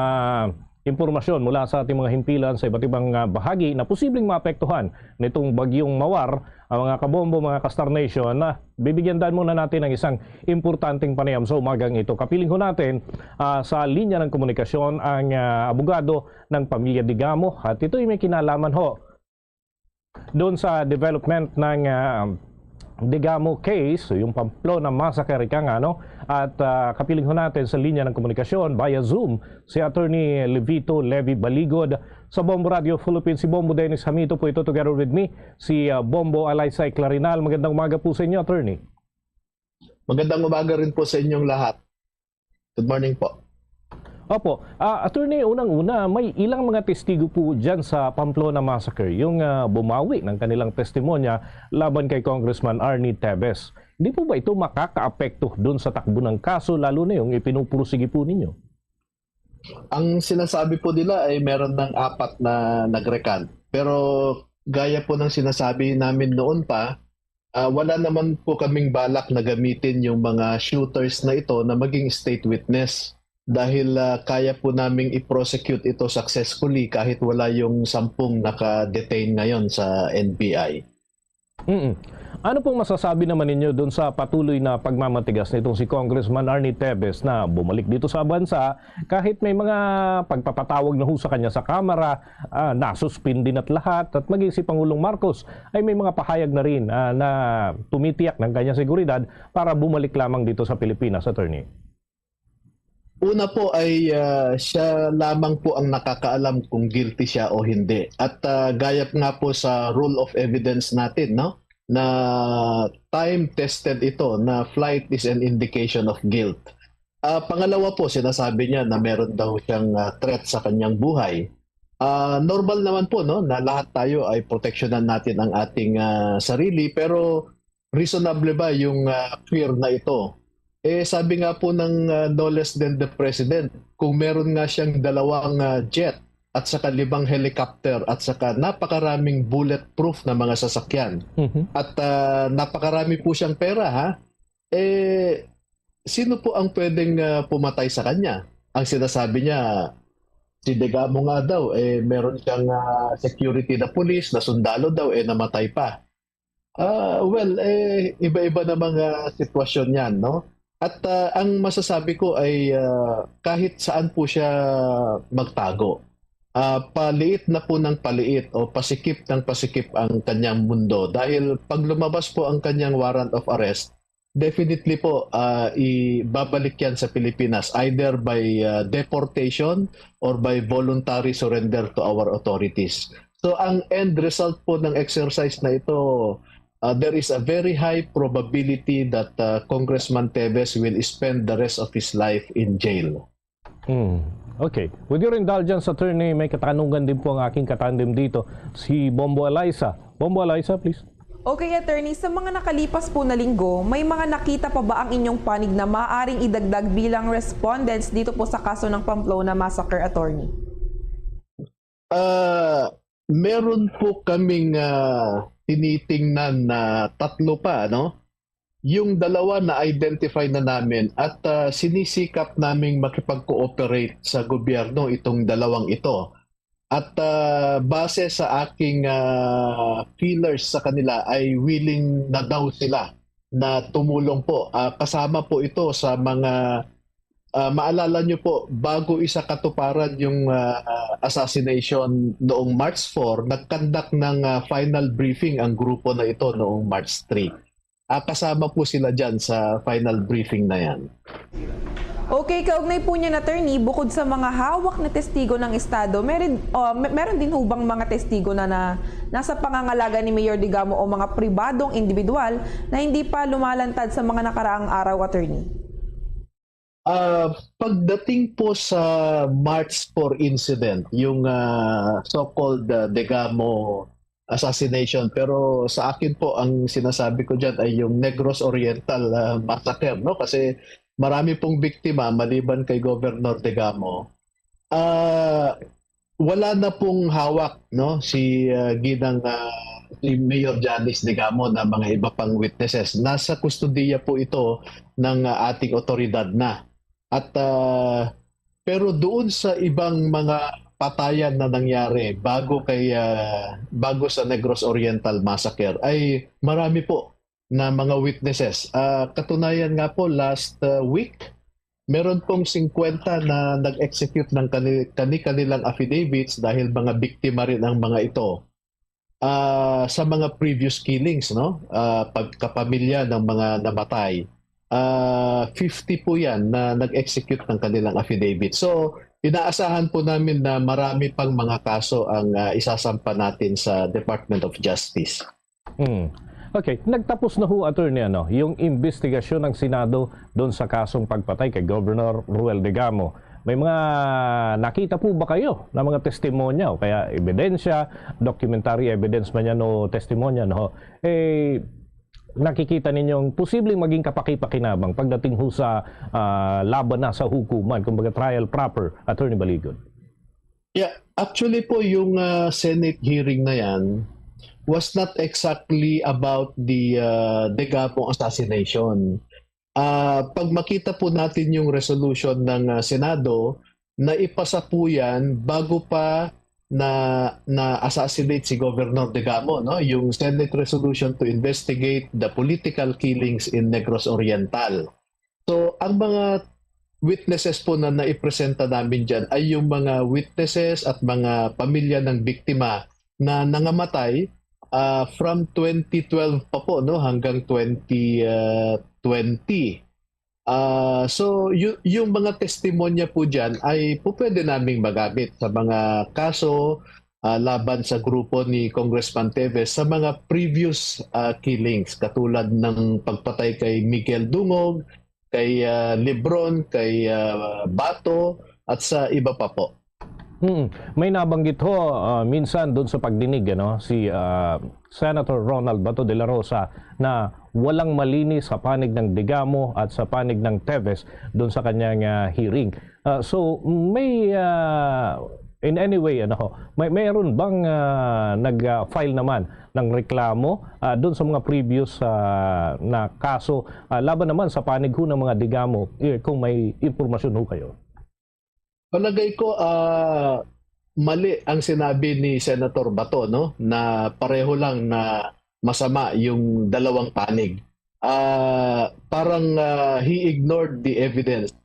impormasyon mula sa ating mga himpilan sa iba't ibang uh, bahagi na posibleng maapektuhan nitong bagyong Mawar, ang mga kabombo, mga ka-Star Nation, uh, bibigyan daan muna natin ng isang importanteng panayam sa umagang ito. Kapiling ho natin uh, sa linya ng komunikasyon ang uh, abogado ng pamilya Digamo at ito'y may kinalaman ho doon sa development ng uh, Digamo case, yung Pamplona Massacre, ika nga, no? At uh, kapiling ho natin sa linya ng komunikasyon via Zoom si Attorney Levito Levy Baligod sa Bombo Radio Philippines. Si Bombo Dennis Hamito po ito together with me, si uh, Bombo Alaysay Clarinal. Magandang umaga po sa inyo, Attorney. Magandang umaga rin po sa inyong lahat. Good morning po. Opo. Uh, attorney, unang-una, may ilang mga testigo po dyan sa Pamplona Massacre yung uh, bumawi ng kanilang testimonya laban kay Congressman Arnie Tevez. Hindi po ba ito makakaapekto doon sa takbo ng kaso, lalo na yung ipinupursige po ninyo? Ang sinasabi po nila ay meron ng apat na nag-recant. Pero gaya po ng sinasabi namin noon pa, uh, wala naman po kaming balak na gamitin yung mga shooters na ito na maging state witness. Dahil uh, kaya po naming i-prosecute ito successfully kahit wala yung sampung naka-detain ngayon sa N B I. Mm. Ano pong masasabi naman ninyo dun sa patuloy na pagmamatigas nitong si Congressman Arnie Tevez na bumalik dito sa bansa kahit may mga pagpapatawag na ho sa kanya sa Kamara, ah, nasuspindi na't lahat, at maging si Pangulong Marcos ay may mga pahayag na rin, ah, na tumitiyak ng kanyang seguridad para bumalik lamang dito sa Pilipinas, Attorney? Una po ay, ah, siya lamang po ang nakakaalam kung guilty siya o hindi. At, ah, gaya nga po sa rule of evidence natin, no, na time-tested ito, na flight is an indication of guilt. Ah, pangalawa po, sinasabi niya na meron daw siyang, ah, threat sa kanyang buhay. Ah, normal naman po, no, na lahat tayo ay proteksyonan natin ang ating, ah, sarili, pero reasonable ba yung, ah, fear na ito? Eh, sabi nga po ng, ah, no less than the president, kung meron nga siyang dalawang, ah, jet at saka limang helicopter at saka napakaraming bulletproof na mga sasakyan, Mhm. at, ah, napakarami po siyang pera, ha? Eh, sino po ang pwedeng, ah, pumatay sa kanya? Ang sinasabi niya, si Degamo nga daw, eh, meron siyang, ah, security na pulis, na sundalo daw, eh, namatay pa. Ah, well, eh, iba-iba na mga sitwasyon yan, no? At, ah, ang masasabi ko ay, ah, kahit saan po siya magtago, ah, paliit na po ng paliit o pasikip ng pasikip ang kanyang mundo. Dahil pag lumabas po ang kanyang warrant of arrest, definitely po, ah, ibabalik yan sa Pilipinas, either by, ah, deportation or by voluntary surrender to our authorities. So, ang end result po ng exercise na ito, ah, there is a very high probability that, ah, Congressman Tevez will spend the rest of his life in jail. Hmm. Okay. With your indulgence, Attorney, may katanungan din po ang aking katandem dito, si Bombo Eliza. Bombo Eliza, please. Okay, Attorney, sa mga nakalipas po na linggo, may mga nakita pa ba ang inyong panig na maaaring idagdag bilang respondents dito po sa kaso ng Pamplona Massacre, Attorney? Ah, meron po kaming, ah, tinitingnan na tatlo pa, ano? Yung dalawa na-identify na namin at, ah, sinisikap naming makipag-cooperate sa gobyerno itong dalawang ito. At, ah, base sa aking, ah, feelers sa kanila ay willing na daw sila na tumulong po. Ah, kasama po ito sa mga, ah, maalala nyo po, bago isa katuparan yung, ah, assassination noong March four, nag-conduct ng, ah, final briefing ang grupo na ito noong March three. Ah, kasama po sila dyan sa final briefing na yan. Okay, kaugnay po niyan, Attorney, bukod sa mga hawak na testigo ng Estado, meron, oh, me- meron din hubang mga testigo na, na nasa pangangalaga ni Mayor Digamo o mga pribadong individual na hindi pa lumalantad sa mga nakaraang araw, Attorney? Ah, pagdating po sa March four incident, yung, ah, so-called, ah, Degamo assassination, pero sa akin po, ang sinasabi ko dyan ay yung Negros Oriental, ah, massacre, no? Kasi marami pong biktima maliban kay Governor Degamo. Ah, wala na pong hawak, no, si, ah, Ginang, ah, si Mayor Janice Degamo na mga iba pang witnesses. Nasa kustodiya po ito ng, ah, ating otoridad na. At, ah, pero doon sa ibang mga patayan na nangyari bago kay, ah, bago sa Negros Oriental Massacre ay marami po na mga witnesses. Ah, katunayan nga po, last, ah, week, meron pong singkwenta na nag-execute ng kani-, kani-kanilang affidavits dahil mga biktima rin ang mga ito, ah, sa mga previous killings, no? Ah, pagkapamilya ng mga namatay. Ah, fifty po yan na nag-execute ng kanilang affidavit. So, inaasahan po namin na marami pang mga kaso ang, ah, isasampa natin sa Department of Justice. Hmm. Okay, nagtapos na ho, Attorney, ano, yung investigasyon ng Senado doon sa kasong pagpatay kay Governor Ruel Degamo. May mga nakita po ba kayo na mga testimonya o kaya ebidensya, documentary evidence man yan o testimonya, no? Eh, nakikita ninyong posibleng maging kapakipakinabang pagdating ho sa, ah, laban na sa hukuman, kumbaga trial proper, Attorney Baligod? Yeah, actually po, yung, ah, Senate hearing na yan was not exactly about the, ah, Degamo assassination. Ah, pag makita po natin yung resolution ng, ah, Senado, naipasa po yan bago pa na na-assassinate si Governor Degamo, no? Yung Senate resolution to investigate the political killings in Negros Oriental. So, ang mga witnesses po na naipresenta namin diyan ay yung mga witnesses at mga pamilya ng biktima na nangamatay, ah, from twenty twelve pa po, no, hanggang twenty, ah, twenty. Ah, so, yu-, yung mga testimonya po diyan ay po pwede naming magamit sa mga kaso, ah, laban sa grupo ni Congressman Teves sa mga previous, ah, killings, katulad ng pagpatay kay Miguel Dungog, kay, ah, Lebron, kay, ah, Bato, at sa iba pa po. Hmm. May nabanggit ho, ah, minsan doon sa pagdinig, ano, si, ah, Senator Ronald Bato de la Rosa na walang malinis sa panig ng Degamo at sa panig ng Teves doon sa kanyang, ah, hearing. Ah, so, may, ah, in any way, ano ho, may, mayroon bang, ah, nag, ah, file naman ng reklamo, ah, doon sa mga previous, ah, na kaso, ah, laban naman sa panig ho ng mga Degamo, eh, kung may impormasyon ho kayo? Palagay ko, ah, mali ang sinabi ni Senator Bato, no, na pareho lang na masama yung dalawang panig. Ah, parang, ah, he ignored the evidence.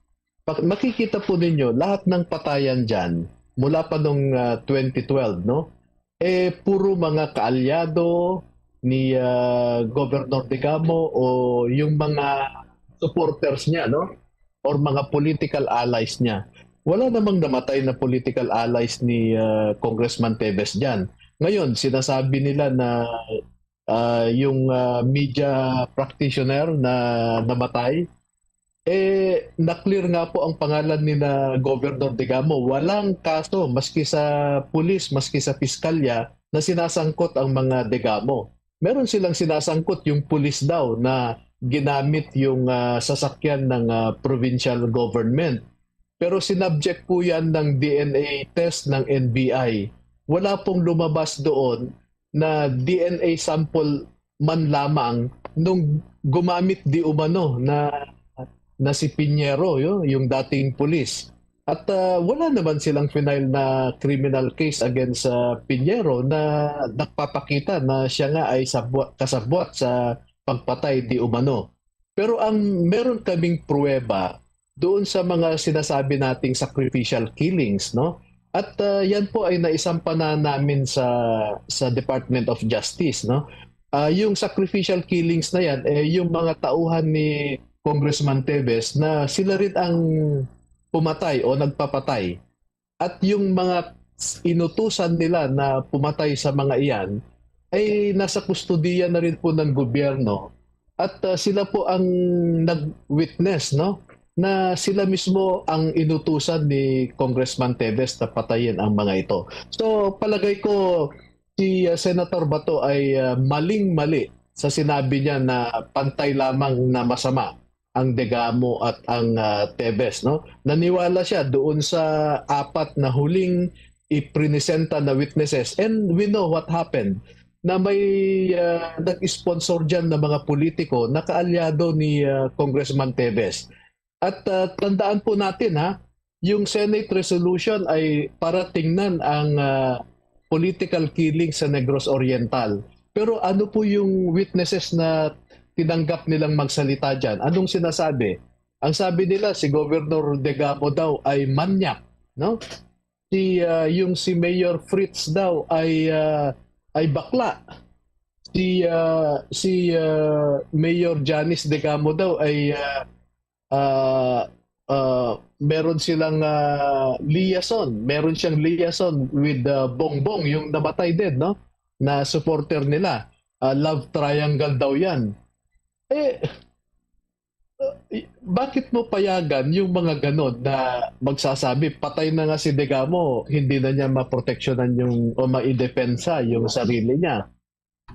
Pa-, makikita po ninyo, lahat ng patayan diyan, mula pa nung, ah, twenty twelve, no, eh, puro mga kaalyado ni, ah, Governor Degamo o yung mga supporters niya, no? Or mga political allies niya. Wala namang namatay na political allies ni, ah, Congressman Teves diyan. Ngayon, sinasabi nila na, ah, yung, ah, media practitioner na namatay, eh, na-clear nga po ang pangalan ni na Governor Degamo. Walang kaso, maski sa pulis, maski sa piskalya, na sinasangkot ang mga Degamo. Meron silang sinasangkot yung pulis daw na ginamit yung, ah, sasakyan ng, ah, provincial government. Pero sinubject po yan ng D N A test ng N B I. Wala pong lumabas doon na D N A sample man lamang nung gumamit di umano na, na si Piñero, yo, yung dating pulis. At, ah, wala naman silang final na criminal case against sa Piñero na nagpapakita na siya nga ay sabwa-, kasabwat sa pagpatay di umano. Pero ang meron kaming pruweba doon sa mga sinasabi nating sacrificial killings, no? At, ah, yan po ay naisampanan namin sa, sa Department of Justice, no? Ah, yung sacrificial killings na yan, eh, yung mga tauhan ni Congressman Teves na sila rin ang pumatay o nagpapatay. At yung mga inutusan nila na pumatay sa mga iyan ay nasa kustodiya na rin po ng gobyerno. At, ah, sila po ang nag-witness, no, na sila mismo ang inutusan ni Congressman Teves na patayin ang mga ito. So, palagay ko, si, ah, Senator Bato ay, ah, maling-mali sa sinabi niya na pantay lamang na masama ang Degamo at ang, ah, Teves, no? Naniwala siya doon sa apat na huling iprinisenta na witnesses. And we know what happened, na may, ah, nag-sponsor diyan na mga politiko na kaalyado ni, ah, Congressman Teves. At, ah, tandaan po natin, ha, yung Senate resolution ay para tingnan ang, ah, political killing sa Negros Oriental. Pero ano po yung witnesses na tinanggap nilang magsalita diyan? Anong sinasabi? Ang sabi nila, si Governor Degamo daw ay manyak, no? Si, ah, yung si Mayor Fritz daw ay, ah, ay bakla. Si, ah, si, ah, Mayor Janice Degamo daw ay, ah, ah, ah, meron silang, ah, liaison. Meron siyang liaison with, ah, Bongbong, yung namatay din, no? Na supporter nila. Ah, love triangle daw yan. Eh, uh, i-, bakit mo payagan yung mga ganon na magsasabi, "Patay na nga si Degamo, hindi na niya maproteksyonan yung, o maidepensa yung sarili niya"?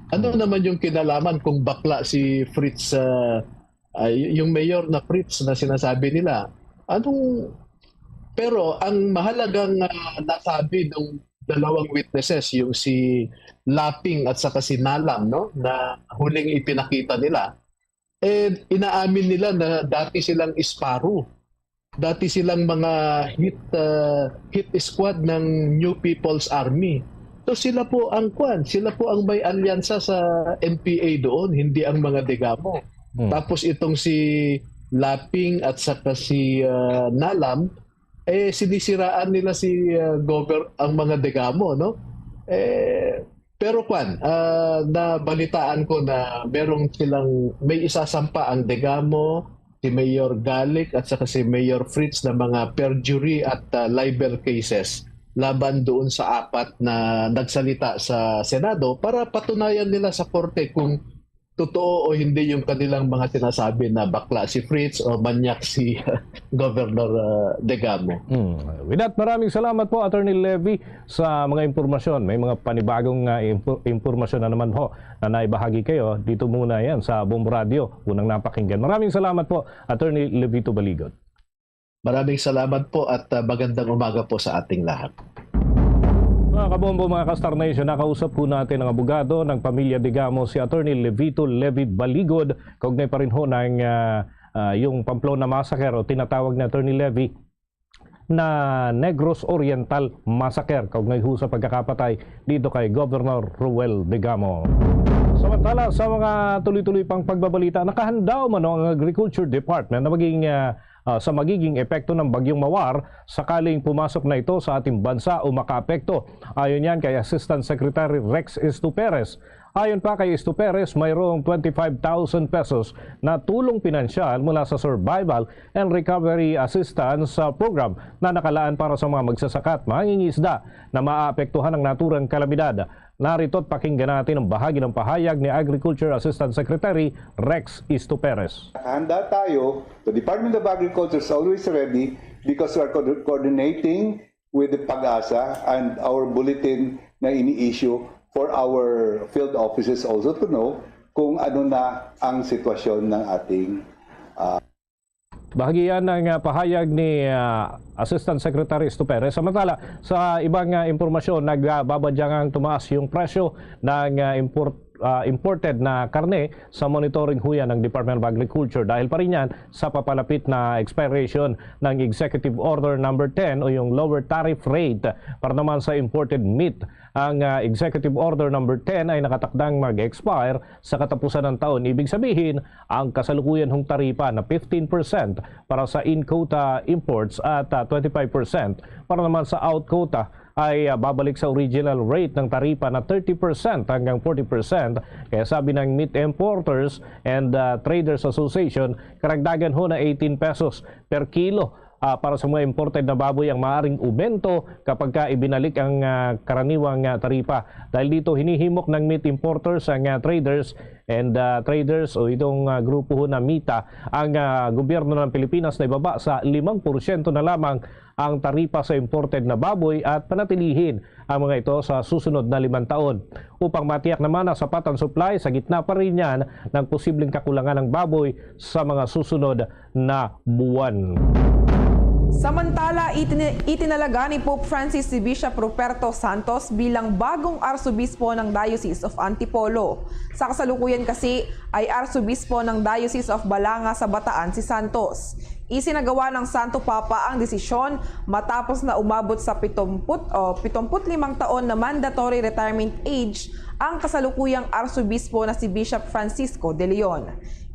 Ano naman yung kinalaman kung bakla si Fritz, ah, ah, y-, yung mayor na Fritz na sinasabi nila? Anong, pero ang mahalagang, ah, nasabi ng dalawang witnesses, yung si Laping at saka si Nalam, no, na huling ipinakita nila, eh, inaamin nila na dati silang Sparrow. Dati silang mga hit, ah, hit squad ng New People's Army. So sila po ang kwan, sila po ang may alyansa sa M P A doon, hindi ang mga Degamo. Hmm. Tapos itong si Laping at saka si, ah, Nalam, eh, sinisiraan nila si, ah, Gover-, ang mga Degamo, no? Eh, pero kwan, ah, nabalitaan ko na merong silang, may isasampa ang Degamo, si Mayor Galic at saka si Mayor Fritz na mga perjury at, ah, libel cases laban doon sa apat na nagsalita sa Senado para patunayan nila sa korte kung totoo o hindi yung kanilang mga sinasabi na bakla si Fritz o manyak si Governor, ah, Degamo. Hmm. With that, maraming salamat po, Attorney Levy, sa mga impormasyon. May mga panibagong, ah, impo-, impormasyon na naman ho na naibahagi kayo. Dito muna yan sa Bombo Radio, unang napakinggan. Maraming salamat po, Attorney Levito Baligod. Maraming salamat po at, ah, magandang umaga po sa ating lahat. Mga kabombo, mga ka-Star Nation, nakausap po natin ang abogado ng pamilya Degamo, si Attorney Levito Levy Baligod, kaugnay pa rin ho ng, ah, ah, yung Pamplona Massacre o tinatawag ni Attorney Levy na Negros Oriental Massacre, kaugnay ho sa pagkakapatay dito kay Governor Ruel Degamo. Samantala, sa mga tuloy-tuloy pang pagbabalita, nakahanda man ang Agriculture Department na maging, ah, ah, sa magiging epekto ng Bagyong Mawar sakaling pumasok na ito sa ating bansa o makaapekto. Ayon yan kay Assistant Secretary Rex Estuperes. Ayon pa kay Estuperes, mayroong twenty-five thousand pesos na tulong pinansyal mula sa Survival and Recovery Assistance, ah, Program na nakalaan para sa mga magsasaka at mangingisda na maapektuhan ng naturang kalamidad. Narito't pakinggan natin ang bahagi ng pahayag ni Agriculture Assistant Secretary Rex Estuperes. Handa tayo. The Department of Agriculture is always ready because we are co-, coordinating with the PAGASA and our bulletin na ini-issue for our field offices also to know kung ano na ang sitwasyon ng ating, ah, Bahagi yan ng, ah, pahayag ni, ah, Assistant Secretary Estuperes. Samantala, sa ibang, ah, impormasyon, nagbabadya nga tumaas yung presyo ng, ah, import-, ah, imported na karne sa monitoring ho yan ng Department of Agriculture. Dahil pa rin yan sa papalapit na expiration ng Executive Order number ten o yung lower tariff rate para naman sa imported meat. Ang, ah, Executive Order number ten ay nakatakdang mag-expire sa katapusan ng taon. Ibig sabihin, ang kasalukuyan hong taripa na fifteen percent para sa in-quota imports at, ah, twenty-five percent para naman sa out-quota ay, ah, babalik sa original rate ng taripa na thirty percent hanggang forty percent. Kaya sabi ng Meat Importers and, ah, Traders Association, karagdagan ho na eighteen pesos per kilo, ah, para sa mga imported na baboy ang maaring umento kapag ka ibinalik ang, ah, karaniwang, ah, taripa. Dahil dito, hinihimok ng meat importers ang, ah, traders and, ah, traders o itong, ah, grupo ho na MITA ang, ah, gobyerno ng Pilipinas na ibaba sa limang porsyento na lamang ang taripa sa imported na baboy at panatilihin ang mga ito sa susunod na limang taon. Upang matiyak naman na sapat ang supply sa gitna pa rin yan ng posibleng kakulangan ng baboy sa mga susunod na buwan. Samantala, itini-, itinalaga ni Pope Francis si Bishop Ruperto Santos bilang bagong arsobispo ng Diocese of Antipolo. Sa kasalukuyan kasi ay arsobispo ng Diocese of Balanga sa Bataan si Santos. Isinagawa ng Santo Papa ang desisyon matapos na umabot sa pitumput, o pitong put limang taon na mandatory retirement age ang kasalukuyang arsobispo na si Bishop Francisco de Leon.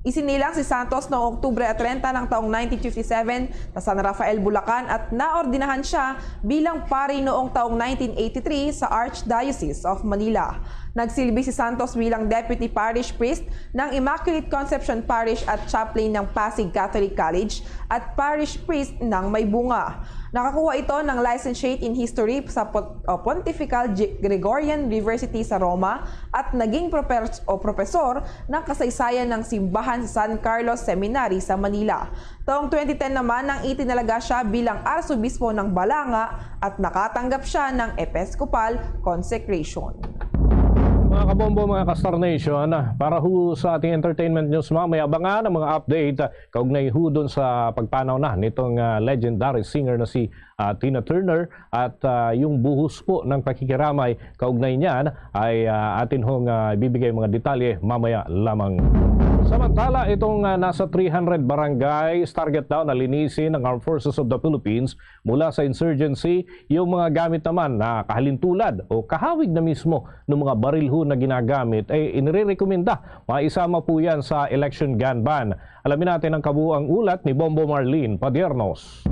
Isinilang si Santos noong Oktubre treinta ng taong nineteen fifty-seven sa San Rafael, Bulacan, at naordinahan siya bilang pari noong taong nineteen eighty-three sa Archdiocese of Manila. Nagsilbi si Santos bilang Deputy Parish Priest ng Immaculate Conception Parish at Chaplain ng Pasig Catholic College at Parish Priest ng Maybunga. Nakakuha ito ng Licentiate in History sa Pon-, o Pontifical G-, Gregorian University sa Roma at naging propers-, o propesor ng kasaysayan ng simbahan sa San Carlos Seminary sa Manila. Taong twenty ten naman nang itinalaga siya bilang arsobispo ng Balanga at nakatanggap siya ng episcopal consecration. Mga kabombo, mga ka-Star Nation, para ho sa ating entertainment news mamaya, abangan ang mga update, ah, kaugnay ho dun sa pagpanaw na nitong, ah, legendary singer na si, ah, Tina Turner at, ah, yung buhos po ng pakikiramay kaugnay niyan ay, ah, atin hong, ah, ibibigay mga detalye mamaya lamang. Samantala, itong, ah, nasa three hundred barangays target daw na linisin ng Armed Forces of the Philippines mula sa insurgency, yung mga gamit naman na kahalintulad o kahawig na mismo ng mga barilhon na ginagamit ay inirekomenda maisama po yan sa election gun ban. Alamin natin ang kabuuang ulat ni Bombo Marlene Padiernos.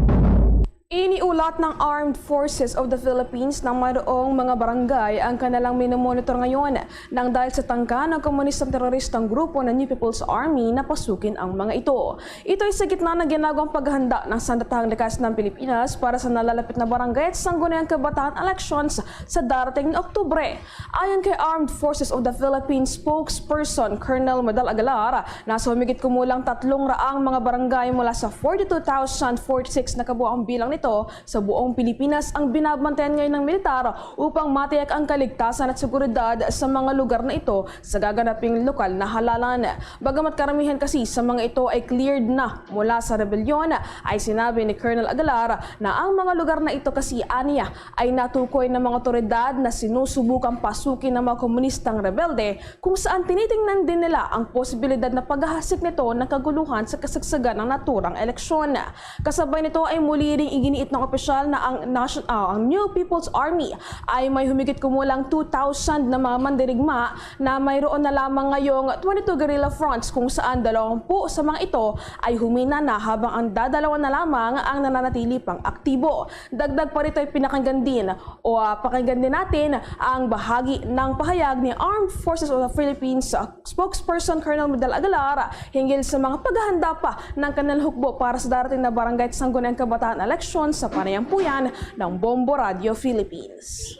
Iniulat ng Armed Forces of the Philippines na mayroong mga barangay ang kanilang minomonitor ngayon nang dahil sa tangka ng komunistang teroristang grupo na New People's Army na pasukin ang mga ito. Ito ay sa gitna ng ginagawang paghahanda ng Sandatahang Likas ng Pilipinas para sa nalalapit na barangay at sangguniang kabataan elections sa darating na Oktubre. Ayon kay Armed Forces of the Philippines spokesperson Colonel Medal Agalar, nasa humigit kumulang tatlong raang mga barangay mula sa forty-two thousand forty-six na kabuang bilang nito sa buong Pilipinas ang binabantayan ngayon ng militar upang matiyak ang kaligtasan at seguridad sa mga lugar na ito sa gaganaping lokal na halalan. Bagamat karamihan kasi sa mga ito ay cleared na mula sa rebelyon, ay sinabi ni Colonel Agalar na ang mga lugar na ito kasi aniya ay natukoy ng mga otoridad na sinusubukang pasukin ng mga komunistang rebelde, kung saan tinitingnan din nila ang posibilidad na paghahasik nito ng kaguluhan sa kasagsagan ng naturang eleksyon. Kasabay nito ay muli ring iginiit ng opisyal na ang Nation-, ah, ang New People's Army ay may humigit kumulang two thousand na mga mandirigma na mayroon na lamang ngayong twenty-two guerrilla fronts, kung saan dalawampu sa mga ito ay humina na, habang ang dadalawa na lamang ang nananatili pang aktibo. Dagdag pa rito ay pinakinggan din o, ah, pakinggan din natin ang bahagi ng pahayag ni Armed Forces of the Philippines, ah, spokesperson Colonel Medal Agalar hinggil sa mga paghahanda pa ng kanilang hukbo para sa darating na barangay at sangguniang kabataan eleksyon sa panayampuyan ng Bombo Radio Philippines.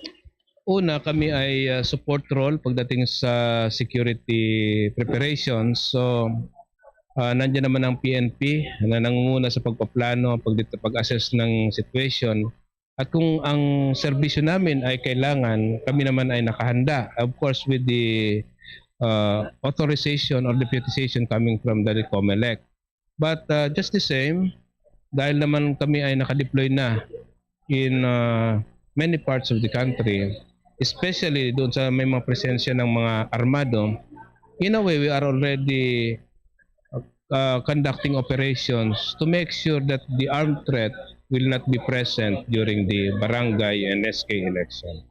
Una, kami ay, ah, support role pagdating sa security preparations. So, ah, nandiyan naman ang P N P na nangunguna sa pagpaplano, pagdit-, pag-assess ng situation. At kung ang serbisyo namin ay kailangan, kami naman ay nakahanda. Of course, with the, uh, authorization or deputization coming from the Comelec. But, uh, just the same, dahil naman kami ay nakadeploy na in, uh, many parts of the country, especially doon sa may mga presensya ng mga armado, in a way, we are already uh, conducting operations to make sure that the armed threat will not be present during the barangay and S K election.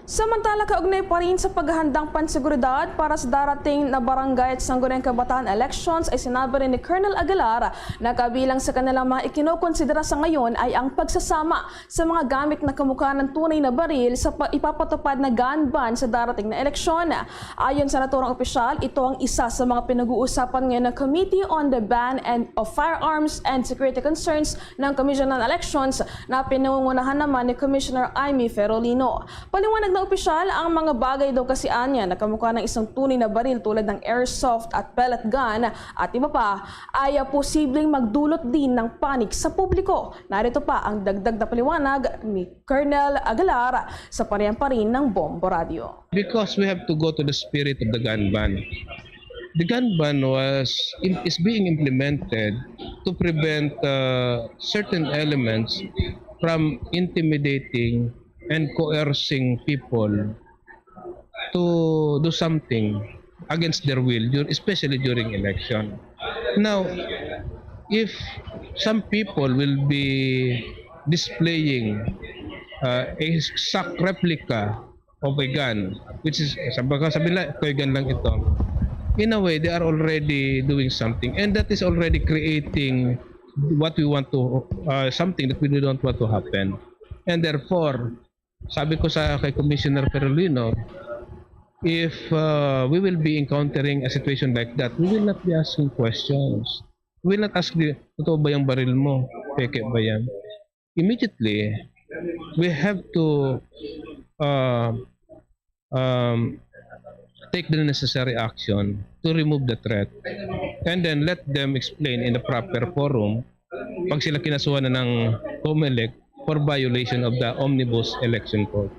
Samantala, kaugnay pa rin sa paghahandang panseguridad para sa darating na barangay at sangguniang kabataan elections, ay sinabi rin ni Colonel Aguilar na kabilang sa kanilang mga ikinokonsidera sa ngayon ay ang pagsasama sa mga gamit na kamukha ng tunay na baril sa pa-, ipapatupad na gun ban sa darating na eleksyon. Ayon sa naturang opisyal, ito ang isa sa mga pinag-uusapan ngayon ng Committee on the Ban and of Firearms and Security Concerns ng Commission on Elections na pinangungunahan naman ni Commissioner Imee Ferolino. Paliwanag ng opisyal, ang mga bagay daw kasi anya na kamukha ng isang tunay na baril tulad ng airsoft at pellet gun at iba pa ay, ah, posibleng magdulot din ng panik sa publiko. Narito pa ang dagdag na paliwanag ni Colonel Aguilar sa panayam pa rin ng Bombo Radio. Because we have to go to the spirit of the gun ban. The gun ban was, is being implemented to prevent, uh, certain elements from intimidating and coercing people to do something against their will, dur-, especially during election. Now, if some people will be displaying, uh, a exact replica of a gun, which is, sabi ka, sabi nila, toy gun lang ito. In a way, they are already doing something, and that is already creating what we want to, uh, something that we don't want to happen. And therefore, sabi ko sa kay Commissioner Perolino, if, uh, we will be encountering a situation like that, we will not be asking questions. We will not ask the, "Totoo ba yung baril mo? Peke ba yan?" Immediately, we have to, uh, um, take the necessary action to remove the threat. And then let them explain in the proper forum pag sila kinasuhan na ng Comelec for violation of the Omnibus Election Code.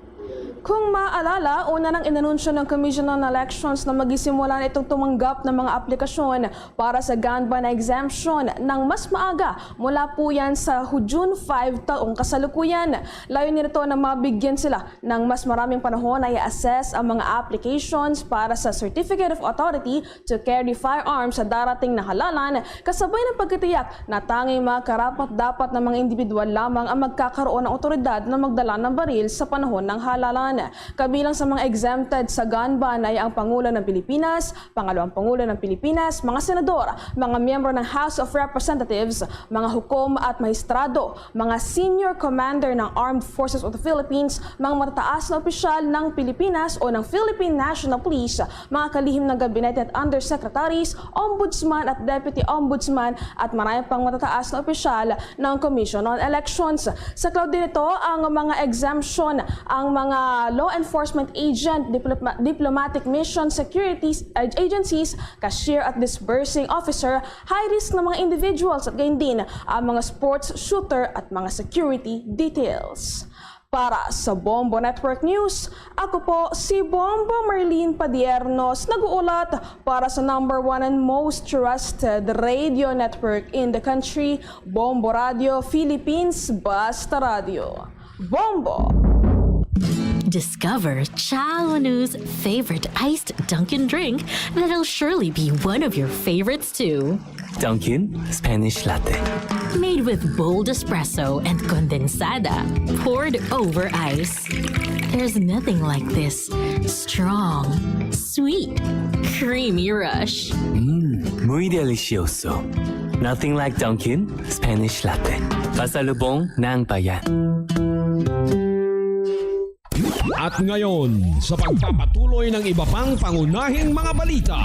Kung maalala, una nang inanunsyo ng Commission on Elections na magsisimula na itong tumanggap ng mga aplikasyon para sa GAN ban na exemption ng mas maaga mula po yan sa June five taong kasalukuyan. Layunin nito na mabigyan sila ng mas maraming panahon na i-assess ang mga applications para sa Certificate of Authority to carry firearms sa darating na halalan, kasabay ng pagkatiyak na tanging mga karapat-dapat na mga individual lamang ang magkakaroon ng otoridad na magdala ng baril sa panahon ng halalan. Kabilang sa mga exempted sa gun ban ay ang Pangulo ng Pilipinas, Pangalawang Pangulo ng Pilipinas, mga senador, mga miyembro ng House of Representatives, mga hukom at mahistrado, mga senior commander ng Armed Forces of the Philippines, mga matataas na opisyal ng Pilipinas o ng Philippine National Police, mga kalihim ng gabinete at undersecretaries, ombudsman at deputy ombudsman, at marami pang matataas na opisyal ng Commission on Elections. Saklaw din ito ang mga exemption, ang mga law enforcement agent, diploma- diplomatic mission, security agencies, cashier at disbursing officer, high risk na mga individuals, at gayon din ang mga sports shooter at mga security details. Para sa Bombo Network News, ako po si Bombo Marlene Padiernos, nag-uulat para sa number one and most trusted radio network in the country, Bombo Radio Philippines, Basta Radio. Bombo! Discover Chao Nu's favorite iced Dunkin' drink that'll surely be one of your favorites too. Dunkin' Spanish Latte. Made with bold espresso and condensada, poured over ice. There's nothing like this strong, sweet, creamy rush. Muy delicioso. Nothing like Dunkin' Spanish Latte. Pasalubong ng bayan. At ngayon, sa pagpapatuloy ng iba pang pangunahing mga balita.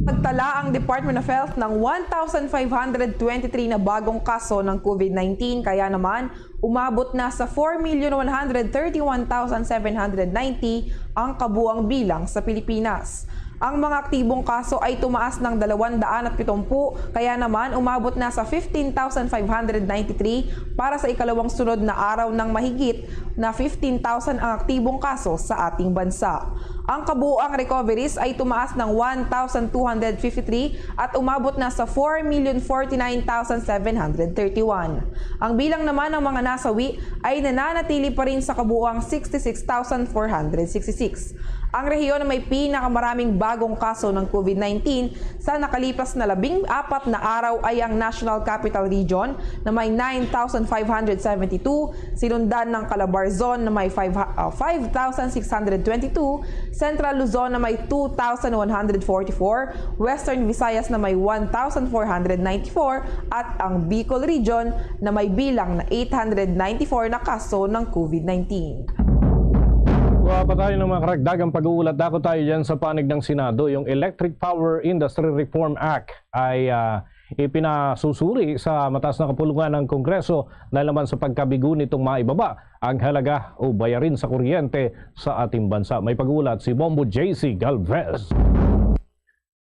Nagtala ang Department of Health ng one thousand five hundred twenty-three na bagong kaso ng COVID nineteen, kaya naman umabot na sa four million one hundred thirty-one thousand seven hundred ninety ang kabuang bilang sa Pilipinas. Ang mga aktibong kaso ay tumaas ng dalawang daan at pitumpu, kaya naman umabot na sa fifteen thousand five hundred ninety-three para sa ikalawang sunod na araw ng mahigit na fifteen thousand ang aktibong kaso sa ating bansa. Ang kabuoang recoveries ay tumaas ng one thousand two hundred fifty-three at umabot na sa four million forty-nine thousand seven hundred thirty-one. Ang bilang naman ng mga nasawi ay nananatili pa rin sa kabuoang sixty-six thousand four hundred sixty-six. Ang rehiyon na may pinakamaraming bagong kaso ng COVID nineteen sa nakalipas na labing apat na araw ay ang National Capital Region na may nine thousand five hundred seventy-two, sinundan ng Calabarzon na may five, ah, five thousand six hundred twenty-two, Central Luzon na may two thousand one hundred forty-four, Western Visayas na may one thousand four hundred ninety-four, at ang Bicol Region na may bilang na eight hundred ninety-four na kaso ng COVID nineteen. Kuha pa tayo ng mga karagdagang pag-uulat. Dako tayo dyan sa panig ng Senado. Yung Electric Power Industry Reform Act ay ah, ipinasusuri sa mataas na kapulungan ng Kongreso dahil naman sa pagkabigo nitong maibaba ang halaga o bayarin sa kuryente sa ating bansa. May pag-uulat si Bombo J C Galvez.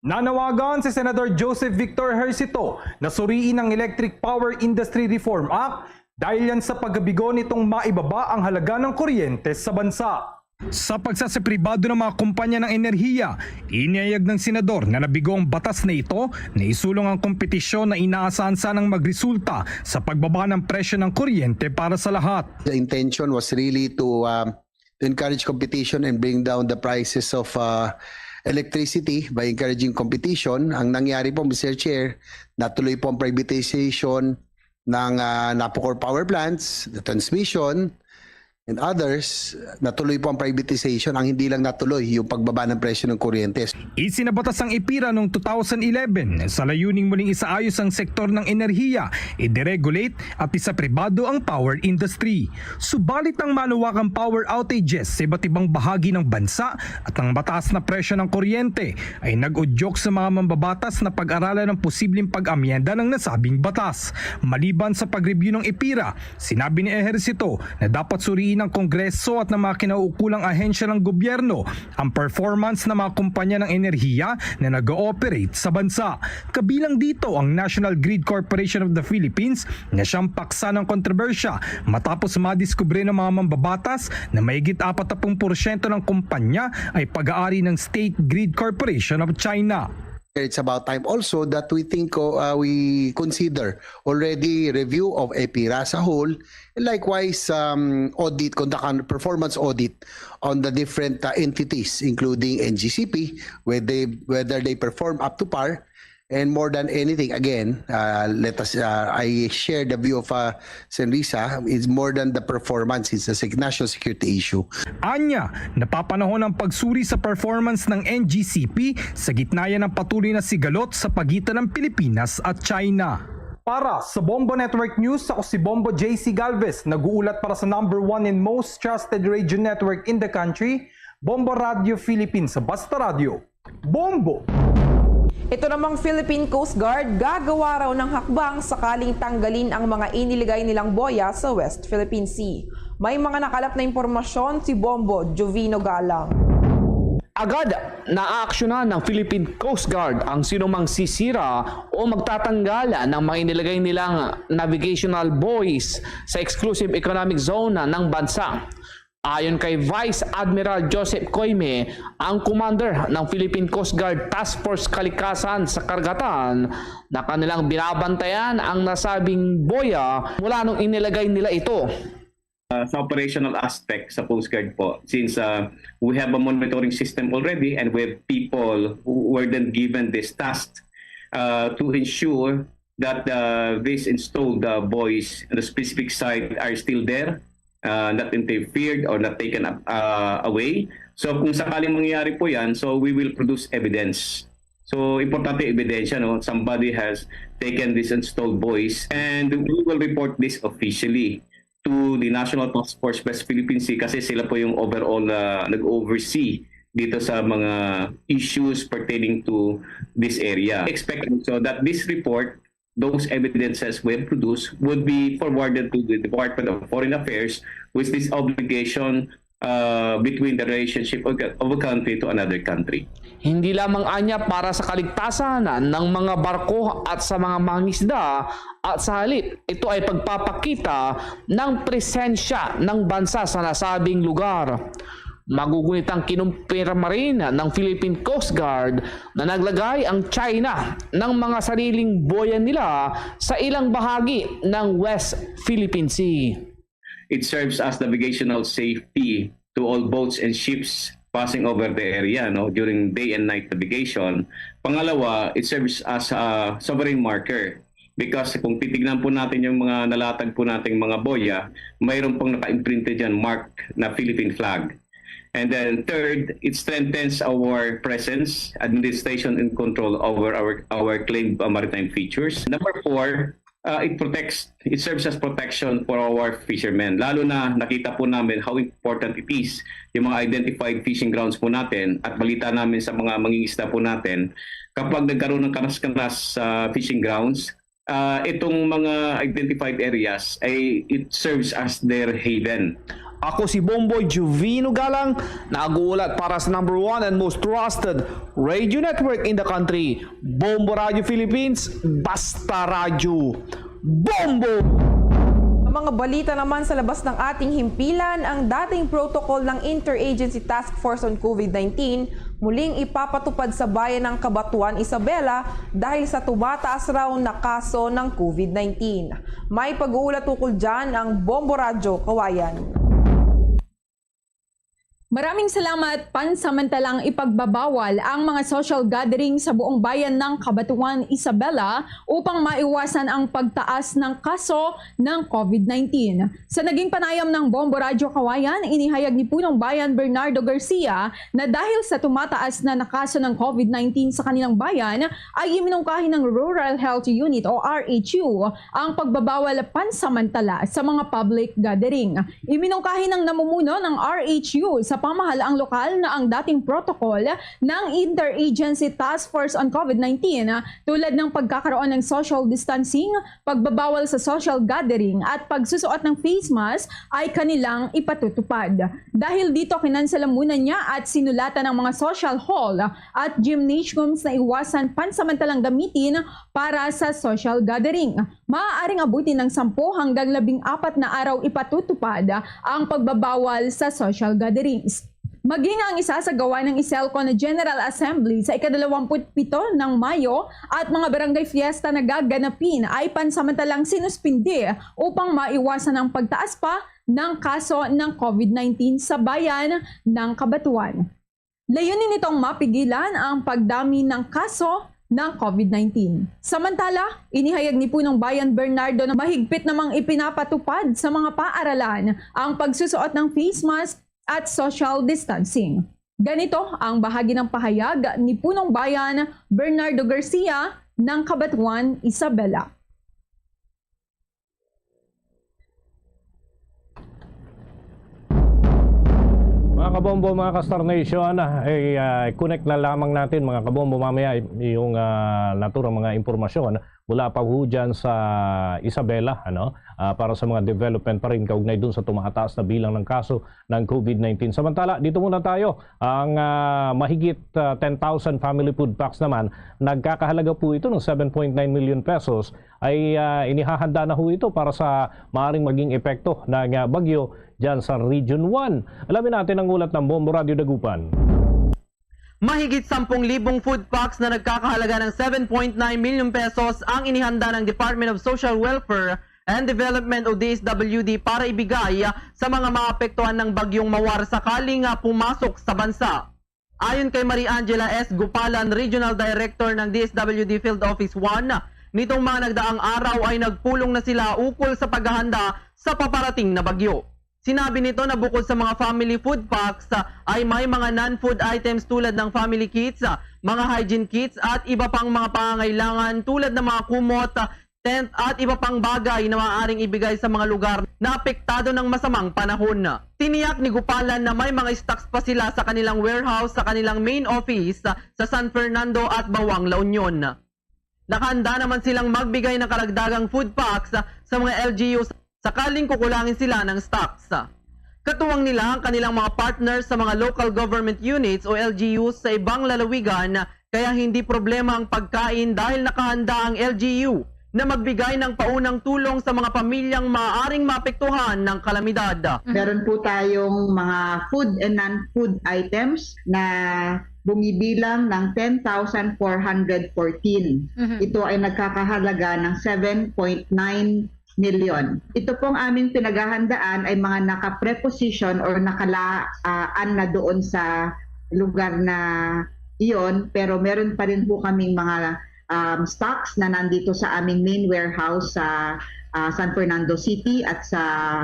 Nanawagan si Senador Joseph Victor Ejercito na suriin ang Electric Power Industry Reform Act dahil yan sa pagkabigo nitong maibaba ang halaga ng kuryente sa bansa. Sa pagsasapribado ng mga kumpanya ng enerhiya, inihayag ng senador na nabigo ang batas na ito na isulong ang kompetisyon na inaasahan sanang magresulta sa pagbaba ng presyo ng kuryente para sa lahat. The intention was really to uh, to encourage competition and bring down the prices of uh, electricity by encouraging competition. Ang nangyari po, Mister Chair, natuloy po ang privatization ng uh, Napocore power plants, the transmission, and others. Natuloy po ang privatization. Ang hindi lang natuloy, yung pagbaba ng presyo ng kuryente. Isinabatas ang EPIRA noong two thousand eleven sa layuning muling isaayos ang sektor ng enerhiya, i-deregulate at isapribado ang power industry. Subalit ang maluwakang power outages sa iba't ibang bahagi ng bansa at ang mataas na presyo ng kuryente ay nag-udyok sa mga mambabatas na pag-aralan ang posibleng pag-amyenda ng nasabing batas. Maliban sa pag-review ng EPIRA, sinabi ni Ejercito na dapat suriin ng Kongreso at ng mga kinauukulang ahensya ng gobyerno ang performance ng mga kumpanya ng enerhiya na nag-ooperate sa bansa. Kabilang dito ang National Grid Corporation of the Philippines na siyang paksa ng kontrobersya matapos madiskubre ng mga mambabatas na mahigit apat na pung porsyento ng kumpanya ay pag-aari ng State Grid Corporation of China. It's about time also that we think, uh, we consider already review of EPIRA as a whole. Likewise, um, audit, conduct a performance audit on the different, uh, entities, including N G C P, whether they, whether they perform up to par. And more than anything, again, uh, let us, uh, I share the view of, uh, Sen Risa, is more than the performance, it's a sec- national security issue. Anya, napapanahon ang pagsuri sa performance ng N G C P sa gitna yan ng patuloy na sigalot sa pagitan ng Pilipinas at China. Para sa Bombo Network News, ako si Bombo J C Galvez, nag-uulat para sa number one and most trusted radio network in the country, Bombo Radio Philippines, Basta Radio. Bombo! Ito namang Philippine Coast Guard gagawa raw ng hakbang sakaling tanggalin ang mga iniligay nilang boya sa West Philippine Sea. May mga nakalap na impormasyon si Bombo Jovino Galang. Agad naaaksyonan ng Philippine Coast Guard ang sinumang sisira o magtatanggal ng mga inilagay nilang navigational buoys sa exclusive economic zone ng bansa. Ayon kay Vice Admiral Joseph Coime, ang commander ng Philippine Coast Guard Task Force Kalikasan sa Karagatan, na kanilang binabantayan ang nasabing boya mula nung inilagay nila ito. Uh, sa operational aspect sa Coast Guard po, since uh, we have a monitoring system already and we have people who were then given this task uh, to ensure that uh, these installed uh, buoys in the specific site are still there, uh, not interfered or not taken up, uh, away. So kung sakaling mangyayari po yan, so we will produce evidence. So importante ebidensya, no? Somebody has taken these installed buoys and we will report this officially to the National Task Force West Philippine Sea kasi sila po yung overall na nag-oversee dito sa mga issues pertaining to this area. Expect also that this report, those evidences we have produced, would be forwarded to the Department of Foreign Affairs, with this obligation uh, between the relationship of, of a country to another country. Hindi lamang anya para sa kaligtasan ng mga barko at sa mga mangisda at sa halip, ito ay pagpapakita ng presensya ng bansa sa nasabing lugar. Magugunitang kinumpirma rin ng Philippine Coast Guard na naglagay ang China ng mga sariling boya nila sa ilang bahagi ng West Philippine Sea. It serves as navigational safety to all boats and ships passing over the area, no, during day and night navigation. Pangalawa, it serves as a sovereign marker because kung titignan po natin yung mga nalatag po nating mga boya, mayroon pong naka-imprint dyan mark na Philippine flag. And then third, it strengthens our presence, administration, and control over our, our claimed uh, maritime features. Number four, uh, it protects, it serves as protection for our fishermen. Lalo na nakita po namin how important it is yung mga identified fishing grounds po natin at balita namin sa mga mangingisda po natin, kapag nagkaroon ng kanas-kanas sa fishing grounds, uh, itong mga identified areas ay it serves as their haven. Ako si Bomboy Juvino Galang, nag-uulat para sa number one and most trusted radio network in the country, Bombo Radio Philippines, Basta Radyo. Bombo! Ang mga balita naman sa labas ng ating himpilan, ang dating protocol ng Interagency Task Force on COVID nineteen muling ipapatupad sa bayan ng Cabatuan, Isabela dahil sa tumataas raw na kaso ng COVID nineteen. May pag-uulat ukol dyan ang Bombo Radyo Kawayan. Maraming salamat. Pansamantalang ipagbabawal ang mga social gathering sa buong bayan ng Cabatuan, Isabela upang maiwasan ang pagtaas ng kaso ng COVID nineteen. Sa naging panayam ng Bombo Radyo Kawayan, inihayag ni Punong Bayan Bernardo Garcia na dahil sa tumataas na na kaso ng COVID nineteen sa kanilang bayan, ay iminungkahi ng Rural Health Unit o R H U ang pagbabawal pansamantala sa mga public gathering. Iminungkahi ng namumuno ng R H U sa pamahalaang lokal na ang dating protocol ng Interagency Task Force on COVID nineteen, tulad ng pagkakaroon ng social distancing, pagbabawal sa social gathering, at pagsusuot ng face mask ay kanilang ipatutupad. Dahil dito, kinansela muna niya at sinulatan ang mga social hall at gymnasiums na iwasan pansamantalang gamitin para sa social gathering. Maaaring abutin ng sampu hanggang labing apat na araw ipatutupad ang pagbabawal sa social gatherings. Maging ang isasagawa ng ISELCO na General Assembly sa ikadalawamput pito ng Mayo at mga barangay fiesta na gaganapin ay pansamantalang sinuspindi upang maiwasan ang pagtaas pa ng kaso ng COVID nineteen sa bayan ng Cabatuan. Layunin nitong mapigilan ang pagdami ng kaso ng COVID nineteen. Samantala, inihayag ni Punong Bayan Bernardo na mahigpit namang ipinapatupad sa mga paaralan ang pagsusuot ng face mask at social distancing. Ganito ang bahagi ng pahayag ni Punong Bayan Bernardo Garcia ng Cabatuan, Isabela. Mga kabombo, mga ka-Star Nation, eh, ah, connect na lamang natin, mga kabombo, mamaya yung, ah, naturang mga impormasyon mula pa ho dyan sa Isabela, ano, ah, para sa mga development pa rin kaugnay dun sa tumataas na bilang ng kaso ng COVID nineteen. Samantala, dito muna tayo. Ang, ah, mahigit, ah, ten thousand family food packs naman, nagkakahalaga po ito ng seven point nine million pesos, ay, ah, inihahanda na ho ito para sa maaring maging epekto ng, ah, bagyo dyan sa Region one. Alamin natin ang ulat ng Bombo Radyo Dagupan. Mahigit sampung libong food packs na nagkakahalaga ng seven point nine million pesos ang inihanda ng Department of Social Welfare and Development o D S W D para ibigay sa mga maapektuhan ng Bagyong Mawar sakaling, ah, pumasok sa bansa. Ayon kay Marie Angela S. Gupalan, Regional Director ng D S W D Field Office one, nitong mga nagdaang araw ay nagpulong na sila ukol sa paghahanda sa paparating na bagyo. Sinabi nito na bukod sa mga family food packs, ah, ay may mga non-food items tulad ng family kits, ah, mga hygiene kits at iba pang mga pangangailangan tulad ng mga kumot, ah, tent at iba pang bagay na maaaring ibigay sa mga lugar na apektado ng masamang panahon. Tiniyak ni Gupalan na may mga stocks pa sila sa kanilang warehouse sa kanilang main office, ah, sa San Fernando at Bawang, La Union. Nakahanda naman silang magbigay ng karagdagang food packs sa mga L G Us sakaling kukulangin sila ng stocks. Katuwang nila ang kanilang mga partners sa mga local government units o L G Us sa ibang lalawigan, kaya hindi problema ang pagkain dahil nakahanda ang L G U na magbigay ng paunang tulong sa mga pamilyang maaaring maapektuhan ng kalamidad. Meron po tayong mga food and non-food items na bumibilang ng ten thousand four hundred fourteen. Mhm. Ito ay nagkakahalaga ng seven point nine million. Ito pong aming pinaghahandaan ay mga naka-preposition or nakalaan na doon sa lugar na iyon, pero meron pa rin po kaming mga, um, stocks na nandito sa aming main warehouse sa, ah, San Fernando City at sa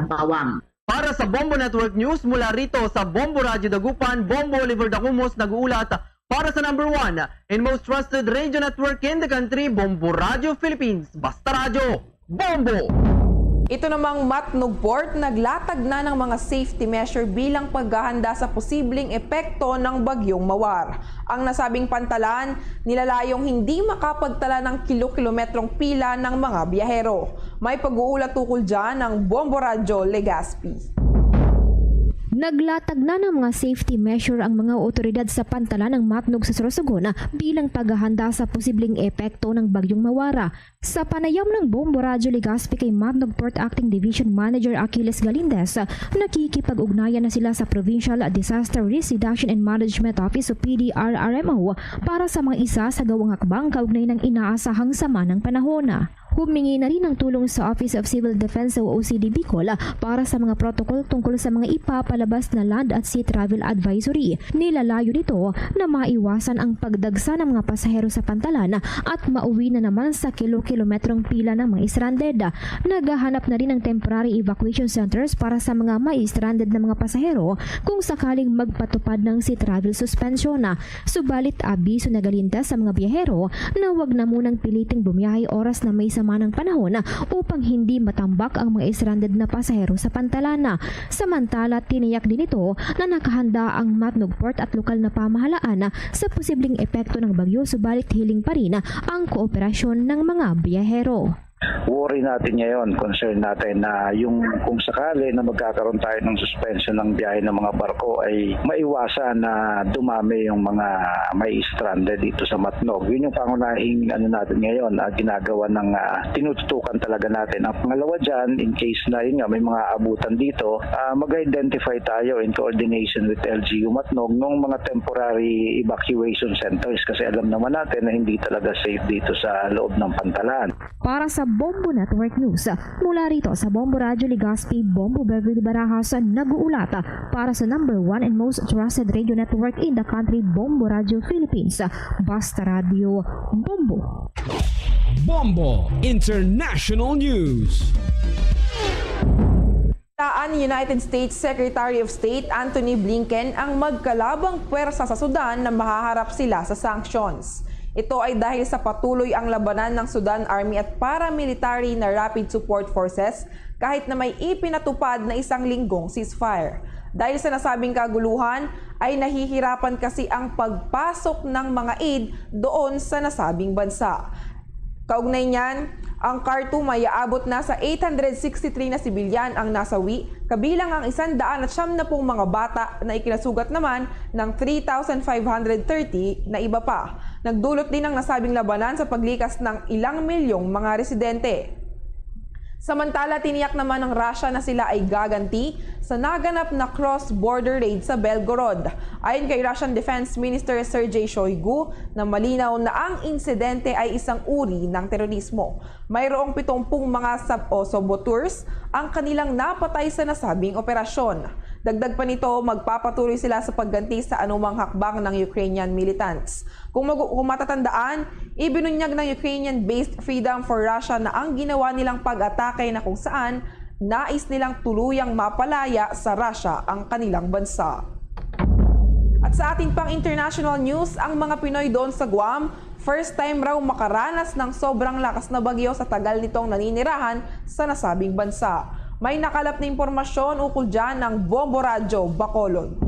Bawang. Para sa Bombo Network News, mula rito sa Bombo Radyo Dagupan, Bombo Oliver Dacumos nag-uulat para sa number one and most trusted radio network in the country, Bombo Radyo Philippines. Basta Radyo, Bombo! Ito namang Matnog Port naglatag na ng mga safety measure bilang paghahanda sa posibleng epekto ng Bagyong Mawar. Ang nasabing pantalan nilalayong hindi makapagtala ng kilo-kilometrong pila ng mga biyahero. May pag-uulat ukol dyan ang Bombo Radyo Legazpi. Naglatag na ng mga safety measure ang mga awtoridad sa pantalan ng Matnog sa Sorsogon bilang paghahanda sa posibleng epekto ng Bagyong Mawar. Sa panayam ng Bombo Radyo Legazpi kay Matnog Port Acting Division Manager Achilles Galindez, nakikipag-ugnayan na sila sa Provincial Disaster Risk Reduction and Management Office o P D R R M O para sa mga isasagawang hakbang kaugnay ng inaasahang sama ng panahon. Humingi na rin ng tulong sa Office of Civil Defense o O C D Bicol para sa mga protocol tungkol sa mga ipapalabas na land at sea travel advisory. Nilalayo nito na maiwasan ang pagdagsa ng mga pasahero sa pantalan at mauwi na naman sa kilo-kilometrong pila ng mga stranded. Naghahanap na rin ng temporary evacuation centers para sa mga may stranded na mga pasahero kung sakaling magpatupad ng sea travel suspension. Subalit, abiso na Galindez sa mga biyahero na wag na munang piliting bumiyahe oras na may manang panahon upang hindi matambak ang mga stranded na pasahero sa pantalan. Samantala, tiniyak din ito na nakahanda ang Matnog Port at lokal na pamahalaan sa posibleng epekto ng bagyo, subalit hiling pa rin ang kooperasyon ng mga biyahero. Worry natin ngayon, concern natin na yung kung sakali na magkakaroon tayo ng suspension ng biyahe ng mga barko ay maiwasan na dumami yung mga may stranded dito sa Matnog. Yun yung pangunahing ano natin ngayon, ah, ginagawa ng ah, tinututukan talaga natin. Ang pangalawa dyan, in case na yun nga, may mga abutan dito, ah, mag-identify tayo in coordination with L G U Matnog ng mga temporary evacuation centers kasi alam naman natin na hindi talaga safe dito sa loob ng pantalan. Para sa Bombo Network News, mula rito sa Bombo Radyo Legazpi, Bombo Beverly Barajas nag-uulat para sa number one and most trusted radio network in the country, Bombo Radyo Philippines. Basta Radyo, Bombo. Bombo International News. Taan ni United States Secretary of State Antony Blinken ang magkalabang pwersa sa Sudan na mahaharap sila sa sanctions. Ito ay dahil sa patuloy ang labanan ng Sudan Army at paramilitary na Rapid Support Forces kahit na may ipinatupad na isang linggong ceasefire. Dahil sa nasabing kaguluhan, ay nahihirapan kasi ang pagpasok ng mga aid doon sa nasabing bansa. Kaugnay niyan, ang Khartoum ay aabot na sa eight hundred sixty-three na sibilyan ang nasawi, kabilang ang isang daan at siyam na pung mga bata na ikinasugat naman ng three thousand five hundred thirty na iba pa. Nagdulot din ang nasabing labanan sa paglikas ng ilang milyong mga residente. Samantala, tiniyak naman ng Russia na sila ay gaganti sa naganap na cross-border raid sa Belgorod. Ayon kay Russian Defense Minister Sergei Shoigu, na malinaw na ang insidente ay isang uri ng terorismo. Mayroong pitumpung mga sab- o saboteurs ang kanilang napatay sa nasabing operasyon. Dagdag pa nito, magpapatuloy sila sa pagganti sa anumang hakbang ng Ukrainian militants. Kung, mag- kung matatandaan, ibinunyag ng Ukrainian-based Freedom for Russia na ang ginawa nilang pag-atake na kung saan nais nilang tuluyang mapalaya sa Russia ang kanilang bansa. At sa ating pang international news, ang mga Pinoy doon sa Guam, first time raw makaranas ng sobrang lakas na bagyo sa tagal nitong naninirahan sa nasabing bansa. May nakalap na impormasyon ukol dyan ng Bombo Radyo Bacolod.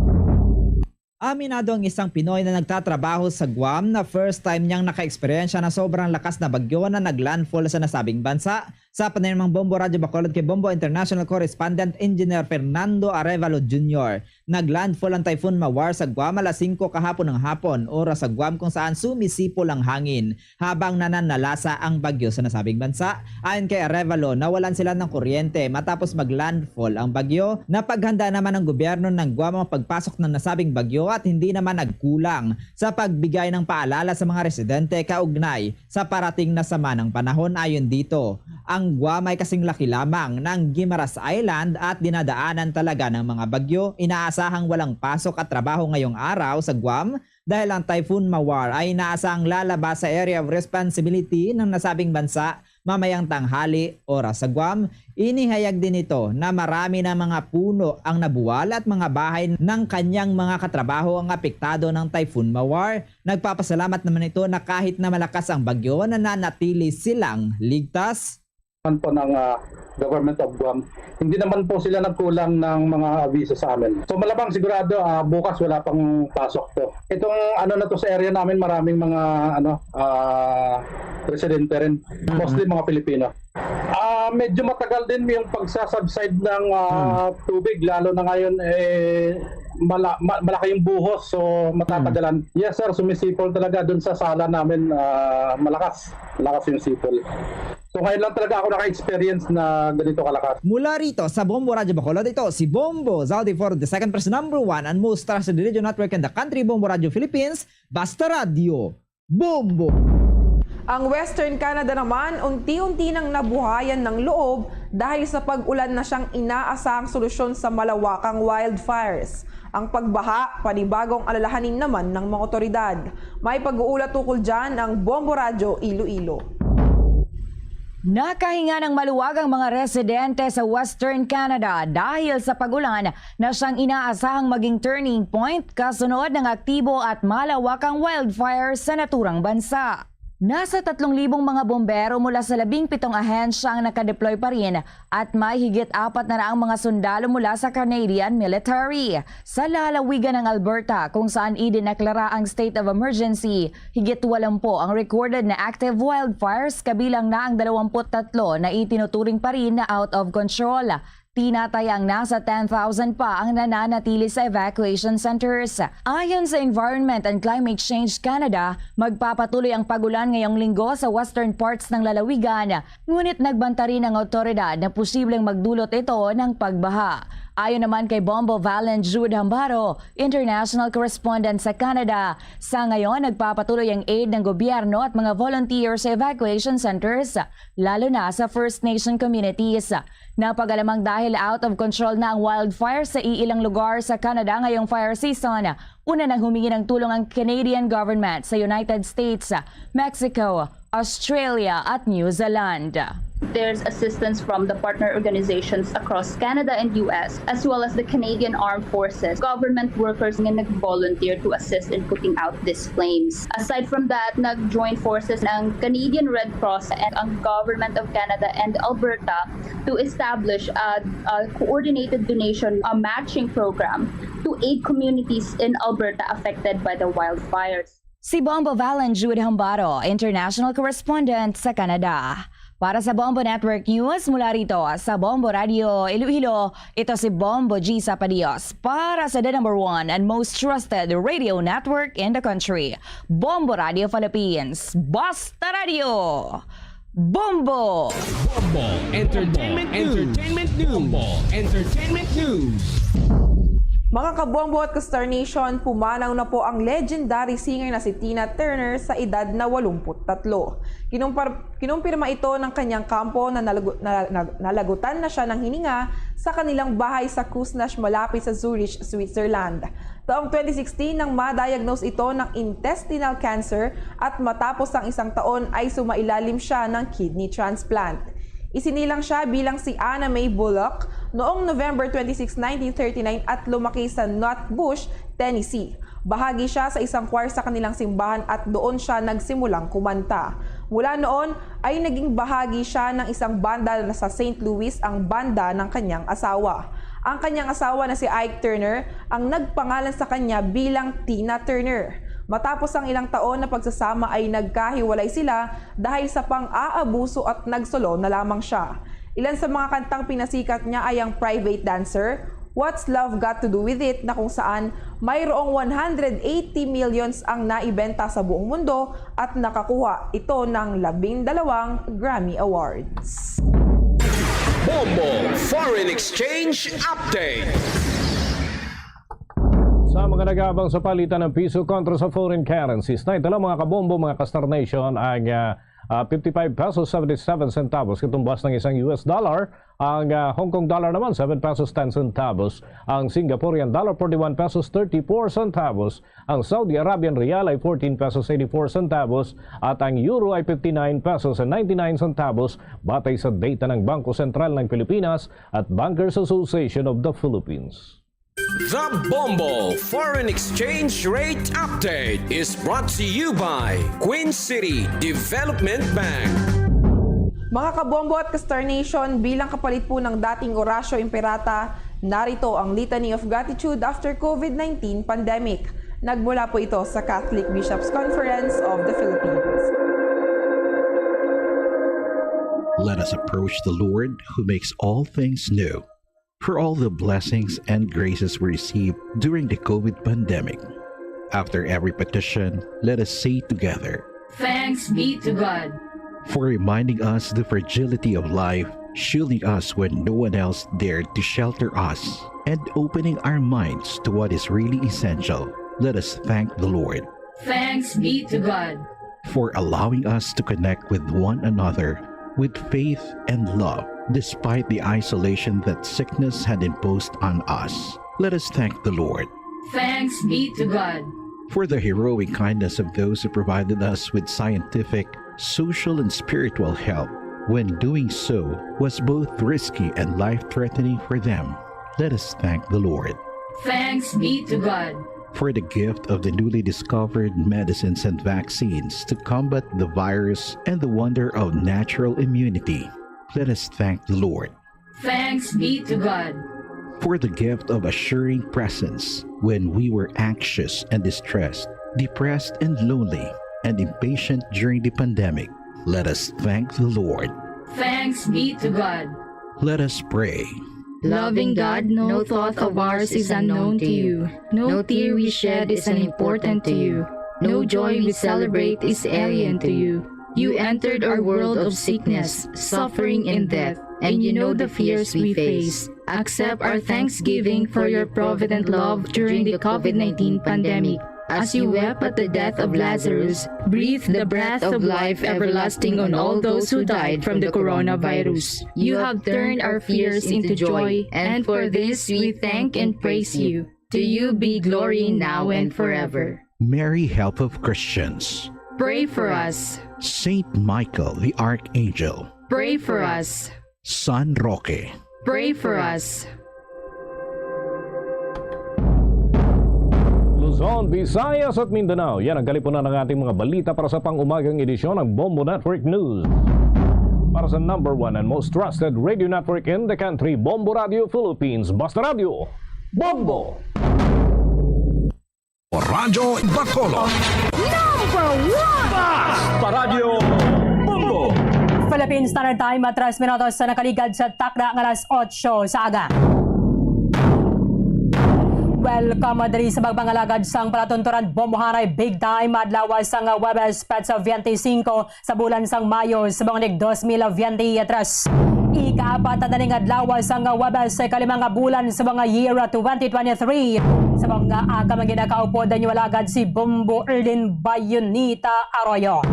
Aminado ang isang Pinoy na nagtatrabaho sa Guam na first time niyang naka-eksperyensya na sobrang lakas na bagyo na naglandfall sa nasabing bansa. Sa panayamang Bombo Radyo Bacolod kay Bombo International Correspondent Engineer Fernando Arevalo Junior, naglandfall ang Typhoon Mawar sa Guam alas singko kahapon ng hapon, oras sa Guam, kung saan sumisipol ang hangin habang nananalasa ang bagyo sa nasabing bansa. Ayon kay Arevalo, nawalan sila ng kuryente matapos maglandfall ang bagyo. Napaghanda naman ng gobyerno ng Guam ang pagpasok ng nasabing bagyo at hindi naman nagkulang sa pagbigay ng paalala sa mga residente kaugnay sa parating na sama ng panahon. Ayon dito, ang Guam ay kasing laki lamang ng Guimaras Island at dinadaanan talaga ng mga bagyo. Inaasahang walang pasok at trabaho ngayong araw sa Guam dahil ang Typhoon Mawar ay inaasahang lalabas sa area of responsibility ng nasabing bansa mamayang tanghali, oras sa Guam. Inihayag din nito na marami na mga puno ang nabuwal at mga bahay ng kanyang mga katrabaho ang apektado ng Typhoon Mawar. Nagpapasalamat naman ito na kahit na malakas ang bagyo, nananatili silang ligtas. Naman po ng ah, Government of Guam. Hindi naman po sila nagkulang ng mga aviso sa amin. So malamang sigurado ah, bukas wala pang pasok po. Itong ano na to sa area namin, maraming mga ano ah, residente rin. Mostly mga Pilipino. Ah, medyo matagal din yung pagsasubside ng ah, tubig, lalo na ngayon eh mala- ma- malaki yung buhos, so matatagalan. Yes sir, sumisipol talaga dun sa sala namin, ah, malakas. Malakas yung sipol. So ngayon lang talaga ako naka-experience na ganito kalakas. Mula rito sa Bombo Radyo Bacolod, ito si Bombo Zaldi for the second person number one and most trusted radio network in the country, Bombo Radyo Philippines, Basta Radyo, Bombo! Ang Western Canada naman, unti-unti nang nabuhayan ng loob dahil sa pag-ulan na siyang inaasahang solusyon sa malawakang wildfires. Ang pagbaha, panibagong alalahanin naman ng mga otoridad. May pag-uulat ukol dyan ang Bombo Radyo Iloilo. Nakahinga ng maluwag ang mga residente sa Western Canada dahil sa pag-ulan na siyang inaasahang maging turning point kasunod ng aktibo at malawakang wildfire sa naturang bansa. Nasa tatlong libong mga bombero mula sa labing pitong ahensya ang nakadeploy pa rin at may higit apat na raang mga sundalo mula sa Canadian military. Sa lalawigan ng Alberta, kung saan idineklara ang state of emergency, higit walampu ang recorded na active wildfires, kabilang na ang dalawampu't tatlo na itinuturing pa rin na out of control. Tinatayang nasa ten thousand pa ang nananatili sa evacuation centers. Ayon sa Environment and Climate Change Canada, magpapatuloy ang pagulan ngayong linggo sa western parts ng lalawigan, ngunit nagbanta rin ang awtoridad na posibleng magdulot ito ng pagbaha. Ayon naman kay Bombo Valen Jude Hambaro, international correspondent sa Canada, sa ngayon nagpapatuloy ang aid ng gobyerno at mga volunteers sa evacuation centers, lalo na sa First Nation communities. Napag-alamang dahil out of control na ang wildfire sa iilang lugar sa Canada ngayong fire season, una nang humingi ng tulong ang Canadian government sa United States, Mexico, Australia, at New Zealand. There's assistance from the partner organizations across Canada and U S, as well as the Canadian Armed Forces, government workers nga nag-volunteer to assist in putting out these flames. Aside from that, nag-join forces ang Canadian Red Cross and ang Government of Canada and Alberta to establish a, a coordinated donation, a matching program to aid communities in Alberta affected by the wildfires. Si Bombo Valen Jude Hambaro, international correspondent sa Canada. Para sa Bombo Network News, mula rito sa Bombo Radio Iloilo, ito si Bombo G Sapadios para sa the number one and most trusted radio network in the country, Bombo Radio Philippines. Basta Radio! Bombo! Bombo Entertainment News. Entertainment News. Bombo Entertainment News. Mga kabombo at ka-Star Nation, pumanaw na po ang legendary singer na si Tina Turner sa edad na walumpu't tatlo. Kinumpar- kinumpirma ito ng kanyang kampo na, nalagu- na, na, nalagutan na siya ng hininga sa kanilang bahay sa Küsnacht malapit sa Zurich, Switzerland. Taong twenty sixteen nang ma-diagnose ito ng intestinal cancer at matapos ang isang taon ay sumailalim siya ng kidney transplant. Isinilang siya bilang si Anna Mae Bullock noong November twenty-six, nineteen thirty-nine at lumaki sa Nutbush, Tennessee. Bahagi siya sa isang choir sa kanilang simbahan at doon siya nagsimulang kumanta. Mula noon ay naging bahagi siya ng isang banda na sa Saint Louis, ang banda ng kanyang asawa. Ang kanyang asawa na si Ike Turner ang nagpangalan sa kanya bilang Tina Turner. Matapos ang ilang taon na pagsasama ay nagkahiwalay sila dahil sa pang-aabuso at nagsulo na lamang siya. Ilan sa mga kantang pinasikat niya ay ang Private Dancer, What's Love Got to Do With It, na kung saan mayroong one hundred eighty millions ang naibenta sa buong mundo at nakakuha ito ng labing dalawang Grammy Awards. Bombo Foreign Exchange Update. Sa mga nag-aabang sa palitan ng piso kontra sa foreign currencies, naitala, mga kabombo, mga ka-Star Nation, ang ah, ah, fifty-five pesos seventy-seven centavos, katumbas ng isang U S dollar, ang ah, Hong Kong dollar naman, seven pesos ten centavos, ang Singaporean dollar, forty-one pesos thirty-four centavos, ang Saudi Arabian riyal ay fourteen pesos eighty-four centavos, at ang euro ay fifty-nine pesos and ninety-nine centavos, batay sa data ng Bangko Sentral ng Pilipinas at Bankers Association of the Philippines. The Bombo Foreign Exchange Rate Update is brought to you by Queen City Development Bank. Mga kabombo at ka-Star Nation, bilang kapalit po ng dating Orasyo Imperata, narito ang Litany of Gratitude after COVID nineteen pandemic. Nagmula po ito sa Catholic Bishops' Conference of the Philippines. Let us approach the Lord who makes all things new, for all the blessings and graces we received during the COVID pandemic. After every petition, let us say together, Thanks be to God. For reminding us the fragility of life, shielding us when no one else dared to shelter us, and opening our minds to what is really essential. Let us thank the Lord. Thanks be to God. For allowing us to connect with one another with faith and love, despite the isolation that sickness had imposed on us. Let us thank the Lord. Thanks be to God. For the heroic kindness of those who provided us with scientific, social, and spiritual help, when doing so was both risky and life threatening for them. Let us thank the Lord. Thanks be to God. for the gift of the newly discovered medicines and vaccines to combat the virus and the wonder of natural immunity. Let us thank the Lord. Thanks be to God. For the gift of assuring presence when we were anxious and distressed, depressed and lonely, and impatient during the pandemic. Let us thank the Lord. Thanks be to God. Let us pray. Loving God, no thought of ours is unknown to you. No tear we shed is unimportant to you. No joy we celebrate is alien to you. You entered our world of sickness, suffering, and death, and you know the fears we face. Accept our thanksgiving for your provident love during the COVID nineteen pandemic. As you wept at the death of Lazarus, breathe the breath of life everlasting on all those who died from the coronavirus. You have turned our fears into joy, and for this we thank and praise you. To you be glory now and forever. Mary, help of Christians. Pray for us. Saint Michael the Archangel. Pray for us. San Roque. Pray for us. Luzon, Visayas at Mindanao. Yan ang kalipunan ng ating mga balita para sa pang-umagang edisyon ng Bombo Network News. Para sa number one and most trusted radio network in the country, Bombo Radio Philippines. Basta Radio, Bombo! Radyo Bacolod. Number one! Basta Radyo, Bombo! Philippine Standard Time, at tres minutos sa nakaligad sa takna nga alas otso sa aga. Welcome diri sa pagpangalagad sang palatunturan bombohanay big time adlaw sang Huwebes, petsa twenty-five sa bulan sang Mayo sa mga nig dos mil veintitrés. Ikaapat na daning adlaw sang Huwebes sa ikalimang bulan sa mga year twenty twenty-three. Sa mga aga, mga ginakaupod, inyo alagad si Bombo Erlin Bayonita Arroyo.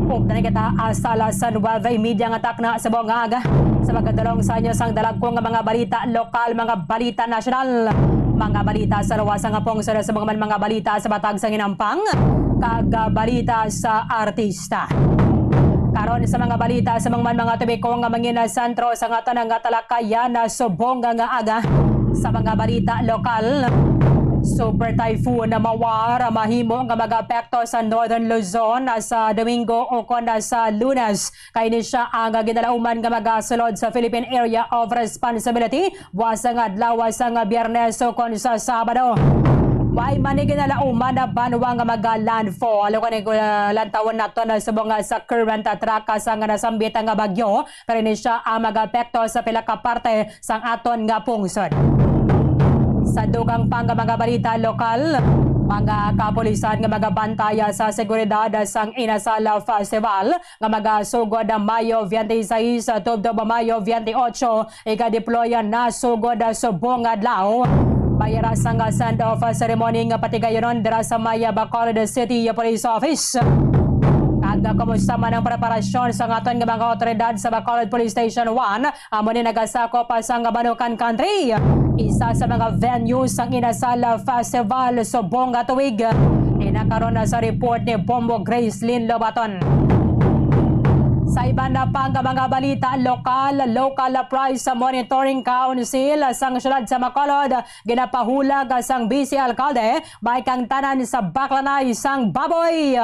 Updan kita sa alas nuwebe y media nga takna sa buong aga. Sa pagkadulong sa inyo sang dalagko nga mga balita lokal, mga balita nasyonal, mga balita sa luwas nga pungsod, sa mga man mga balita sa Batag sang Inampang, kag, ah, balita sa artista. Karon sa mga balita sa mga man mga tubiko nga mangin sentro sa aton nga talakayan, ah, subong nga aga. Sa mga balita lokal, Super Typhoon Mawar mahimo nga mag-apekto sa Northern Luzon, ah, sa Domingo o kon, ah, sa Lunes. Kay ini sia ang ginalauman nga magasulod sa Philippine Area of Responsibility buwas nga adlaw sang Biyernes o kon sa Sabado. Way man ni ginalauman na banwa nga maga-landfall. Kung, ah, lantawon naton subong sa current track sang nasambit nga bagyo, pero ini sia ang mag-apekto sa pila ka parte sang aton nga pungsod. Sa dugang pa nga mga balita lokal, mga kapulisan nga magabantay sa seguridad sang Inasal Festival nga magasugod ang Mayo twenty-six tubtob Mayo twenty-eight, ika-deploy na sugod subong adlaw. May ara sang send-off ceremony nga patigayonon dira sa may Bacolod City Police Office. Kag kumusta man ang preparasyon sa aton nga mga awtoridad sa Bacolod Police Station one? Amo ni nagasakop sang Banukan Country, isa sa mga venue sang Inasal Festival subong nga tuig. Ina karon na sa report ni Bombo Gracelyn Lobaton. Sa iban na pa nga mga balita lokal, Local Price Monitoring Council sang siyudad sa Bacolod ginapahulag sang Vice Alkalde, may kang tanan sa baklanay sang baboy.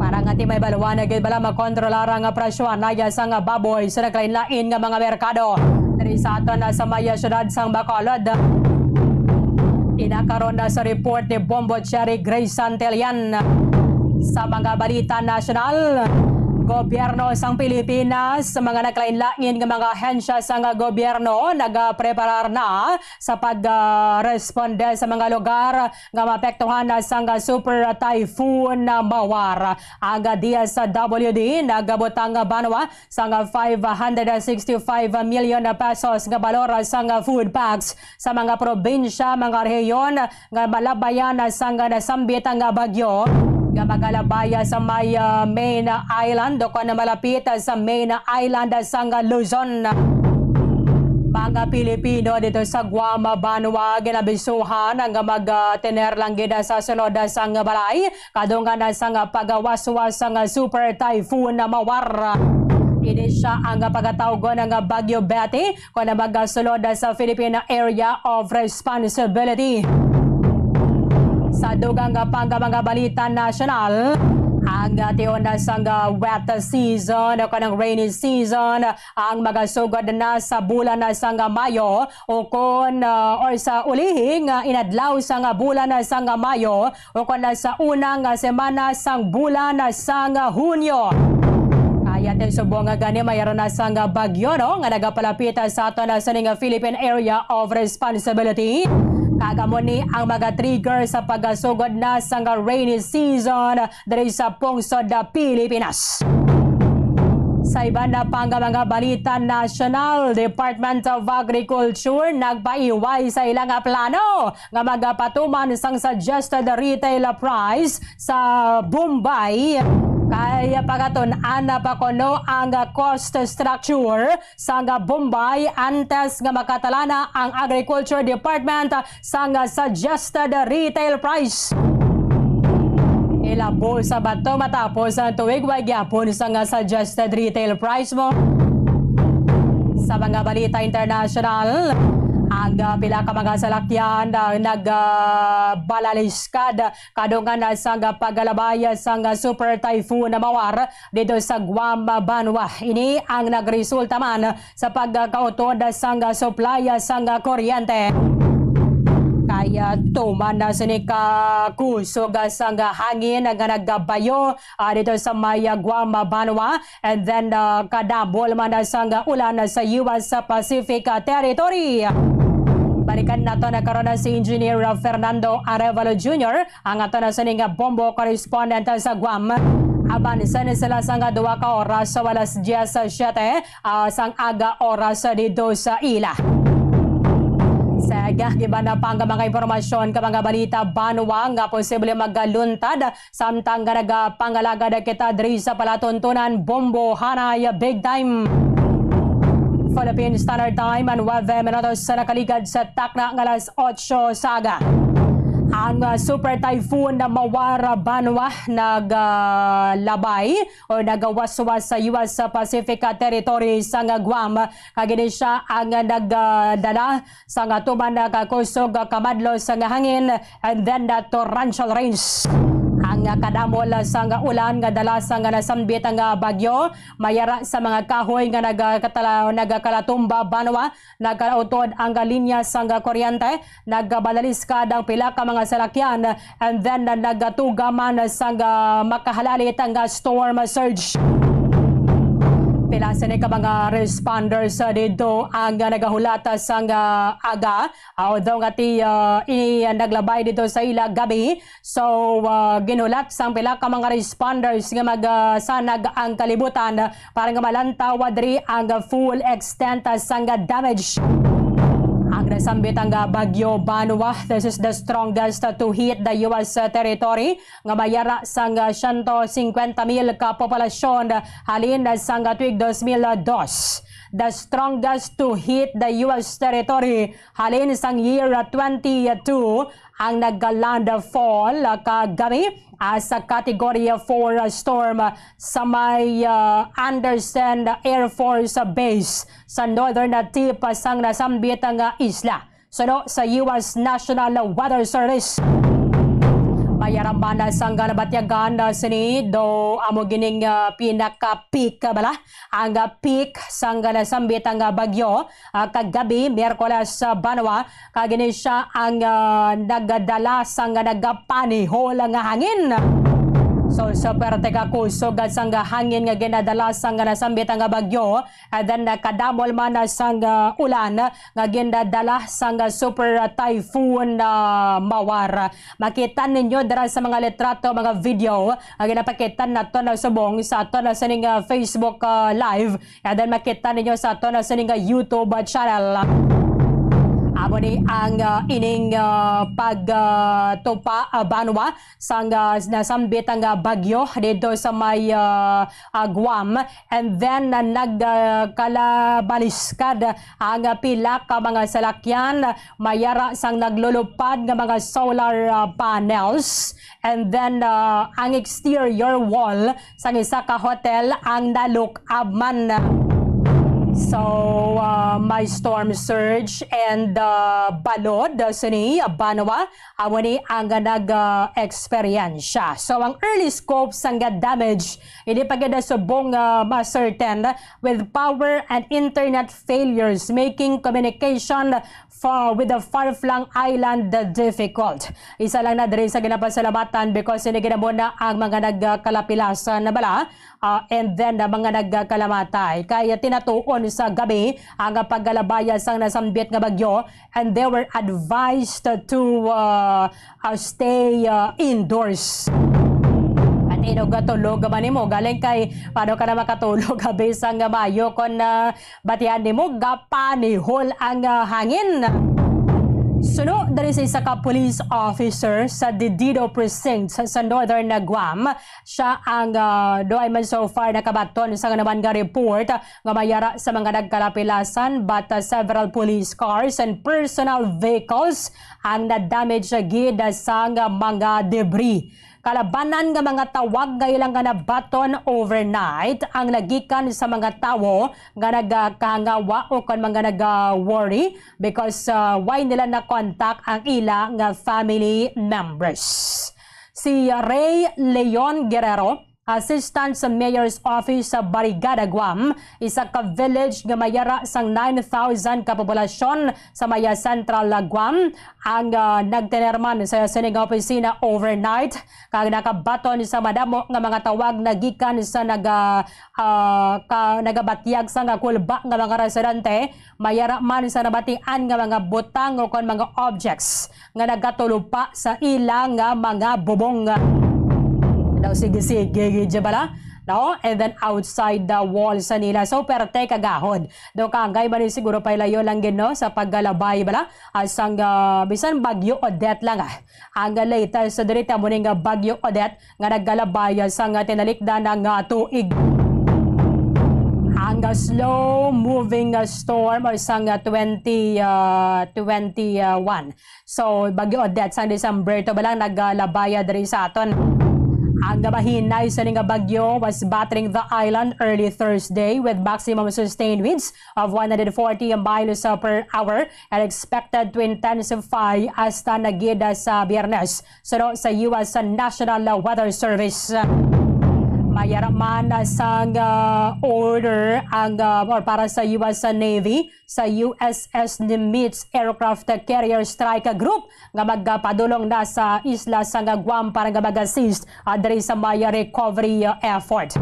Para nga ti may balwan na gid bala makontrolar ang presyo anaya sang baboy sa naglain-lain nga mga merkado. Diri sa aton na sa may siyudad sang Bacolod. Ina karon na sa report ni Bombo Cherry Grace Santillan. Sa mga balita nasyonal, gobyerno sang Pilipinas, sa mga naglain-lain nga mga ahensya sang gobyerno nagapreparar na sa pag, ah, responde sa mga lugar nga maapektuhan sang Super Typhoon Mawar. Ang D S W D nagabutang banwa sang five hundred sixty-five million pesos nga balor sang food packs sa mga probinsya, mga rehiyon nga malabayan sang nasambit nga bagyo, nga magalabay sa may, ah, main island o kon malapit sa main island sang Luzon. Mga Pilipino dito sa Guam, banwa, ginabisuhan nga mag, ah, tener lang gid sa sulod sang balay kadungan sang pagawaswas sang Super Typhoon Mawar. Ini sia ang pagatawgon nga Bagyo Betty, kon magasulod sa Philippine Area of Responsibility. Sa dugang nga pang mga balita nasyonal, ang tion na sang wet season o kanang rainy season ang magasugod na sa bulan na sang Mayo o kon, ah, or sa ulihing, ah, inadlaw sang bulan na sang Mayo o kon na sa unang, ah, semana sang bulan na sang Hunyo. Kaya ti subong nga gani may na sang bagyo, no, nga nagapalapit sa aton na sining Philippine Area of Responsibility. Kag amo ni ang mga trigger sa pagasugod na sang rainy season diri sa pungsod na Pilipinas. Sa iban na pang mga balita nasyonal, Department of Agriculture nagpaiway sa ilang plano nga magapatuman sang suggested retail price sa Bombay. Kay pagatun-an pa kuno ang cost structure sang Bombay antes nga makatalana ang Agriculture Department sang suggested retail price. Ilabo sa bato matapos ang tuig, way gyapon sang suggested retail price mo. Sa mga balita international, ang, ah, pila ka mga salakyan ang nag, ah, balaliskad kadungan na sang pagkalabay sang Super Typhoon Mawar dito sa Guam, Banwa. Ini ang nagresulta man sa pagkautod sang supply sang kuryente. Kaya tuman na sini ka kusog sang hangin nga nagabayo, ah, dito sa may, ah, Guam, Banwa, and then, ah, kadabol man na sang ulan sa U S Pacific, ah, Territory. Balikan nato na karon na si Engineer Fernando Arevalo Junior, ang ato na sining bombo correspondent sa Guam. Abansan sila sang duha ka oras sa alas dyes siyete, ah, sang aga oras dito sa ila. Sa iban na pang mga impormasyon ka mga balita, banwa nga posible magaluntad samtang nga nagapangalagad kita diri sa palatuntunan, bombo hanay big time. Philippine Standard Time, ang nuwebe minutos sa nakaligad sa takna nga alas otso sa aga. Ang, ah, Super Typhoon na Mawar, banwa nagalabay o nagawaswas sa U S Pacific Territory sang Guam. Kag ini siya ang nagdala sang tuman nga kusog kamadlo sang hangin and then the torrential rains. Ang kadamol sang ulan nga dala sang nasambit nga bagyo, mayara sa mga kahoy nga nagakatala-, nagakalatumba, banwa, nagkalautod ang linya sang kuryente, nagbalaliskad ang pila ka mga salakyan, and then nagatuga man sang, ah, makahalalit nga storm surge. Pila sini ka mga responders, ah, dito ang nagahulat sang, ah, aga, although nga ti, ah, ini naglabay dito sa ila gabi. So, ah, ginhulat sang pila ka mga responders nga mag, ah, sanag ang kalibutan para nga malantaw diri ang full extent sang damage. Ang nasambit ang bagyo, banwa, this is the strongest to hit the U S territory, nga mayara sang siyento singkwenta mil ka populasyon halin sang tuig dos mil dos. The strongest to hit the U S territory halin sang year twenty two, ang nagka-landfall kagabi as a Category four storm sa may, ah, Andersen Air Force Base sa northern tip sang nasambit nga isla. Suno sa U S National Weather Service, may arambanan sang nabatyagan na sini do amo gining, ah, pinaka-peak, bala, ang, ah, peak sang nasambit nga bagyo, ah, kagabi, Miyerkules, ah, banwa, kag ini siya ang, ah, nagdala sang nagapanihol nga hangin. So, sa perte ka kusog sang hangin nga ginadala sang nasambit nga bagyo, and then, ah, kadamol man sang, ah, ulan nga ginadala sang Super Typhoon, ah, Mawar. Makita ninyo dira sa mga litrato, mga video, ang ginapakita nato na subong sa ato na sining, ah, Facebook, ah, Live. And then makita ninyo sa ato na sining, ah, YouTube, ah, channel. Amo ni ang, ah, ining, ah, pag, ah, tupa, ah, banwa sang, ah, nasambit ang, ah, bagyo dito sa may, ah, ah, Guam. And then, ah, nag, ah, kalabaliskad ang, ah, pila ka mga salakyan, mayara sang naglulupad nga mga solar, ah, panels. And then, ah, ang exterior wall sang isa ka hotel ang nalukab man. So, uh, may storm surge and, uh, balod, uh, sini, uh, banwa, amo ni ang nag, uh, eksperyensya. So, ang early scope sang damage, hindi pa gid subong, uh, ma-certain, with power and internet failures making communication for, with the far-flung island difficult. Isa lang na diri sa ginapasalamatan because ini gid amo na ang mga nagkalapilasan na bala, ah, and then, ah, mga nagkalamatay. Kaya tinatuon sa gabi ang paggalabaya sang nasambit nga bagyo, and they were advised to, ah, ah, stay, ah, indoors. At inog tulog man nimo, galing kay paano ka na makatulog, ah, bisan nga mayo kon, ah, batian nimo gapanihol ang, ah, hangin. Suno diri sa isa ka police officer sa Didido Precinct sa, sa Northern Guam, siya ang, ah, duay man so far nakabaton sa naman nga report nga mayara sa mga nagkalapilasan, but, ah, several police cars and personal vehicles ang na-damage gid sang mga debris. Kalabanan nga mga tawag nga ilang nga nabaton overnight ang nagikan sa mga tawo nga nagakahangawa o kon mga nag-worry because, ah, why nila na-contact ang ila nga family members. Si Ray Leon Guerrero, assistant sa mayor's office sa Barigada, Guam, isa ka village nga mayara sang nine thousand ka populasyon sa maya Central Guam, ang, ah, nagtenerman sa sining opisina overnight kag nakabaton sa madamo nga mga tawag nagikan sa naga-, ah, ka-, nagabatyag sa nga kulba nga mga residente, mayara man sa nabatian nga mga butang o kon mga objects nga nagatulupa sa ila nga mga bubong. Daw sige-sige gid siya bala, no? And then outside the walls sa nila. So, perte kagahod. Daw kangay man ni siguro pailayo lang gid, no, sa paggalabay bala. Asang, ah, bisan Bagyo Odette lang, ah. Ang latest sa diri, amo ni nga Bagyo Odette nga naggalabay sang tinalikdan nga tuig. Ang slow-moving storm sang twenty, ah, twenty-one. So, Bagyo Odette sang December to ba lang naggalabay diri sa aton. Ang mahinay sa ning bagyo was battering the island early Thursday with maximum sustained winds of one hundred forty miles per hour and expected to intensify hasta na gid sa Biyernes, suno sa U S National Weather Service. Mayara man sang, ah, order ang, ah, or para sa U S Navy sa U S S Nimitz Aircraft Carrier Strike Group nga magpadulong na sa isla sang Guam para nga mag-assist, ah, diri sa may recovery, ah, effort.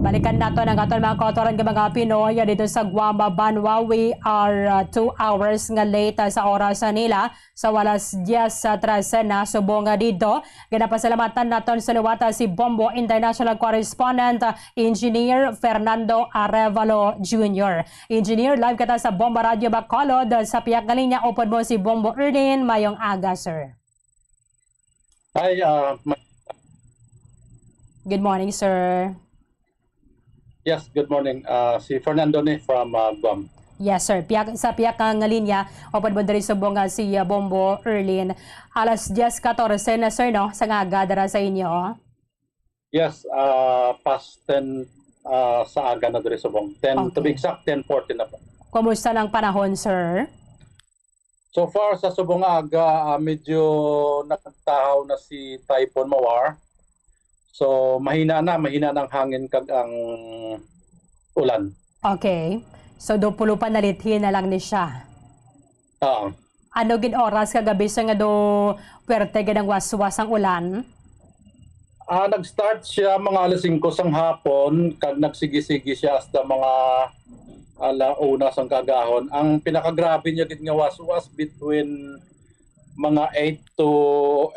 Balikan naton ang aton mga kautoran nga mga Pinoy, ah, dito sa Guam, ah, banwa. We are, ah, two hours nga late, ah, sa oras, ah, nila. Sa alas dyes, ah, trese na subong, ah, dito. Ginapasalamatan naton sa liwat, ah, si Bombo International Correspondent, ah, Engineer Fernando Arevalo Junior. Engineer, live kita sa Bombo Radio Bacolod, ah, sa pihak nga linya, upod mo si Bombo Erlin. Mayong aga, sir. Hi, ah, ma- Good morning, sir. Yes, good morning. Ah, si Fernando ni from, ah, Guam. Yes, sir. Pihak, sa pihak nga linya, upod mo diri subong nga si, ah, Bombo Erlin. Alas dyes katorse na, sir, no? Sang aga dira sa inyo. Yes, ah, past ten, ah, sa aga na diri subong. Ten, to be Okay. exact, ten forty na po. Kumusta na ang panahon, sir? So far, sa subong aga, ah, medyo nagtahaw na si Typhoon Mawar. So, mahina na, mahina na ang hangin kag ang ulan. Okay. So, do pulo pa nalithin na lang ni siya. Oo. Ano gid oras kagabi, sir, nga do puwerte gid ang waswas ang ulan? Ah, nag-start siya mga alas singko sang hapon, kag nagsigi-sigi siya hasta mga ala una sang kaagahon. Ang pinakagrabe niya gid nga waswas between mga eight to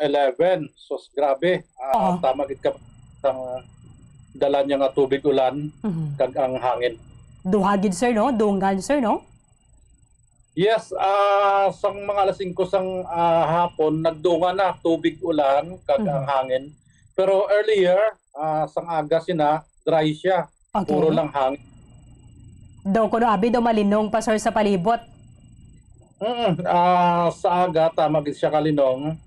eleven. Sus, grabe. Ah, Oo. tama gid ka sang dala niya nga tubig ulan Mhm. kag ang hangin. Duha gid, sir, no? Dungan, sir, no? Yes, ah, sang mga alas singko sang, ah, hapon, nagdungan na tubig ulan kag Mhm. ang hangin. Pero earlier, ah, sang aga sina, dry siya. Okay. Puro lang hangin. Daw kuno abi daw malinong pa, sir, sa palibot. Mm, ah, sa aga, tama gid siya kalinong.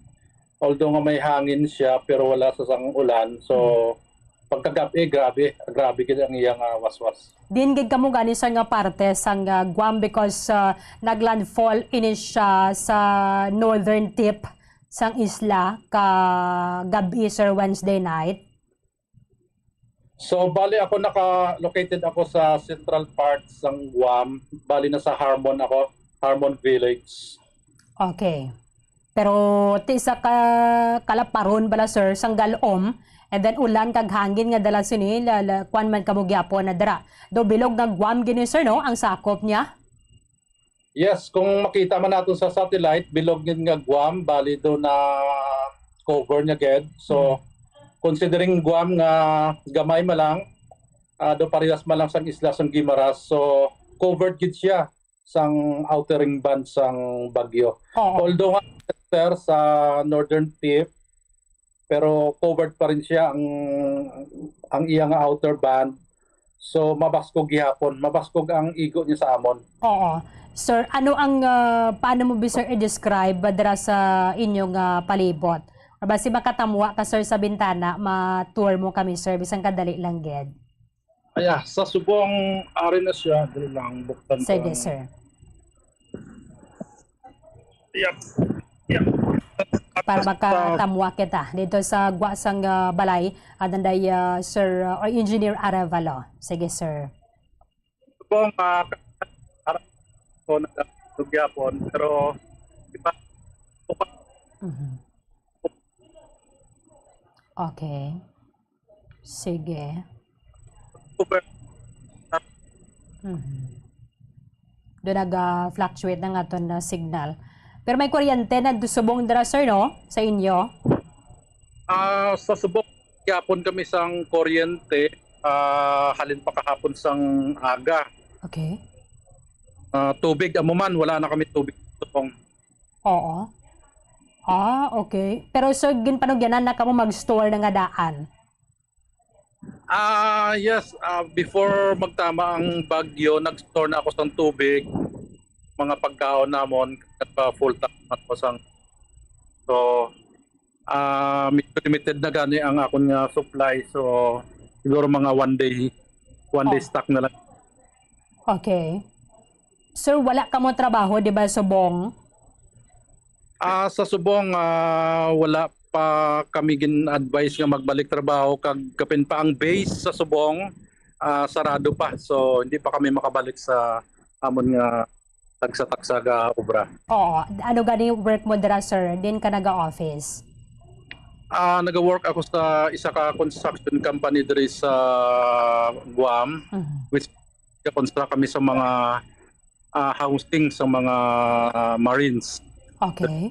Although nga may hangin siya, pero wala sa sang ulan. So, Mhm. pagkagab-i, grabe, grabe gid ang iya nga waswas. Din gid kamo gani sa nga parte sang, ah, Guam because, ah, naglandfall ini siya sa northern tip sang isla ka gabi, sir, Wednesday night. So, bali ako naka-, located ako sa central part sang Guam. Bali na sa Harmon ako, Harmon Village. Okay. Pero ti sa ka-, kalaparon bala, sir, sang galom, and then ulan kag hangin nga dala sini, la, la, kuwan man kamo gyapon na dira. Do bilog nga Guam gini, sir, no, ang sakop niya? Yes, kung makita man nato sa satellite, bilog gid nga Guam, bali do na cover niya gid. So, Mm. considering Guam nga gamay man lang, ah, do parehas man lang sang isla sang Guimaras, so covered gid siya sang outer ring band sang bagyo. Oo. Although nga, sir, sa northern tip, pero covered pa rin siya ang, ang iya nga outer band. So, mabaskog gihapon. Mabaskog ang igo niya sa amon. Oo. Sir, ano ang, ah, paano mo bi, sir, i-describe dira sa inyong, ah, palibot? Or basi makatamwa ka, sir, sa bintana, ma-tour mo kami, sir, bisan kadali lang gid. Aya, sa subong, ari na siya, dali lang, buksan ko Sige, lang. sir. Yep. Yep. Para Sa makatamwa kita dito sa gwa sang, ah, balay, at nanday, ah, Sir, ah, or Engineer Arevalo. Sige, sir. Subong, ah, ara-, ko nag-, nagyapon, pero, di ba, Mhm. Okay. Sige. Super. Mhm. Do naga-fluctuate na nga aton na signal. Pero may kuryente na subong dira, sir, no? Sa inyo? Ah, sa subong, gyapon kami sang kuryente, ah, halin pa kahapon sang aga. Okay. Ah, tubig, amo man, wala na kami tubig sa subong. Oo. Ah, okay. Pero, sir, ginpanugyanan na kamo mag-store na nga daan? Ah, yes. Ah, before magtama ang bagyo, nag-store na ako sang tubig, mga pagkaon namon, at, ah, full tank ako sang, so, ah, medyo limited na gani ang akon nga supply. So, siguro mga one day, one day Oh. stock na lang. Okay. Sir, wala kamo trabaho, di ba, subong? Ah, sa subong, ah, wala pa kami gin-advise nga magbalik trabaho, kag kapin pa ang base sa subong, ah, sarado pa. So, hindi pa kami makabalik sa amon nga tagsa-tagsa nga obra. Oo. Ano gani work mo dira, sir? Din ka naga-office? Ah, naga-work ako sa isa ka construction company diri sa Guam, Mhm. which ga-construct kami sa mga, ah, housing sa mga, ah, Marines. Okay.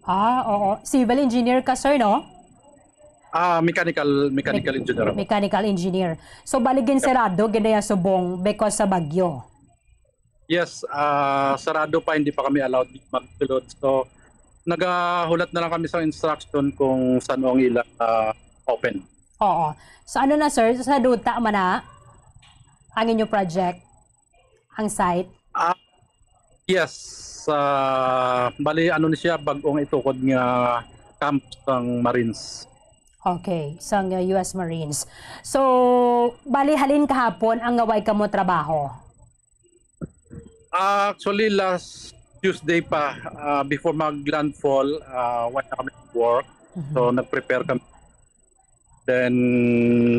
Ah, oo. Civil engineer ka, sir, no? Ah, mechanical, mechanical Mech-, engineer ako. Mechanical engineer. So, bali, ginsarado gid na subong because sa bagyo? Yes, ah, sarado pa, hindi pa kami allowed magsulod. So, nagahulat na lang kami sa instruction kung saan ang ila, ah, open. Oo. So, ano na, sir? Sa duta man na ang inyo project? Ang site? Ah, yes. Ah, bali, ano ni siya, bag-ong itukod nga camp sang Marines. Okay, sang, uh, U S Marines. So, bali, halin kahapon ang nga way kamo trabaho? Ah, actually, last Tuesday pa, ah, before mag-landfall, ah, wala na kami work. Mhm. So, nag-prepare kami. Then,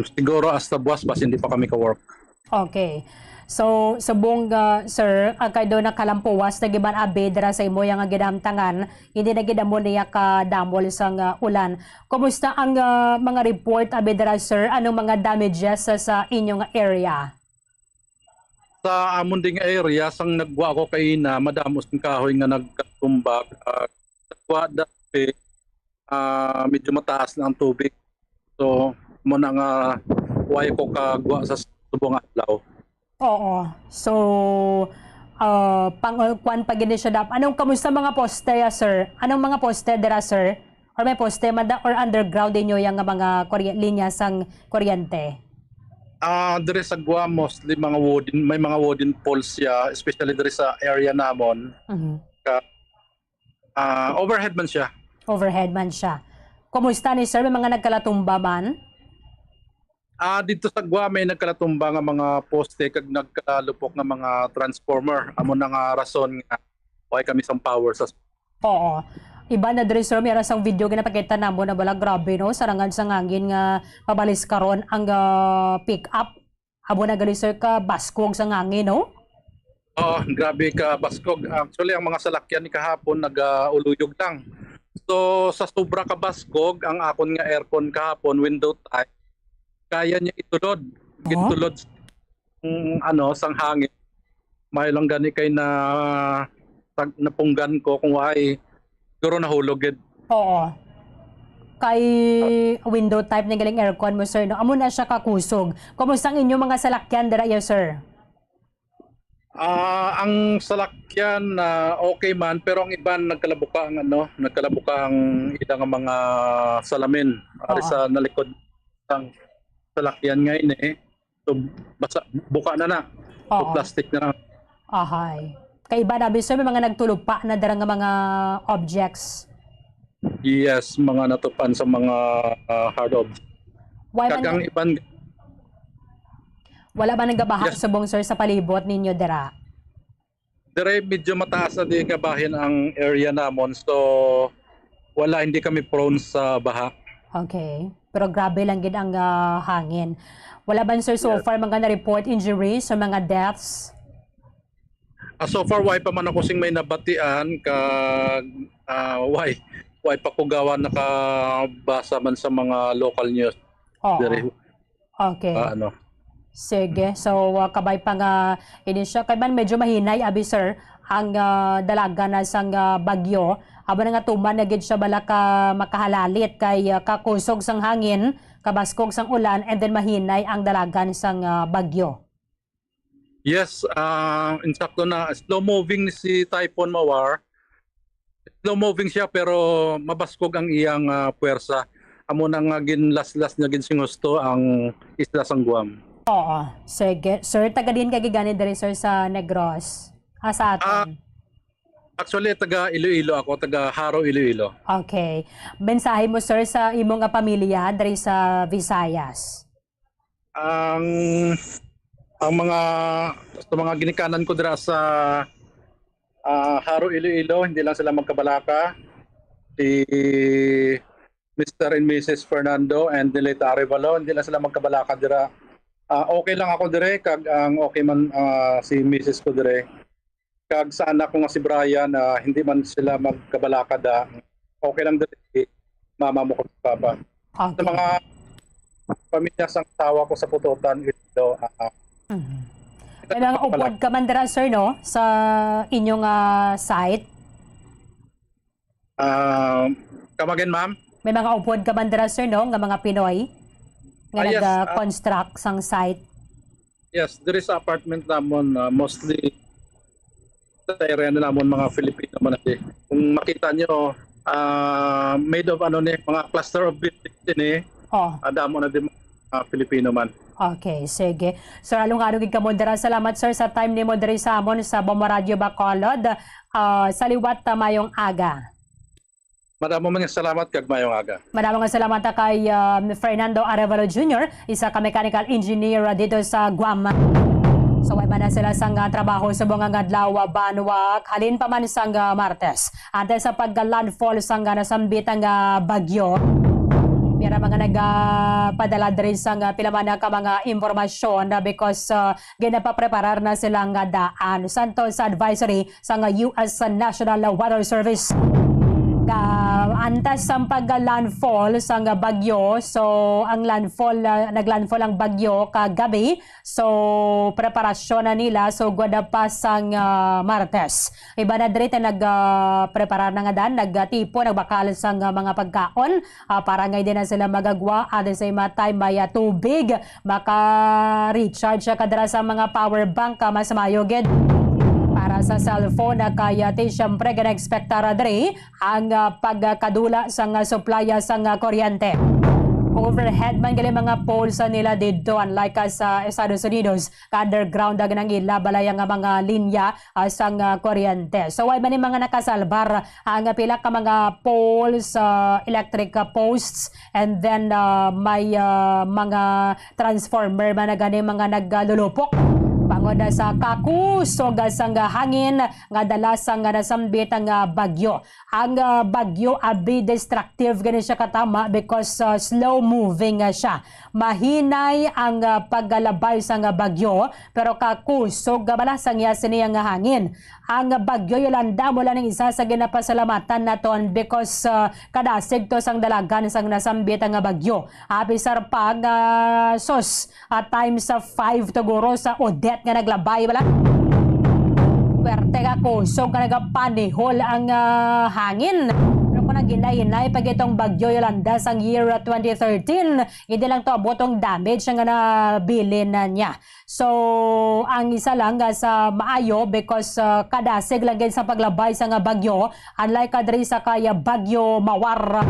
siguro hasta buwas pa, hindi pa kami ka-work. Okay. So, subong, ah, sir, ah, kay do nakalampuwas na gid man abi dira sa imo yang ginamtangan, hindi na gid amo niya kadamol sang, ah, ulan. Kumusta ang, ah, mga report abi dira, sir? Anong mga damages sa, sa inyong area? Sa amon ding area, sang nagwa ko kaina, madamo sing kahoy nga nagkatumba. Ah, nagwa dati, ah, medyo mataas na ang tubig. So, mo na nga, way ko kagwa sa subong adlaw. Oo. So, ah, pang, uh, kwan pa gid siya dap-, anong, kamusta mga poste, ah, sir? Anong mga poste dira, sir? Or may poste man da, or underground inyo yang nga mga kurye-, linya sang kuryente? Ah, diri sa Guam, mostly mga wooden, may mga wooden poles siya, especially diri sa area namon. Mhm. Ka-, ah, overhead man siya. Overhead man siya. Kumusta ni sir? May mga nagkalatumba man? Ah, dito sa Guam may nagkalatumba nga mga poste kag nagkalalupok nga mga transformer. Amo na nga rason nga wala kami sang power sa Oo. Iban na diri, sir, may ara sang video nga napakita namo na bala, grabe, no? Sarangan sang hangin nga mabalis karon ang, ah, pick up. Amo na gali, sir, ka baskog sang hangin, no? Oo, grabe ka baskog. Actually, ang mga salakyan ni kahapon nag-, ah, uluyog lang. So, sa sobra ka baskog, ang akon nga aircon kahapon, window type, kaya niya itulod. Oh? Gintulod sang, ano, sang hangin. May lang gani kay na, tag-, napunggan ko kung why. Siguro nahulog gid. Oo. Kay window type na galing aircon mo, sir, no? Amo na siya kakusog. Kumusta ang inyong mga salakyan dira, yes, sir? Ah, ang salakyan, ah, okay man, pero ang iban nagkalabuka ang, ano, nagkalabuka ang ila nga mga salamin. Ari Oo. Sa nalikod sang salakyan nga ini, eh. So, basa, buka na na. So, Oo. Plastic na na. Ahay. Kay iba na, sir, may mga nagtulupa na dira nga mga objects. Yes, mga natupan sa mga, ah, hard objects. Why man Kag ang nga iban Wala ba nagabaha Yes. subong, sir, sa palibot ninyo dira? Dire, medyo mataas na di nga bahin ang area namon. So, wala, hindi kami prone sa baha. Okay. Pero grabe lang gid ang, ah, hangin. Wala ba, sir, so Yes. far mga na-report injuries or mga deaths? Ah, so far, why pa man ako sing may nabatian kag, ah, why, why pa ko gawa nakabasa man sa mga local news. Oo. Dire. Okay. Ah, ano. Sige. So, ah, kabay pa nga ini siya. Kay man medyo mahinay, abi, sir, ang, ah, dalagan na sang, ah, bagyo. Abo na nga tuman na gid siya bala ka makahalalit kay, ah, kakusog sang hangin, kabaskog sang ulan, and then mahinay ang dalagan sang, ah, bagyo. Yes, ah, insakto na. Slow moving si Typhoon Mawar. Slow moving siya pero mabaskog ang iyang, ah, puwersa. Amo na nga ginlaslas niya gid sing husto ang isla sang Guam. Oo. Sige. Sir, taga diin ka gid gani diri, sir, sa Negros? Ah, sa Ah, aton? Actually, taga Iloilo ako, taga Jaro, Iloilo. Okay. Mensahe mo, sir, sa imo nga pamilya diri sa Visayas? Ang, ang mga, sa mga ginikanan ko dira sa, ah, Jaro, Iloilo, hindi lang sila magkabalaka. Si Mister and Missus Fernando and Nilita Arevalo, hindi lang sila magkabalaka dira. Ah, okay lang ako dire, kag ang okay man, ah, si misis ko dire. Kag sa anak ko nga si Brian, ah, hindi man sila magkabalaka da. Okay lang dire si mama mo kag papa. Sa Okay. mga pamilya sang asawa ko sa Pututan, ito, ah, Mhm. May mga upod ka man dira, sir, no? Sa inyong, ah, site? Ah, come again, ma'am? May mga upod ka man dira, sir, no? Nga mga Pinoy nga Ah, yes, nag, ah, ah. construct sang site? Yes, there is apartment namon, ah, mostly sa area na namon, mga Filipino man na di. Kung makita nyo, ah, made of ano ni, mga cluster of buildings din eh. Oh. Ah, damo na din mga Filipino man. Okay, sige. Sir, along-along gid kamo dira. Salamat, sir, sa time nimo diri sa amon sa Bombo Radio Bacolod. Ah, sa liwat, ah, mayong aga. Madamo man nga salamat kag mayong aga. Madamo nga salamat ta kay, ah, Fernando Arevalo Junior, isa ka mechanical engineer, ah, dito sa Guam. So, way man na sila sang, ah, trabaho subong nga adlaw, ah, banwa, halin pa man sang, ah, Martes. Antes sa pagka-landfall sang, ah, nasambit ang, ah, bagyo, may ra mga nagapadala diri sang, ah, pila man na ka mga impormasyon, ah, because, ah, ginapapreparar na sila nga daan. Santo sa advisory sang U S National Weather Service. Ka, antes sang pag-landfall sang bagyo, so ang landfall, ah, nag-landfall ang bagyo kagabi. So, preparasyon na nila. So, gwada pa sang, ah, Martes. Iba na diri ta nag, ah, preparar na nga dan, nagtipo, nagbakal sang, ah, mga pagkaon. Ah, para nga hindi na sila magagwa, at the same time, may, ah, tubig, maka-recharge ka dira sa mga power bank, ah, mas maayo gid para sa cellphone, ah, kaya ti, syempre, gina-expectar diri ang, ah, pagkadula sang, ah, suplaya sang, ah, kuryente. Overhead man gali mga poles, ah, nila didto, unlike, ah, sa Estados Unidos, ka underground ang nang ila balay nga mga linya, ah, sang, ah, kuryente. So, way man ni mga nakasalbar, ah, nga pila ka mga poles, ah, electric, ah, posts, and then, ah, may, ah, mga transformer man na gani mga naglulupok. Bangod na sa kakusog sang hangin nga dala sang nasambit nga bagyo. Ang, ah, bagyo, abi, destructive gani siya katama because, ah, slow moving, ah, siya. Mahinay ang, ah, pagkalabay sang bagyo, pero kakusog nga bala sang iya sini nga hangin. Ang bagyo Yolanda amo lang ang isa sa ginapasalamatan naton because, ah, kadasig to sang dalagan sang nasambit nga bagyo. Apisar pa nga, sus, ah, times of five to guro sa Odette nga naglabay bala. Puwerte nga kusog nga nagapanihol ang, ah, hangin. Pero kung naghinay-hinay pa gid tong Bagyo Yolanda sang year, ah, twenty thirteen, hindi lang to abot ang damage nga nabilin na niya. So, ang isa lang nga sa maayo because, ah, kadasig lang gid sa paglabay sa nga bagyo, unlike, ah, diri sa kay, ah, Bagyo Mawar,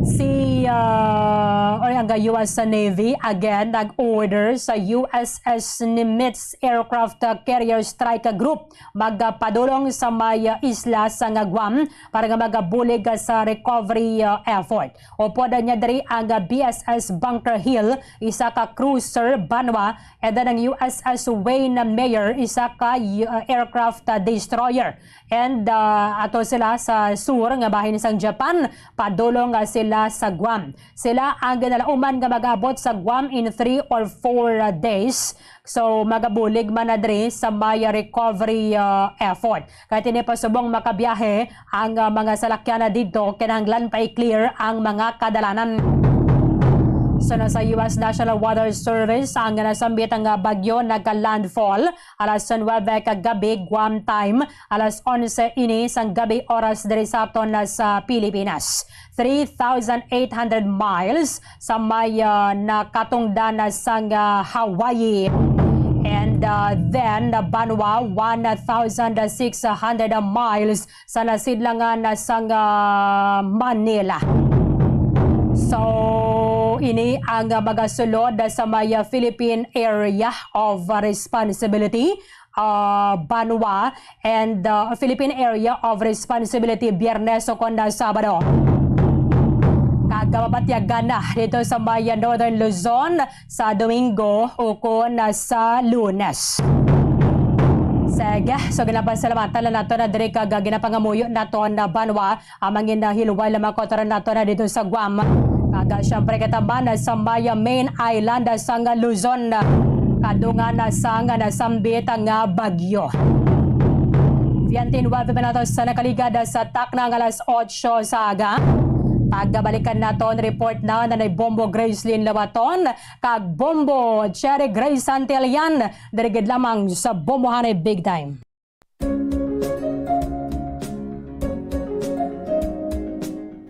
si, ah, or ang U S Navy again nag-order sa U S S Nimitz aircraft, ah, carrier strike group magpadulong sa may, ah, isla sa nga Guam para nga magabulig, ah, sa recovery, ah, effort. Upod niya diri ang, ah, B S S Bunker Hill, isa ka cruiser banwa, and then ang U S S Wayne Mayer, isa ka, uh, aircraft, uh, destroyer. And, uh, ato sila sa sur nga bahin sang Japan, padulong nga sila sa Guam. Sila ang ginalauman nga mag-abot sa Guam in three or four, uh, days. So, magabulig man na diri sa may recovery, uh, effort. Kay tini pa subong makabiyahe ang, ah, mga salakyan na didto, kinahanglan pa i-clear ang mga kadalanan. So, na sa U S National Weather Service, ang nasambit nga bagyo nagka-landfall alas nuebe kagabi Guam time, alas onse ini sang gabi oras diri sa aton na sa Pilipinas. Three thousand eight hundred miles sa may, ah, nakatungdan na sang, ah, Hawaii. And, ah, then, ah, banwa, one thousand six hundred miles sa nasidlangan na sang, ah, Manila. So, ini ang, ah, magasulod sa may, ah, Philippine Area of Responsibility, ah, banwa and, ah, Philippine Area of Responsibility Biyernes ukon na Sabado. Kag mabatyagan na dito sa may Northern Luzon sa Domingo ukon na sa Lunes. Sige, so ginapasalamatan na nato na diri kag ginapangamuyo nato na banwa. Amang ina, hilway lamang ko taran nato na dito sa Guam. Kag, ah, siyempre, kita man sa may main island sang Luzon. Kadungan na sang nasambit nga bagyo. Twenty-nine minutos sa nakaligad sa takna nga alas otso sa aga. Pagabalikan naton report na nanay Bombo Gracelyn Lawaton kag Bombo Cherry Grace Santillan. Diri gid lamang sa Bombohanay Big Time.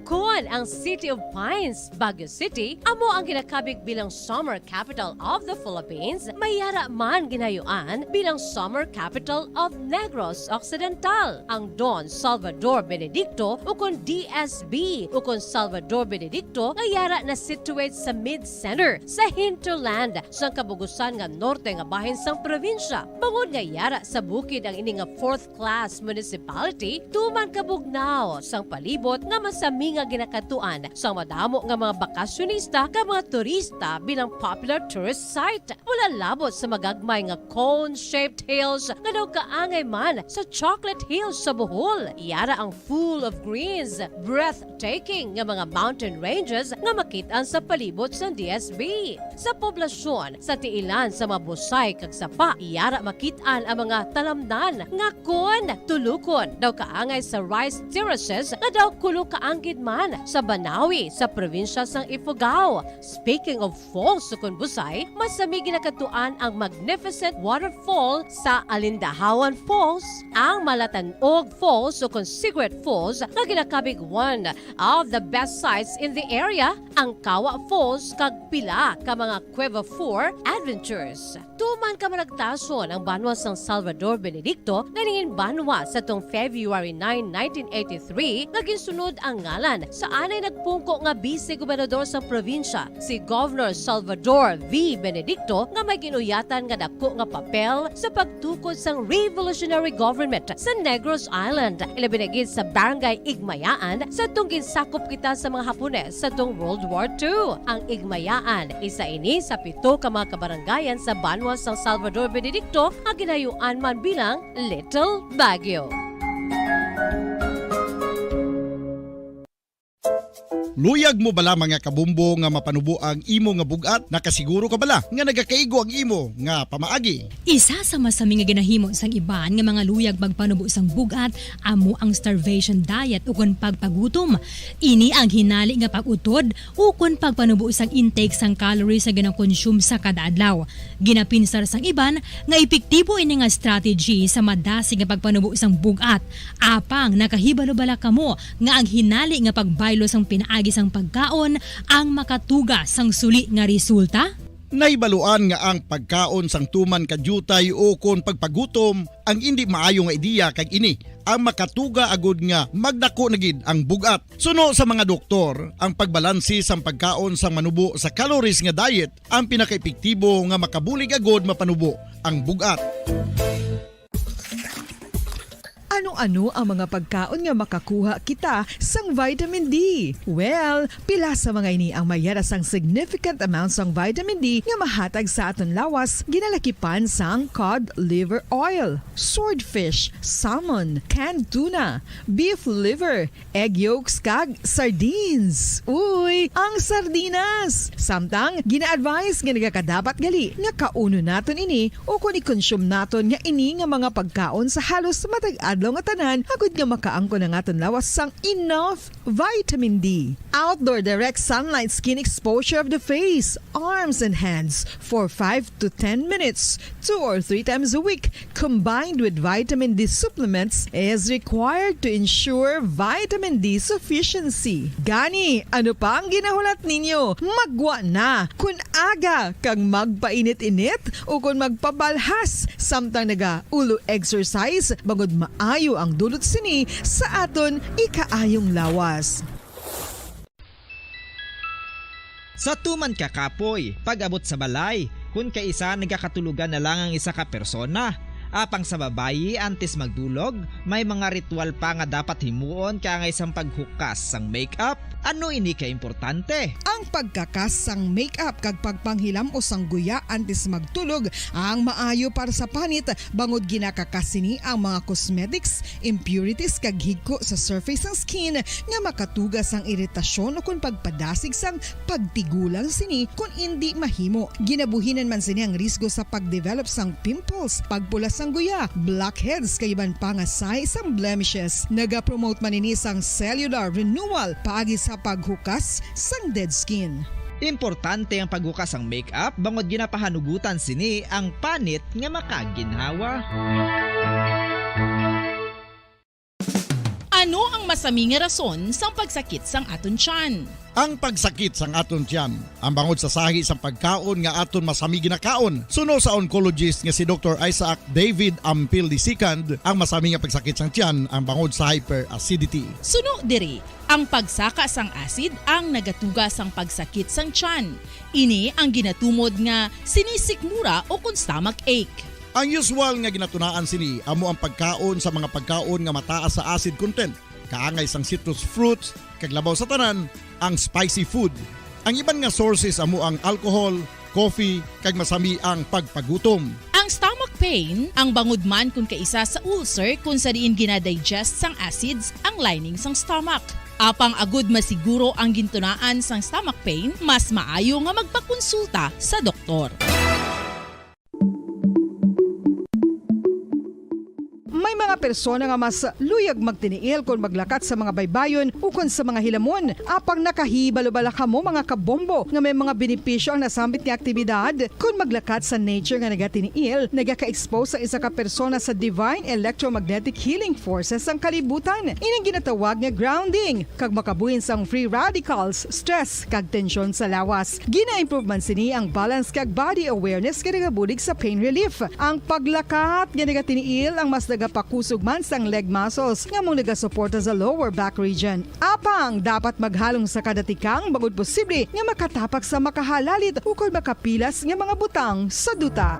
Kon ang City of Pines, Baguio City, amo ang ginakabig bilang Summer Capital of the Philippines, may yara man ginayuan bilang Summer Capital of Negros Occidental. Ang Don Salvador Benedicto, ukon D S B, ukon Salvador Benedicto, nga yara na situate sa mid-center, sa hinterland, sang kabugusan nga norte nga bahin sang probinsya. Bangod nga yara sa bukid ang ini nga fourth class municipality, tuman kabugnaw sang palibot nga masami nga ginakadtuan sang madamo nga mga bakasyonista kag mga turista bilang popular tourist site. Mula labot sa magagmay nga cone-shaped hills nga daw kaangay man sa Chocolate Hills sa Bohol, yara ang full of greens, breathtaking nga mga mountain ranges nga makit-an sa palibot sang D S B. Sa poblasyon, sa tiilan sa mga busay kag sapa, yara makit-an ang mga talamnan nga kon tulukon daw kaangay sa rice terraces nga daw kulo kaanggid man sa Banawi sa probinsya sang Ifugao. Speaking of falls ukon busay, masami ginakadtuan ang magnificent waterfall sa Alindahawan Falls, ang Malatanog Falls ukon Cigarette Falls nga ginakabig one of the best sights in the area, ang Kawa Falls kag pila ka mga Cueva four and Adventures. Tuman ka managtason ang banwa sang Salvador Benedicto nga nangin banwa sa tong February nine, nineteen eighty-three, nga ginsunod ang ngalan sa anay nagpungko nga bise gobernador sang probinsya, si Governor Salvador V. Benedicto, nga may ginuyatan nga dako nga papel sa pagtukod sang revolutionary government sa Negros Island, ilabi na gid sa Barangay Igmayaan, sa tong ginsakop kita sa mga Hapones sa tong World War Two. Ang Igmayaan, isa ini sa pito ka mga kabarangayan sa banwa sang Salvador Benedicto nga ginayuan man bilang Little Baguio. Luyag mo bala, mga kabumbo, nga mapanubo ang imo nga bug-at? Nakasiguro ka bala nga nagakaigo ang imo nga pamaagi? Isa sa masami nga ginahimo sang iban nga mga luyag magpanubo sang bug-at amo ang starvation diet ukon pagpagutom. Ini ang hinali nga pag-utod ukon pagpanubo sang intake sang calories nga ginakonsume sa kada adlaw. Ginapinsar sang iban nga epektibo ini nga strategy sa madasig nga pagpanubo sang bug-at. Apang nakahibalo bala kamo nga ang hinali nga pagbaylo sang pinaagi sang pagkaon ang makatuga sang suli nga resulta? Nahibaluan nga ang pagkaon sang tuman ka diutay ukon pagpagutom ang indi maayo nga ideya, kag ini ang makatuga agud nga magdako na gid ang bug-at. Suno sa mga doktor, ang pagbalanse sang pagkaon sang manubo sa calories nga diet ang pinakaepektibo nga makabulig agud mapanubo ang bug-at. Ano-ano ang mga pagkaon nga makakuha kita sang vitamin D? Well, pila sa mga ini ang may yara sang significant amount sang vitamin D nga mahatag sa aton lawas, ginalakipan sang cod liver oil, swordfish, salmon, canned tuna, beef liver, egg yolks, kag sardines. Uy, ang sardinas! Samtang, gina-advise nga nagakadapat gali nga kaunon naton ini ukon i-consume naton nga ini nga mga pagkaon sa halos matag adlaw nga tanan, agud nga makaangkon ang aton lawas sang enough vitamin D. Outdoor direct sunlight skin exposure of the face, arms, and hands for five to ten minutes, two or three times a week, combined with vitamin D supplements, is required to ensure vitamin D sufficiency. Gani, ano pa ang ginahulat ninyo? Maggwa na! Kun aga kag magpainit-init ukon magpabalhas samtang naga-ulo exercise, bangod maayo ang dulot sini sa aton ikaayong lawas. Sa tuman ka kapoy, pag-abot sa balay, kun kaisa nagakatulogan na lang ang isa ka persona. Apang sa babayi, antes magdulog, may mga ritual pa nga dapat himuon kaangay sang paghukas sang makeup. Ano ini ka importante? Ang pagkakas sang makeup kag pagpanghilam-os sang guya antes magtulog ang maayo para sa panit, bangod ginakakas sini ang mga cosmetics, impurities, kag higko sa surface sang skin nga makatuga sang iritasyon ukon pagpadasig sang pagtigulang sini kon indi mahimo. Ginabuhinan man sini ang risgo sa pag-develop sang pimples, pagpula sang guya, blackheads, kag iban pa nga sahi sang blemishes. Naga-promote man ini sang cellular renewal paagi sa paghukas sang dead skin. Importante ang paghukas sang makeup bangod ginapahanugutan sini ang panit nga makaginhawa. Ano ang masami nga rason sang pagsakit sang aton tiyan? Ang pagsakit sang aton tiyan, ang bangod sa sahi sang pagkaon nga aton masami ginakaon. Suno sa oncologist nga si Doktor Isaac David Ampil the second, ang masami nga pagsakit sang tiyan ang bangod sa hyperacidity. Suno diri, ang pagsaka sang acid ang nagatuga sang pagsakit sang tiyan. Ini ang ginatumod nga sinisikmura ukon stomach ache. Ang usual nga ginatunaan sini amo ang pagkaon sa mga pagkaon nga mataas sa acid content, kaangay sang citrus fruits, kag labaw sa tanan, ang spicy food. Ang iban nga sources amo ang alcohol, coffee, kag masami ang pagpagutom. Ang stomach pain ang bangod man kon kaisa sa ulcer, kon sa diin gina-digest sang acids ang lining sang stomach. Apang agud masiguro ang gintunaan sang stomach pain, mas maayo nga magpakonsulta sa doktor. May mga persona nga mas luyag magtiniil kon maglakat sa mga baybayon ukon sa mga hilamon. Apang nakahibalo bala kamo, mga kabombo, nga may mga benepisyo ang nasambit nga aktibidad? Kon maglakat sa nature nga nagatiniil, nagaka-expose ang isa ka persona sa divine electromagnetic healing forces sang kalibutan. Ining ginatawag nga grounding, kag makabuhin sang free radicals, stress, kag tensyon sa lawas. Gina-improve man sini ang balance kag body awareness nga nagabulig sa pain relief. Ang paglakat nga nagatiniil ang mas nagapakusog man sang leg muscles nga amo nagasuporta sa lower back region. Apang dapat maghalong sa kada tikang bangod posible nga makatapak sa makahalalit ukon makapilas nga mga butang sa duta.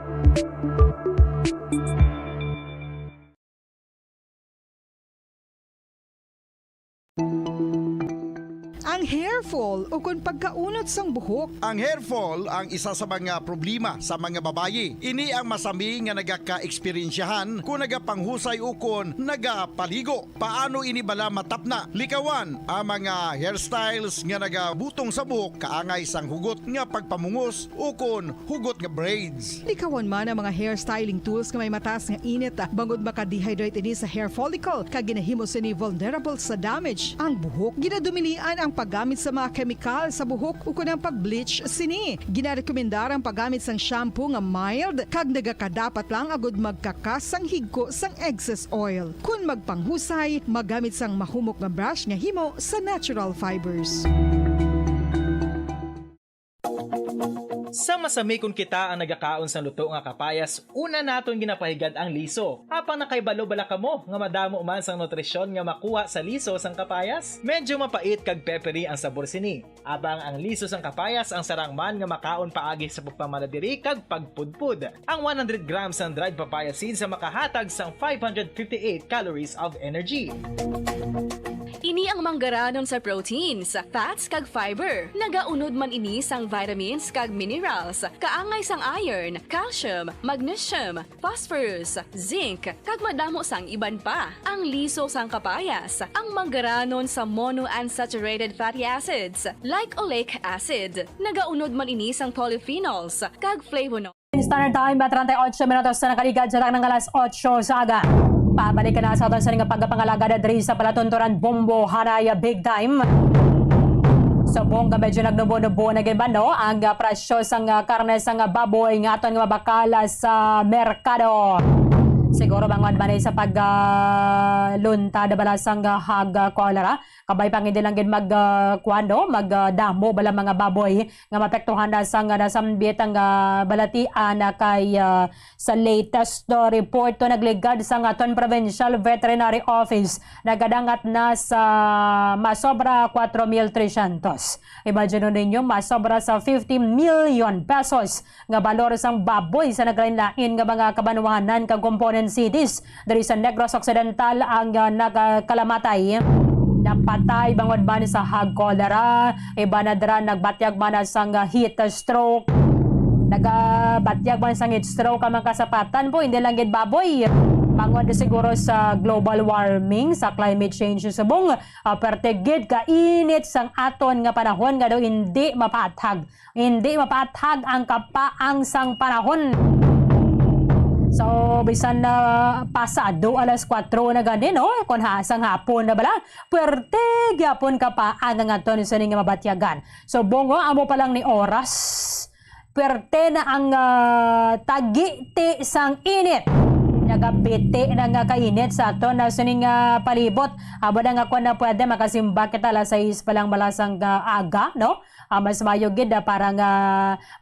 Ang hair fall ukon pagkaunot sang buhok. Ang hair fall ang isa sa mga problema sa mga babayi. Ini ang masami nga nagakaeksperyensyahan kon nagapanghusay ukon nagapaligo. Paano ini bala matapna? Likawan ang mga hairstyles nga nagabutong sa buhok kaangay sang hugot nga pagpamungos ukon hugot nga braids. Likawan man ang mga hair styling tools nga may mataas nga init, ah, bangod maka-dehydrate ini sa hair follicle, kag ginahimo sini vulnerable sa damage ang buhok. Ginadumilian ang paggamit sa mga kemikal sa buhok ukon ang pag-bleach sini. Ginarekomendar ang paggamit sang shampoo nga mild kag nagakadapat lang agud magkakas sang higko sang excess oil. Kon magpanghusay, magamit sang mahumok nga brush nga himo sa natural fibers. Sa masami kon kita ang nagakaon sang luto nga kapayas, una naton ginapahigad ang liso. Apang nakahibalo bala kamo nga madamo man sang nutrisyon nga makuha sa liso sang kapayas? Medyo mapait kag peppery ang sabor sini. Apang ang liso sang kapayas ang sarang man nga makaon paagi sa pagpamala diri kag pagpudpod. Ang one hundred grams sang dried papaya seeds ang makahatag sang five hundred fifty-eight calories of energy. Ini ang manggaranon sa proteins, fats, kag fiber. Nagaunod man ini sang vitamins kag minerals, kaangay sang iron, calcium, magnesium, phosphorus, zinc, kag madamo sang iban pa. Ang liso sang kapayas, ang manggaranon sa monounsaturated fatty acids, like oleic acid. Nagaunod man ini sang polyphenols kag flavonoids. Standard Time, treinta y ocho minutos na nakaligad sa tanang alas otso sa aga. Pabalik na sa aton sa nga pagpangalagad diri sa palatuntunan Bombo Hanay Big Time. Subong nga medyo nagnubo-nubo na gid ba, no, ang, ah, presyo sang, ah, karne sang, ah, baboy nga aton nga mabakal, ah, sa merkado. Siguro bangod man sa pag, ah, luntad bala sang, ah, hog, ah, cholera, kabay pa nga hindi lang gid mag, ah, kuwan, no, mag, ah, damo bala mga baboy nga maapektuhan na sang, ah, nasambit ang, ah, balatian, ah, kay, ah, sa latest, ah, report to nagligad sang aton Provincial Veterinary Office, nagadangat na sa masobra kwatro mil tresyentos. Imagine ninyo, masobra sa fifty million pesos nga balor sang baboy sa naglain-lain nga mga kabanwahanan kag component cities diri sa Negros Occidental ang, ah, nagakalamatay. Napatay bangod man sa hog cholera, iban na dira nagbatyag man sang heat stroke. Nagabatyag man sang heat stroke ang mga kasapatan po, hindi lang gid baboy. Bangod siguro sa global warming, sa climate change subong, ah, perte gid kainit sang aton nga panahon nga daw hindi mapathag. Hindi mapaathag ang kapaang sang panahon. So, bisan na pasado alas kuwatro na gani, no? Kon ha, sang hapon na bala, puwerte gyapon kapaang ang aton sini nga mabatyagan. So, bungo, amo pa lang ni oras, puwerte na ang, ah, tagiti sang init. Nagabiti na nga kainit sa aton na sini nga palibot. Amo na nga kon na puwede, makasimba kita alas sais pa lang bala sang, ah, aga, no? Ah, mas maayo gid, ah, para nga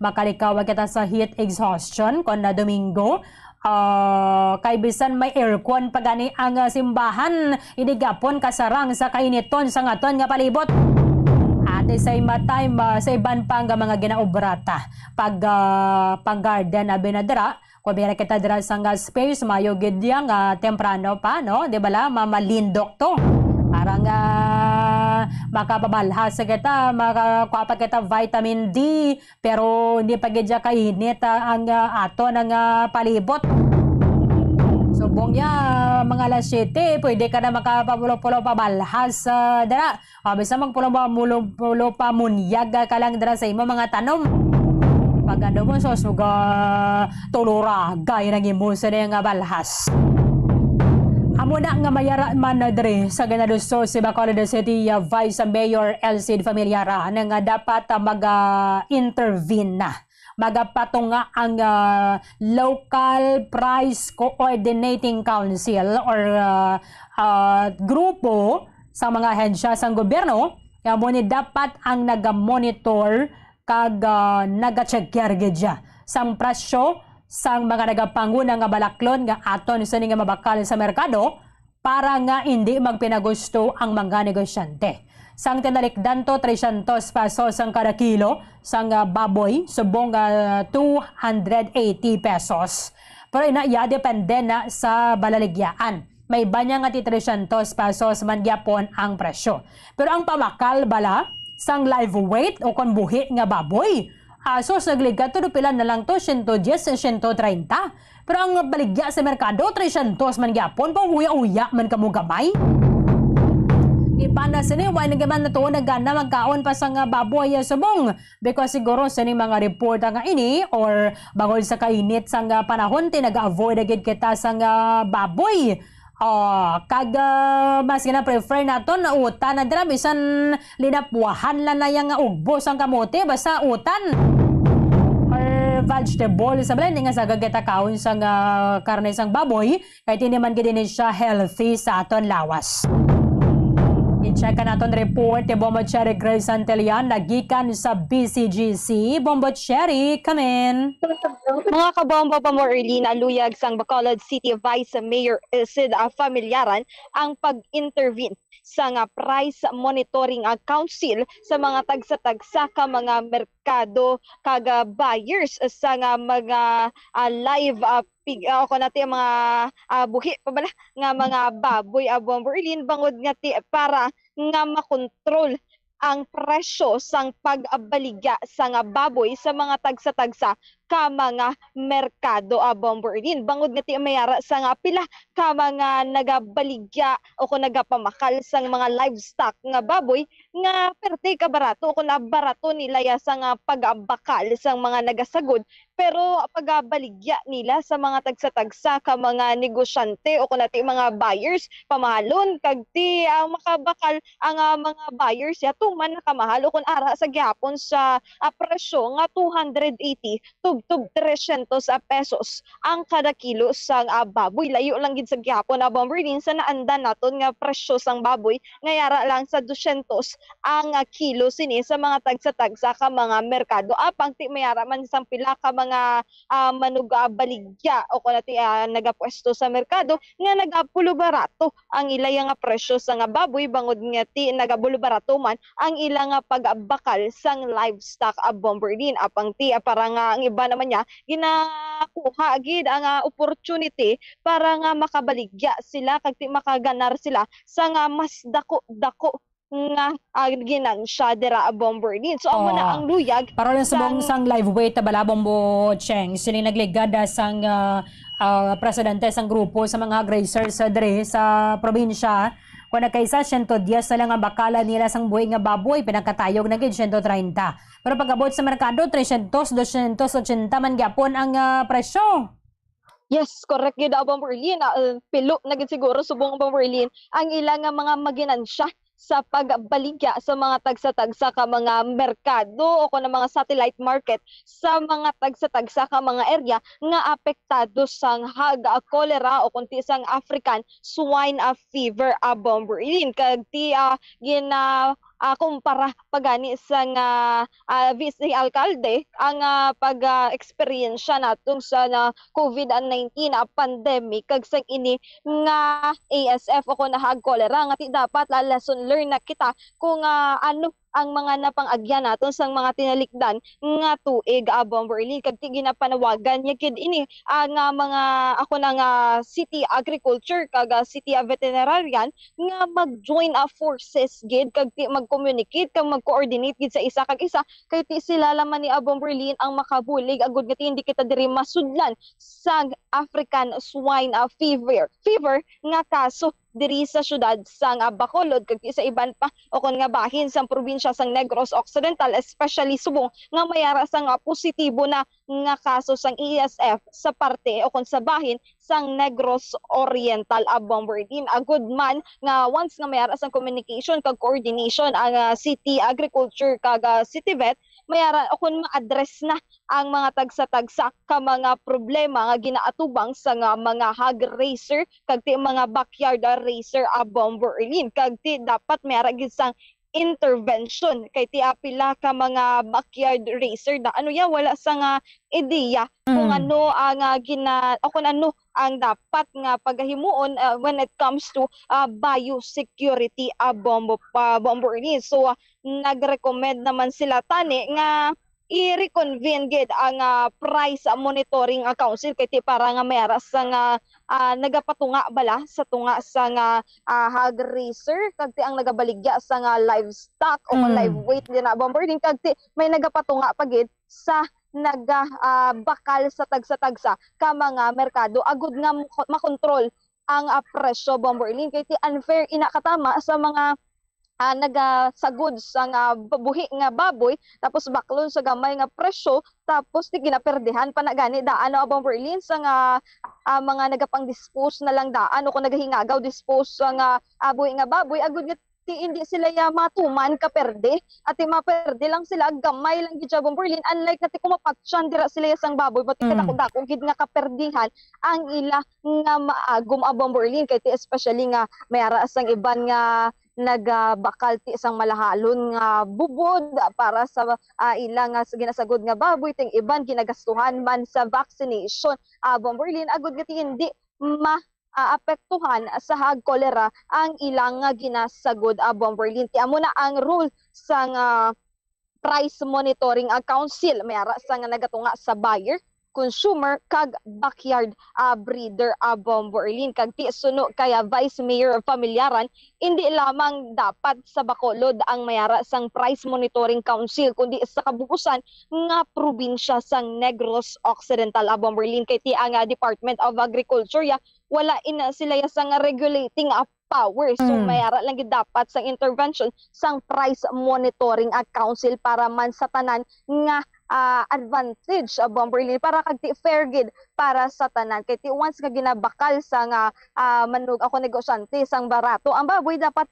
makalikaw kita sa heat exhaustion kon na Domingo. Ah, kay bisan may aircon pa gani ang, ah, simbahan, hindi gapon kasarang sa kainiton sa aton nga palibot. At the same time, ah, sa iban pa nga mga ginaobrata, pag, ah, pang-garden, abi na dira, kung meron kita dira sa nga space, mayo gid yang, ah, temprano pa, no? Di ba la? Mamalindok to. Para nga makapabalhas kita, makakuha pa kita vitamin D, pero hindi pa gid siya kainit, ah, ang, ah, aton ang, ah, palibot. Subong ya, mga alas siyete, pwede ka na makapapulo-pulo pabalhas, ah, dira. Ah, bisan magpulo pa, mulo-, pulo pa munyag ka lang dira sa imo mga tanom. Pag ano mo, so, suga, tuluragay nang imo sa nga balhas. Amo na nga mayara man diri sa Ginaduso si Bacolod City, uh, Vice Mayor Elcid Familiaran nga dapat, uh, mag, uh, intervene na, magapatunga ang, uh, Local Price Coordinating Council or, uh, uh, grupo sa mga ahensya sang gobyerno, nga amo ni dapat ang naga-monitor kag, ah, naga-check gid siya sang presyo sang mga nagapanguna nga balaklon nga aton sini nga mabakal sa merkado para nga indi magpinagusto ang mga negosyante. Sang tinalikdan to, trescientos pesos ang kada kilo sang, ah, baboy, subong nga two hundred eighty pesos. Pero ina, iya depende na sa balaligyaan. May iba niya nga ti trescientos pesos man gyapon ang presyo. Pero ang pabakal bala sang live weight o kon buhi nga baboy, asos, nagligad to, do pila na lang to, siyento diyes, siyento treinta. Pero ang baligya sa merkado, trescientos man gyapon, pauya-uya man kamo gamay. Iba na sini, wala na gyud man natuon nga gana magkaon pa sang, ah, baboy, ah, subong. Because siguro sini mga report nga ini or bangod sa kainit sang, ah, panahon, ti nag-avoid na gid kita sang, ah, baboy. Oh, kag, ah, mas gina-prefer naton na utan na dira, bisan linapwahan lang na yang ugbo sang kamote, basta utan. Or vegetable, sa bala, hindi nga sagad kita kaon sang, ah, karne sang baboy, kay ti hindi man gid ini siya healthy sa aton lawas. I-check ang aton report ni Bombo Cherry Grace Santillan, nagikan sa B C G C. Bombo Cherry, come in. Mga kabombo, pa more early, naluyag sang Bacolod City Vice Mayor Elcid, ah, Familiaran ang pag-intervene sa nga Price Monitoring, ah, Council sa mga tagsa-tagsa ka mga merkado kag, ah, buyers sa nga mga, ah, live, ah, pig-, ah, o kon ati ang mga, ah, buhi pa bala nga mga baboy, ah, Bombo Erlin, bangod nga ti-, para nga makontrol ang presyo sang pagbaligya sang baboy sa mga tagsa-tagsa ka mga merkado, ah, Bombo Erlin. Bangod nga ti-, mayara sa nga pila ka mga nagabaligya o kon nagapamakal sang mga livestock nga baboy nga perte ka barato o kon, ah, barato nila ya sa nga pagbakal sang mga nagasagod, pero pagabaligya nila sa mga tagsa-tagsa ka mga negosyante o kon ati mga buyers, pamahalon kag ti, ah, makabakal ang, ah, mga buyers ya tuman nakamahal o kon ara sa gihapon sa, ah, presyo nga two hundred eighty tubtob trescientos, ah, pesos ang kada kilo sang, ah, baboy. Layo lang gid sa gihapon, ah, Bombo Erlin, sa naandan naton nga presyo sang baboy nga yara lang sa dosyentos ang, ah, kilo sini sa mga tagsa-tagsa ka mga merkado. Apang ti mayara man sang pila ka mga, ah, manug-, ah, baligya o kon ati, ah, nagapwesto sa merkado nga nagapulubarato ang ila ya nga presyo sa nga baboy, bangod nga ti nagabulubarato man ang ila nga pagbakal sang livestock, ah, Bombo Erlin. Apang ti, ah, para nga ang iba naman niya ginakuha gid ang, ah, opportunity para nga makabaligya sila kag ti makaganar sila sa nga mas dako-dako nga, ah, ginansya dira, ah, Bombo Erlin. So, amo na Oh. ang luyag Para lang subong sang sang live weight, bala, Bombo Cheng, sini nagligad, ah, sang, ah, ah, presidente sang grupo sa mga grazers, ah, diri sa probinsya. Kung nagkaisa, siyento diyes na lang ang bakalan nila sang buhi nga baboy, pinakatayog na gid, siyento treinta. Pero pag-abot sa merkado, trescientos, doscientos ochenta man gyapon ang, ah, presyo. Yes, correct gid, ah, Bombo Erlin. Ah, eh, pilo na gid siguro subong, Bombo Erlin, ang ila nga mga maginansya sa pagbaligya sa mga tagsa-tagsa ka mga merkado o kon ang mga satellite market sa mga tagsa-tagsa ka mga area nga apektado sang hag, ah, cholera o kon ti sang African swine, ah, fever, ah, Bombo Erlin. Kag ti, ah, gina-, ah, kumpara pa gani sang, ah, ah, vice alkalde ang, ah, pag, ah, eksperyensya nato sa na COVID nineteen, ah, pandemic, kag sang ini nga A S F o kon hag cholera, nga ti dapat la lesson learned na kita kung, ah, ano ang mga napang-agyan naton sang mga tinalikdan nga tuig, ah, Bombo Erlin, kag ti ginapanawagan niya gid ini, ah, nga mga, ako na nga city agriculture kag, ah, city, ah, veterinarian nga mag-join, ah, forces gid kag ti mag-communicate kag mag-coordinate gid sa isa kag isa, kay ti sila lamang ni, ah, Bombo Erlin, ang makabulig agud nga ti hindi kita diri masudlan sang African swine, ah, fever, fever nga kaso diri sa siyudad sang, ah, Bacolod kag sa iban pa o kon nga bahin sang probinsya sang Negros Occidental, especially subong nga mayara sang, ah, positibo na nga kaso sang E S F sa parte o kon sa bahin sang Negros Oriental, ah, Bomberlin. Agud man nga once nga may ara sang communication kag coordination ang, ah, City Agriculture kag, ah, City Vet, may ara o kon ma-address na ang mga tagsa-tagsa ka mga problema nga ginaatubang sa nga mga hog raiser kag ti mga backyard, ah, raiser, ah, Bomberlin. Kag ti dapat may ara gid sang intervention kay ti, ah, pila ka mga backyard raiser na ano ya, wala sa nga ideya kung Mm. ano ang, ah, gina-, o kung ano ang dapat nga pagahimuon, ah, when it comes to, ah, biosecurity, ah, Bombo-, ah, Bomberlin. So, ah, nag-recommend naman sila tani nga i-reconvene gid ang, ah, Price Monitoring, ah, Council kay ti para nga may ara sa nga, ah, nagapatunga bala sa tunga sa nga, ah, hog raiser kag ti ang nagabaligya sa nga livestock o kung Mm. live weight din na, Bomberlin, kag ti may nagapatunga pa gid sa naga, ah, bakal sa tagsa-tagsa ka mga merkado agud nga mo-, makontrol ang, ah, presyo, Bomberlin, kay ti unfair ina katama sa mga, ah, nagasagod sa nga buhi nga baboy, tapos baklon sa gamay nga presyo, tapos ti ginaperdihan pa na gani daan, no, Bomberlin, sa nga, ah, mga nagapang-dispose na lang daan o kung nagahingagaw dispose sa nga, ah, buhi nga baboy, agud nga ti hindi sila ya matuman ka perde, at ti maperde lang sila gamay lang gid siya, Bomberlin, unlike nga ti kung mapatyan dira sila ya sang baboy, but Mm. kadako-dako gid nga kaperdihan ang ila nga maagom, ah, Bomberlin, kay ti especially nga may ara sang iban nga nagabakal ti sang malahalon nga bubod para sa, ah, ila nga sa ginasagod nga baboy, ting iban ginagastuhan man sa vaccination, ah, Bomberlin, agud nga ti hindi ma-, ah, apektuhan sa hog cholera ang ilang nga ginasagod, ah, Bomberlin. Ti amo na ang rule sang, ah, Price Monitoring, ah, Council, may ara sa nga nagatunga sa buyer, consumer, kag backyard, ah, breeder, ah, Bomberlin. Kag ti suno kay, ah, Vice Mayor Familiaran, indi lamang dapat sa Bacolod ang may ara sang Price Monitoring Council, kundi sa kabuusan nga probinsya sang Negros Occidental, ah, Bomberlin, kay ti ang, ah, Department of Agriculture ya wala ina sila ya sang regulating, ah, power. So, Mm. may ara lang gid dapat sang intervention sang Price Monitoring, ah, Council para man sa tanan nga, ah, advantage, ah, Bomberlin, para kag ti fair gid para sa tanan. Kay ti once nga ginabakal sa nga, ah, manug-, ako negosyante sang barato ang baboy, dapat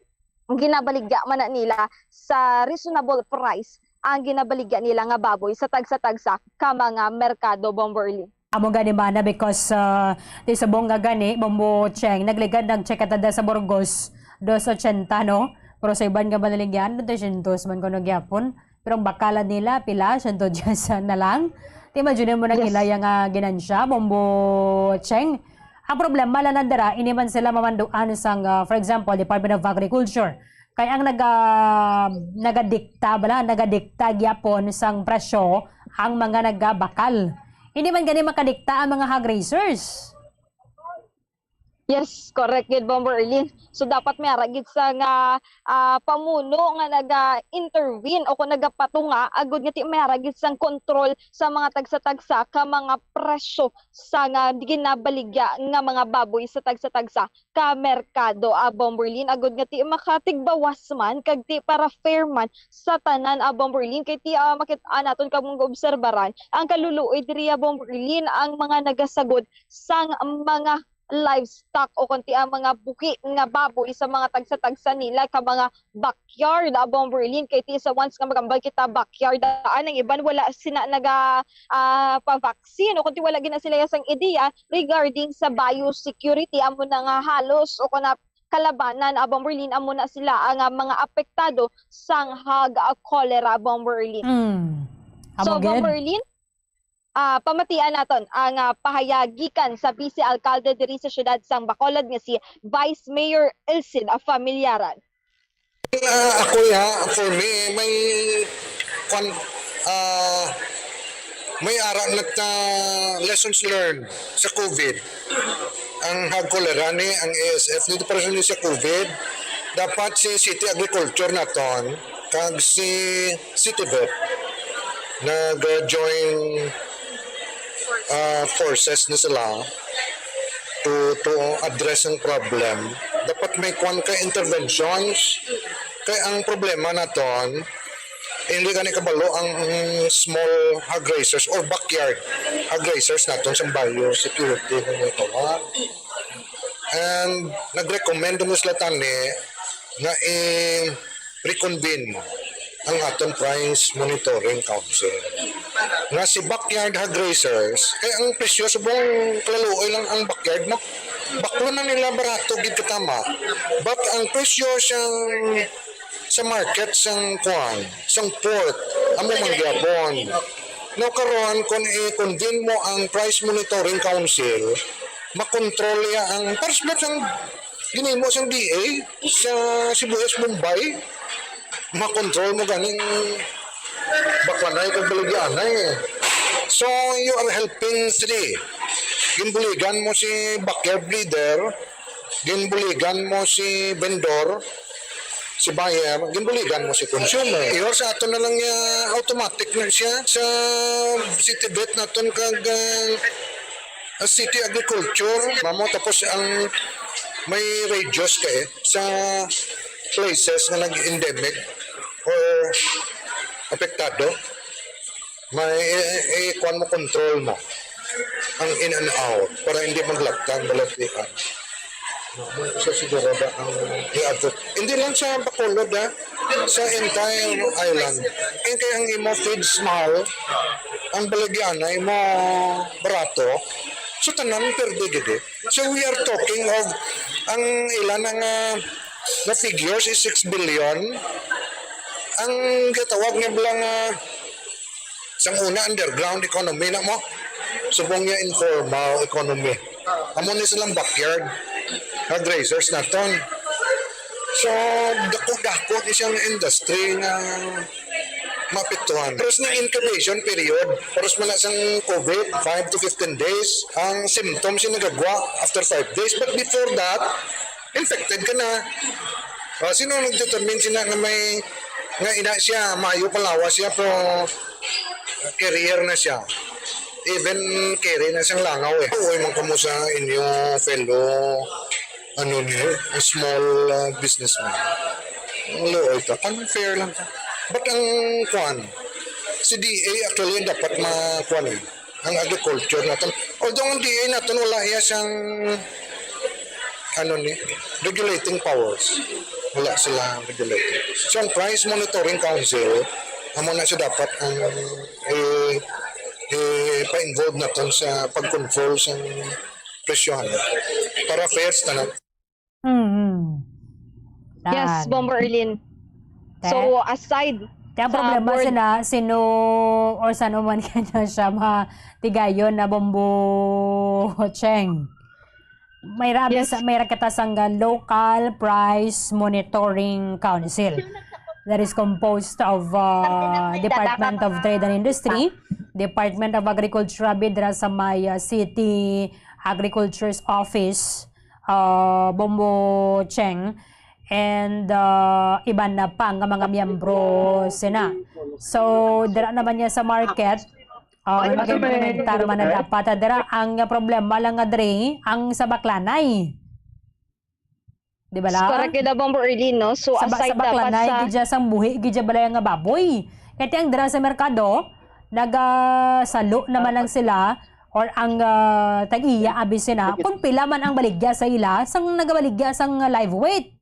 ginabaligya man na nila sa reasonable price ang ginabaligya nila nga baboy sa tagsa-tagsa ka mga merkado, Bomberlin. Amo gani, mana, because, ah, ti subong nga gani, Bombo Cheng, nagligad nag-check at sa Burgos, dos ochenta, no? Pero sa iban nga baligyan, dosyentos man kuno gyapon. Pero ang bakalan nila, pila? Siyento diyes na lang. Ti imagine mo na Yes. ila yang, ah, ginansya, Bombo Cheng. Ang problema lang na dira, ini man sila mamanduan sang, ah, for example, Department of Agriculture. Kay ang naga-, nagadikta bala, nagadikta gyapon sang presyo ang mga nagabakal. Hindi man gani makadikta ang mga hog raisers. Yes, correct gid, Bombo Erlin. So, dapat may ara gid sa nga, ah, pamuno nga naga-intervene o kung nagapatunga, agud nga ti may ara gid sang kontrol sa mga tagsa-tagsa ka mga presyo sa nga ginabaligya nga mga baboy sa tagsa-tagsa ka merkado, ah, Bombo Erlin, agud nga ti makatigbawas man kag ti para fair man sa tanan, ah, Bombo Erlin. Kay ti, ah, makit-, ah, naton kag mga obserbaran ang kaluluoy diri, ah, Bombo Erlin, ang mga nagasagod sang mga livestock o kon ti ang mga buhi nga baboy sa mga tagsa-tagsa nila ka mga backyard, ah, Bombo Erlin. Kay ti sa once nga magambal kita backyard, ah, ang iban wala sina naga, ah, pa-vaccine o kon ti wala gina sila sang ideya regarding sa biosecurity, amo na nga halos o kon na kalabanan, ah, Bombo Erlin, amo na sila ang, ah, mga apektado sang hog, ah, cholera, Bombo Erlin. Mm. So, Amo gid. Bombo Erlin, ah, pamatian naton ang, ah, pahayag gikan sa Vice Alcalde diri sa siyudad sang Bacolod nga si Vice Mayor Elcid, ah, Familiaran. Ah, ako, ya, for me, may, kwan, ah, may ara na ta lessons learned sa COVID. Ang hog cholera ni, ang A S F ni, di pa rin sa COVID. Dapat si City Agriculture naton, kag si City Vet, nag-join, ah, forces na sila to, to address ang problem. Dapat may kwan ka interventions. Kay ang problema naton, Hindi gani kabalo ang small hog raisers or backyard hog raisers naton sa biosecurity nga tawag. And nag-recommend mo sila tani nga i-reconvene ang aton Price Monitoring Council. Nga si backyard hog raisers, kay ang presyo subong kalaluoy lang ang backyard, no? Baklo na nila barato gid katama. But ang presyo siyang sa market sang kuan, sang pork, amo man gyapon. No, karon kung i-convene mo ang Price Monitoring Council, makontrol ya ang pares lang sang ginimo sang D A sa sibuyas Bombay. Makontrol mo ganing Baklanay kag Baligya Anay. So, you are helping three. Ginbuligan mo si backyard breeder, ginbuligan mo si vendor, si buyer, ginbuligan mo si consumer. Iyo, sa aton na lang niya, automatic na siya sa city vet naton kag, ah, city agriculture. Mamo, tapos ang may radius ka eh, sa places nga nag-endemic or apektado. May, eh, eh, kuwan mo, control mo ang in and out para hindi maglagtang, balatian. Sa siguro ba ang i-abot? Hindi lang sa Bacolod, ha? Sa entire island. Ang kaya ang imo feeds mahal, ang baligyan na imo barato, so tanan perde gid eh. So we are talking of ang ilan ang, ah, na figures is six billion. Ang gatawag niya bala nga sang una, underground economy na mo. Subong niya informal economy. Amo ni silang backyard. Hog raisers naton. So, dako-dako ni siyang industry nga maapektuhan. Pero sa incubation period, pares man na sang COVID, five to fifteen days, ang symptoms yung nagagwa after five days. But before that, infected ka na. Ah, sino nagdetermine sina nga may, nga ina siya, maayo palawas siya, pero carrier na siya. Even carry na siyang langaw eh. Uy, man kamo sa inyo fellow, ano niyo, small, ah, businessman. Ang luoy ka, unfair lang ka. But ang kuan, si D A actually dapat ma-, kuan eh, ang agriculture naton. Although ang D A naton wala iya siyang, ano ni, regulating powers. Wala sila regulating. So ang Price Monitoring Council, amo na siya dapat ang i-, i-pa-involve naton sa pag-control sa presyohan para fair sa tanan. Mm. Yes, Tan. Bomber Erlin. Te? So, aside Kaya ang sa problema board sina, sino or saan man kanya siya matigayon na Bombo Cheng. May ra, Yes. sa, may ra kita sang, uh, Local Price Monitoring Council that is composed of, uh, Department of Trade and Industry, Department of Agriculture, abi dira sa may, uh, City Agriculture's Office, uh, Bombo Cheng, and, uh, iban na pa nga mga miyembro sina. So, dira naman niya sa market, uh, may mag-implementar man na dapat. Ah, dira, ang problema lang nga diri, ang sa Baklanay. Di ba lang? Correct gid, Bombo Erlin, no? So, Sa ba-, aside sa dapat Baklanay, sa gid siya sang buhi, gid siya balay nga baboy. Kaya ang dira sa merkado, nagasalo naman lang sila, or ang, ah, tag-iya, abi sina, kung pila man ang baligya sa ila, sang nagabaligya sang live weight.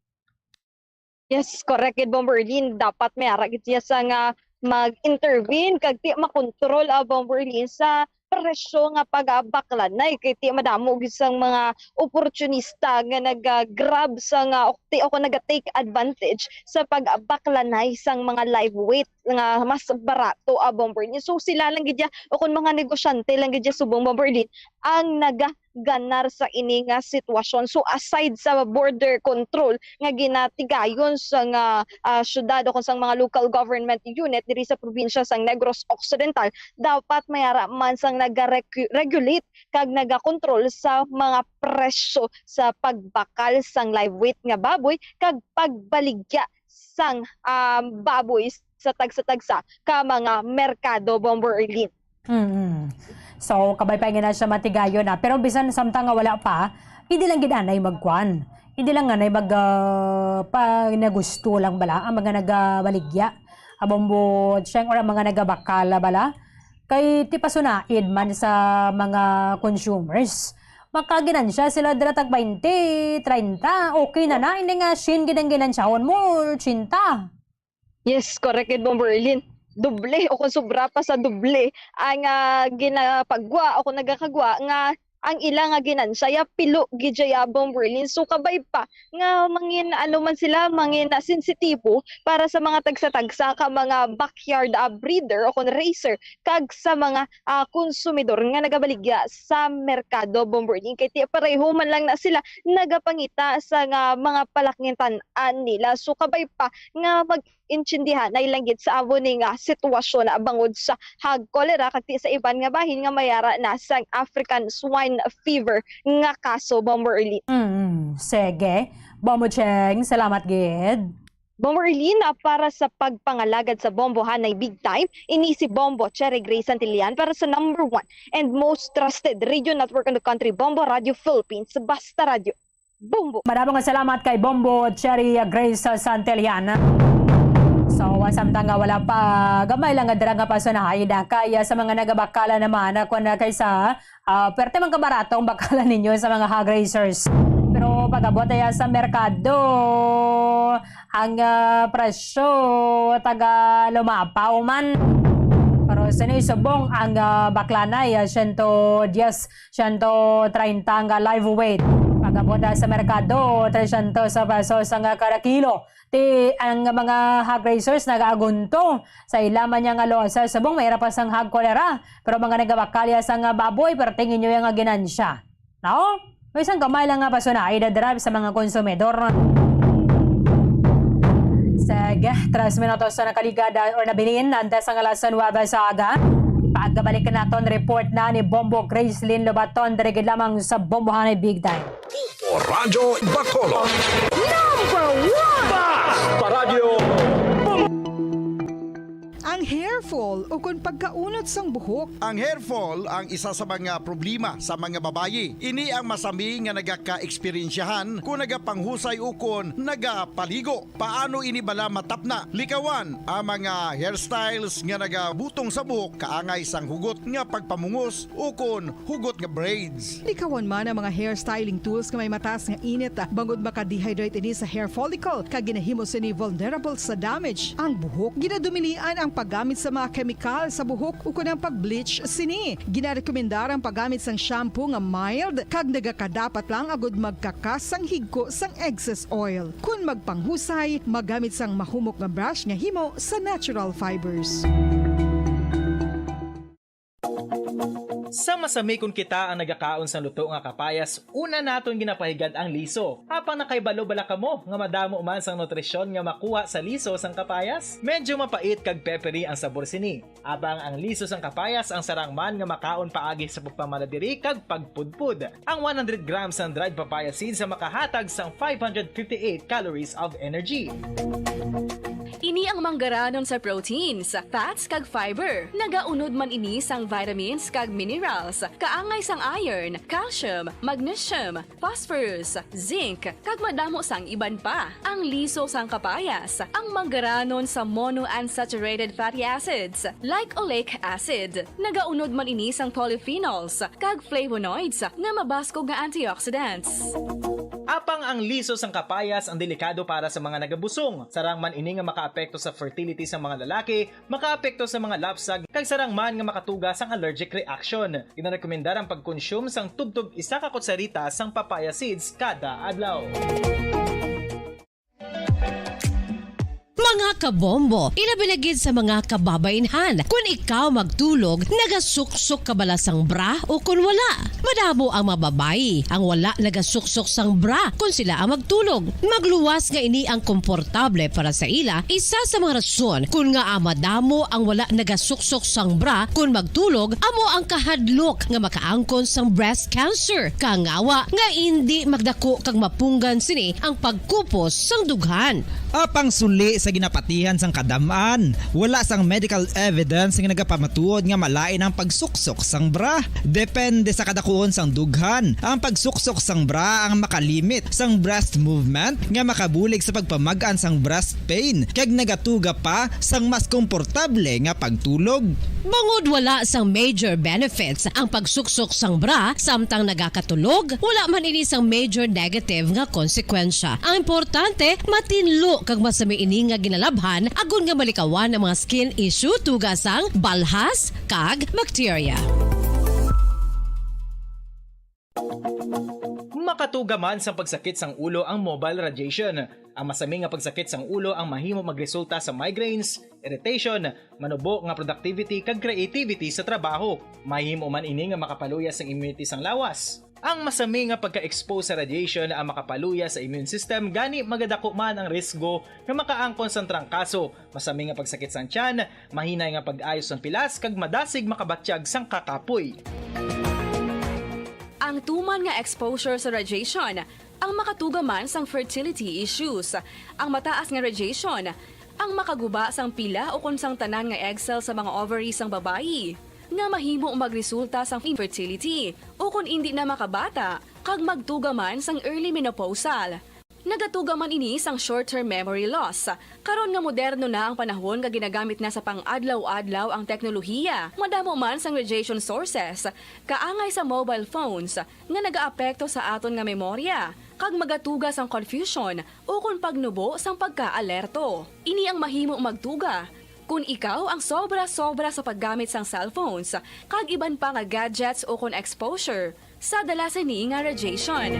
Yes, correct gid, Bombo Erlin. Dapat may ara gid siya sa nga mag-intervene kag ti makontrol, ah, Bombo Erlin, sa presyo nga pagabaklanay, kay ti madamo gid sang mga oportunista nga naga-grab sa nga, o ti, o kung naga-take advantage sa pagbaklanay sang mga live weight nga mas barato, ah, Bombo Erlin. So, sila lang gid ya, o kung mga negosyante lang gid ya subong, Bombo Erlin, ang nagaganar sa ini nga sitwasyon. So, aside sa border control nga ginatigayon sa nga, ah, syudad o kung sa mga local government unit diri sa probinsya sang Negros Occidental, dapat may ara man sang nagarecu-, regulate kag nagakontrol sa mga presyo sa pagbakal sang live weight nga baboy kag pagbaligya sang, um, baboy sa tagsa-tagsa ka mga merkado, Bombo Erlin. Mm. So, kabay pa nga na siya matigayon na. Pero bisan samtang nga wala pa, hindi lang gid anay magkuan. Hindi lang anay mag, ah, pa nagusto lang bala ang mga nagabaligya. Abombo, siyang ora mga nagabakala bala. Kay ti pasunaid man sa mga consumers. Makaginansya sila dira tag twenty, treinta. Okay na na, hindi nga shin gid ang ginansyahon mo, ochenta. Yes, correct gid, Bombo Erlin. Doble o kung sobra pa sa doble ang, ah, ginapagwa o kung nagakagwa nga ang ila nga ginansya ya pilo gid siya, Bombo Erlin. So, kabay pa nga mangin, ano man sila, mangin, ah, sensitibo para sa mga tagsa-tagsa ka mga backyard, ah, breeder o kung raiser kag sa mga, ah, konsumidor nga nagabaligya sa merkado, Bombo Erlin. Kay ti pareho man lang na sila nagapangita sa nga mga palakintan-an nila. So, kabay pa nga mag-intindihan ay langgit sa amo ni nga sitwasyon, ah, bangod sa hag cholera kag ti sa iban nga bahin nga mayara na sang African swine fever nga kaso, Bombo Erlin. Mm, sige. Bombo Cheng, salamat gid. Bombo Erlin, ah, para sa pagpangalagad sa Bombo Hanay Big Time, ini si Bombo Cherry Grace Santillan para sa number one and most trusted radio network in the country, Bombo Radio Philippines, Basta Radio. Bombo. Madamo nga salamat kay Bombo Cherry Grace Santillan. So, samtang nga wala pa, gamay lang nga dira nga pasunahay na kay, ah, sa mga nagabakala naman, ah, kun, ah, kaysa, ah, perte man kabarato ang bakala ninyo sa mga hog raisers. Pero pag-abot, ah, sa merkado, ang, ah, presyo taga lumapaw man. Pero sini subong ang, ah, baklanay, ah, siyento diyes, siyento treinta nga live weight. Pag-abot, ah, sa merkado, tresyentos pesos ang, ah, kada kilo. Ti ang mga hog raisers nagaagunto sa ila man niya nga losa subong may pa sang hog cholera, pero mga nagabakalya sang baboy, pero tingin nyo yung nga ginansya. No? May isang gamay lang nga pasunay na drive sa mga konsumidor. Sige, tres minutos na nakaligad, ah, or nabilin, antes ang alas nuwebe sa aga. Pagbalik naton, report na ni Bombo Gracelyn Lobaton, diri gid lamang sa Bombohanay Big Time. Bombo Radyo Bacolod. Number one! Basta Radyo. Ang hair fall ukon pagkaunot sang buhok. Ang hair fall ang isa sa mga problema sa mga babayi. Ini ang masami nga nagaka-eksperyensyahan kon nagapanghusay ukon nagapaligo. Paano ini bala matapna? Likawan ang mga hairstyles nga nagabutong sa buhok kaangay sang hugot nga pagpamungos ukon hugot nga braids. Likawan man ang mga hair styling tools nga may mataas nga init, ah, bangod maka-dehydrate ini sa hair follicle, kag ginahimo sini vulnerable sa damage ang buhok. Ginadumilian ang paggamit sa mga kemikal sa buhok ukon ang pag-bleach sini. Ginarekomendar ang paggamit sang shampoo nga mild kag nagakadapat lang agud magkakas sang higko sang excess oil. Kon magpanghusay, maggamit sang mahumok nga brush nga himo sa natural fibers. Sa masami kon kita ang nagakaon sang luto nga kapayas, una naton ginapahigad ang liso. Apang nakahibalo bala kamo nga madamo man sang nutrisyon nga makuha sa liso sang kapayas? Medyo mapait kag peppery ang sabor sini. Apang ang liso sang kapayas ang sarang man nga makaon paagi sa pagpamala diri kag pagpudpod. Ang one hundred grams sang dried papaya seeds ang makahatag sang five hundred fifty-eight calories of energy. Ini ang manggaranon sa proteins, fats, kag fiber. Nagaunod man ini sang vitamins kag minerals, kaangay sang iron, calcium, magnesium, phosphorus, zinc, kag madamo sang iban pa. Ang liso sang kapayas, ang manggaranon sa monounsaturated fatty acids, like oleic acid. Nagaunod man ini sang polyphenols kag flavonoids nga mabaskog nga antioxidants. Apang ang liso sang kapayas ang delikado para sa mga nagabusong. Sarang man ini nga makaapekto sa fertility sang mga lalaki, makaapekto sa mga lapsag, kag sarang man nga makatuga sang allergic reaction. Ginarekomendar ang pagkonsume sang tubtob isa ka kutsarita sang papaya seeds kada adlaw. Mga kabombo, ilabi na gid sa mga kababainhan, kun ikaw magtulog, nagasuksok ka bala sang bra o kun wala? Madamo ang mga babayi ang wala nagasuksok sang bra kun sila ang magtulog. Magluwas nga ini ang komportable para sa ila, isa sa mga rason kun ngaa madamo ang wala nagasuksok sang bra kun magtulog, amo ang kahadlok nga makaangkon sang breast cancer, kangawa nga indi magdako kag mapunggan sini ang pagkupos sang dughan. Apang suli sa ginapatihan sang kadam-an, wala sang medical evidence nga nagapamatuod nga malain ang pagsuksok sang bra. Depende sa kadakuon sang dughan, ang pagsuksok sang bra ang makalimit sang breast movement nga makabulig sa pagpamag-an sang breast pain kag nagatuga pa sang mas komportable nga pagtulog. Bangod wala sang major benefits ang pagsuksok sang bra samtang nagakatulog, wala man ini sang major negative nga konsekwensya. Ang importante, matinlo kag masami ini nga ginalabhan agod nga malikawan ang mga skin issue tuga sang balhas kag bakterya. Makatuga man sang pagsakit sang ulo ang mobile radiation. Ang masami nga pagsakit sang ulo ang mahimo magresulta sa migraines, irritation, manubo nga productivity, kag creativity sa trabaho. Mahimo man ini nga makapaluya sang immunity sang lawas. Ang masami nga pagka-expose sa radiation ang makapaluya sa immune system, gani magadako man ang risgo nga makaangkon sang trangkaso, masami nga pagsakit sang tiyan, mahinay nga pag-ayo sang pilas, kag madasig makabatyag sang kakapoy. Ang tuman nga exposure sa radiation ang makatuga man sang fertility issues. Ang mataas nga radiation ang makaguba sang pila ukon sang tanan nga egg cell sa mga ovary sang babayi, nga mahimo magresulta sang infertility ukon indi na makabata kag magtuga man sang early menopausal. Nagatuga man ini sang short-term memory loss. Karon nga moderno na ang panahon nga ginagamit na sa pang-adlaw-adlaw ang teknolohiya, madamo man sang radiation sources, kaangay sa mobile phones, nga nagaapekto sa aton nga memorya, kag magatuga sang confusion ukon pagnubo sang pagkaalerto. Ini ang mahimo magtuga kon ikaw ang sobra-sobra sa paggamit sang cellphones kag iban pa nga gadgets ukon exposure sa dala sini nga radiation.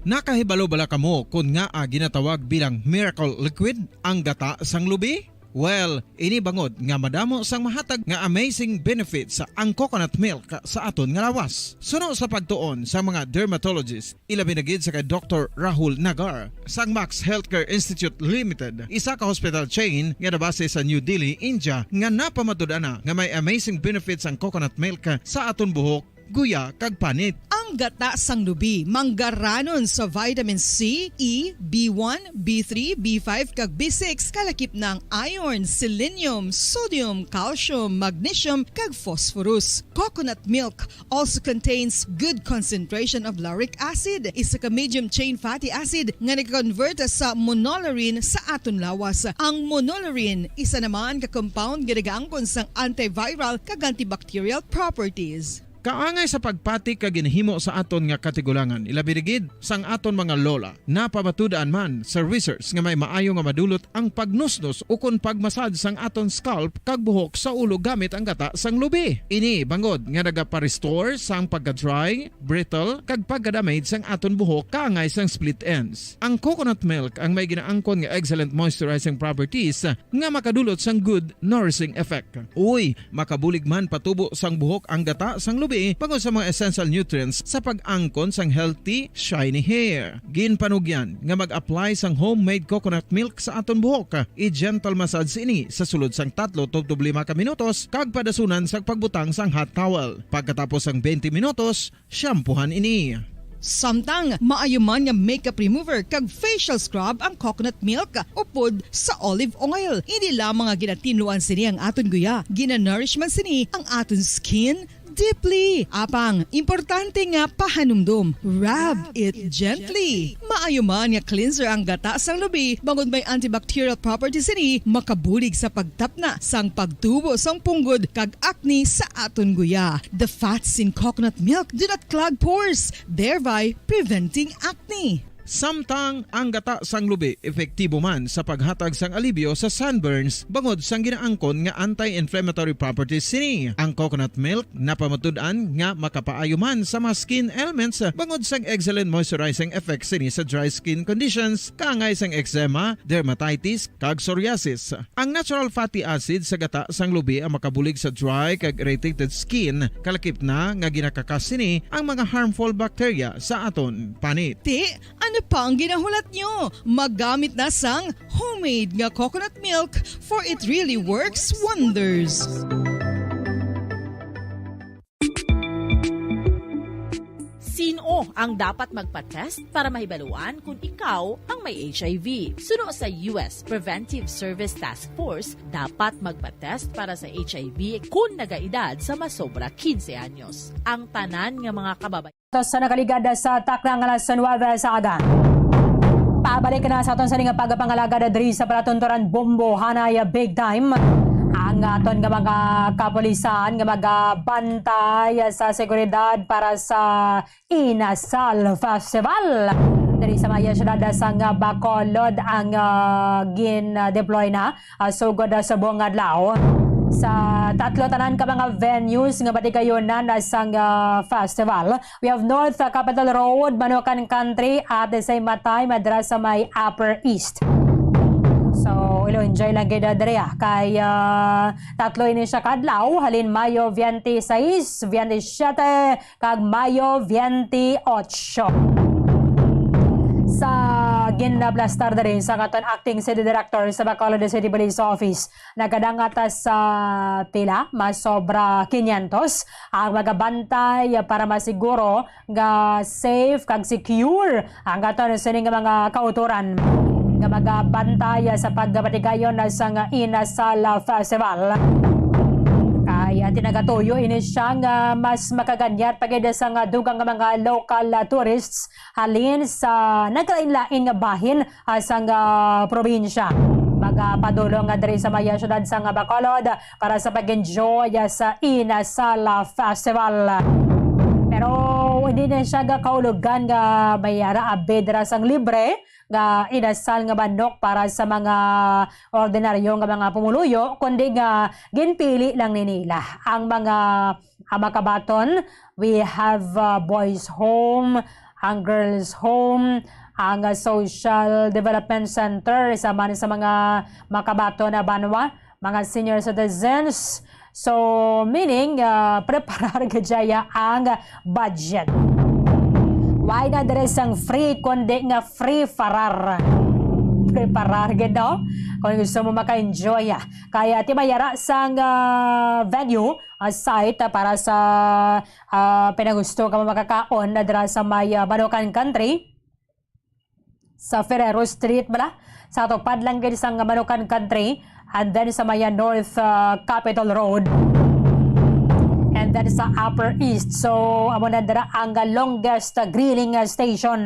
Nakahibalo bala kamo kon ngaa ginatawag bilang miracle liquid ang gata sang lubi? Well, ini bangod nga madamo sang mahatag nga amazing benefits ang coconut milk sa aton nga lawas. Suno sa pagtuon sa mga dermatologist, ilabi na gid sa kay Doktor Rahul Nagar sang Max Healthcare Institute Limited, isa ka hospital chain nga nabase sa New Delhi, India, nga napamatud-an na nga may amazing benefits ang coconut milk sa aton buhok, guya, kag panit. Ang gata sang lubi manggaranon sa vitamin C, E, B one, B three, B five, kag B six, kalakip na ang iron, selenium, sodium, calcium, magnesium, kag phosphorus. Coconut milk also contains good concentration of lauric acid, isa ka medium chain fatty acid nga nag-convert sa monolaurin sa aton lawas. Ang monolaurin isa naman ka compound nga nagaangkon sang antiviral kag antibacterial properties. Kaangay sa pagpati kag ginhimo sa aton nga katigulangan, ilabi na gid sang aton mga lola. Napamatud-an man sa research nga may maayo nga madulot ang pagnusnos ukon pagmasad sang aton scalp kag buhok sa ulo gamit ang gata sang lubi. Ini bangod nga nagapa-restore sang pagka-dry, brittle, kag pagka-damage sang aton buhok kaangay sang split ends. Ang coconut milk ang may ginaangkon nga excellent moisturizing properties nga makadulot sang good nourishing effect. Uy, makabulig man patubo sang buhok ang gata sang lubi bangod sa mga essential nutrients sa pag-angkon sang healthy, shiny hair. Ginpanugyan nga mag-apply sang homemade coconut milk sa aton buhok. I-gentle massage ini sa sulod sang tatlo tubtob lima ka minutos kag padasunan sa pagbutang sang hot towel. Pagkatapos sang twenty minutos, shampoohan ini. Samtang maayo man nga makeup remover kag facial scrub ang coconut milk upod sa olive oil. Hindi lamang nga ginatinluan sini ang aton guya, ginanourish man sini ang aton skin deeply. Apang importante nga pahanumdom, rub it gently. Maayo man nga cleanser ang gata sang lubi bangod may antibacterial properties sini, makabulig sa pagtapna sang pagtubo sang punggod kag acne sa aton guya. The fats in coconut milk do not clog pores, thereby preventing acne. Samtang ang gata sang lubi epektibo man sa paghatag sang alibyo sa sunburns bangod sang ginaangkon nga anti-inflammatory properties sini. Ang coconut milk napamatud-an nga makapaayo man sa mga skin ailments bangod sang excellent moisturizing effects sini sa dry skin conditions kaangay sang eczema, dermatitis, kag psoriasis. Ang natural fatty acid sa gata sang lubi ang makabulig sa dry kag irritated skin, kalakip na nga ginakakas sini ang mga harmful bacteria sa aton panit. Ti, ano pa ang ginahulat nyo? Maggamit na sang homemade nga coconut milk, for it really works wonders. Sin-o Ang dapat magpa-test para mahibaluan kung ikaw ang may H I V. Suno sa U S Preventive Service Task Force, dapat magpa-test para sa H I V kung nagaedad sa masobra quince anyos. Ang tanan nga mga kababayan. Sa nakaligad sa takna nga alas nuebe sa aga. Pabalik na sa aton sa ning pagpangalagad diri sa palatunturan Bombo, hanay big time ang aton nga mga kapulisan nga magabantay sa seguridad para sa Inasal Festival. Diri sa maya siyudad sang Bacolod ang, ah, gin-deploy na, ah, sugod, ah, subong adlaw. Sa tatlo tanan ka mga venues nga batikayunan sang, ah, festival, we have North, ah, Capitol Road, Manukan Country, at the same time, ah, dira sa may Upper East. So, ilo enjoy lang gid, ah, diri, ah, kay, ah, tatlo ini siya ka adlaw, halin Mayo twenty-six, twenty-seven, kag Mayo twenty-eight. Sa ginaplastar na rin sa katon acting city director sa Bacolod City Police Office, nagadangat sa pila, mas sobra quinientos ang magabantay para masiguro nga safe kag secure ang katon sini nga mga kautoran nga magabantay sa pagpatigayon sa nga Inasal Festival. Kay, ah, tinagatuyo ini siya nga mas makaganyat pa gid sa nga dugang nga mga local, ah, tourists halin sa nagkalain-lain nga bahin, ah, sang, ah, probinsya. Magapadulong nga diri sa maya siyudad sang Bacolod para sa pag-enjoy, ah, sa Inasal Festival. Pero hindi na siya gakaulogan nga may ara abid ra sang libre nga inasal nga manok para sa mga ordinaryo nga mga pumuluyo, kundi nga ginpili lang ni nila ang mga, ah, makabaton. We have, ah, boys home, ang girls home, ang, ah, social development center, isa man sa mga makabaton na banwa, mga senior citizens. So, meaning, ah, preparar gid siya ang budget. Why na diri sang free, kundi nga free farar? Preparar gid, no? Kung gusto mo maka-enjoy, ah. Kaya ti may ara sang, ah, venue, ah, site, ah, para sa, ah, pinagusto ka mo makakaon na dira sa may, ah, Manukan Country. Sa Ferrero Street bala, sa tupad lang gid sang Manukan Country, and then sa maya North, ah, Capitol Road, and then sa Upper East. So, amo na dira ang longest, ah, grilling, ah, station.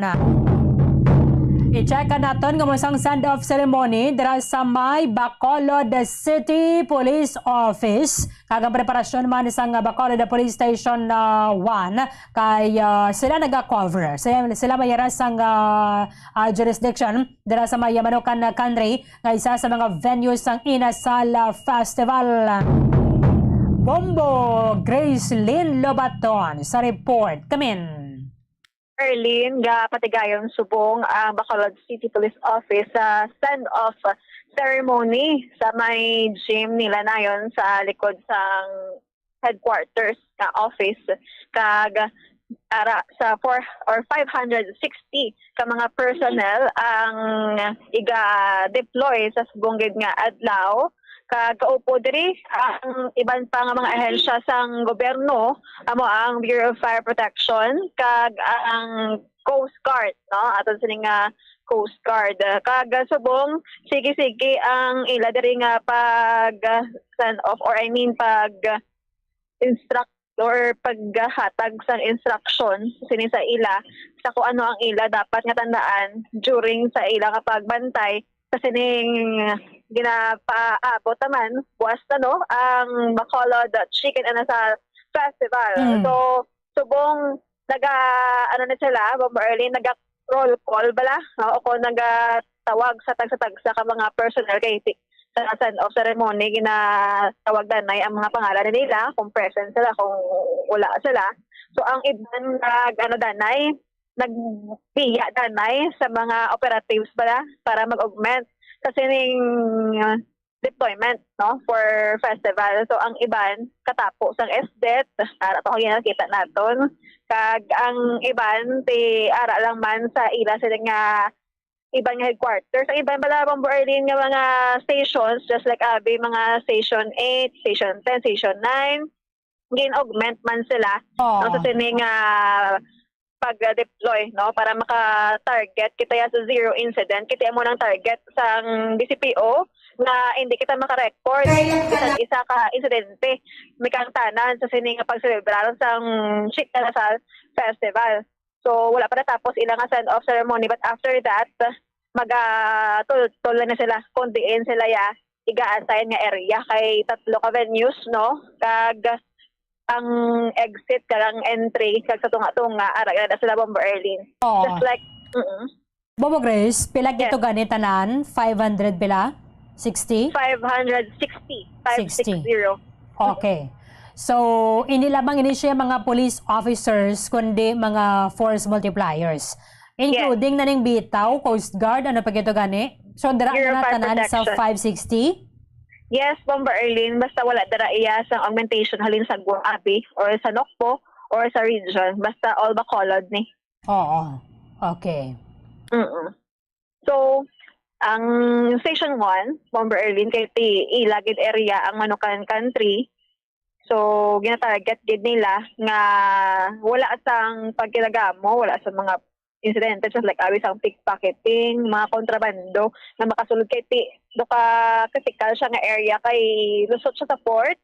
I-check naton nga mo sang send-off ceremony dira sa may Bacolod City Police Office. Kag ang preparasyon man sang Bacolod Police Station, ah, one, kay, ah, sila naga-cover. Sila, sila may ara sang, ah, ah, jurisdiction dira sa may Manukan Country, nga isa sa mga venues sang Inasal, ah, Festival. Bombo, Grace Lynn Lobaton sa report. Kamin. Erlyn, gapatigayon subong ang Bacolod City Police Office sa send-off ceremony sa may gym nila nayon sa likod sang headquarters nga office, kag ara sa four or five hundred sixty ka mga personnel ang iga-deploy sa subong gid nga adlaw. Kag kaupo diri ang iban pa nga mga ahensya sang gobyerno, amo ang Bureau of Fire Protection kag ang Coast Guard, no? Aton sini nga Coast Guard. Kag subong, sige-sige ang ila diri nga pag, ah, send off, or I mean, pag instruct or paghatag sang instruction sini sa ila sa kung ano ang ila dapat nga tandaan during sa ila nga pagbantay sa sining ginapaabot naman buwas na, no, ang Bacolod Chicken and Asal Festival. Mm. So, subong naga, ano na sila, Bombo Erlyn, naga roll call bala, no? O kung nagatawag sa tagsa-tagsa ka mga personnel kay ti-, sa send-off ceremony, ginatawag danay ang mga pangalan nila, kung present sila, kung wala sila. So, ang iban nag, ano, danay, nagbiya danay sa mga operatives bala para mag-augment sa sining deployment, no, for festival. So, ang iban katapo sang SDET, ara pa ko ginakita naton. Kag ang iban ti ara lang man sa ila sila nga iban nga headquarters. Ang iban bala, Bombo Erlyn, nga mga stations, just like abi, mga station eight, station ten, station nine, gin-augment man sila, Oh. no, sa sini nga pag-deploy, no, para maka-target kita ya sa zero incident. Kita mo nang target sang B C P O nga hindi kita maka-record bisan isa ka insidente may kaangtanan sa sini nga pagselebrar sang Sheikh Al Azhar Festival. So, wala pa natapos ila nga send-off ceremony, but after that, magatultol na sila kung diin sila ya iga-assign nga area, kay tatlo ka venues, no? Kag ang exit kag ang entry kag sa tunga-tunga, ara na sila, Bomber Erlin. Oo. Just like, mm-mm. Bobo Grace, pila Yes. gito gani tanan? Five hundred pila? Sixty? Five hundred sixty. Five six zero. Okay. So, hindi lamang ini siya mga police officers, kundi mga force multipliers. Including na ning bitaw, Coast Guard, ano pa gito gani? So, dira Bureau na of Fire tanan sa Protection. Five sixty? Yes, Bomber Erlin, basta wala dira iya sang augmentation halin sa Guabi or sa Nokpo or sa region, basta all Bacolod ni. Oo. Okay. Mm-mm. So, ang Station one, Bomber Erlin, kay ti ila gid area ang Manukan Country. So, ginatarget gid nila nga wala sang pagkinagamo, wala sa mga insidente, just like abi sang pickpocketing, mga kontrabando nga makasulod kay ti do ka critical siya nga area kay lusot siya sa port.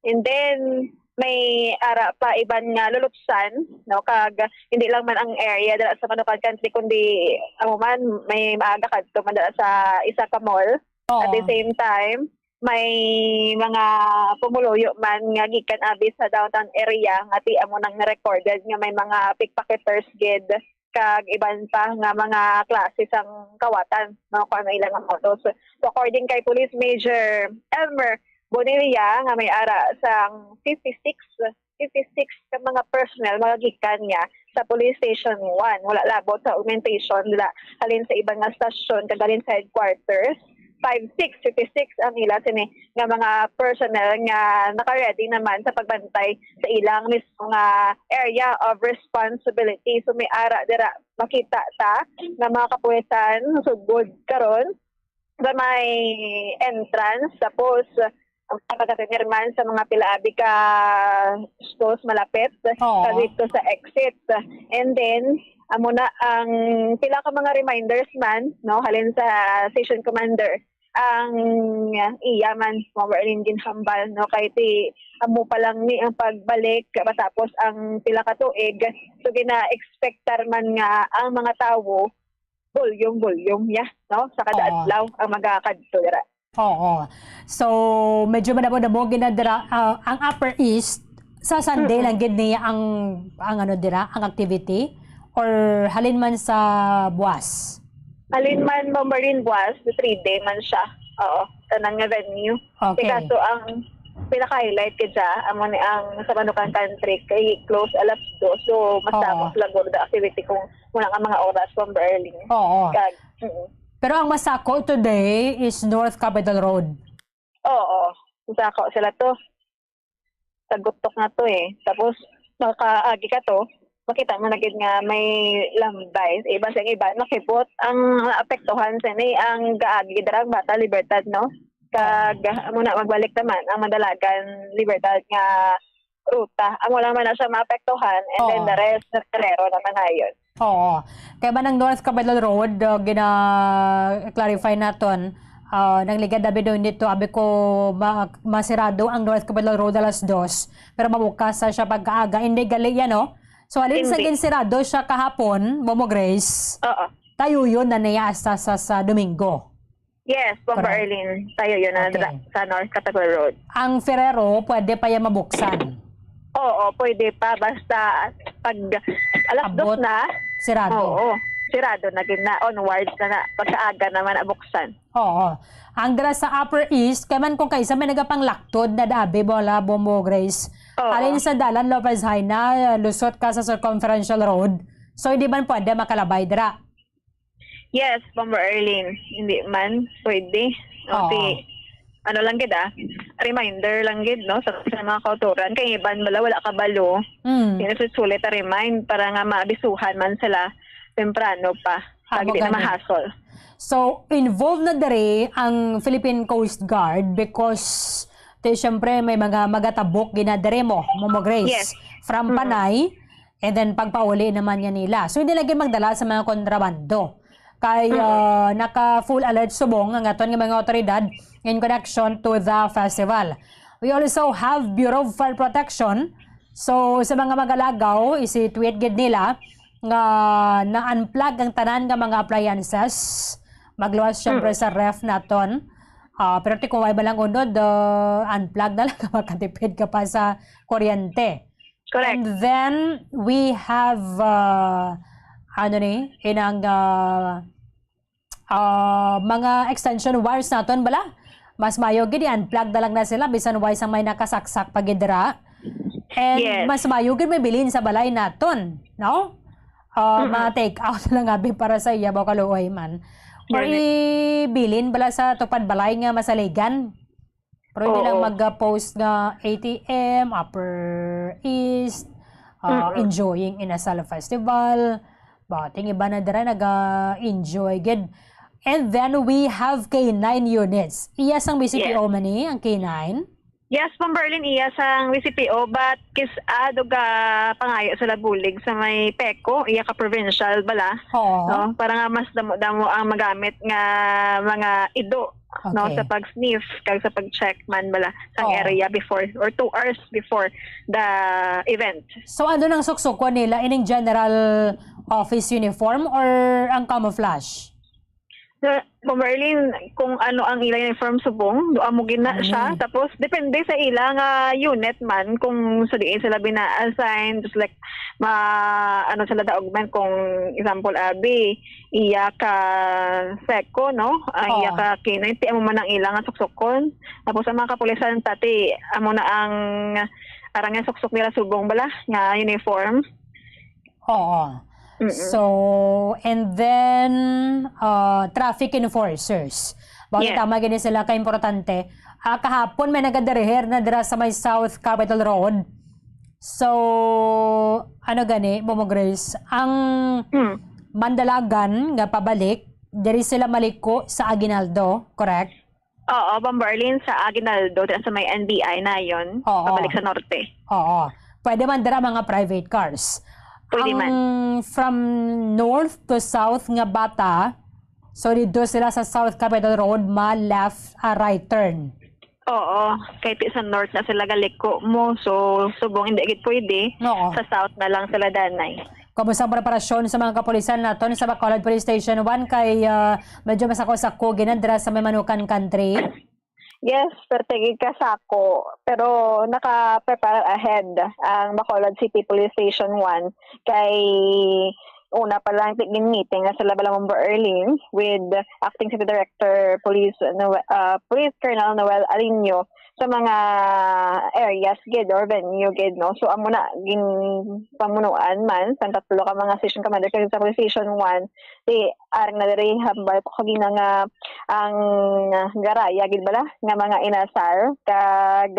And then, may ara pa iban nga lulupsan, no? Kag hindi lang man ang area dira sa Manukan Country, kundi amo man, may maaga kadto man dira sa isa ka mall. Oo. At the same time, may mga pumuluyo man nga gikan abi sa downtown area nga ti amo nang na-recorded nga may mga pickpocketers gid kag iban pa nga mga klase sang kawatan, no, kung ano ilang mga modus. So, according kay Police Major Elmer Bonilla, nga may ara sang fifty-six, fifty-six ka mga personnel, mga gikan niya sa Police Station one. Wala labot sa augmentation nila halin sa iban nga stasyon kag halin sa headquarters. Five six, fifty-six ang ila sini nga mga personnel nga naka-ready naman sa pagbantay sa ilang mismo nga area of responsibility. So, may ara dira makita ta nga mga kapulisan sugod karon sa may entrance, tapos ang pagkakatinirman sa mga pila abi ka stalls malapit Oo. ka dito sa exit. And then, amo na ang pila ka mga reminders man, no, halin sa station commander ang iya man, Ma'am Erlyn, ginhambal, no, kay ti amo pa lang ni ang pagbalik matapos ang pila ka tuig. So, gina-expectar man nga ang mga tawo volume-volume niya, no, sa kada Oo. adlaw ang magakadto dira. Oo. So, medyo madamo-damo ginadira, ah, ang Upper East, sa Sunday Mm-mm. lang gid niya ang, ang ano dira, ang activity? Or halin man sa buwas? Halin man, Ma'am Maureen, buwas, three-day man siya. Oo, tanan nga venue. Okay. Kaso ang pinaka-highlight ka dyan, amo ni ang sa Manukan Country, kay close alas dos. So, mas Oo. dako sila guro the activity kung muna nga mga oras from Berlin. Oo. Kag, mm. Pero ang masako today is North Capitol Road. Oo, masako sila to. Sa gutok na to eh. Tapos, makaagi ka to, makita mo na gid nga may lambay. Iba sa iba, nakibot. Ang naapektuhan sa ni, ang gaagi dira ang Bata Libertad, no? Kag, amo na, magbalik naman ang Madalagan Libertad nga ruta. Amo lang man na siya maapektuhan, and then Oo. the rest, Ferrero naman na yun. Oo. Kay man ang North Capitol Road, uh, gina-clarify naton, uh, nang ligad abi doon dito, abi ko ma-, masirado ang North Capitol Road alas dos, pero mabukas sa siya pagkaaga. Hindi gali yan, no? So, alin sa Hindi. ginsirado siya kahapon, Momo Grace, Oo. tayo yun na niya hasta sa, sa Domingo. Yes, Bomba Correct. Arlene. Tayo yun na Okay. dra-, sa North Catagol Road. Ang Ferrero, pwede pa yan mabuksan? Oo, pwede pa. Basta pag alas dos Abot, na, sirado. Oo, sirado na gid na. Onwards na na. Pagkaaga naman na buksan. Oo. Ang dira sa Upper East, kay man kung kaisa may nagapanglaktod na dabi, bola, Bombo Grace. Oo. Alin sa dalan, Lopez Jaena, lusot ka sa Circumferential Road. So, hindi man pwede makalabay dira. Yes, Bomber Erlene. Hindi man pwede. No, Oo. si, ano lang gid ah, reminder lang gid, no, sa, sa mga kauturan. Kay iban bala, wala kabalo. Mm. Yun, sulit a remind para nga maabisuhan man sila temprano pa. Amo Pag di na gani. mahasol. So, involved na diri ang Philippine Coast Guard because, te, syempre, may mga magatabok ginadiri mo, Momo Grace. Yes. From Mm-mm. Panay, And then pagpauli naman niya nila. So, hindi lagi magdala sa mga kontrabando. Kay, Mm. ah, naka full alert subong ang aton nga mga otoridad in connection to the festival. We also have Bureau of Fire Protection. So, sa mga magalagaw, isi-tweet gid nila nga na-unplug ang tanan nga mga appliances. Magluwas, syempre, Mm. sa ref naton. Ah, pero ti kung way ba lang unod, ah, unplug na lang, makatipid ka pa sa kuryente. Correct. And then we have, ah, ano ni, inang, ah, ah, mga extension wires naton bala. Mas mayo gid i-unplug na lang na sila, bisan way sang may nakasaksak pa gid dira. And Yes. mas mayo gid may bilin sa balay naton, no? Ah, Mm-mm. ma-take out na lang abi para sa iya, ba kaluoy man. Or Correct. ibilin bala sa tupad balay nga masaligan. Pero hindi lang Oo. mag-post nga A T M, Upper East, ah, Mm-mm. enjoying Inasal Festival. Ba, ting iba na dira naga-enjoy gid. And then we have K nine units. Iya sang V C P O Yes. man ni ang K nine? Yes, Ma'am Berlin, iya sang V C P O, but kis-, ah, duga pangayo sila bulig sa may PECO, iya ka provincial bala, Oo. no? Para nga mas damo-damo ang magamit nga mga ido, no, Okay. sa pag-sniff kag sa pag-check man bala sang Oo. area before or two hours before the event. So, ano nang suksukon nila? Ining general office uniform or ang camouflage? Sa, Ma'am Marlene, kung ano ang ila uniform subong, do amo gina Ano siya. ni? Tapos, depende sa ila nga unit man, kung sa diin sila bina-assign, just like, ma-, ano sila daog man, kung example, abi, iya ka seko, no? Ang iya Oo. ka kinay, ti amo man ang ila nga suksukon. Tapos, ang mga kapulisan, tati, amo na ang arang nga suksok nila subong bala, nga uniform. Oo. Mm-mm. So, and then, uh, traffic enforcers. Bakit Yes. tama gini sila ka-importante? Ah, kahapon may nagadirihir na dira sa may South Capitol Road. So, ano gani, Momo Grace, ang Hmm. Mandalagan nga pabalik, diri sila maliko sa Aguinaldo, correct? Oo, Bombo Arlene, sa Aguinaldo, dira sa may N B I na yun, Oo. pabalik sa norte. Oo. Pwede man dira mga private cars. Pwede Ang man. From north to south nga bata, so dito sila sa South Capitol Road, ma-left, ah, right turn. Oo, kay ti sa north na sila galiko mo, so subong hindi gid pwede, Oo. sa south na lang sila danay. Kumusta ang preparasyon sa mga kapulisan naton sa Bacolod Police Station one kay, ah, medyo masako-sako ginadra sa may Manukan Country? Yes, perti gid ka sako, pero naka-prepare ahead ang Bacolod City Police Station one kay una pa lang ti-, gin-meeting na sila bala Bombo Arlene with Acting City Director Police Noe-, ah, Police Colonel Noel Alinio sa mga areas gid or venue gid, no? So, amo na, ginpamunuan man sang tatlo ka mga station commander kag sa Police Station one, ti arang na diri hambal ko kagina nga ang garaya gid bala nga mga inasar kag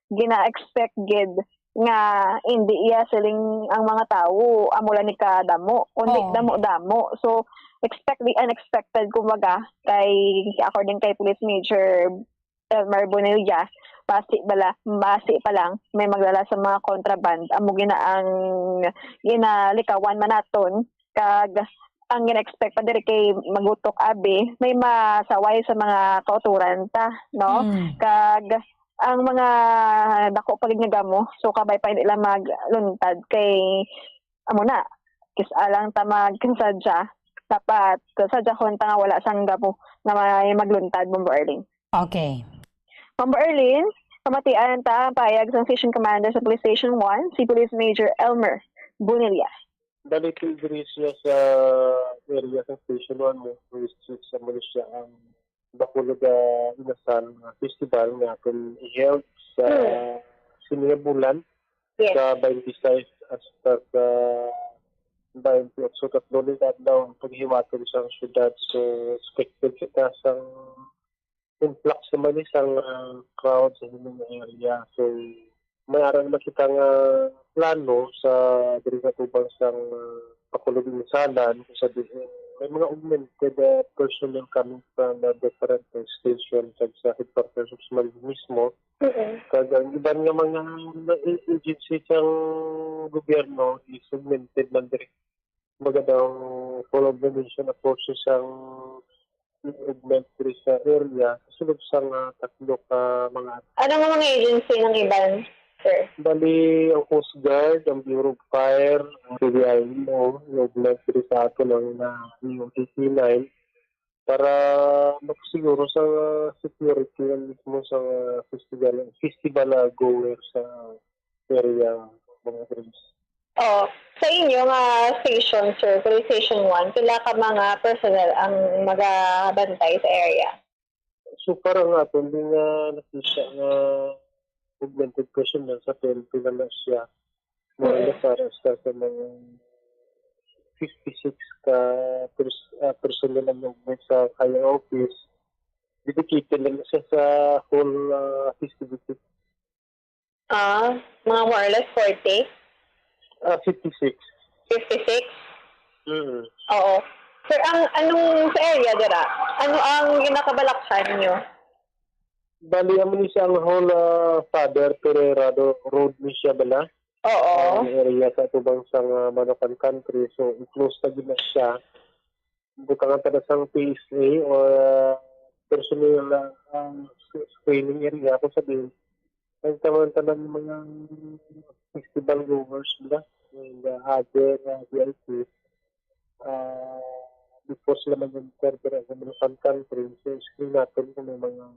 gina-expect gid nga hindi iya siling ang mga tawo amo lang ni kadamo, kundi Oo. damo-damo. So, expect the unexpected, kumbaga, kay according kay Police Major Elmer Bonilla, basi bala, basi pa lang may magdala sa mga contraband. Amo gina ang ginalikawan man naton, kag ang gina-expect pa diri kay magutok abi, may masaway sa mga kauturan ta, no? Mm. Kag ang mga dako pa gid nga gamo, so kabay pa hindi lang magluntad kay amo na, kis-a lang ta magkinsadya, dapat sadyahon ta nga wala sang gamo nga may magluntad, Bombo Arlene. Okay. Bombo Arlene, pamatian ta ang pahayag sang Station Commander sa Police Station one, si Police Major Elmer Bonilla. Balik diri siya sa area sa Station one, may first sa Malaysia ang Bacolod, ah, Inasal nga festival nga aton i-held sa Hmm. sini nga bulan, Yes. sa twenty-six hasta sa twenty-eight, tatlo ni adlaw ang paghiwaton sa syudad. So, expected kita sang influx naman ni sang, ah, crowd sa ilang area. So, may ara naman kita nga plano sa diri sa tubang sang, ah, Bacolod Inasal, kung sa diin May mga augmented, uh, personnel coming from, uh, different, uh, stations sa, sa headquarters of Smiley mismo. Mm-mm. Kag ang iban nga mga, uh, agency sang gobyerno is augmented man diri. Baga daw, full of the nation approaches ang augment diri sa area, sulod sang, ah, tatlo ka mga Ano nga mga agency ng iban, sir? Bali, ang Coast Guard, ang Bureau of Fire, ang P D R M O, i-augment diri sa aton ang, ah, E O T T nine para makasiguro sa, ah, security ang mismo sa, ah, festival, festival, ah, goer sa area, mga friends. Oh, sa inyo nga station, sir, police station one, pila ka mga personnel ang magabantay sa area? So far, ang aton din nga nakita nga augmented personnel sa P N P na na siya. Mga Mm. nasara sa, sa mga fifty-six ka pers-, ah, personnel ang augment sa kaya office. Dedicated lang siya sa whole, ah, festivity. Ah, mga more or less forty? Ah, fifty-six. Fifty-six? Mm. Oo. Sir, ang, anong sa area dira? Ano ang ginakabalakhan nyo? Bali, amo ni siya ang whole, ah, Father Pereira do-, Road ni siya bala. Oo. Ang area sa tubang sa, ah, Manukan Country. So, i-close na gid na siya. Butangan ta na sang P S A or, ah, personnel, ah, ang s-, screening area, kung sabihin, ang tanan-tanan mga festival goers nila, and, ah, other, ah, V I P, ah, before sila mag-enter dira sa Manukan Country, so screen natin kung may mga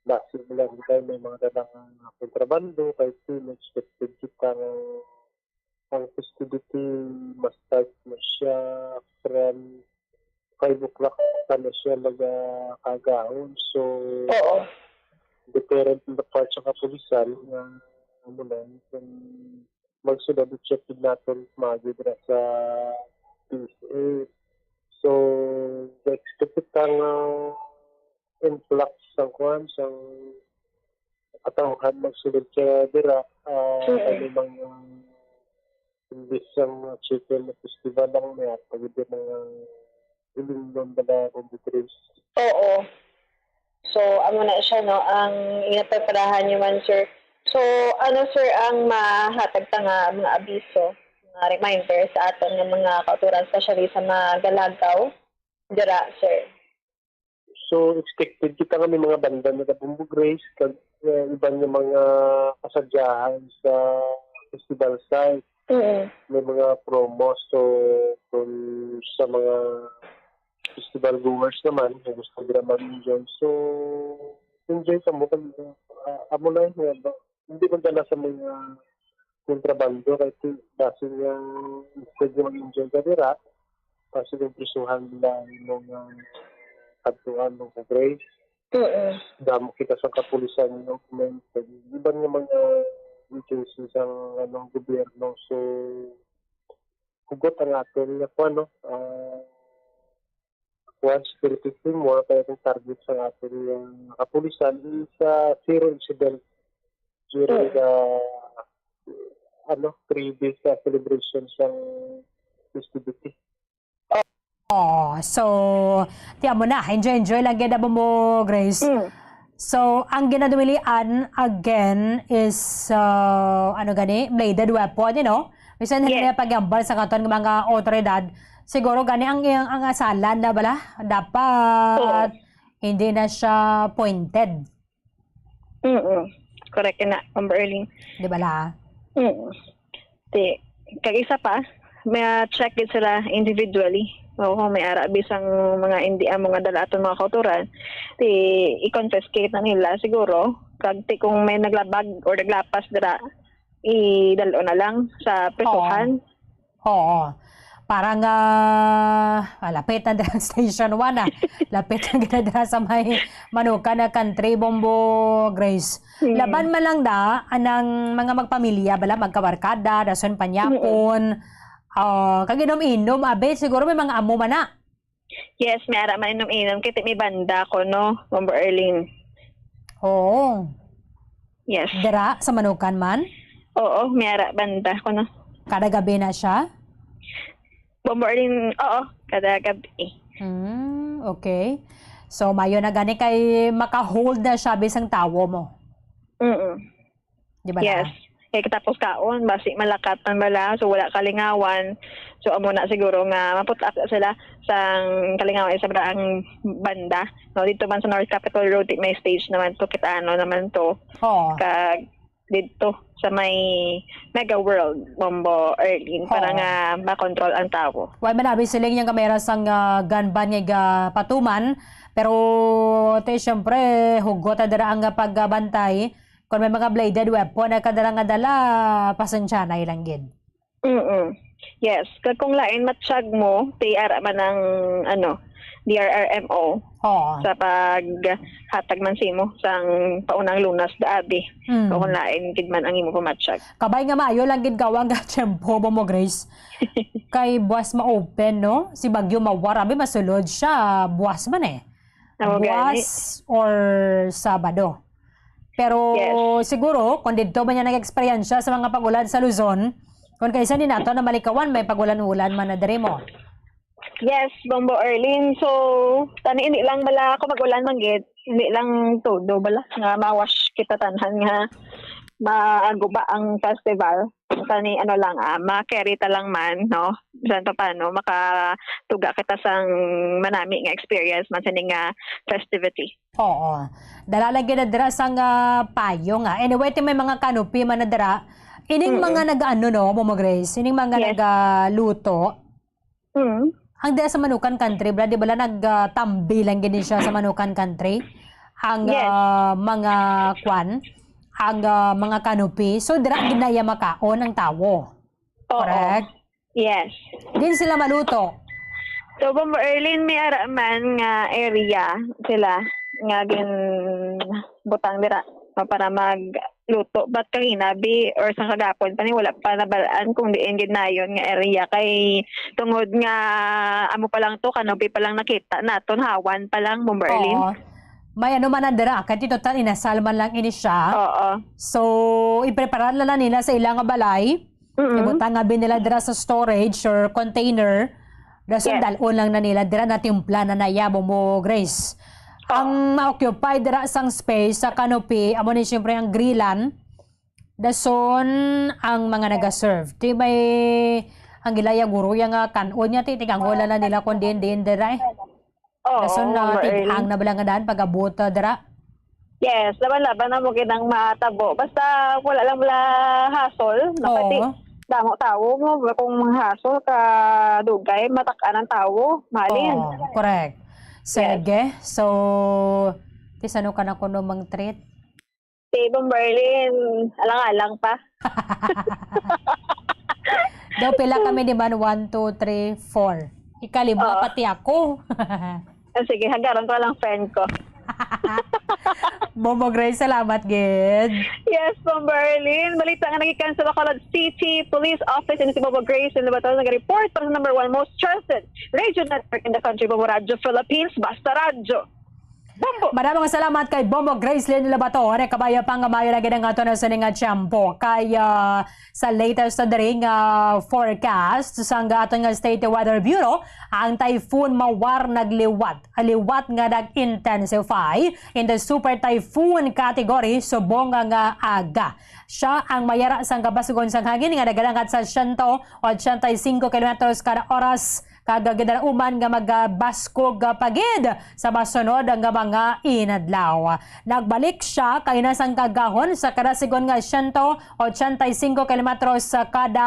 basi nila, kung may mga dala nga kontrabando, kay still expected kita nga ang festivity ma-start na siya from five o'clock pa na siya magakagahon. So, Oo. different in the part sa kapulisan nga amo na, kung magsulod, i-check din naton maayo dira sa P S A. So, expect kita nga influx sang kuan, sang katawhan magsulod siya dira, ah, Mm. kami mga, ah, imbis sang chicken festival lang niya, pwede mga ilingon bala kung degrees. Oo. So, amo na siya, no, ang ginapreparahan niyo man, sir. So, ano, sir, ang mahatag ta nga mga abiso, mga reminder sa aton nga mga kauturan, especially sa mga galagaw dira, sir? So, expected kita nga may mga banda nga Bombo Grace, kag, eh, iban nga mga kasadyahan sa festival site. Mm. May mga promos, so, kung sa mga festival goers naman, nga gusto nila mag-enjoy. So, enjoy kamo, kag, ah, amo na yun, nga ba, hindi man dala sa mga kontrabando, kay ti-, basin nga instead nga mag-enjoy ka dira, basin yung prisuhan nila imong, ah, kadtuan mo sa Grace. Mm. Damo kita sa kapulisan, no? May iban nga mga agency sa, ano, gobyerno. So, hugot ang aton nga kuwan, no? Ah, kuwan, security framework, kaya ang target sa aton nga kapulisan is, ah, zero incident during Mm. the, ano, previous, ah, celebration sang festivity. Oh, so, tiyan mo na, enjoy, enjoy lang gid mo, Grace. Mm. So, ang ginadumilian, again, is, uh, ano gani, bladed weapon, you know? Bisan hindi Yes. na pagyambal sa katon nga mga otoridad, siguro gani ang, ang, ang asalan na bala, dapat Oo. hindi na siya pointed. Mm. Correct na, Ma'am Berlin. Di bala? Mm. Ti, kag isa pa, may check gid sila individually. Oo, may ara bisang mga hindi ang mga dala aton mga kauturan, ti i-confiscate na nila siguro. Kag ti kung may naglabag or naglapas dira, idalo na lang sa prisuhan. Oo. Oo. Parang, ah, ah, lapit na dira ang Station one, ah. Lapit na gid na dira sa may Manukan na Country, Bombo Grace. Hmm. Laban man lang da, anang mga magpamilya bala, magkabarkada, dason panyapon. Mm-mm. Ah, kag inom-inom, abi, siguro may mga amo man na. Yes, may ara man inom-inom. Kay ti may banda ko, no, Bombo Erlin. Oo. Yes. Dira sa Manukan man? Oo, may ara banda ko, no. Kada gabi na siya? Bombo Arlene, oo, kada gabi. Hmm, okay. So, mayo na gani kay maka-hold na siya bisang tawo mo. Mm. Di ba na? Yes. Kay katapos kaon, basi malakat man bala, so wala kalingawan. So amo na siguro nga maputap na sila sang kalingawan sa ang banda. No, dito man sa North Capitol Road, di may stage naman to, kita ano naman to. Oo. Kag dito sa may Mega World, Bombo Arlene, para Oo. nga makontrol ang tawo. Wa man abi siling yang kamera sang ah, gun ban nga gapatuman. Pero te, syempre, hugot na dira ang ah, pagbantay. Kung may mga bladed weapon na kadala nga dala, pasensya na ilang gid. Mm. Yes, kag kung lain matsyag mo, ti ara man ang ano, D R R M O Oo. sa paghatag man simo sang paunang lunas da abi. Mm. O kung lain gid man ang imo pamatsyag. Kabay nga maayo lang gid gawang nga tiyempo mo mo, Grace. Kay buwas ma-open, no? Si Bagyo Mawar, abi masulod siya, buwas man eh. Amo gani. Buwas or Sabado. Pero Yes. siguro, kung dito ba niya nag-eksperyensya sa mga pag-ulan sa Luzon, kung kaisa ni nato na malikawan, may pag-ulan-ulan man na diri mo. Yes, Bombo Arlene. So, tani hindi lang bala ako mag-ulan man gid. Hindi lang todo bala nga mawash kita tanhan nga maaguba ang festival. Tani ano lang, ah, ma-carry ta lang man, no? Bisan pa paano, makatuga kita sang manami nga experience man sini nga festivity. Oo. Dala lang gid na dira sang ah, payo nga. Anyway, ti may mga canopy man na dira. Ining Mm-mm. mga nag-ano, no, Momo Grace? Ining mga Yes. nagaluto. Mm. Ang dira sa Manukan Country, bla, di ba la nagtambi lang gid siya sa Manukan Country? Ang Yes. ah, mga kwan, ang ah, mga canopy. So, dira gid na iya makaon ang tawo. Oo. Correct? Yes. Din sila maluto. So, Bombo Arlene, may ara man nga area sila nga gin butang dira, no, para magluto. But kaginabi or sa kagapon pa ni, wala pa nabalaan kung diin gid nayon nga area. Kay tungod nga amo pa lang to, canopy pa lang nakita naton, hawan pa lang, Bombo Arlene. Oo. May ano man na dira, kay total inasal man lang ini siya. Oo. So, ipreparar na lang nila sa ilang balay. Mm-mm. Ibutang nga bin nila dira sa storage or container. Dason Yes. Dalon lang na nila dira, natimpla na na iya, Bombo Grace. Oo. Ang ma-occupy dira sang space sa canopy, amo ni siyempre ang grilan. Dason ang mga nagaserve. Di may ang gilaya guro ya nga kan-on niya, ti tigangola na nila kung diin-diin dira eh. Oo, Dason na Bombo tighang Arlene. Na bala nga daan pag-abot ah, dira. Yes, laban-laban na mo gid ang matabo. Basta wala lang bala hasol, no? Kay Oo. Damo tawo mo, kung hasol ka dugay, matak-an ang tawo, malin. Oo, correct. Sige. So, ti sano ka na kuno mang treat? Si Bombo Arlene, alang-alang pa. Daw pila kami di man? One, two, three, four. Ikalima, Oo. Pati ako. Ah, sige, hagaron ko lang friend ko. Bombo Grace, salamat gid. Yes, Bombo Arlene. Balita nga nagikan sa Bacolod City Police Office, ini si Bombo Grace, ang Labaton, nag-report para sa number one most trusted radio network in the country, Bombo Radyo Philippines, Basta Radyo. Bombo! Maraming salamat kay Bombo Gracelyn Labato. Ano, kabaya pa nga maayo lagi na nga ito na sa nga tiyempo. Kay ah, sa latest na diri nga forecast sang aton nga State Weather Bureau, ang Typhoon Mawar nagliwat. Liwat nga nag-intensify in the super typhoon category subong nga, nga aga. Siya ang mayara sang kabaskugon sang hangin nga nagalangat sa siyento ochenta y cinco kilometros kada oras, kag ginalauman nga magabaskog pa gid sa masunod nga mga inadlaw. Nagbalik siya kaina sang kagahon sa kada sigon nga siyento ochenta y cinco kilometros sa kada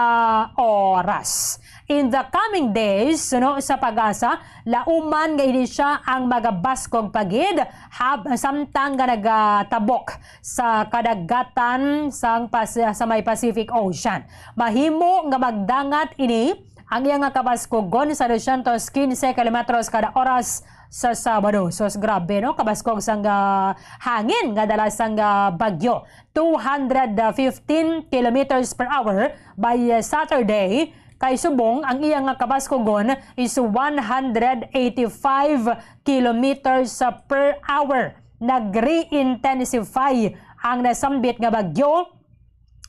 oras. In the coming days, suno sa PAGASA, lauman nga ini siya ang magabaskog pa gid hab-, samtang nga nagatabok sa kadagatan sang Pas-, sa may Pacific Ocean. Mahimo nga magdangat ini ang iya nga kabaskugon sa dosyentos quince kilometros kada oras sa Sabado. Sus, grabe, no? Kabaskog sang ah, hangin nga dala sang ah, bagyo. Two hundred fifteen kilometers per hour by ah, Saturday. Kay subong, ang iya nga kabaskugon is one hundred eighty-five kilometers per hour. Nag-re-intensify ang nasambit nga bagyo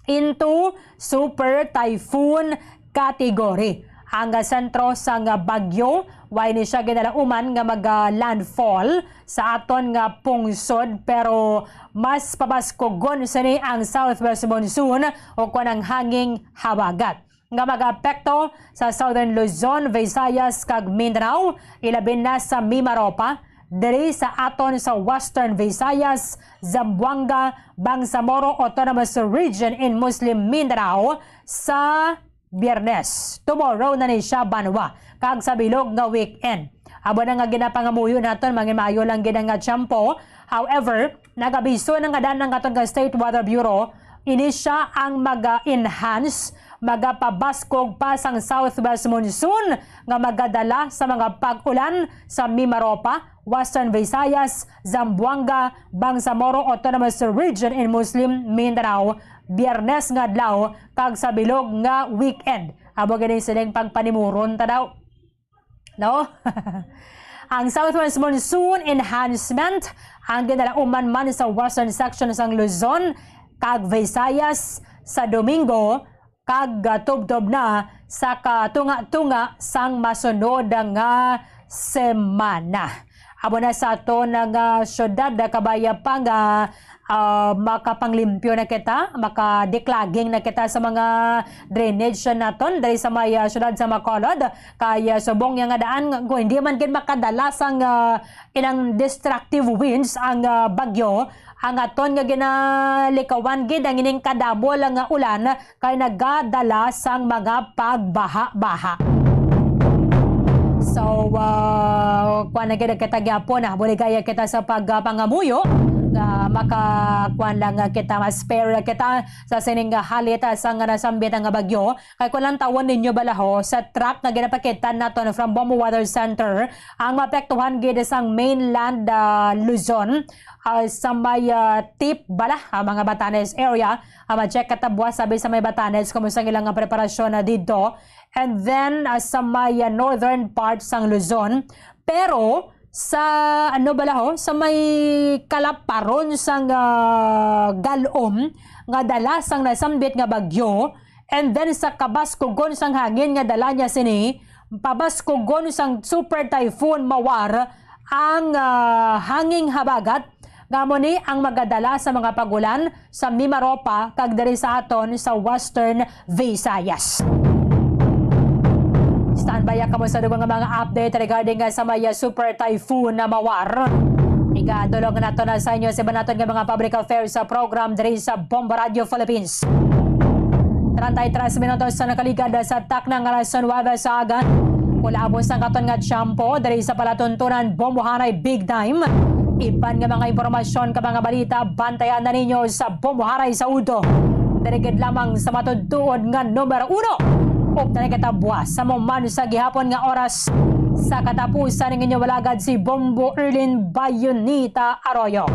into super typhoon category. Ang, ah, sentro sang, ah, bagyo, wa ini siya ginalauman nga mag, ah, landfall sa aton nga pungsod, pero mas pabaskugon sini ang southwest monsoon o kon ang hanging habagat nga mag-apekto sa Southern Luzon, Visayas, kag Mindanao, ilabi na sa Mimaropa, diri sa aton sa Western Visayas, Zamboanga, Bangsamoro Autonomous Region in Muslim Mindanao sa Biyernes. Tomorrow na ni siya banwa, kag sa bilog nga weekend. Abo na nga ginapangamuyo naton, mangin maayo lang gid ang nga tiyempo. However, nagabiso na nga dan ang aton nga State Weather Bureau, ini siya ang maga-enhance, magapabaskog pa sang southwest monsoon nga magadala sa mga pag-ulan sa Mimaropa, Western Visayas, Zamboanga, Bangsamoro Autonomous Region in Muslim Mindanao, Biyernes nga adlaw kag sa bilog nga weekend. Amo gani sining pagpanimuron ta daw. No? Ang southwest monsoon enhancement ang ginalauman man sa western section sang Luzon kag Visayas sa Domingo, kag, ah, tubtob na sa katunga-tunga sang masunod nga semana. Amo na sa aton nga syudad, ah, kabay pa nga, ah, makapanglimpyo na kita, makadeclogging na kita sa mga drainage naton diri sa may, ah, syudad sa Bacolod. Kay, ah, subong niya nga daan, kung hindi man gid makadala sang, ah, ilang destructive winds ang, ah, bagyo, ang aton nga ginalikawan gid ang ining kadamo lang nga ulan kay nagadala sang mga pagbaha-baha. So, ah, kuwan na gid kita gyapon, ah, buligaya kita sa pagpangamuyo nga maka, kuwan lang, ah, kita, ma-spare kita sa sining, ah, halit, ah, sang nasambit nga bagyo. Kay kung lantawon ninyo bala ho, sa track nga ginapakita naton from Bombo Weather Center, ang maapektuhan gid sang mainland, ah, Luzon, ah, sa may, ah, tip bala, ah, mga Batanes area, ah, ma-check katabwa sabi sa may Batanes kumusta ang ilang, ah, preparasyon na didto. And then, ah, sa may, ah, northern part sang Luzon, pero sa, ano bala ho, sa may kalaparon sang, ah, galom nga dala sang nasambit nga bagyo, and then sa kabaskugon sang hangin nga dala niya sini, pabaskugon sang super typhoon Mawar ang, ah, hanging habagat, nga amo ni ang magadala sa mga pagulan sa Mimaropa kag diri sa aton sa Western Visayas. Standby kamo sa dugang nga mga update regarding nga sa may, ah, super typhoon na Mawar. Igadulong nato na sa inyo sa iban naton nga mga public affairs sa program diri sa Bombo Radio Philippines. Treinta y tres minutos sa nakaligad sa takna nga alas nuebe sa aga. Kulabos ang katon nga tiyempo diri sa palatuntunan Bombohanay Big Time. Iban nga mga impormasyon ka mga balita, bantayan na ninyo sa Bombohanay sa Udo. Diri gid lamang sa matudtuod nga numero uno. Ug diri kita buwas sa mo man sa gihapon nga oras sa katapusan ng inyong walagad si Bombo Erlin Bayonita Arroyo.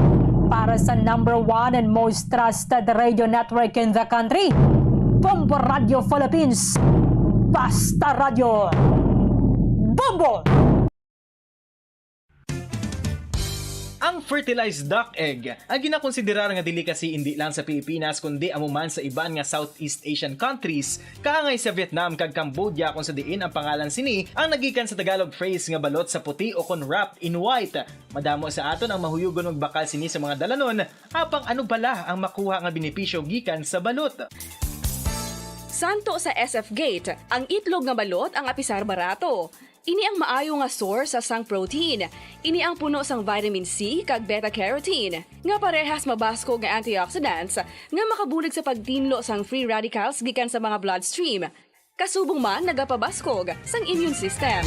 Para sa number one and most trusted radio network in the country, Bombo Radio Philippines. Basta Radio. Bombo! Ang fertilized duck egg, ang ginakonsiderar nga delicacy indi lang sa Pilipinas kundi amo man sa iban nga Southeast Asian countries, kaangay sa Vietnam kag Cambodia, kung sa diin ang pangalan sini ang nagikan sa Tagalog phrase nga balot sa puti o kon wrapped in white. Madamo sa aton ang mahuyugon magbakal sini sa mga dalanon, apang ano bala ang makuha nga benepisyo gikan sa balot? Santo sa S F Gate, ang itlog nga balot ang apisar barato. Ini ang maayo nga source sang protein. Ini ang puno sang vitamin C kag beta carotene, nga parehas mabaskog nga antioxidants nga makabulig sa pagtinlo sang free radicals gikan sa mga bloodstream. Kasubong man nagapabaskog sang immune system.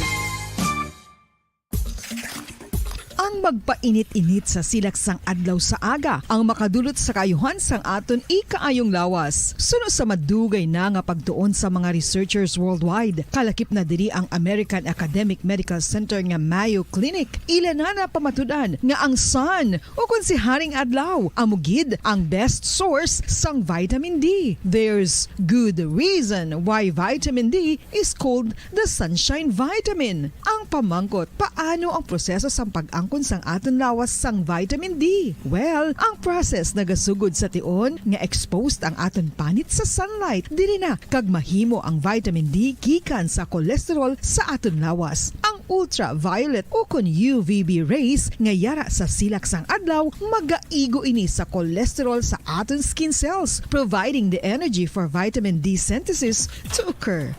Ang magpainit-init sa silak sang adlaw sa aga ang makadulot sa kaayuhan sang aton ikaayong lawas. Suno sa madugay na nga pagtuon sa mga researchers worldwide, kalakip na diri ang American Academic Medical Center nga Mayo Clinic. Ila na napamatud-an nga ang sun, o kon si Haring Adlaw, amo gid ang best source sang vitamin D. There's good reason why vitamin D is called the sunshine vitamin. Ang pamangkot, paano ang proseso sang pag-angkon sang aton lawas sang vitamin D? Well, ang process nagasugod sa tion nga exposed ang aton panit sa sunlight. Diri na kag mahimo ang vitamin D gikan sa cholesterol sa aton lawas. Ang ultraviolet ukon U V B rays nga yara sa silak sang adlaw magaigo ini sa cholesterol sa aton skin cells, providing the energy for vitamin D synthesis to occur.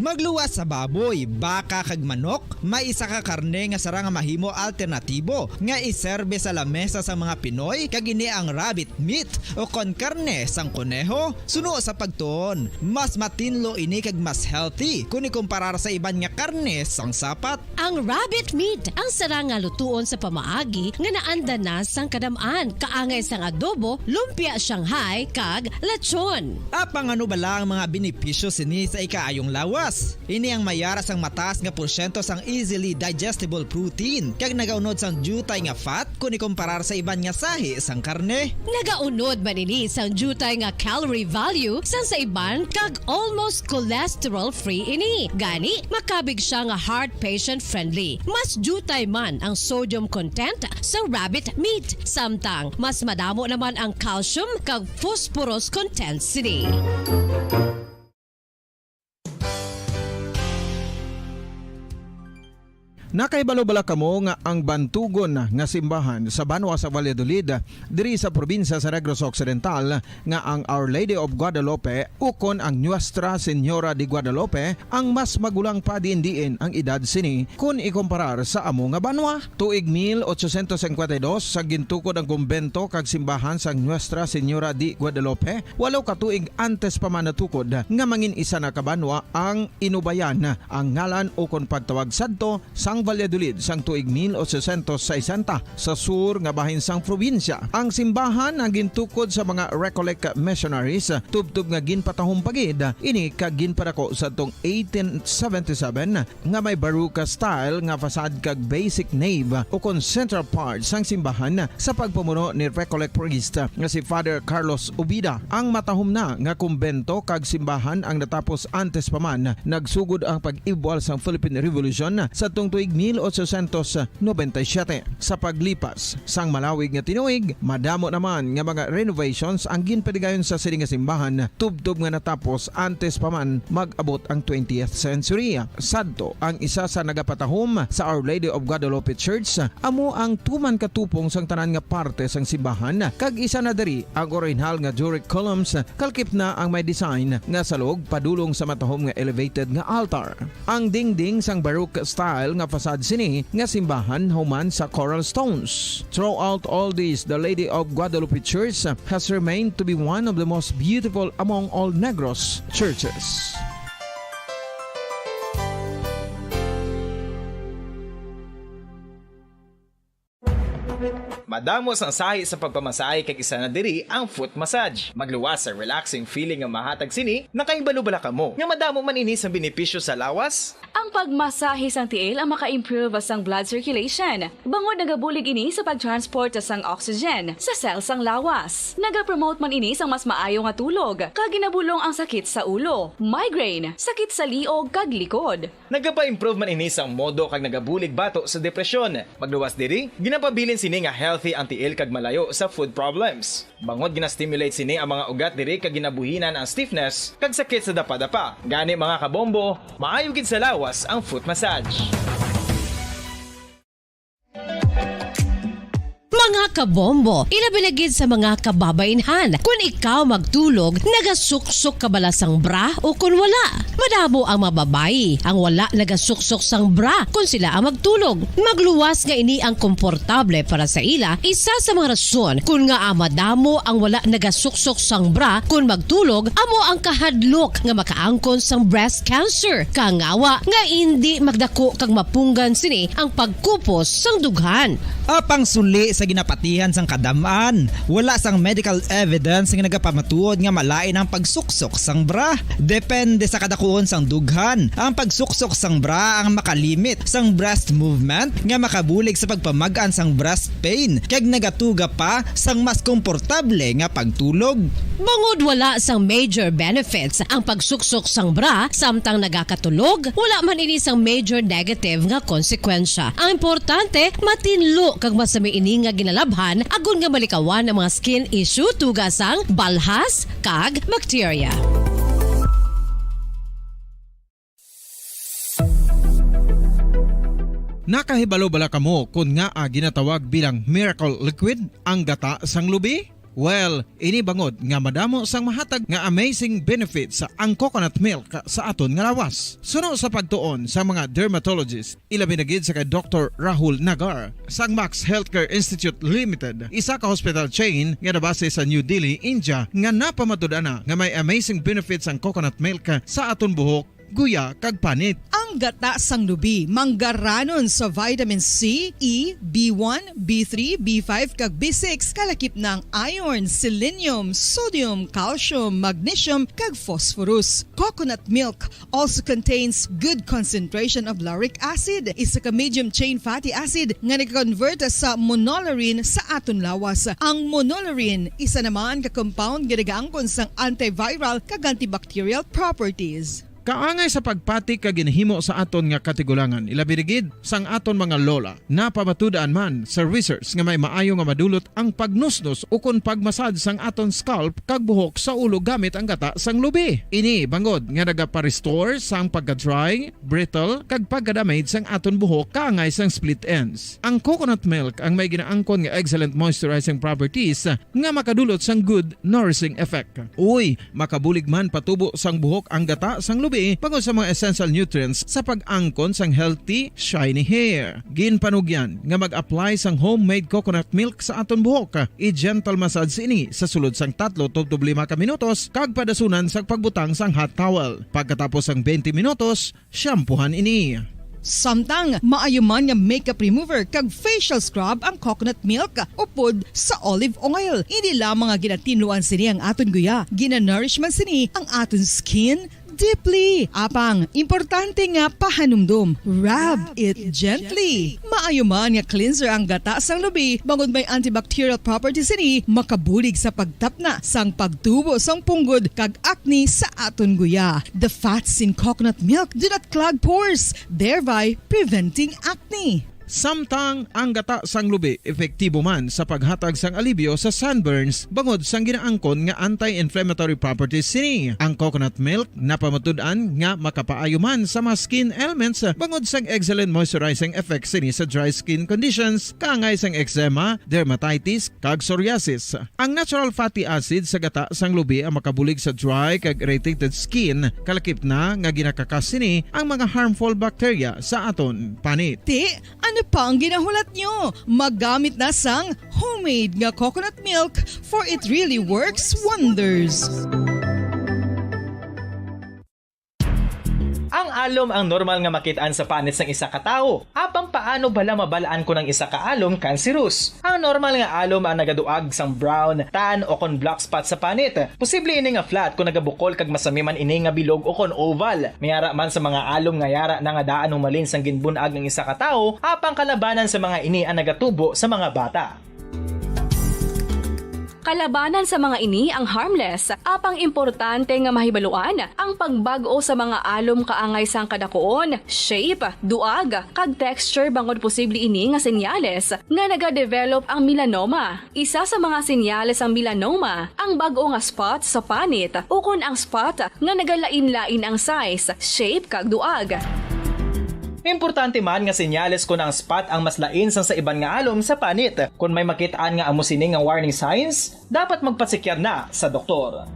Magluwas sa baboy, baka kag manok, may isa ka karne nga sara nga mahimo alternatibo nga iserbe sa lamesa sang mga Pinoy, kag ini ang rabbit meat o kon karne sang koneho. Suno sa pagtuon, mas matinlo ini kag mas healthy kon ikumparar sa iban nga karne sang sapat. Ang rabbit meat ang sara nga lutuon sa pamaagi nga naanda na sang kadam-an, kaangay sang adobo, lumpia Shanghai, kag lechon. Apang ano bala ang mga benepisyo sini sa ikaayong lawas? Ini ang mayara sang mataas nga porsyento sang easily digestible protein kag nagaunod sang diutay nga fat kon ikumparar sa iban nga sahi sang karne. Nagaunod man ini sang diutay nga calorie value sang sa iban kag almost cholesterol-free ini. Gani, makabig siya nga heart patient-friendly. Mas diutay man ang sodium content sa rabbit meat, samtang mas madamo naman ang calcium kag phosphorus content sini. Nakahibalo bala kamo nga ang bantugon nga simbahan sa banwa sa Valladolid, diri sa probinsya sa Negros Occidental, nga ang Our Lady of Guadalupe ukon ang Nuestra Señora de Guadalupe ang mas magulang pa diin-diin ang edad sini kon ikumparar sa amo nga banwa? Tuig mil ochocientos cincuenta y dos, sa gintukod ang kumbento kag simbahan sang Nuestra Señora de Guadalupe, walo ka tuig antes pa man natukod nga mangin isa na ka banwa ang Inubayan, ang ngalan ukon pagtawag sadto sang Valladolid sang tuig mil ochocientos sesenta sa sur nga bahin sang probinsya. Ang simbahan ang gintukod sa mga Recollect missionaries tubtob nga ginpatahom pa gid ini kag ginpadako sadtong eighteen seventy-seven nga may Baroque style nga facade kag basic nave ukon central part sang simbahan sa pagpamuno ni Recollect priest nga si Father Carlos Ubida. Ang matahom na nga kumbento kag simbahan ang natapos antes pa man nagsugod ang pag-ibwal sang Philippine Revolution sadtong tuig mil ochocientos noventa y siete. Sa paglipas sang malawig nga tinuig, madamo naman nga mga renovations ang ginpaligayon sa sini nga simbahan tubtob nga natapos antes pa man mag-abot ang twentieth century. Sadto, ang isa sa nagapatahom sa Our Lady of Guadalupe Church amo ang tuman katupong sang tanan nga parte sang simbahan, kag isa na diri ang orihinal nga Doric columns, kalkip na ang may design nga salog padulong sa matahom nga elevated nga altar. Ang dingding sang Baroque style nga facade sini nga simbahan human sa coral stones. Throughout all this, the Lady of Guadalupe Church has remained to be one of the most beautiful among all Negros churches. Madamo sang sahi sa pagpamasahe kag isa na diri ang foot massage. Magluwas sa relaxing feeling nga mahatag sini. Nakahibalo bala kamo nga madamo man ini sang benepisyo sa lawas? Ang pagmasahe sang tiil ang maka-improve sang blood circulation, bangod nagabulig ini sa pag-transport sang oxygen sa cell sang lawas. Nagapromote man ini sang mas maayo nga tulog, kag ginabulong ang sakit sa ulo, migraine, sakit sa liog kag likod. Nagapa-improve man ini sang modo kag nagabulig bato sa depresyon. Magluwas diri, ginapabilin sini nga healthy ang tiil kag malayo sa foot problems. Bangod gina-stimulate sini ang mga ugat diri kag ginabuhinan ang stiffness kag sakit sa dapadapa. Gani, mga kabombo, maayo gid sa lawas ang foot massage. Mga kabombo, ilabi na gid sa mga kababainhan. Kun ikaw magtulog, nagasuksok ka bala sang bra o kun wala? Madamo ang mga babayi ang wala nagasuksok sang bra kun sila ang magtulog. Magluwas nga ini ang komportable para sa ila, isa sa mga rason kun ngaa madamo ang wala nagasuksok sang bra kun magtulog amo ang kahadlok nga makaangkon sang breast cancer, kangawa nga indi magdako kag mapunggan sini ang pagkupos sang dughan. Apang suli sa ginapa- Tihan sang kadam-an, wala sang medical evidence nga nagapamatuod nga malain ang pagsuksok sang bra. Depende sa kadakuon sang dughan, ang pagsuksok sang bra ang makalimit sang breast movement nga makabulig sa pagpamag-an sang breast pain, kag nagatuga pa sang mas komportable nga pagtulog. Bangod wala sang major benefits ang pagsuksok sang bra samtang nagakatulog, wala man ini sang major negative nga konsekwensya. Ang importante, matinlo kag masami ini nga ginalabhan agod nga malikawan ang mga skin issue, tuga sang balhas kag bakterya. Nakahibalo bala kamo kon ngaa ginatawag bilang miracle liquid ang gata sang lubi? Well, ini bangod nga madamo sang mahatag nga amazing benefits ang coconut milk sa aton nga lawas. Suno sa pagtuon sa mga dermatologist, ilabi na gid sa kay Doktor Rahul Nagar sang Max Healthcare Institute Limited, isa ka hospital chain nga nabase sa New Delhi, India, nga napamatud-an na nga may amazing benefits ang coconut milk sa aton buhok, guya, kag panit. Ang gata sang lubi manggaranon sa vitamin C, E, B one, B three, B five, kag B six, kalakip na ang iron, selenium, sodium, calcium, magnesium, kag phosphorus. Coconut milk also contains good concentration of lauric acid, isa ka medium chain fatty acid nga nag-convert sa monolaurin sa aton lawas. Ang monolaurin isa naman ka compound nga nagaangkon sang antiviral kag antibacterial properties. Kaangay sa pagpati kag ginhimo sa aton nga katigulangan, ilabi na gid sang aton mga lola. Napamatud-an man sa research nga may maayo nga madulot ang pagnusnos ukon pagmasad sang aton scalp kag buhok sa ulo gamit ang gata sang lubi. Ini bangod nga nagapa-restore sang pagka-dry, brittle, kag pagka-damage sang aton buhok kaangay sang split ends. Ang coconut milk ang may ginaangkon nga excellent moisturizing properties nga makadulot sang good nourishing effect. Uy, makabulig man patubo sang buhok ang gata sang lubi bangod sa mga essential nutrients sa pag-angkon sang healthy, shiny hair. Ginpanugyan nga mag-apply sang homemade coconut milk sa aton buhok. I-gentle massage ini sa sulod sang tatlo tubtob lima ka minutos kag padasunan sang pagbutang sang hot towel. Pagkatapos sang twenty minutos, shampoohan ini. Samtang maayo man nga makeup remover kag facial scrub ang coconut milk upod sa olive oil. Hindi lamang nga ginatinluan sini ang aton guya, ginanourish man sini ang aton skin deeply. Apang, importante nga pahanumdom, rub it gently. Maayo man nga cleanser ang gata sang lubi, bangod may antibacterial properties sini, makabulig sa pagtapna sang pagtubo sang punggod kag acne sa aton guya. The fats in coconut milk do not clog pores, thereby preventing acne. Samtang ang gata sang lubi epektibo man sa paghatag sang alibyo sa sunburns bangod sang ginaangkon nga anti-inflammatory properties sini. Ang coconut milk napamatud-an nga makapaayo man sa mga skin ailments bangod sang excellent moisturizing effect sini sa dry skin conditions, kaangay sang eczema, dermatitis, kag psoriasis. Ang natural fatty acid sa gata sang lubi ang makabulig sa dry kag irritated skin, kalakip na nga ginakakas sini ang mga harmful bacteria sa aton panit. Ti, ano pa ang ginahulat nyo? Maggamit na sang homemade nga coconut milk, for it really works wonders. Ang alom ang normal nga makit-an sa panit sang isa ka tawo. Apang paano bala mabal-an kon ang isa ka alom cancerous? Ang normal nga alom ang nagaduag sang brown, tan, o kon black spot sa panit. Posible ini nga flat kon nagabukol kag masami man ini nga bilog o kon oval. May ara man sa mga alom nga yara na nga daan humalin sang ginbun-ag ang isa ka tawo, apang kalabanan sa mga ini ang nagatubo sa mga bata. Kalabanan sa mga ini ang harmless, apang importante nga mahibaluan ang pagbag-o sa mga alom kaangay sang kadakuon, shape, duag, kag texture, bangod posible ini nga senyales nga nagadevelop ang melanoma. Isa sa mga senyales sang melanoma ang bag-o nga spot sa panit ukon ang spot nga nagalain-lain ang size, shape, kag duag. Importante man nga senyales kon ang spot ang mas lain sang sa iban nga alom sa panit. Kon may makit-an nga amo sini nga warning signs, dapat magpasikyar na sa doktor.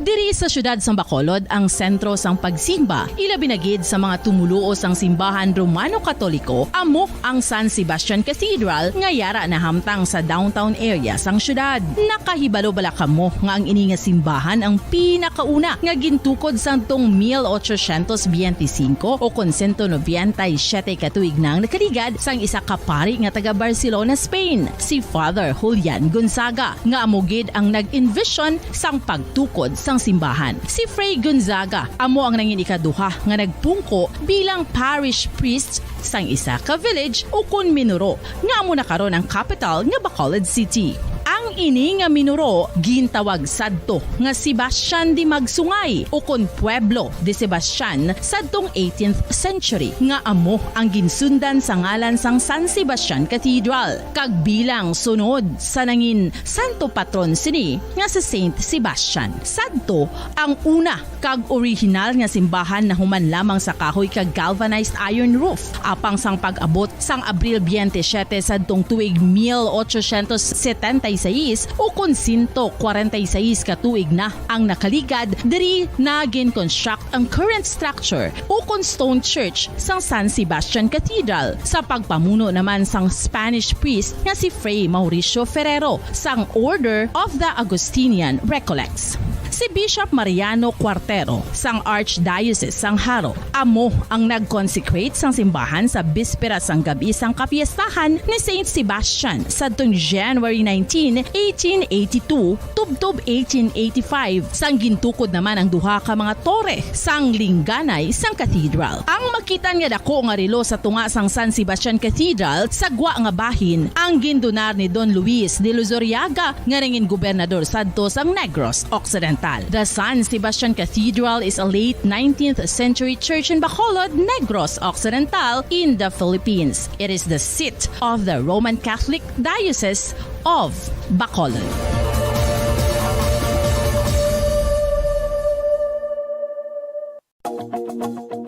Diri sa siyudad sang Bacolod ang sentro sang pagsimba, ilabi na gid sa mga tumoluo sang simbahan Romano-Katoliko, amo ang San Sebastian Cathedral nga yara nahamtang sa downtown area sang siyudad. Nakahibalo bala kamo nga ang ini nga simbahan ang pinakauna nga gintukod sadtong mil ochocientos biyente singko o kon sento nobenta y siyete ka tuig na ang nakaligad sang isa ka pari nga taga Barcelona, Spain, si Father Julian Gonzaga, nga amo gid ang nag-envision sang pagtukod sang simbahan. Si Fray Gonzaga amo ang nangin ikaduha nga nagpungko bilang parish priest sang isa ka village ukon minuro, nga amo na karon ang kapital nga Bacolod City. Ang ini nga minuro gintawag sadto nga Sebastian de Magsungay ukon Pueblo de Sebastian sadtong eighteenth century, nga amo ang ginsundan sa ngalan sang San Sebastian Cathedral, kag bilang sunod sa nangin santo patron sini nga si Saint Sebastian. Sadto ang una kag orihinal nga simbahan nahuman lamang sa kahoy kag galvanized iron roof, apang sang pag-abot sang Abril biyente siyete sadtong tuig mil ochocientos setenta y seis, ukon sento kwarenta y seis ka tuig na ang nakaligad, diri na gin-construct ang current structure ukon stone church sang San Sebastian Cathedral sa pagpamuno naman sang Spanish priest nga si Fray Mauricio Ferrero sang Order of the Augustinian Recollects. Si Bishop Mariano Cuartero sang Archdiocese sang Jaro amo ang nag-consecrate sang simbahan sa bispera sang gab-i sang kapiestahan ni Saint Sebastian sadtong January nineteen, eighteen eighty-two, tubtob eighteen eighty-five, sang gintukod naman ang duha ka mga tore sang lingganay sang cathedral. Ang makitan nga dako nga relo sa tunga sang San Sebastian Cathedral sa gwa nga bahin ang gindunar ni Don Luis de Luzuriaga nga nangin gobernador sadto sang Negros Occidental. The San Sebastian Cathedral is a late nineteenth century church in Bacolod, Negros Occidental, in the Philippines. It is the seat of the Roman Catholic Diocese of Bacolod.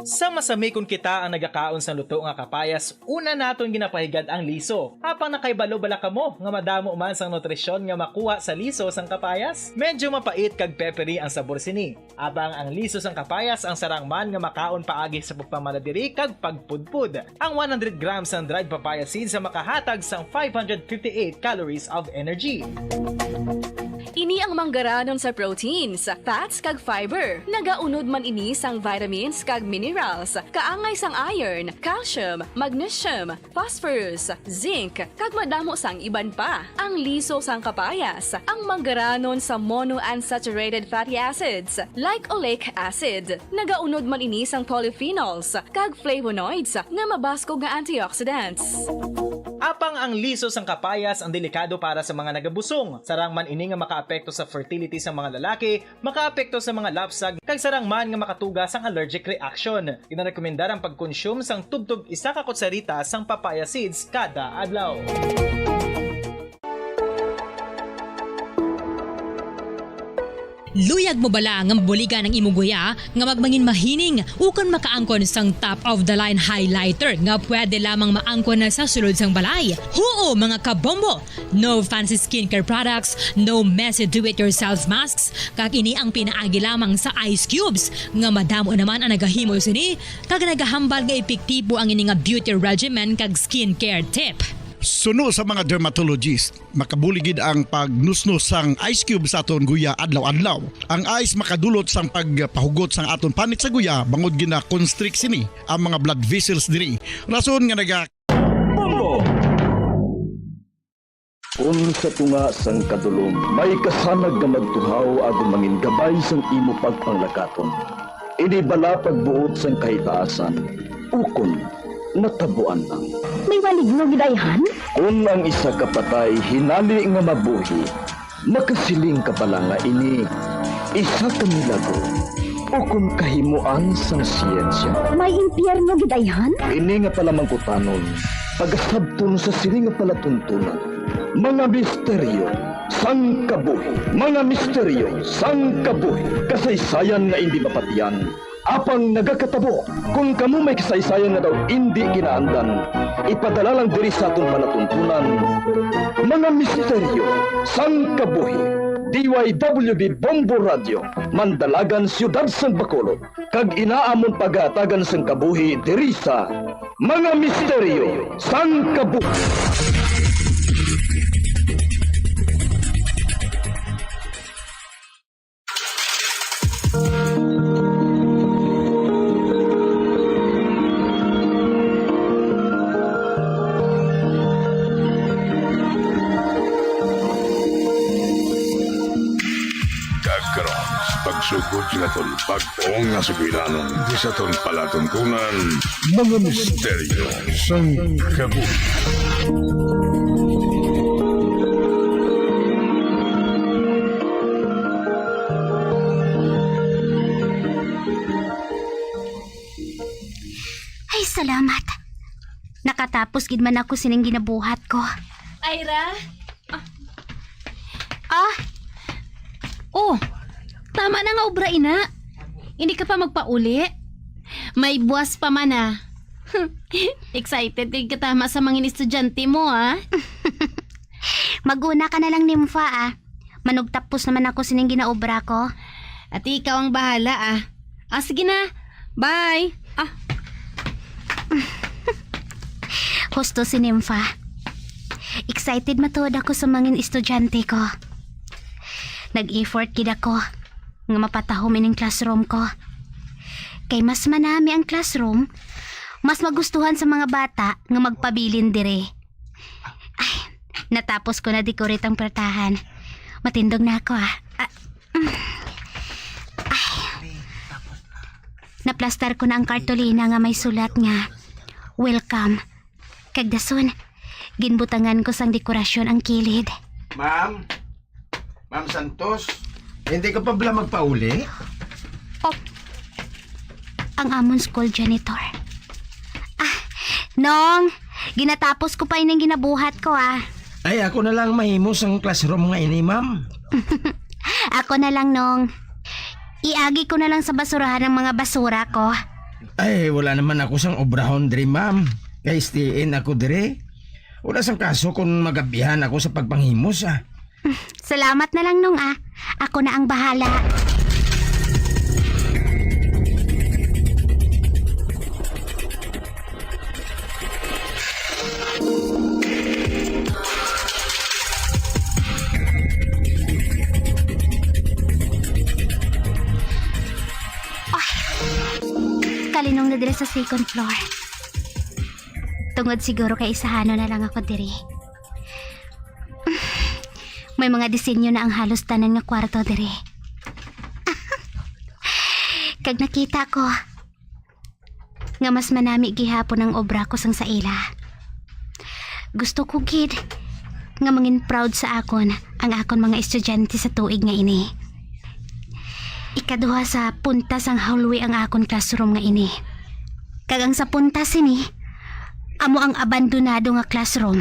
Sa masamikon kita ang nagakaon sang luto nga kapayas, una naton ginapahigad ang liso. Apang nakahibalo bala kamo nga madamo man sang nutrisyon nga makuha sa liso sang kapayas? Medyo mapait kag peppery ang sabor sini. Apang ang liso sang kapayas ang sarang man nga makaon paagi sa pagpamala diri kag pagpudpod. Ang one hundred grams sang dried papaya seeds ang makahatag sang five hundred fifty-eight calories of energy. Ini ang manggaranon sa proteins, fats, kag fiber. Nagaunod man ini sang vitamins kag minerals, kaangay sang iron, calcium, magnesium, phosphorus, zinc, kag madamo sang iban pa. Ang liso sang kapayas, ang manggaranon sa monounsaturated fatty acids, like oleic acid. Nagaunod man ini sang polyphenols kag flavonoids nga mabaskog nga antioxidants. Apang ang liso sang kapayas ang delikado para sa mga nagabusong. Sarang man ini nga makaapekto sa fertility sang mga lalaki, makaapekto sa mga lapsag, kag sarang man nga makatuga sang allergic reaction. Ginarekomendar ang pagkonsume sang tubtob isa ka kutsarita sang papaya seeds kada adlaw. Luyag mo bala nga mabuligan ang imo guya nga magmangin mahining ukon makaangkon sang top of the line highlighter nga pwede lamang maangkon na sa sulod sang balay? Huo, mga kabombo! No fancy skincare products, no messy do-it-yourself masks, kag ini ang pinaagi lamang sa ice cubes nga madamo naman ang nagahimo sini kag nagahambal nga epektibo ang ini nga beauty regimen kag skincare tip. Suno sa mga dermatologist, makabulig gid ang pagnusnos sang ice cube sa aton guya adlaw-adlaw. Ang ice makadulot sang pagpahugot sang aton panit sa guya, bangod gina-constrict sini ang mga blood vessels diri. Rason nga naga- Bombo! Kon sa tunga sang kadulom may kasanag nga magtuhaw agod mangin gabay sang imo pagpanglakaton, ini bala pagbuot sang kahitaasan, ukon natabuan lang. May maligno gid ayhan? Kon ang isa ka patay hinali nga mabuhi, makasiling ka bala nga ini isa ka milagro ukon kahimoan sang siyensya? May impyerno gid ayhan? Ini nga palamangkutanon, pagasabton sa sini nga palatuntunan. Mga misteryo sang kabuhi. Mga misteryo sang kabuhi. Kasaysayan nga indi mapatian, apang nagakatabo. Kon kamo may kasaysayan nga daw indi ginaandan, ipadala lang diri sa aton palatuntunan. Mga misteryo sang kabuhi. D Y W B Bombo Radio, Mandalagan, Siyudad sang Bacolod, kag inaamon pagatagan sang kabuhi diri sa Mga Misteryo sang Kabuhi. Kag karon, sa pagsugod sa aton bag-o nga sugilanon, di sa aton palatungkunan, Mga Misteryo sang Kabuhi. Ay, salamat. Nakatapos gid man ako sining ginabuhat ko. Ira? Ah. Oh, tama na nga obra, ina. Hindi ka pa magpauli? May buwas pa man, ah. Excited kay katama sa mga estudyante mo, ah. Mag-una ka na lang, Nympha, ah. Manugtapos naman ako sining ginaobra ko. Ati, ikaw ang bahala, ah. Ah, sige na. Bye. Ah. Husto si Nympha. Excited matuod ako sa mga estudyante ko. Nag-effort gid ako nga mapatahom ining classroom ko. Kay mas manami ang classroom, mas magustuhan sa mga bata nga magpabilin diri. Ay, natapos ko na decorate ang pwertahan. Matindog na ako, ah. Ah, mm. Ay. Naplastar ko na ang kartolina nga may sulat nga, "Welcome." Kag dason, ginbutangan ko sang dekorasyon ang kilid. Ma'am? Ma'am Santos, hindi ka pa bala magpauli? Oh, ang amon school janitor. Ah, Nong, ginatapos ko pa ining ginabuhat ko, ah. Ay, ako na lang mahimo sang classroom nga ini, ma'am. Ako na lang, Nong. Iagi ko na lang sa basurahan ang mga basura ko. Ay, wala naman ako sang obrahon diri, ma'am. Kay S T N ako diri. Wala sang kaso kung magabihan ako sa pagpanghimos, ah. Salamat na lang, Nong, ah. Ako na ang bahala. Ay, kalinong na diri sa second floor. Tungod siguro kay isahanon na lang ako diri. May mga disenyo na ang halos tanan nga kwarto diri. Kag nakita ko nga mas manami gihapon ang obra ko sang sa ila. Gusto ko gid nga mangin proud sa akon ang akon mga estudyante sa tuig nga ini. Ikaduha sa punta sang hallway ang akon classroom nga ini. Kag ang sa punta sini, amo ang abandonado nga classroom.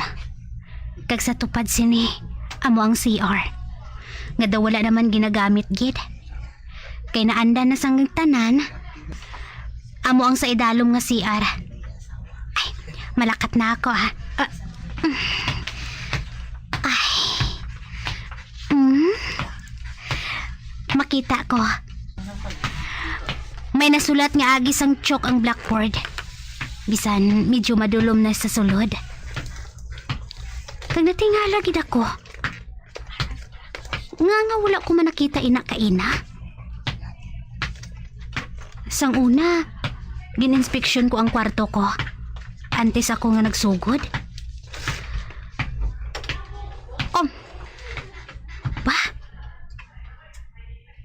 Kag sa tupad sini, amo ang C R, nga daw wala naman ginagamit gid. Kay naandan na sang tanan, amo ang sa idalom nga C R. Ay, malakat na ako, ah. Ah. Ay. Mm. Makita ko. May nasulat nga agi sang chalk ang blackboard. Bisan medyo madulom na sa sulod. Kag natingala gid ako. Nga nga wala ko man nakita ina kaina. Sang una, gin-inspeksyon ko ang kwarto ko. Antes ako nga nagsugod. Oh. Ba?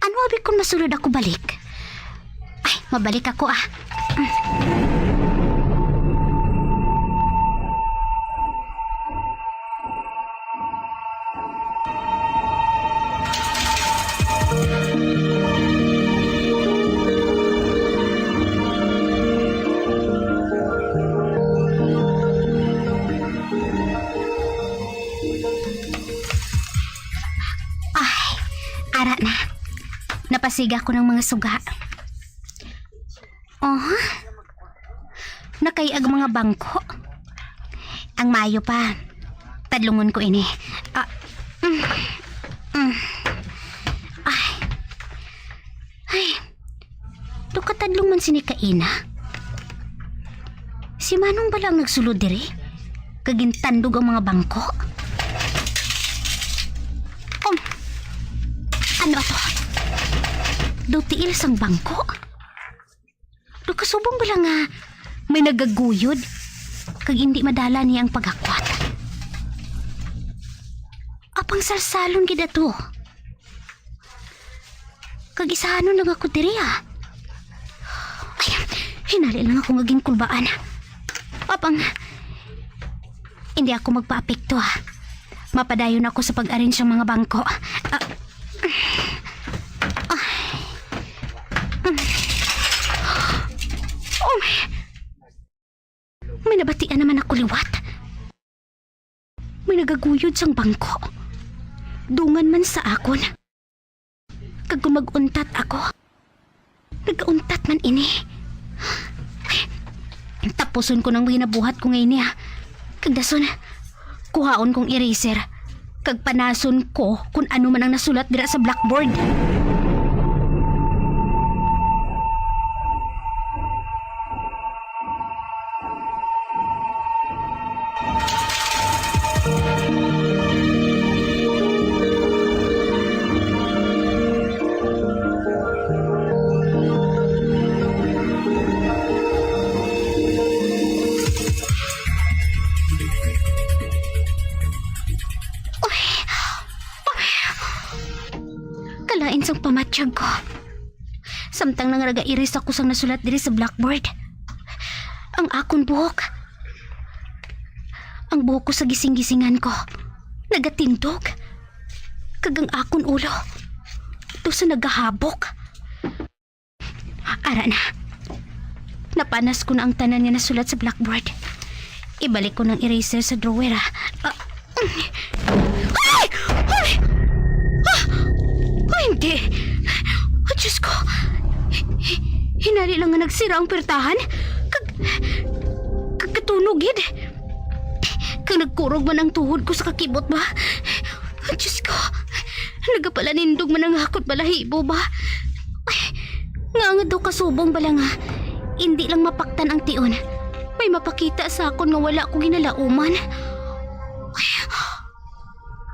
Ano abi kung masulod ako balik? Ay, mabalik ako, ah. Ay, ara na. Napasiga ko ng mga suga. Oh, nakay-ag mga bangko. Ang maayo pa, tadlungon ko ini. Ah, mm, mm. Adlong man sini kaina. Si Manong bala ang nagsulod diri? Kag gintandog ang mga bangko? Um, ano ato? Daw tiil sang bangko? Daw kasubong bala nga may nagaguyod kag indi madala niya ang paghakwat? Apang salsalon gid ato. Kag isahanon lang ako diri, ah. Ay, hinali lang ako nga ginkulbaan. Apang, hindi ako magpaapekto, ah. Mapadayon ako sa pag-arrange sang mga bangko. Ah. Ah. Oh, may, may nabatian naman ako liwat. May nagaguyod sang bangko. Dungan man sa akon. Kag kung mag-untat ako, nagauntat man ini. Tapuson ko nang ginabuhat ko nga ini, ah. Kag dason, kuhaon kong eraser. Kag panason ko kung ano man ang nasulat dira sa blackboard. Kalain sang pamatyag ko. Samtang nangaragairis ako sang nasulat diri sa blackboard. Ang akon buhok. Ang buhok ko sa gising-gisingan ko. Nagatindog. Kag ang akon ulo. Ito sa nagahabok. Ara na. Napanas ko na ang tanan nga nasulat sa blackboard. Ibalik ko ng eraser sa drawer, ah. Ah, ay! Ay! Ah! Ay, hindi. Ah, Diyos ko. Hi-, hi-, hinali lang nga nagsira ang pertahan. Kag, kag katunog gid. Kag nagkurog man ang tuhod ko sa kakibot ba. Ah, Diyos ko. Nagapalanindog man ang akot balahibo ba. Ay, nga nga daw kasubong bala nga. Hindi lang mapaktan ang tion. May mapakita sa akon nga wala ko ginalauman. Ay,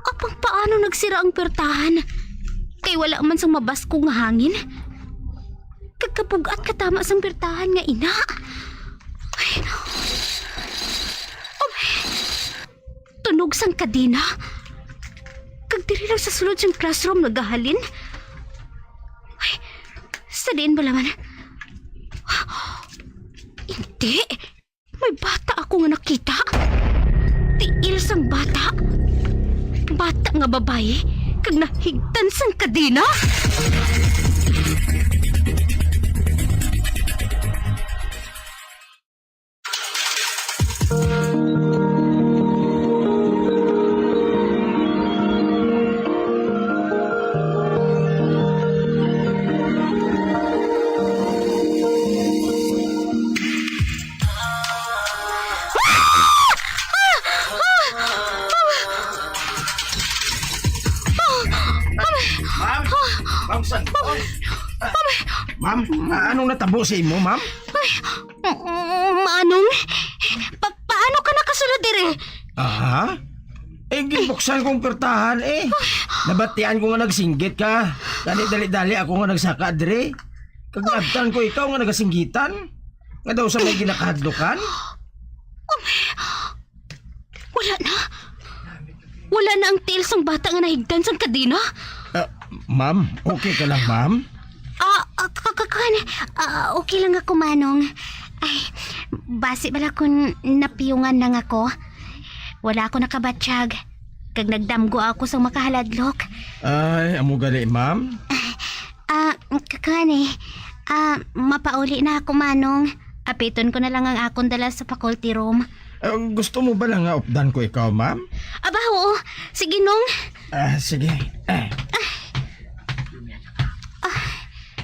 apang paano nagsira ang pertahan? Kay wala man sang mabaskog nga hangin. Kagkabug-at katama sang pertahan nga ina. Ay, oh, tunog sang kadena. Kag diri lang sa sulod sang classroom nagahalin. Ay, sa diin bala man? Hindi. May bata ako nga nakita. Tiil sang bata. Bata nga babayi kag nahigtan sang kadena. Ma'am? Ma'am, san? Ma'am, anong natabo sa imo, ma'am? Ay, M-, Manong, pa-, paano ka nakasulod diri? Aha? Eh, ginbuksan kong pertahan, eh. Nabatian ko nga nagsinggit ka. Gani dali-dali ako nga nagsaka diri. Kag naabtan ko ikaw nga nagasinggitan. Nga daw sa may ginakahadlukan. Wala na. Wala na ang tiil sang bata nga nahigtan sang kadena. Ah, ma'am, okay ka lang, ma'am? Ah, ah, ka-, ka-, kan-, ah, okay lang ako, Manong. Ay, basi bala kun napiyungan lang ako. Wala ako nakabatyag. Kag nagdamgo ako sang makahaladlok. Ay, amo gali, ma'am? Ah, k-, kani, ah, mapauli na ako, Manong. Apiton ko na lang ang akon dala sa faculty room. Ah, gusto mo ba lang nga updan ko ikaw, ma'am? Aba, oo. Sige, Nong. Ah, sige. Ah.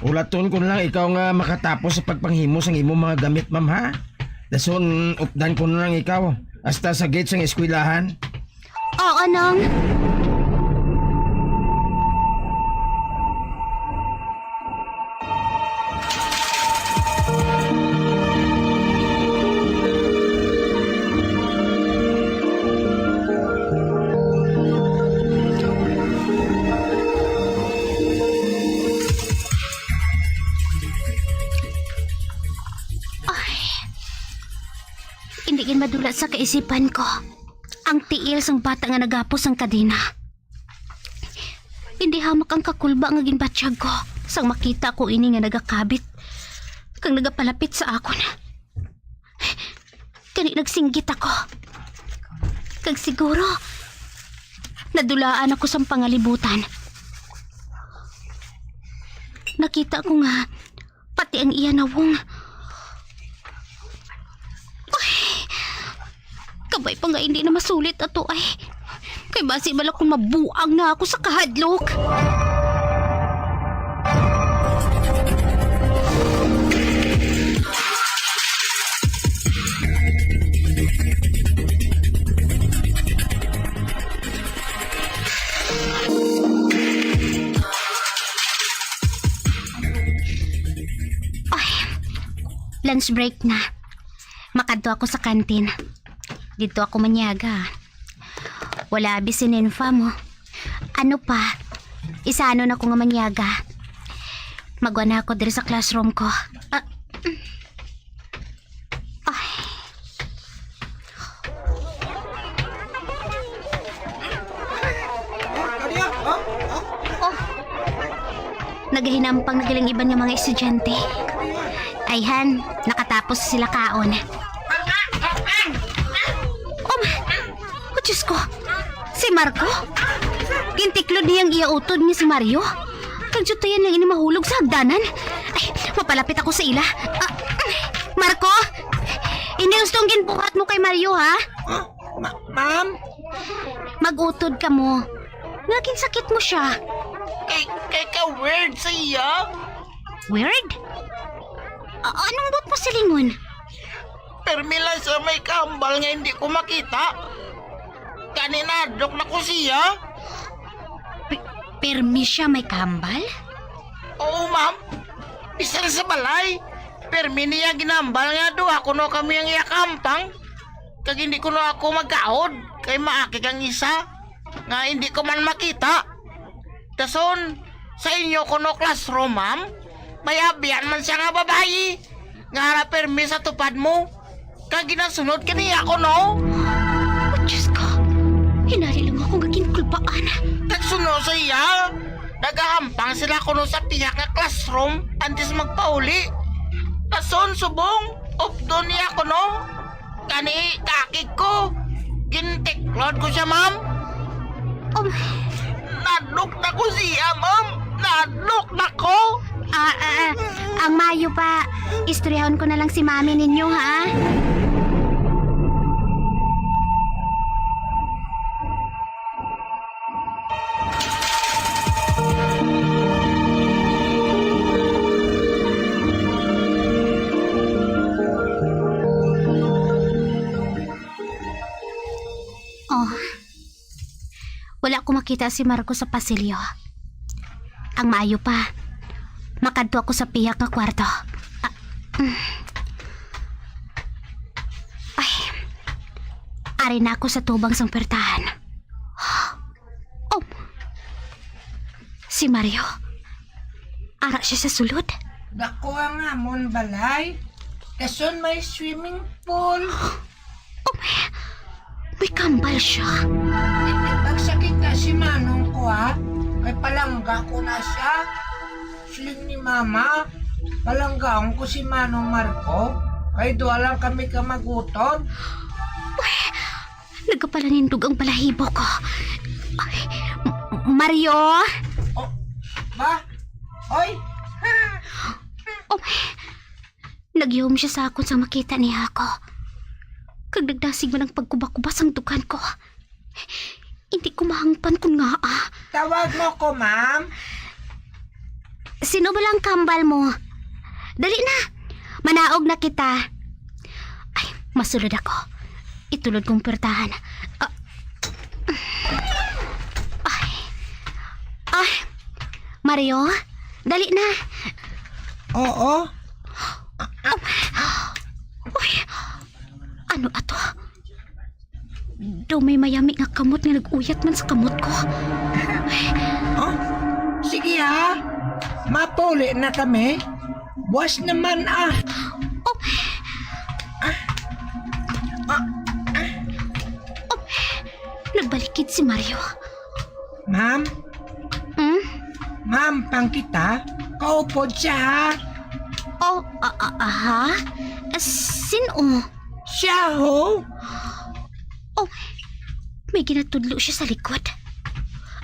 Ulaton ko na lang ikaw nga makatapos sa pagpanghimo sang imong mga gamit, ma'am, ha? Dason, updan ko na lang ikaw hasta sa gate sang eskwelahan. Oo, Nong. Madula sa kaisipan ko ang tiil sang bata nga nagapos sang kadena. Indi hamak ang kakulba nga ginbatyag ko sang makita ko ini nga nagakabit kag nagapalapit sa akon. Gani nagsinggit ako. Kag siguro, nadulaan ako sang pangalibutan. Nakita ko nga pati ang iya nawong. Ay, kabay pa nga hindi na masulit ato ay. Kay basi bala kung mabuang na ako sa kahadlok. Ay, lunch break na. Makadto ako sa kantin. Didto ako manyaga. Wala abi si Ninfa mo. Ano pa? Isanon ako nga manyaga. Magwa na ako diri sa classroom ko. Ah. Ay. Oh. Nagahinampang na gilang iban nga mga estudyante. Ayhan, nakatapos sila kaon. Oh, oh, Diyos ko! Si Marco? Gintiklod niya ang iya utod nga si Mario? Kadyutayan lang ini mahulog sa hagdanan. Ay, mapalapit ako sa ila. Ah, Marco? Hindi gusto ang ginbuhat mo kay Mario, ha? Ah, ma-, ma'am? Mag-utod ka mo. Nga ginsakit mo siya. Kay, kay ka-weird sa iya. Weird? A-, anong buot mo silingon? Permi lang siya may kahambal nga hindi ko makita. Gani nahadlok na ko siya. Pe-, permi siya may kahambal? Oo, ma'am. Bisan sa balay, permi niya ginahambal nga duha kuno kami ang iya kahampang. Kag hindi kuno ako magkaod, kay maakig ang isa, nga hindi ko man makita. Dason, sa inyo kuno classroom, ma'am, may abyan man siya nga babayi, nga ara permi sa tupad mo, kag ginasunod kaniya kuno. Oh, Diyos ko, hinari lang ako nga ginkulbaan. Kag suno sa iya, nagahampang sila kuno sa pihak nga classroom antes magpauli. Dason subong, updo niya kuno. Gani, kaakig ko. Gintiklod ko siya, ma'am. Um, Nadlok na ko siya, ma'am. Nadlok na ko. Ah, ah, ah. Ang maayo pa, istoryahon ko na lang si mami ninyo, ha? Oh. Wala ko makita si Marco sa pasilyo. Ang maayo pa, makadto ako sa pihak nga kwarto. Ah, mm. Ay, ari na ako sa tubang sang pertahan. Oh, si Mario. Ara siya sa sulod. Dako ang amon balay. Dason may swimming pool. Oh, may, may kambal siya. Hindi pagsakit na si Manong ko, ha? Kay palangga ko na siya. Siling ni Mama, palanggaon ko si Manong Marco. Kay duha lang kami ka maguton. Uy, nagapalanindog ang balahibo ko. Ay, M-, Mario? Oh, ba? Oy! Oh, nagyom siya sa akon sang makita niya ako. Kag nagdasig man ang pagkubakuba sang dughan ko. Hindi ko mahangpan kun ngaa. Tawag mo ko, ma'am. Sino ba lang kambal mo? Dali na. Manaog na kita. Ay, masulod ako. Itulod kong pertahan. Ah. Ay. Ay. Mario, dali na. Oo. Uy, ano ato? Daw may mayami nga kamot nga nag-uyat man sa kamot ko. Oh, sige ha. Mapuli na kami. Buwas naman ah. Oh. Ah. Ah, it si Mario. Ma'am? Hmm? Ma'am, pangkita? Kaupod siya, ha? Oh, a, a, a, ha? Ah, sin-o? Siya, ho? Oh, may ginatudlo siya sa likod.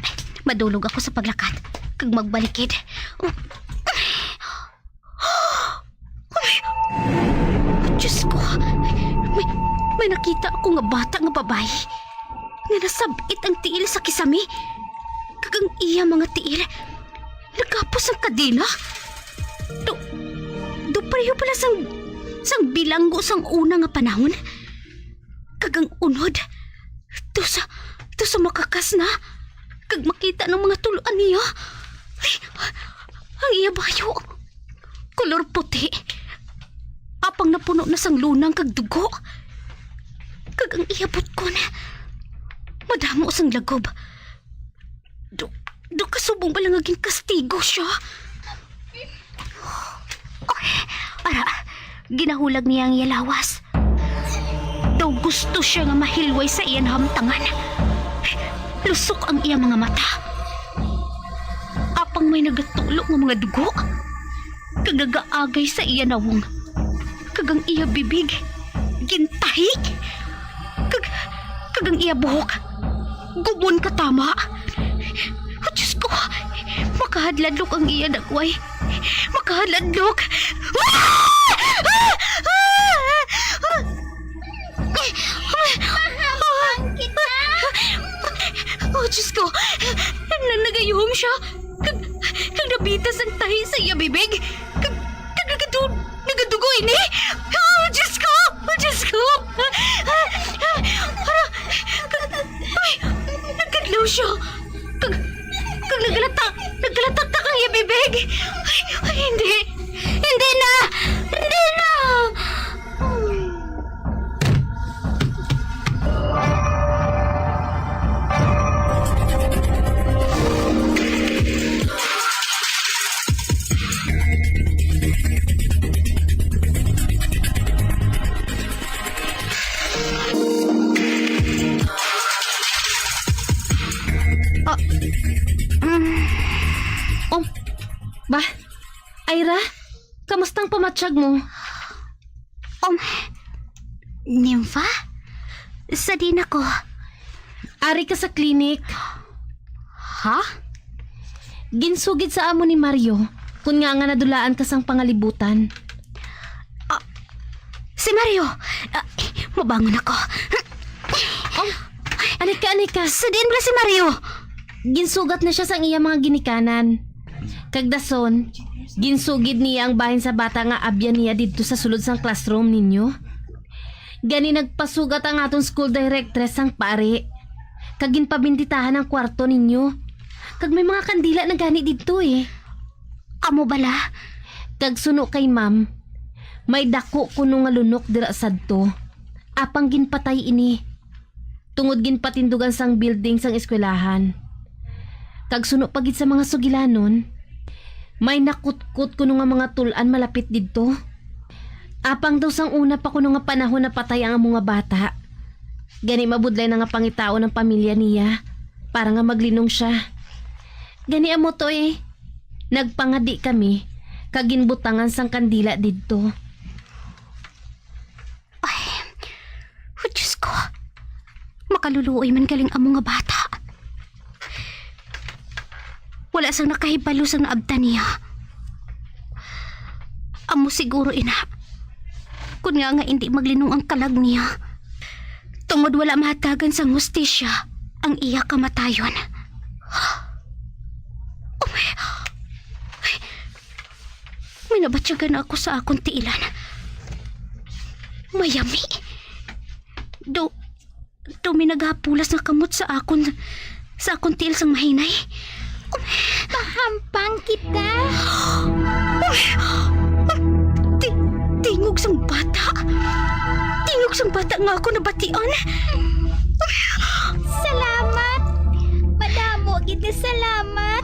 Ay, madulog ako sa paglakat kag magbalikid. Oh. Ay, Diyos ko. May, may nakita ako nga bata nga babayi nga nasab-it ang tiil sa kisame, kag ang iya mga tiil nagapos ang kadena. Do, do pareho pala sang, sang bilanggo sang una nga panahon. Kag ang unod, do sa, do sa makakas na, kag makita ng mga tuluan niya. Ay, ang iya bayo, kolor puti. Apang napuno na sang lunang kag dugo. Kag ang iya butkon, madamo sang lagob. Do, do kasubong bala nga ginkastigo siya? Ara, ginahulag niya ang iya lawas. Daw gusto siya nga mahilway sa iya nahamtangan. Lusok ang iya mga mata. Apang may nagatulo nga mga dugo kag nagaagay sa iya nawong, kag ang iya bibig gintahig, kag, kag ang iya buhok gumon katama. Oh, Diyos ko, makahadladlok ang iya dagway. Makahadladlok. Ah! Ah! Ah! Mahabang kita. Oh, Diyos ko. Na, nagayuhom siya. Kag, kag nabitas ang tahi sa iya bibig. Kag, kag nagadu-, nagadugo ini. Oh, Diyos ko. Oh, Diyos ko. Ara, kag, uy, nagkadlaw siya. Kag, kag naglatak, naglataktak ang iya bibig. Ay, ay, hindi. Hindi na. Hindi na. Ah, mm. Oh, ba? Ira, kamusta ang pamatyag mo? Um, Nympha? Sa diin ako? Ari ka sa klinik. Ha? Ginsugid sa amo ni Mario, kun nga nga nadulaan ka sang pangalibutan. Ah, si Mario! Ah, mabangon ako. Oh, anika, anika. Sa diin bala si Mario? Ginsugat na siya sang iya mga ginikanan. Kag dason, ginsugid niya ang bahin sa bata nga abyan niya didto sa sulod sang classroom ninyo. Gani nagpasugat ang aton school directress sang paari, kag ginpabinditahan ang kwarto ninyo. Kag may mga kandila na gani didto, eh. Amo bala? Kag suno kay ma'am, may daku kuno nga lunok dira sadto. Apang ginpatay ini. Tungod ginpatindugan sang building sang eskwelahan. Kag suno pa gid sa mga sugilanon, may nakutkot kuno nga mga tul-an malapit didto. Apang daw sang una pa kuno nga panahon napatay ang amo nga bata. Gani mabudlay na nga pangitaon ang pamilya niya para nga maglinong siya. Gani amo to, eh, nagpangadi kami kag ginbutangan sang kandila didto. Ay, oh, Diyos ko. Makaluluoy man gali ang amo nga bata. Wala sang nakahibalo sang naabtan niya. Amo siguro ina. Kun nga nga indi maglinong ang kalag niya. Tungod wala mahatagan sang hustisya ang iya kamatayon. Oh, my. Ay, may nabatyagan ako sa akon tiilan. Mayami. Do, do may nagapulas nga kamot sa akon, sa akon tiil sang mahinay. Mahampang kita. Uy! Ti-, tingog sang bata. Tingog sang bata nga ako nabatian. Salamat. Madamo gid nga salamat.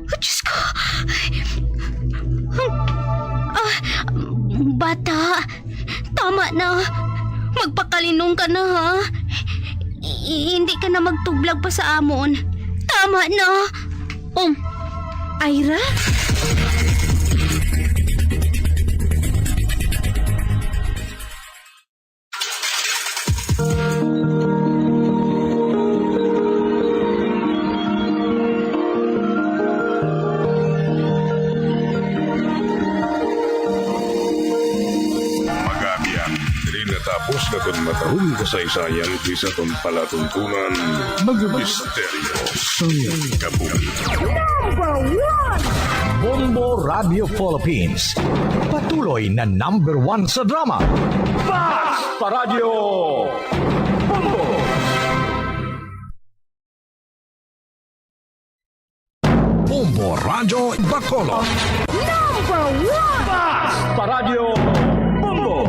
Oh, Diyos ko. Ah, bata, tama na. Magpakalinong ka na, ha? I-, hindi ka na magtublag pa sa amon. Tama na. Um, Ira? Magabian, diri natapos na kon matahong kasaysayan, bisan kon palatuntunan, mga misteryo sang kabuhi. Number one! Bombo Radio Philippines, patuloy na number one sa drama. Basta Radyo Bombo! Bombo Radyo Bacolod. Number one! Basta Radyo Bombo!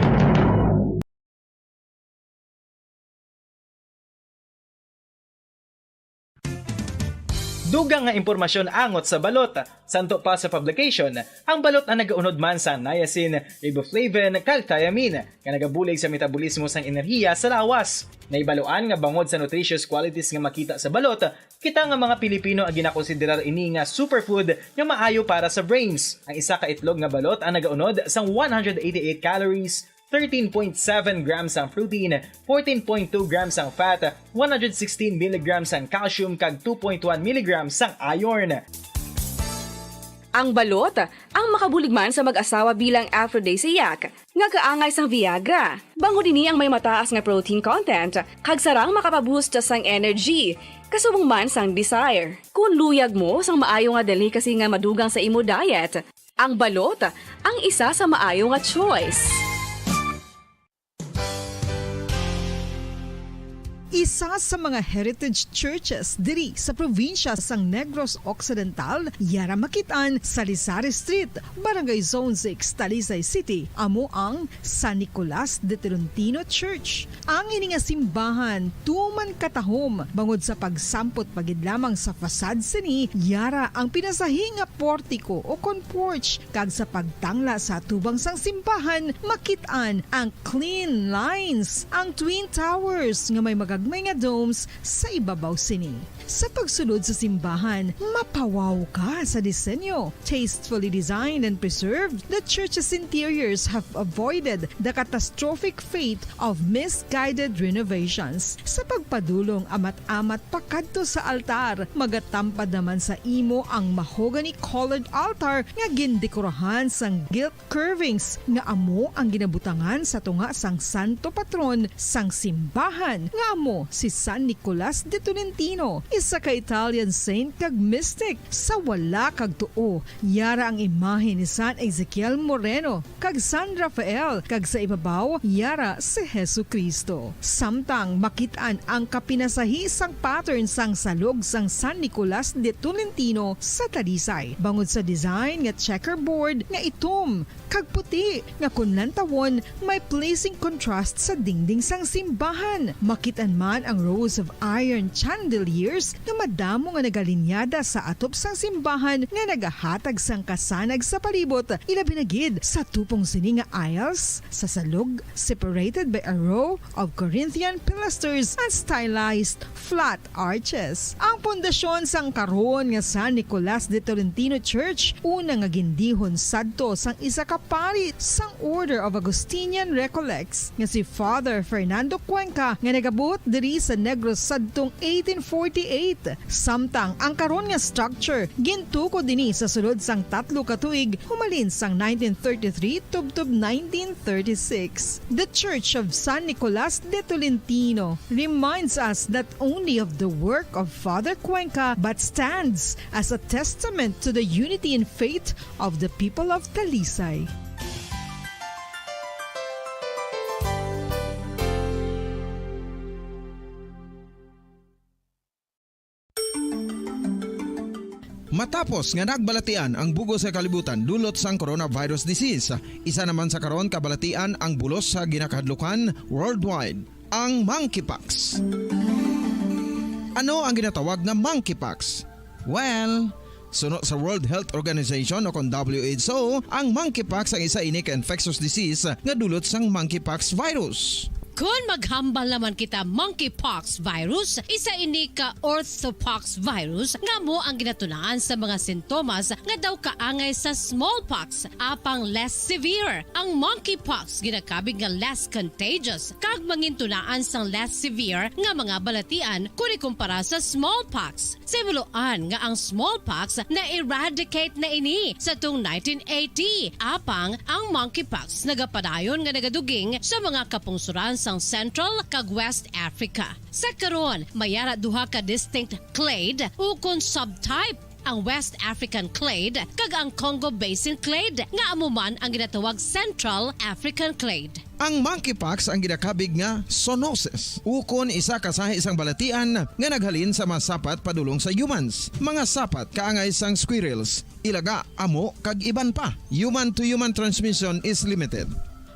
Dugang nga impormasyon angot sa balot. Santo pa sa publication, ang balot ang nagaunod man sang niacin, riboflavin, kag thiamine, nga nagabulig sa metabolismo sang enerhiya sa lawas. Nahibaluan nga bangod sa nutritious qualities nga makita sa balot, kita nga mga Pilipino ang ginakonsiderar ini nga superfood nga maayo para sa brains. Ang isa ka itlog nga balot ang nagaunod sang one hundred eighty-eight calories, thirteen point seven grams ang protein, fourteen point two grams ang fat, one hundred sixteen milligrams ang calcium, kag two point one milligrams ang iron. Ang balot, ang makabulig man sa mag-asawa bilang aphrodisiac, nga kaangay sang Viagra. Bangod ini ang may mataas nga protein content, kag sarang makapaboost sang energy, kasubong man sang desire. Kung luyag mo sang maayo nga delicacy nga madugang sa imo diet, ang balot ang isa sa maayo nga choice. Isa sa mga heritage churches diri sa probinsya sang Negros Occidental, yara makit-an sa Lisari Street, Barangay Zone six, Talisay City, amo ang San Nicolas de Tolentino Church. Ang ini nga simbahan tuman katahom bangod sa pagsampot pa gid lamang sa facade sini, yara ang pinasahi nga portiko o kon porch, kag sa pagtangla sa atubang sang simbahan, makit-an ang clean lines, ang twin towers nga may magagmay nga domes sa ibabaw sini. Sa pagsulod sa simbahan, mapawaw ka sa disenyo. Tastefully designed and preserved, the church's interiors have avoided the catastrophic fate of misguided renovations. Sa pagpadulong amat-amat pakadto sa altar, magatampad naman sa imo ang mahogany-colored altar nga gindekorahan sang gilt curvings nga amo ang ginabutangan sa tunga sang santo patron sang simbahan, nga amo si San Nicolas de Tolentino, isa ka Italian saint kag mystic. Sa wala kag tuo, yara ang imahe ni San Ezekiel Moreno kag San Rafael, kag sa ibabaw, yara si Jesu-Cristo. Samtang makit-an ang kapinasahi sang pattern sang salog sang San Nicolas de Tolentino sa Talisay, bangod sa design nga checkerboard nga itom kag puti nga kon lantawon may pleasing contrast sa dingding sang simbahan. Makit-an man ang rows of iron chandeliers nga madamo nga nagalinyada sa atop sang simbahan nga nagahatag sang kasanag sa palibot, ilabi na gid sa tupong sini nga aisles sa salog, separated by a row of Corinthian pilasters and stylized flat arches. Ang pundasyon sang karon nga San Nicolas de Tolentino Church, una nga gindihon sadto sang isa ka pari sang Order of Augustinian Recollects nga si Father Fernando Cuenca, nga nagabuot diri sa Negros sadtong eighteen forty-eight. Samtang ang karon nga structure gintukod ini sa sulod sang tatlo ka tuig, humalin sang nineteen thirty-three tubtob nineteen thirty-six. The Church of San Nicolas de Tolentino reminds us not only of the work of Father Cuenca, but stands as a testament to the unity in faith of the people of Talisay. Matapos nga nagbalatian ang bug-os nga kalibutan dulot sang coronavirus disease, isa naman sa karon kabalatian ang bulos sa ginakahadlukan worldwide, ang monkeypox. Ano ang ginatawag nga monkeypox? Well, suno sa World Health Organization o kon W H O, ang monkeypox ang isa ini ka infectious disease nga dulot sang monkeypox virus. Kon maghambal naman kita monkeypox virus, isa ini ka orthopox virus nga amo ang ginatunaan sa mga sintomas nga daw kaangay sa smallpox, apang less severe. Ang monkeypox ginakabig nga less contagious kag mangintunaan sang less severe nga mga balatian kon ikumpara sa smallpox. Simuloan nga ang smallpox na-eradicate na ini sa tung nineteen eighty, apang ang monkeypox nagapadayon nga nagaduging sa mga kapungsuran sang Central kag West Africa. Sa karon, may ara duha ka distinct clade ukon subtype, ang West African clade kag ang Congo Basin clade, nga amo man ang ginatawag Central African clade. Ang monkeypox ang ginakabig nga zoonosis, ukon isa ka sahi sang balatian nga naghalin sa mga sapat padulong sa humans, mga sapat kaangay sang squirrels, ilaga, amo, kag iban pa. Human-to-human transmission is limited.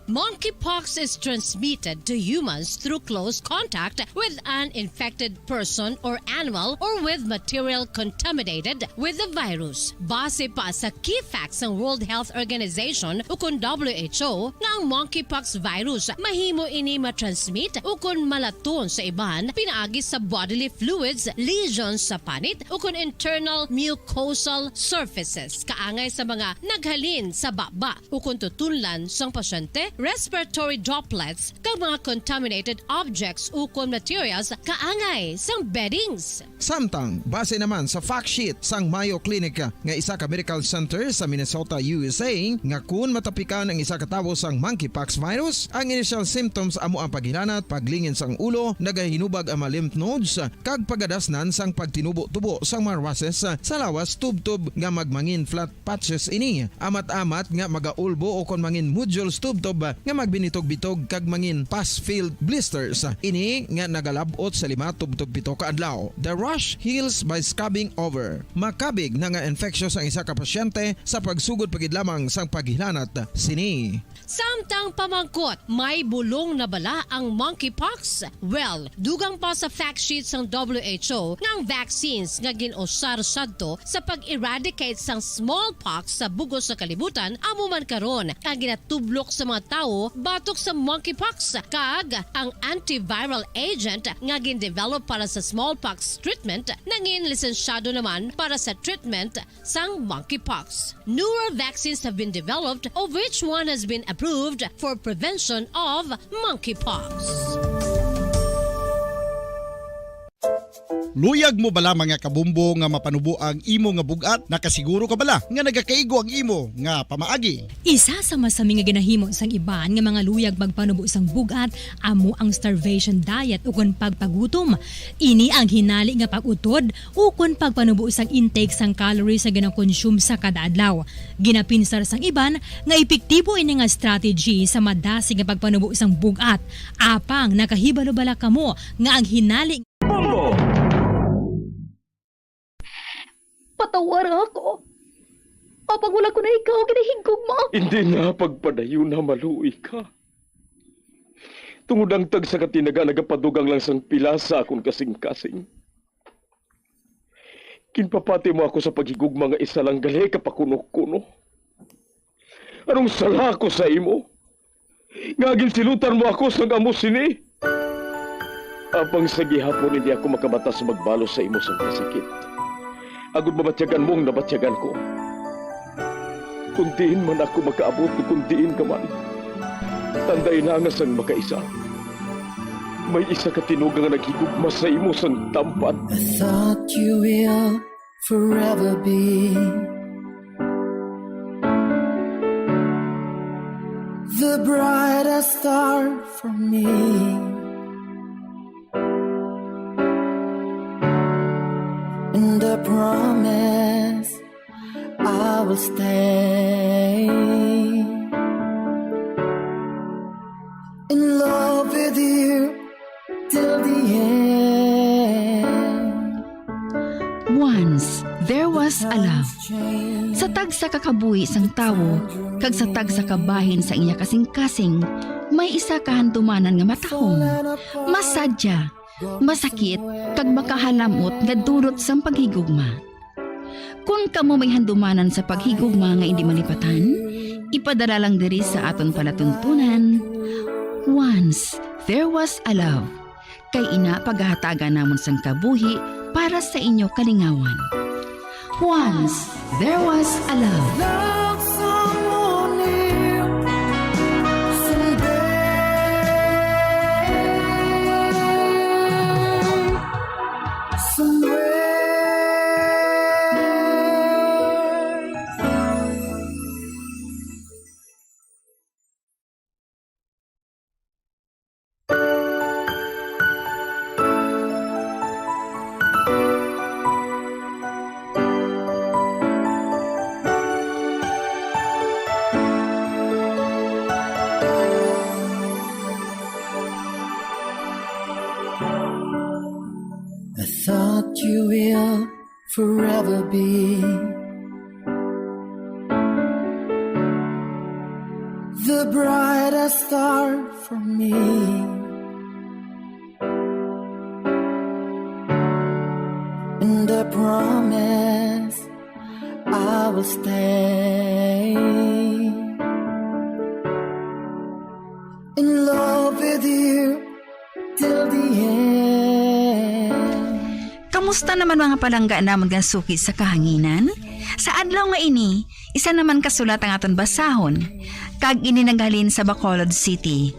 Monkeypox is transmitted to humans through close contact with an infected person or animal or with material contaminated with the virus. Base pa sa key facts sang World Health Organization ukon W H O, nga ang monkeypox virus mahimo ini matransmit ukon malaton sa iban pinaagi sa bodily fluids, lesions sa panit, ukon internal mucosal surfaces, kaangay sa mga naghalin sa baba ukon tutunlan sang pasyente, respiratory droplets, kag mga contaminated objects ukon materials kaangay sang beddings. Samtang, base naman sa fact sheet sang Mayo Clinic nga isa ka medical center sa Minnesota, U S A, nga kun matapikan ang isa ka tawo sang monkeypox virus, ang initial symptoms amo ang paghilanat, paglingin sang ulo, nagahinubag ang mga lymph nodes, kag pagadasnan sang pagtinubo-tubo sang mga rushes sa lawas, tubtob nga magmangin flat patches ini, amat-amat nga magaulbo ukon mangin nodules tubtob nga magbinitog-bitog kag mangin pus-filled blisters. Ini nga nagalab-ot sa lima tubtob pito ka adlaw. The rash heals by scabbing over. Makabig na nga infectious ang isa ka pasyente sa pagsugod pa gid lamang sang paghilanat sini. Samtang pamangkot, may bulong na bala ang monkeypox? Well, dugang pa sa fact sheet sang W H O nga ang vaccines nga gin-usar sadto sa pag-eradicate sang smallpox sa bug-os nga kalibutan amo man karon ang ginatublok sa mga tawo batok sa monkeypox, kag ang antiviral agent nga gin-develop para sa smallpox treatment nangin lisensyado naman para sa treatment sang monkeypox. Newer vaccines have been developed, of which one has been approved for prevention of monkeypox. Luyag mo bala, mga kabumbo, nga mapanubo ang imo nga bug-at? Nakasiguro ka bala nga nagakaigo ang imo nga pamaagi? Isa sa masami nga ginahimo sang iban nga mga luyag magpanubo sang bug-at amo ang starvation diet ukon pagpagutom. Ini ang hinali nga pag-utod ukon pagpanubo sang intake sang calories nga ginakonsume sa kada adlaw. Ginapinsar sang iban nga epektibo ini nga strategy sa madasig nga pagpanubo sang bug-at. Apang nakahibalo bala kamo nga ang hinali Bumbo! Patawara ako. Apang wala ko na ikaw ginahigugma. Hindi na pagpadayon na maluoy ka. Tungod ang tagsa ka tinaga nagapadugang lang sang pila sa akon kasing-kasing. Ginpapati mo ako sa paghigugma nga isa lang gali ka pakuno-kuno. Anong sala ko sa imo? Nga ginsilutan mo ako sang amo sini? Apang sa gihapon hindi ako makabatas magbalos sa imo sang kasakit. Agod mabatyagan mo ang nabatyagan ko. Kung diin man ako makaabot, kung diin ka man, tanday na nga sang makaisa. May isa ka tinuga nga naghigugma sa imo sang tampan. I thought you will forever be the brightest star for me. And I promise I will stay in love with you till the end. Once, there was a love. Sa tagsa ka kabuhi sang tawo kag sa tagsa ka bahin sa iya kasing-kasing, may isa ka handumanan nga matahom, masadya, masakit, kag makahalam-ot nga dulot sang paghigugma. Kon kamo may handumanan sa paghigugma nga indi malipatan, ipadala lang diri sa aton palatuntunan. Once, There Was a Love. Kay ina, pagahatagan namon sang kabuhi para sa inyo kalingawan. Once There Was a Love. Love someone new someday, somewhere. I thought you will forever be the brightest star for me. And I promise I will stay in love with you till the end. Kamusta naman, mga palangga namon nga suki sa kahanginan? Sa adlaw nga ini, isa naman ka sulat ang aton basahon, kag ini naghalin sa Bacolod City.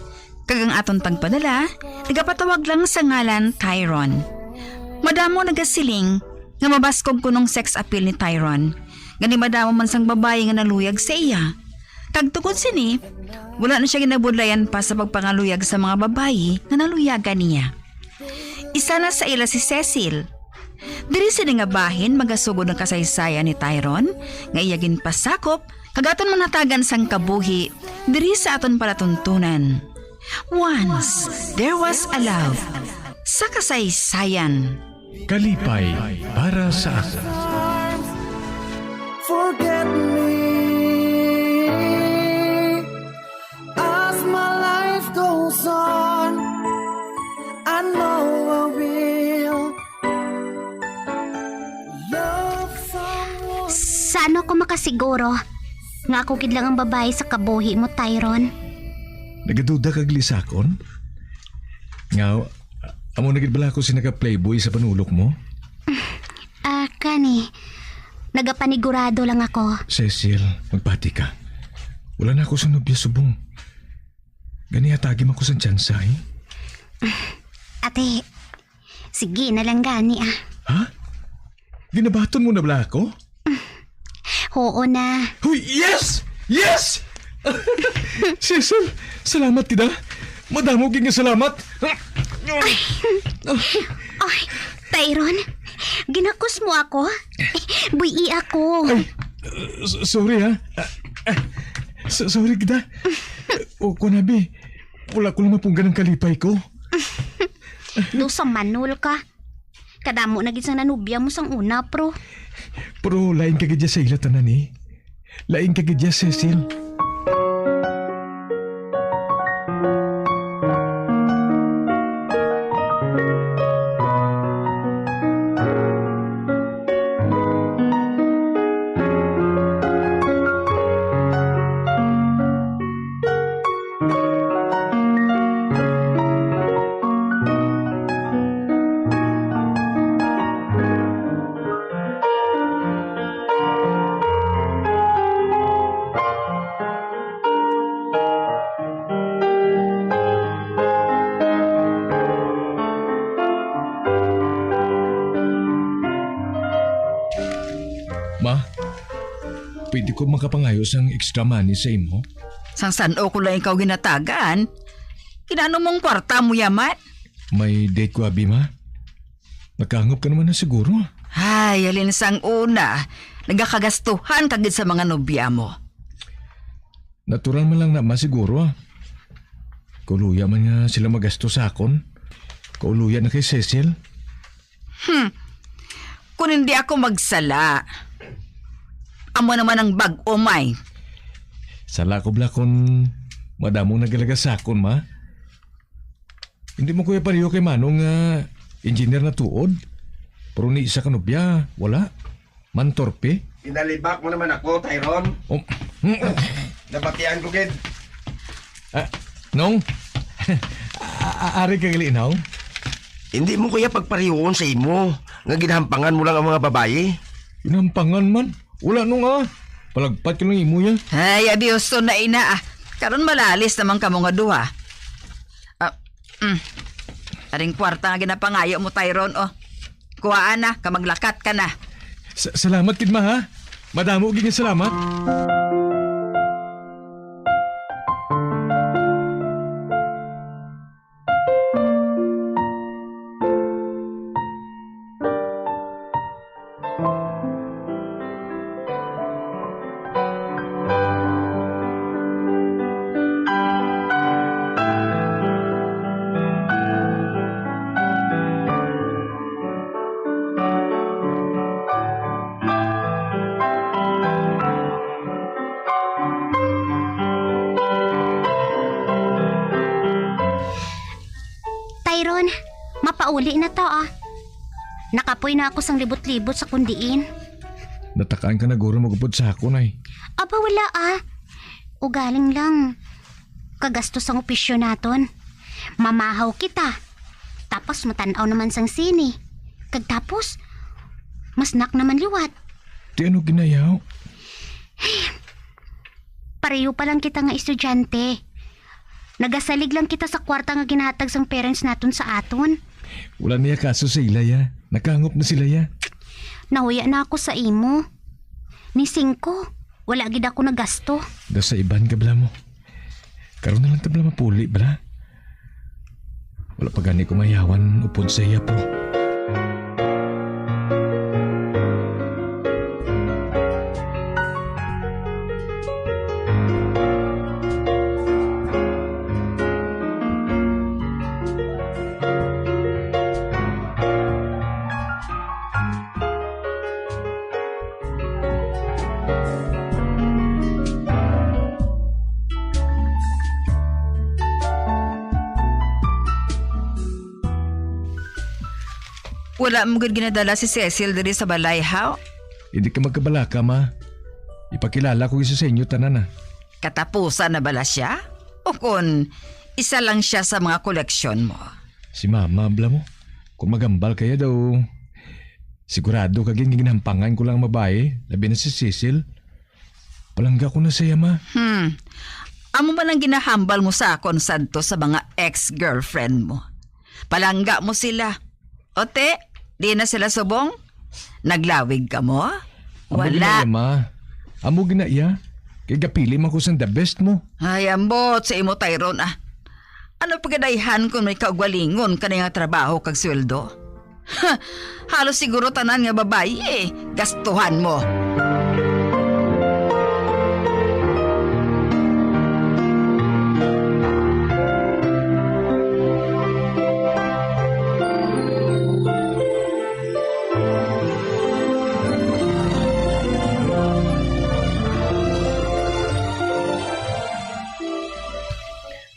Kag ang aton tagpadala, nagapatawag lang sa ngalan Tyron. Madamo nagasiling nga mabaskog kunong sex appeal ni Tyron. Gani madamo man sang babayi nga naluyag sa iya. Kag tungod sini, wala na sia ginabudlayan pa sa pagpangaluyag sa mga babayi nga naluyagan niya. Isa na sa ila si Cecil. Diri sini nga bahin magasugod ang kasaysayan ni Tyron nga iya ginpasakop kag aton manatagan sang kabuhi diri sa aton palatuntunan. Once There Was a Love. Sa kasaysayan. Kalipay para sa akon. Forget me as my life goes on. I know I will love someone. Sa ano ko makasiguro nga ako gid lang ang babae sa kabuhi mo, Tyron? Nagaduda kag lisakon? Nga, amo na gid bala ako si naka-playboy sa panulok mo? Ah, kani, nagapanigurado lang ako. Cecil, magpati ka. Wala na ako sa nobya subong. Gani, hatagi man ko sang tsansa, eh. Ate, sige na lang gani, ah. Ha? Ginabaton mo na bala ako? Oo na. Huy, yes! Yes! Cecil, salamat kita. Madamo gid nga salamat. Ay, Tyron, ginakos mo ako? Buy-i ako. Ay, s- sorry, ha. Ah, ah, s- sorry kita. O, kuwan, abi. Wala ko lang mapunggan ang kalipay ko. Daw sa manol ka. Kadamo na gid sang nanubya mo sang una, pro. Pero lain ka gid sa ila tanan, eh. Lain ka gid, Cecil. Ma, pwede ko makapangayo sang extra money sa imo? Sang san-o ko lang ikaw ginatagan? Kinano mong kwarta mo yaman? May date ko, abi, ma. Nakahangop ka naman na siguro. Ay, halin sang una, nagakagastuhan ka gid sa mga nobya mo. Natural man lang na, ma, siguro, ah. Kauluya man nga sila magasto sa akon. Kauluya na kay Cecil. Hmm. Kung hindi ako magsala, amo naman ang bag-o, may. Sala ko bala kung madamo nagalaga sa akon, ma. Hindi mo kuya pareho kay Manong nga engineer na tuod. Pero ni isa ka nobya, wala. Mantorpe? Pinalibak mo naman ako, Tyron. Oh. Nabatian ko, gid. Ah, Nong? Ah, A-, ari ka gali, Nong? Hindi mo kaya pagparihon sa imo nga ginahampangan mo lang ang mga babayi? Ginahampangan man? Wala, Nong, ah. Palagpat ka lang imo, ya. Ay, abyoso na ina, ah. Karon malalis naman kamo nga duha. Ah, mm. Aring kwarta nga ginapangayo mo, Tyrone, oh. Kuhaan na, ka maglakat ka na. Sa-, salamat gid, ma, ha? Madamo gid nga salamat. Tyron, mapauli na ta, ah. Nakapoy na ako sang libot-libot sa kundiin. Natakaan ka na guro magupod sa akon, ay. Aba, wala, ah. Ugaling lang. Kagastos ang opisyo naton. Mamahaw kita. Tapos matan-aw naman sang sine. Kag tapos, masnak naman liwat. Ti ano ginayaw? Pareho pa lang kita nga estudyante. Nagasalig lang kita sa kwarta nga ginahatag sang parents naton sa aton. Wala niya kaso sa ila, ya. Nakahangop na sila, ya. Nahuya na ako sa imo. Ni singko, wala gid ako nagasto. Da sa iban ka bala mo. Karon na lang ta bala mapuli, bala. Wala pa gani ko mayawan upod sa iya, pro. Wala mo gid ginadala si Cecil diri sa balay, haw? Hindi ka magkabalaka, ma. Ipakilala ko isa sa inyo tanan, ah. Katapusan na bala siya? O kon isa lang siya sa mga koleksyon mo? Si Mama, bala mo. Kung magambal kaya daw, sigurado ka gid nga ginhampangan ko lang ang babae, labi na si Cecil. Palangga ko na siya, ma. Hmm. Amo man ang ginahambal mo sa akon, Santos, sa mga ex-girlfriend mo. Palangga mo sila. O, te, di na sila subong? Naglawig ka mo? Amo Wala. Gina iya, ma. Amo gina iya. Kay gapili man ko sang the best mo. Ay, ambot sa imo, Tyrone, ah. Ano pa gadayhan kung may kaugalingon ka na nga trabaho kag sweldo? Ha, halos siguro tanan nga babayi, eh, gastuhan mo.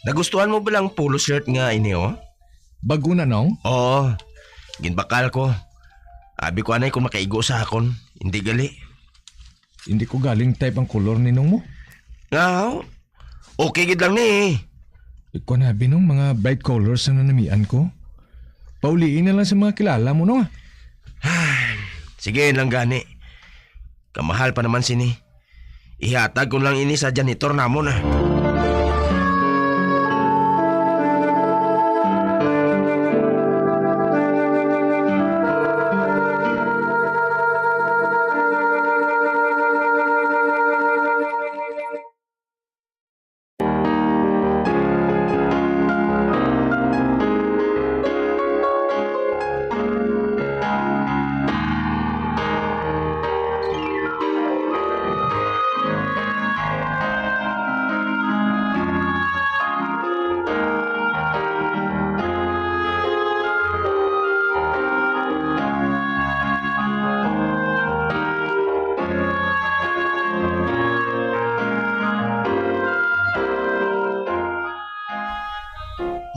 Nagustuhan mo ba lang polo shirt nga ini, oh? Bago na, Nong? Oo. Ginbakal ko. Abi ko anay kung makaigo sa akon. Hindi gali. Hindi ko galing type ang kolor ni Nong mo. Nga, okay gid lang ni. Ikaw na, Abi, Nong, mga bright colors ang nanamian ko. Pauliin na lang sa mga kilala mo, Nong, ah. Sige lang gani. Kamahal pa naman sini. Ihatag ko lang ini sa janitor namon, ah.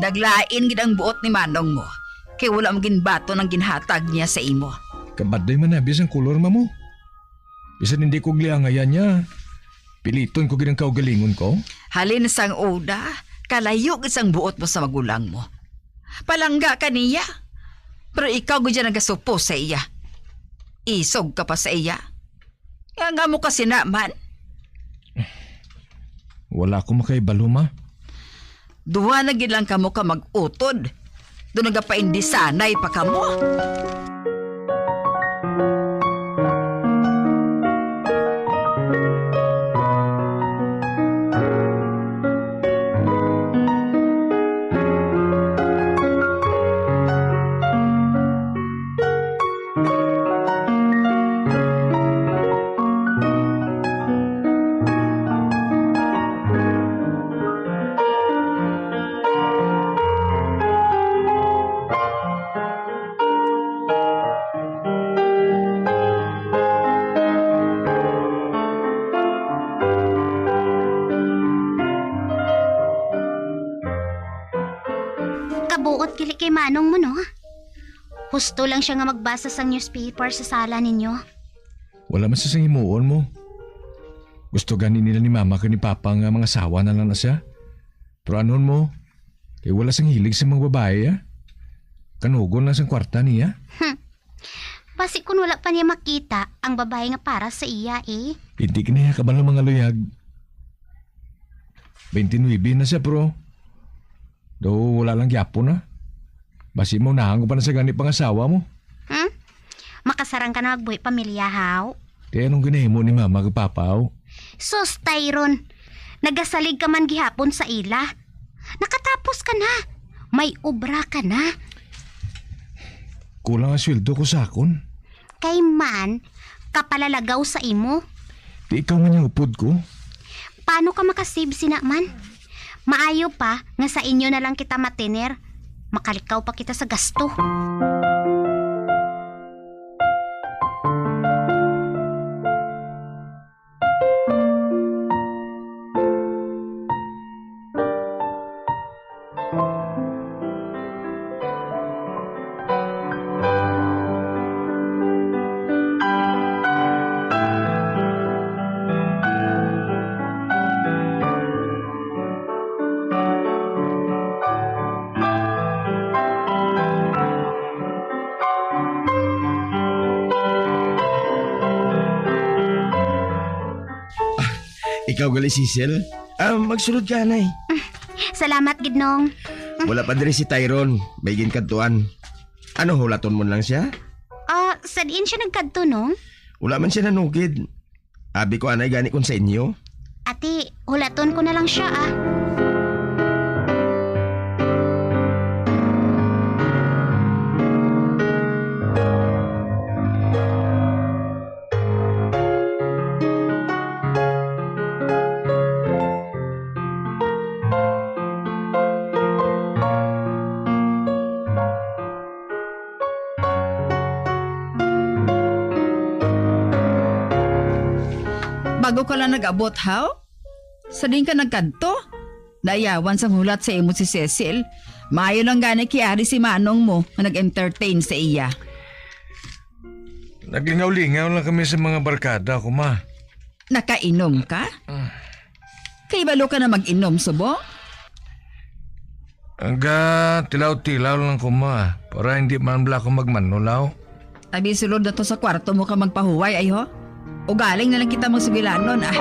Naglain gid ang buot ni manong mo, kay wala mo ginbaton ang ginhatag niya sa imo. Kabadlay man abi sang kolor, mamo. Bisan hindi ko gliangayan niya, piliton ko gid ang kaugalingon ko. Halin sang una, kalayo gid sang buot mo sa magulang mo. Palangga ka niya. Pero ikaw gud ang nagasupo sa iya. Isog ka pa sa iya. Nga nga mo kasi naman. Wala ko makahibalo, ma. Duha na gid lang kamo ka mag-utod. Do nagapaindisanay pa kamo. Kabuot gali kay manong mo, no? Husto lang siya nga magbasa sang newspaper sa sala ninyo. Wala man sa sang himuon mo. Gusto gani nila ni mama kag ni papa nga mangasawa na lang na siya. Pero anon mo, kay wala sang hilig sa mga babae, ah. Kanugon lang sang kwarta niya. Hmm. Basi kun wala pa niya makita ang babae nga para sa iya, eh. Hindi ka niya kabalo mga luyag. Twenty-nine na siya, pero daw wala lang gyapon na. Basi mo nahang pa na sa gani pangasawa mo. Hmm? Makasarang ka na magbuhi pamilya, haw? Kaya anong ginahimo ni mama kag papa, haw? Sus, Tyron. Nagasalig ka man gihapon sa ila. Nakatapos ka na. May obra ka na. Kulang ang sweldo ko sa akon. Kay man, kapalalagaw sa imo. Di ikaw man yung upod ko. Paano ka makasave sina man? Maayo pa nga sa inyo na lang kita matiner. Makalikaw pa kita sa gasto. Ikaw gali, Cecil? Ah, magsulod ka, anay. Salamat gid, Nong. Wala pa diri si Tyron. May ginkadtuan. Ano, hulaton mo lang siya? Ah, sa diin siya nagkadto, Nong? Wala man siya nanugid. Abi ko, anay, gani kung sa inyo. Ati, hulaton ko na lang siya, ah. Bago ka lang nag-abot, haw? Sa din ka nagkadto? Naayawan sang hulat sa imo si Cecil. Maayo lang gani kay ari si manong mo nga nag-entertain sa iya. Naglingaw-lingaw lang kami sa mga barkada ko, ma. Nakainom ka? Mm. Kay balo ka na mag-inom, subong? Aga, tilaw-tilaw lang ko, ma, para hindi man bala ako magmanulaw. Abi, sulod na to sa kwarto mo ka magpahuway, ay ho? Ugaling na lang kita magsugilanon, ah.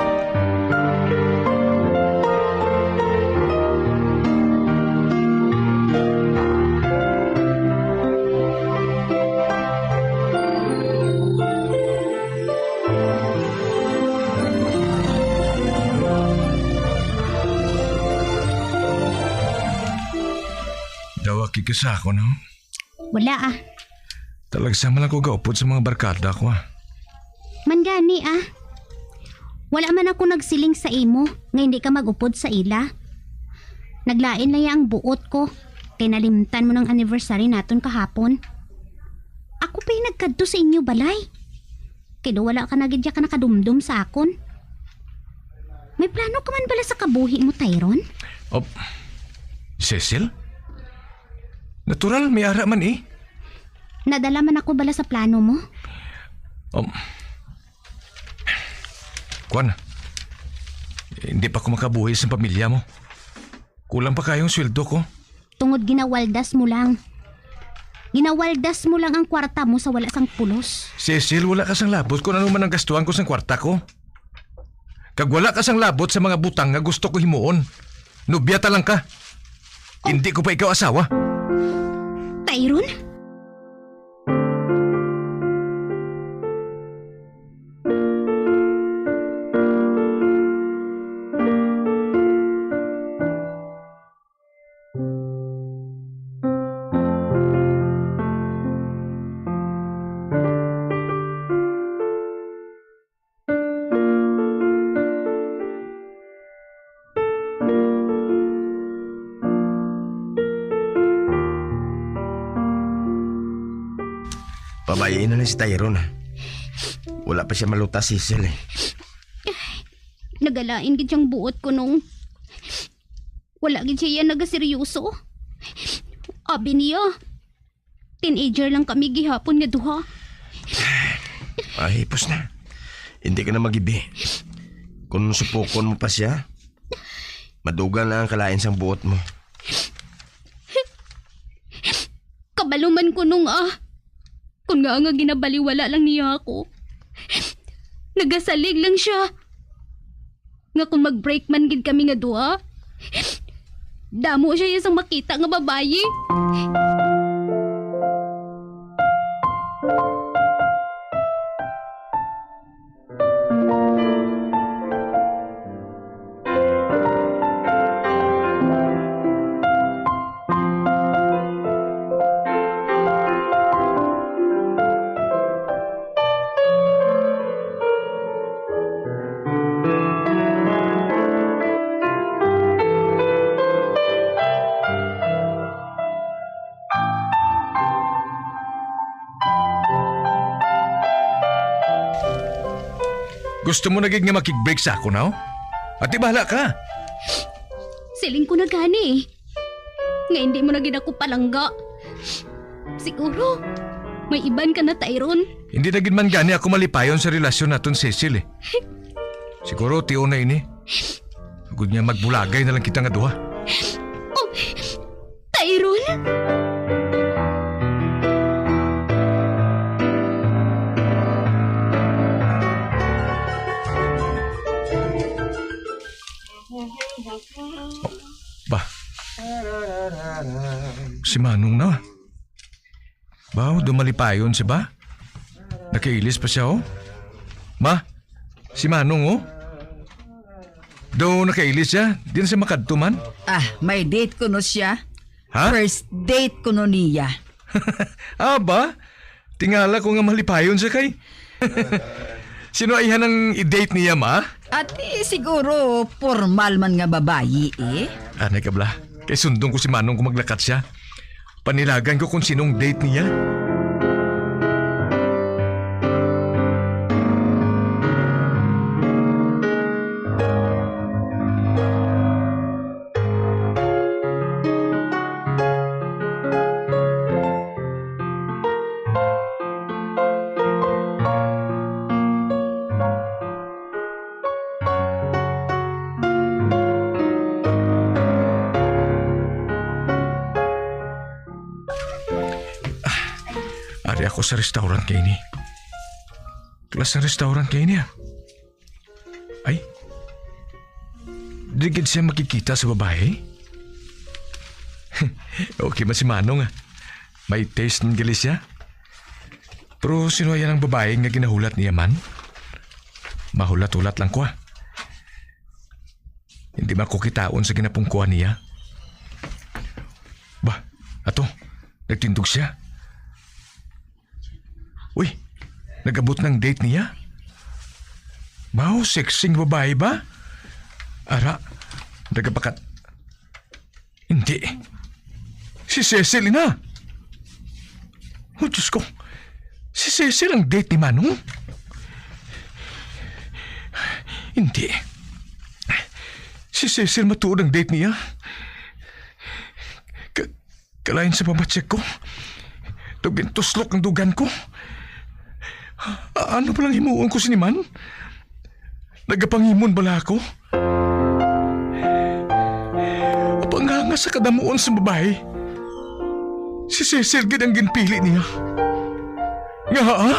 Daw aki ka sa ako, no? Wala, ah. Talagsa man lang ko gaupod sa mga barkada ko, ah. Man gani, ah. Wala man ako nagsiling sa imo nga hindi ka mag-upod sa ila. Naglain na ya ang buot ko kay nalimtan mo ng anniversary naton kahapon. Ako pa'y nagkadto sa inyo balay. Kay daw wala ka na gid ya ka nakadumdom sa akon. May plano ka man bala sa kabuhi mo, Tyron? Oh, Cecil? Natural, may ara man eh. Nadala man ako bala sa plano mo? Um, Kwan, hindi pa ko makabuhi sa pamilya mo. Kulang pa kayong sweldo ko. Tungod ginawaldas mo lang. Ginawaldas mo lang ang kwarta mo sa wala sang pulos. Cecil, wala ka sang labot kung ano man ang gastuhan ko sang kwarta ko. Kag wala ka sang labot sa mga butang nga gusto ko himuon. Nobya ta lang ka. Oh. Hindi ko pa ikaw asawa. Tyron? Pabayai na lang si Tyron, ah. Wala pa siya malutas, Cecil, eh. Nagalain gid siyang buot ko nung wala gid siya nagaseryoso. Abi niya, teenager lang kami gihapon nga duha. Ay, hipos na. Hindi ka na magibi. Kung supukon mo pa siya, madugang na ang kalain sang buot mo. Kabalo man ko nung, ah, kung nga nga ginabaliwala lang niya ako. Nagasalig lang siya. Nga kung mag-break man gid kami nga duha, damo siya sang makita nga babayi. Gusto mo na gid nga makig-break sa akon, no? Ati, bahala ka. Siling ko na gani, eh, nga hindi mo na gid ako palangga. Siguro, may iban ka na, Tyron. Hindi na gid man gani ako malipayon sa relasyon naton, Cecil, eh. Siguro, tion na ini. Agud nga magbulagay na lang kita nga duha. Oh, Tyron? Ba? Si Manong na. Baw, dumalipayon siya ba? Nakailis pa siya, oh. Ma, si Manong, oh. Daw nakailis siya, di na siya makadto man. Ah, may date kuno siya. Ha? First date kuno niya. Ah, ba? Tingala ko nga malipayon siya kay. Sino ay ang i-date niya, ma? Ati, siguro formal man nga babayi, eh. Anay ka bala. Kay sundon ko si Manong kung maglakat siya. Panilagan ko kung sinong date niya. Ah, ari ako sa restaurant kay ini. Klase ng restaurant kay ini, ah. Ay. Di gid siya makikita sa babae? Okay man si Manong, ah. May taste man gali siya. Pero sino yan ang babae nga ginahulat niya man? Mahulat-hulat lang ko, ah. Hindi man ko kitaon sa ginapungkuan niya. Ba, ato, nagtindog siya. Uy, nag-abot ng date niya? Wow, sexing babae ba? Ara, nagapakat... Hindi. Si Cecil ina. Oh, Diyos ko. Si Cecil ang date ni Manong? Hindi. Si Cecil matuod ang date niya. Ka-, Kalain sa pamatsik ko. Daw gintuslok ang dugan ko. A-, ano palang himuon ko sini man? Nagapangimon bala ako? Apang nga Sa kadamuon sa babayi, si Cecil gid ang ginpili niya. Nga, ha?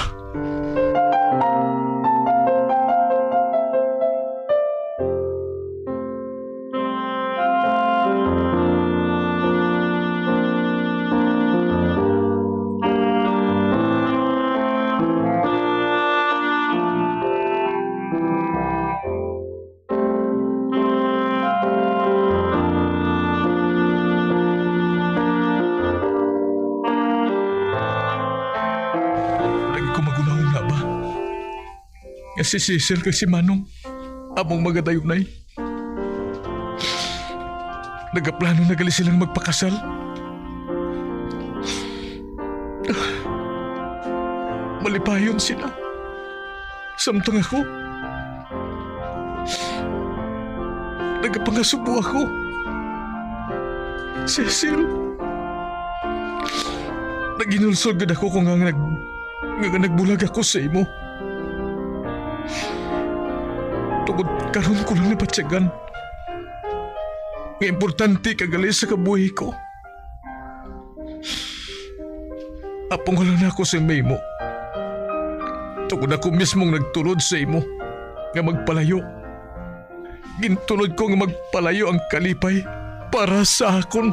Lagi ko maghunahuna ba nga si Cecil kag si Manong among magadayunay. Nagaplano na gali silang magpakasal. Malipayon sila. Samtang ako, nagapangasubo ako. Cecil, naginulsol gid ako kung nga nag-, nga nagbulag ako sa imo. Tungod karon ko lang nabatyagan nga importante ka gali sa kabuhi ko. Apong lang ako sa mahimo. Tungod ako mismong nagtulod sa imo nga magpalayo. Gintulod ko nga magpalayo ang kalipay para sa akon.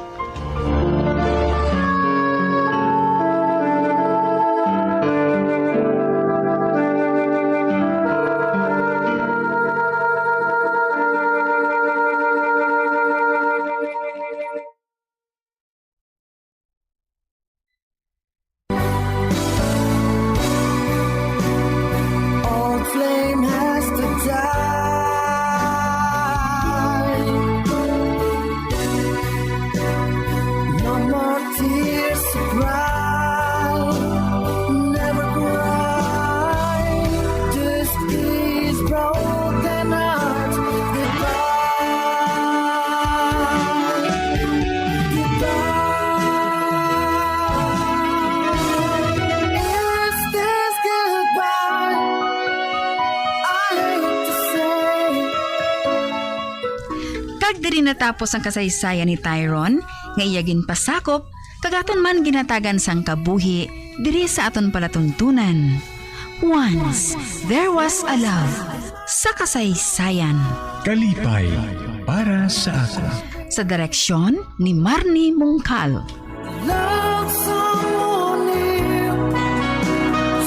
All flame has to die. No more tears to cry. Never cry. This is broken heart. Goodbye. Goodbye. Is this goodbye? I hate to say. Kag diri natapos ang kasaysayan ni Tyron, nga iya ginpasakop, kag aton man ginhatagan sang kabuhi diri sa aton palatuntunan. Once There Was a Love, sa kasaysayan. Kalipay para sa ako. Sa direksyon ni Marnie Mungkal. Love someone new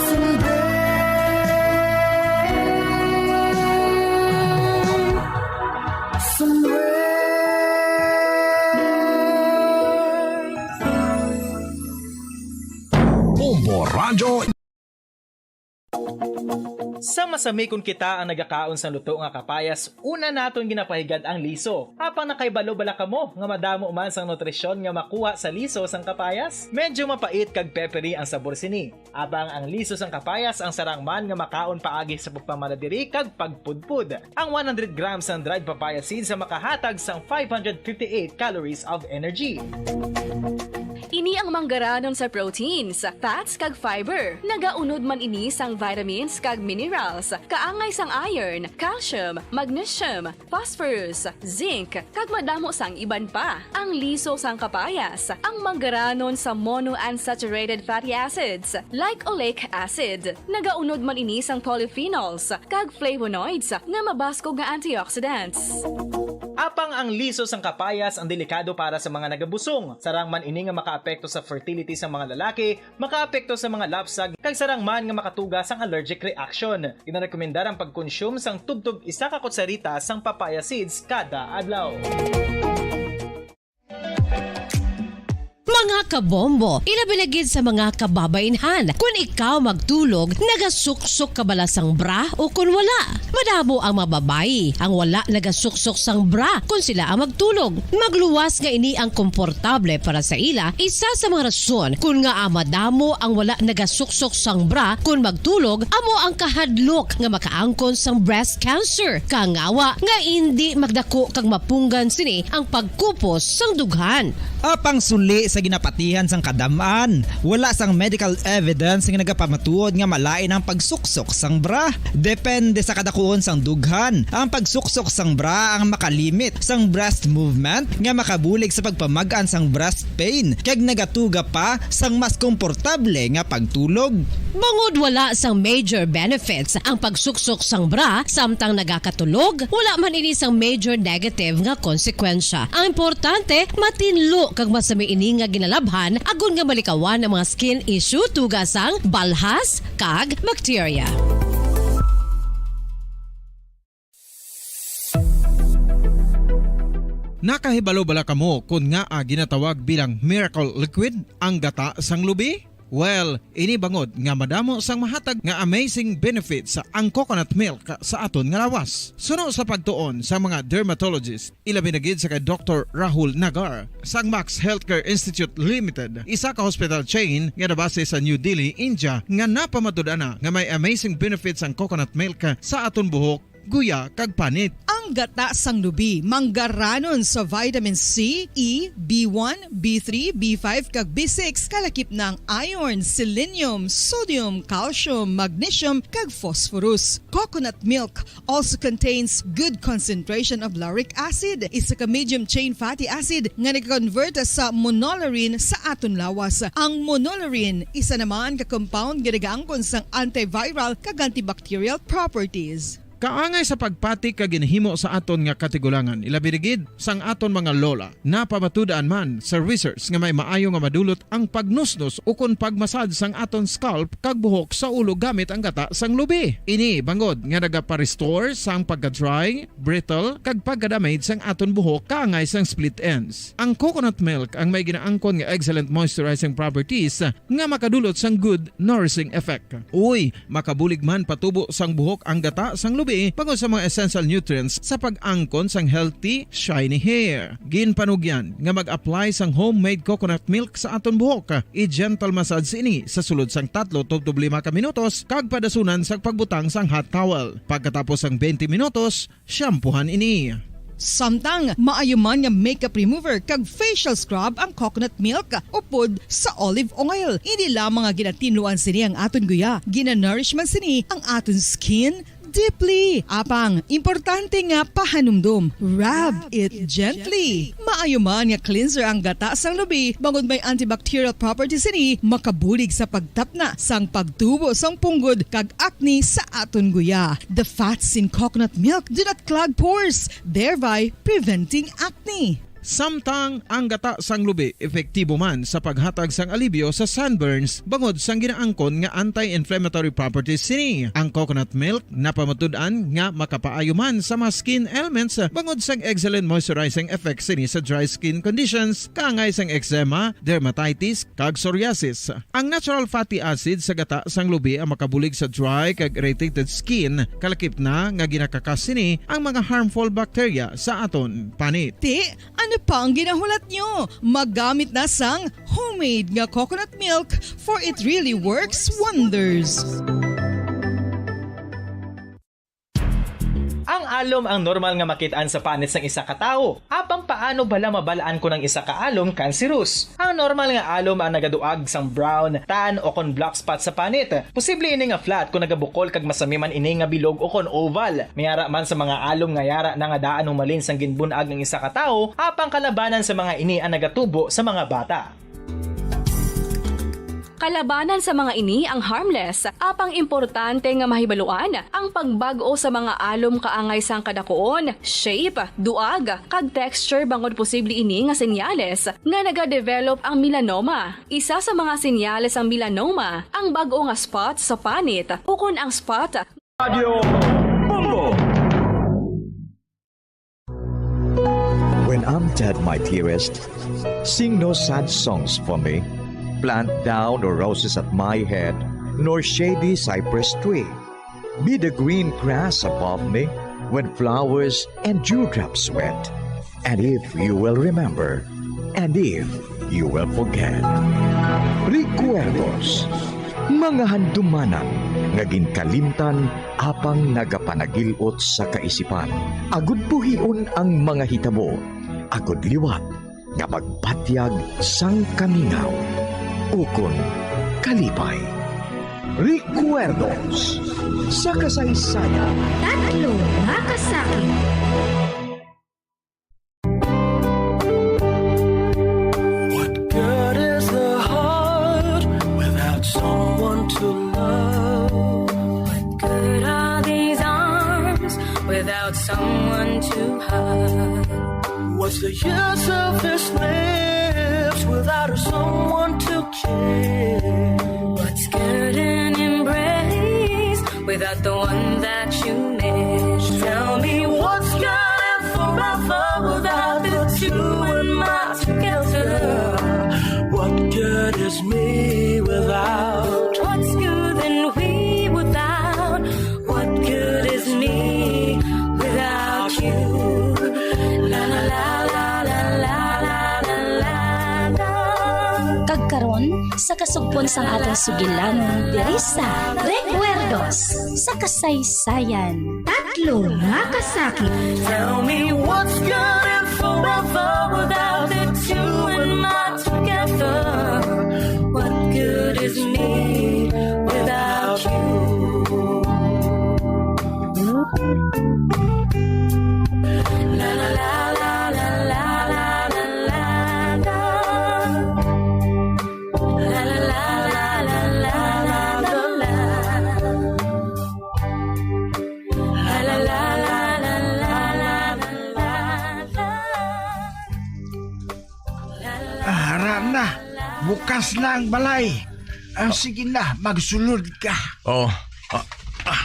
someday, somewhere. Bombo Radyo. Sa masami kon kita ang nagakaon sang luto nga kapayas, una naton ginapahigad ang liso. Apang nakahibalo bala kamo nga madamo man sang nutrisyon nga makuha sa liso sang kapayas? Medyo mapait kag peppery ang sabor sini. Apang ang liso sang kapayas ang sarang man nga makaon paagi sa pagpamaladiri kag pagpudpod. Ang one hundred grams sang dried papaya seeds ang makahatag sang five hundred fifty-eight calories of energy. Ini ang manggaranon sa proteins, fats, kag fiber. Nagaunod man ini sang vitamins kag minerals, kaangay sang iron, calcium, magnesium, phosphorus, zinc, kag madamo sang iban pa. Ang liso sang kapayas, ang manggaranon sa monounsaturated fatty acids, like oleic acid. Nagaunod man ini sang polyphenols kag flavonoids nga mabaskog nga antioxidants. Apang ang liso sang kapayas ang delikado para sa mga nagabusong. Sarang man ini nga makaapekto sa fertility sa mga lalaki, makaapekto sa mga lapsag, kag sarang man nga makatuga sang allergic reaction. Ginarekomendar ang pagkonsume sang tubtob isa ka kutsarita sang papaya seeds kada adlaw. Mga kabombo, ilabi na gid sa mga kababainhan, kun ikaw magtulog, nagasuksok ka bala sang bra o kun wala? Madamo ang mga babayi ang wala nagasuksok sang bra kun sila ang magtulog. Magluwas nga ini ang komportable para sa ila, isa sa mga rason kun ngaa madamo ang wala nagasuksok sang bra kun magtulog amo ang kahadlok nga makaangkon sang breast cancer, kangawa nga indi magdako kag mapunggan sini ang pagkupos sang dughan. Apang suli sa Napatihan sang kadam-an, wala sang medical evidence nga nagapamatuod nga malain ang pagsuksok sang bra. Depende sa kadakuon sang dughan, ang pagsuksok sang bra ang makalimit sang breast movement nga makabulig sa pagpamag-an sang breast pain kag nagatuga pa sang mas komportable nga pagtulog. Bangod wala sang major benefits ang pagsuksok sang bra samtang nagakatulog, wala man ini sang major negative nga konsekwensya. Ang importante, matinlo kag masami ini nga ginalabhan agod nga malikawan ang mga skin issue, tuga sang balhas kag bakterya. Nakahibalo bala kamo kon ngaa ginatawag bilang miracle liquid ang gata sang lubi? Well, ini bangod nga madamo sang mahatag nga amazing benefits ang coconut milk sa aton nga lawas. Suno sa pagtuon sa mga dermatologist, ilabi na gid sa kay Doktor Rahul Nagar sang Max Healthcare Institute Limited, isa ka hospital chain nga nabase sa New Delhi, India, nga napamatud-an na nga may amazing benefits ang coconut milk sa aton buhok, guya, kag panit. Ang gata sang lubi manggaranon sa vitamin C, E, B one, B three, B five, kag B six, kalakip na ang iron, selenium, sodium, calcium, magnesium, kag phosphorus. Coconut milk also contains good concentration of lauric acid, isa ka medium chain fatty acid nga nag-convert sa monolaurin sa aton lawas. Ang monolaurin, isa naman ka compound nga nagaangkon sang antiviral kag antibacterial properties. Kaangay sa pagpati kag ginahimo sa aton nga katigulangan, ilabi na gid sang aton mga lola. Napamatud-an man sa research nga may maayo nga madulot ang pagnusnos ukon pagmasad sang aton scalp kag buhok sa ulo gamit ang gata sang lubi. Ini bangod nga nagapa-restore sang pagka-dry, brittle, kag pagka-damage sang aton buhok kaangay sang split ends. Ang coconut milk ang may ginaangkon nga excellent moisturizing properties nga makadulot sang good nourishing effect. Uy, makabulig man patubo sang buhok ang gata sang lubi bangod sa mga essential nutrients sa pag-angkon sang healthy, shiny hair. Ginpanugyan nga mag-apply sang homemade coconut milk sa aton buhok. I-gentle massage ini sa sulod sang tatlo tubtob lima ka minutos kag padasunan sang pagbutang sang hot towel. Pagkatapos sang twenty minutos, shampoohan ini. Samtang maayo man nga makeup remover kag facial scrub ang coconut milk upod sa olive oil. Hindi lamang nga ginatinluan sini ang aton guya, ginanourish man sini ang aton skin deeply. Apang, importante nga pahanumdom, rub it gently. Maayo man nga cleanser ang gata sang lubi, bangod may antibacterial properties sini, makabulig sa pagtapna sang pagtubo sang punggod kag acne sa aton guya. The fats in coconut milk do not clog pores, thereby preventing acne. Samtang ang gata sang lubi epektibo man sa paghatag sang alibyo sa sunburns bangod sang ginaangkon nga anti-inflammatory properties sini. Ang coconut milk napamatud-an nga makapaayo man sa mga skin ailments bangod sang excellent moisturizing effects sini sa dry skin conditions, kaangay sang eczema, dermatitis, kag psoriasis. Ang natural fatty acid sa gata sang lubi ang makabulig sa dry kag irritated skin, kalakip na nga ginakakas sini ang mga harmful bacteria sa aton panit. Ti, ano pa ang ginahulat nyo? Magamit na sang homemade nga coconut milk, for it really works wonders. Ang alom ang normal nga makit-an sa panit sang isa ka tawo. Apang paano bala mabal-an kon ang isa ka alom kanseros? Ang normal nga alom ang nagaduag sang brown, tan, o kon black spot sa panit. Posible ini nga flat kon nagabukol kag masami man ini nga bilog o kon oval. May ara man sa mga alom nga yara na nga daan humalin sang ginbun-ag ang isa ka tawo, apang kalabanan sa mga ini ang nagatubo sa mga bata. Kalabanan sa mga ini ang harmless, apang importante nga mahibaluan ang pagbag-o sa mga alom kaangay sang kadakuon, shape, duag, kag texture bangod posible ini nga senyales nga nagadevelop ang melanoma. Isa sa mga senyales sang melanoma ang bag-o nga spot sa panit ukon ang spot. Radyo Bombo. When I'm dead, my dearest, sing no sad songs for me. Plant thou no roses at my head, nor shady cypress tree. Be the green grass above me when flowers and dewdrops wet. And if you will remember, and if you will forget. Recuerdos, mga handumanan nga ginkalimtan apang nagapanagil-ot sa kaisipan. Agud buhion ang mga hitabo, agud liwat nga magpatyag sang kamingaw ukon kalipay. Recuerdos sa kasaysayan. Tatlo nga kasakit. What good is the heart without someone to love? What good are these arms without someone to hug? What's the use of his lips without someone to kiss? What's good an embrace without the one that you miss? Tell me what's good and forever without the two and my together. What good is me without? What's good and we without? What good is me without you? La la la la la la la la la la. Kag karon, sa kasugpon sang aton sugilanon diri sa Recuerdos sa Kasaysayan. Tatlo nga kasakit. Tell me what's good and forever without the two and my together. What good is me without you? La la la la la la la la la. La la la la la la la la. La la la la la la la la. Ara na, bukas na ang balay. Ah, sige na, magsulod ka. Oh. Ah, ah.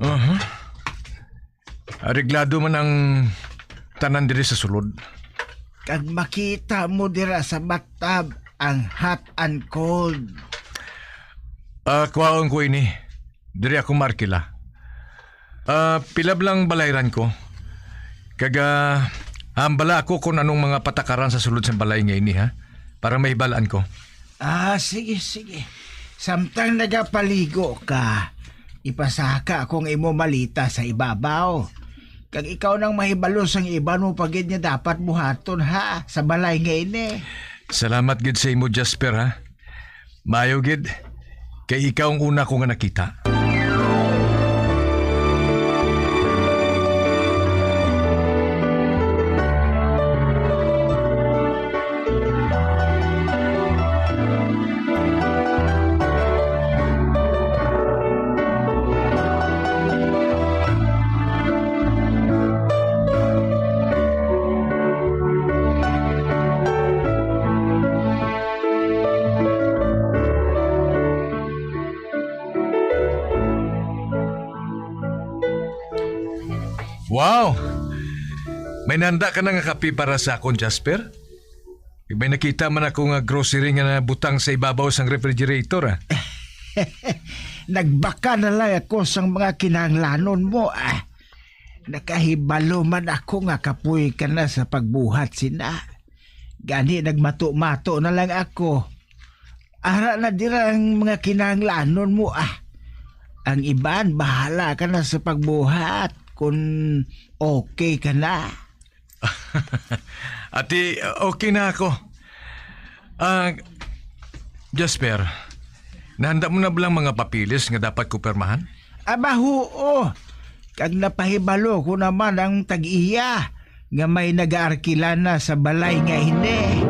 Aha. Areglado man ang tanan diri sa sulod. Kag makita mo dira sa bathtub ang hot and cold. Ah, kuhaon ko ini. Diri ako maarkila. Ah, pilab lang balayran ko. Kag, ah, hambala ako kung anong mga patakaran sa sulod sang balay nga ini, ha? Para mahibalaan ko. Ah, sige, sige. Samtang nagapaligo ka, ipasaka ko ang imo malita sa ibabaw. Kag ikaw nang mahibalo sang iban mo pa gid nga dapat buhaton, ha, sa balay nga ini. Salamat gid sa imo, Jasper, ha. Maayo gid, kay ikaw ang una ko nga nakita. Wow! May nanda ka na nga kape para sa akon, Jasper? May nakita man ako nga grocery nga nabutang sa ibabaw sang refrigerator, ah. Nagbaka na lang ako sang mga kinahanglanon mo, ah. Nakahibalo man ako nga kapoy ka na sa pagbuhat sina. Gani nagmato-mato na lang ako. Ara na dira ang mga kinahanglanon mo, ah. Ang iban, bahala ka na sa pagbuhat kung okay ka na. Ati, okay na ako. Ah, Jasper, nahanda mo na ba lang mga papeles nga dapat ko pirmahan? Aba, huo. Kag napahibalo ko naman ang tag-iya nga may nagaarkila na sa balay nga ini.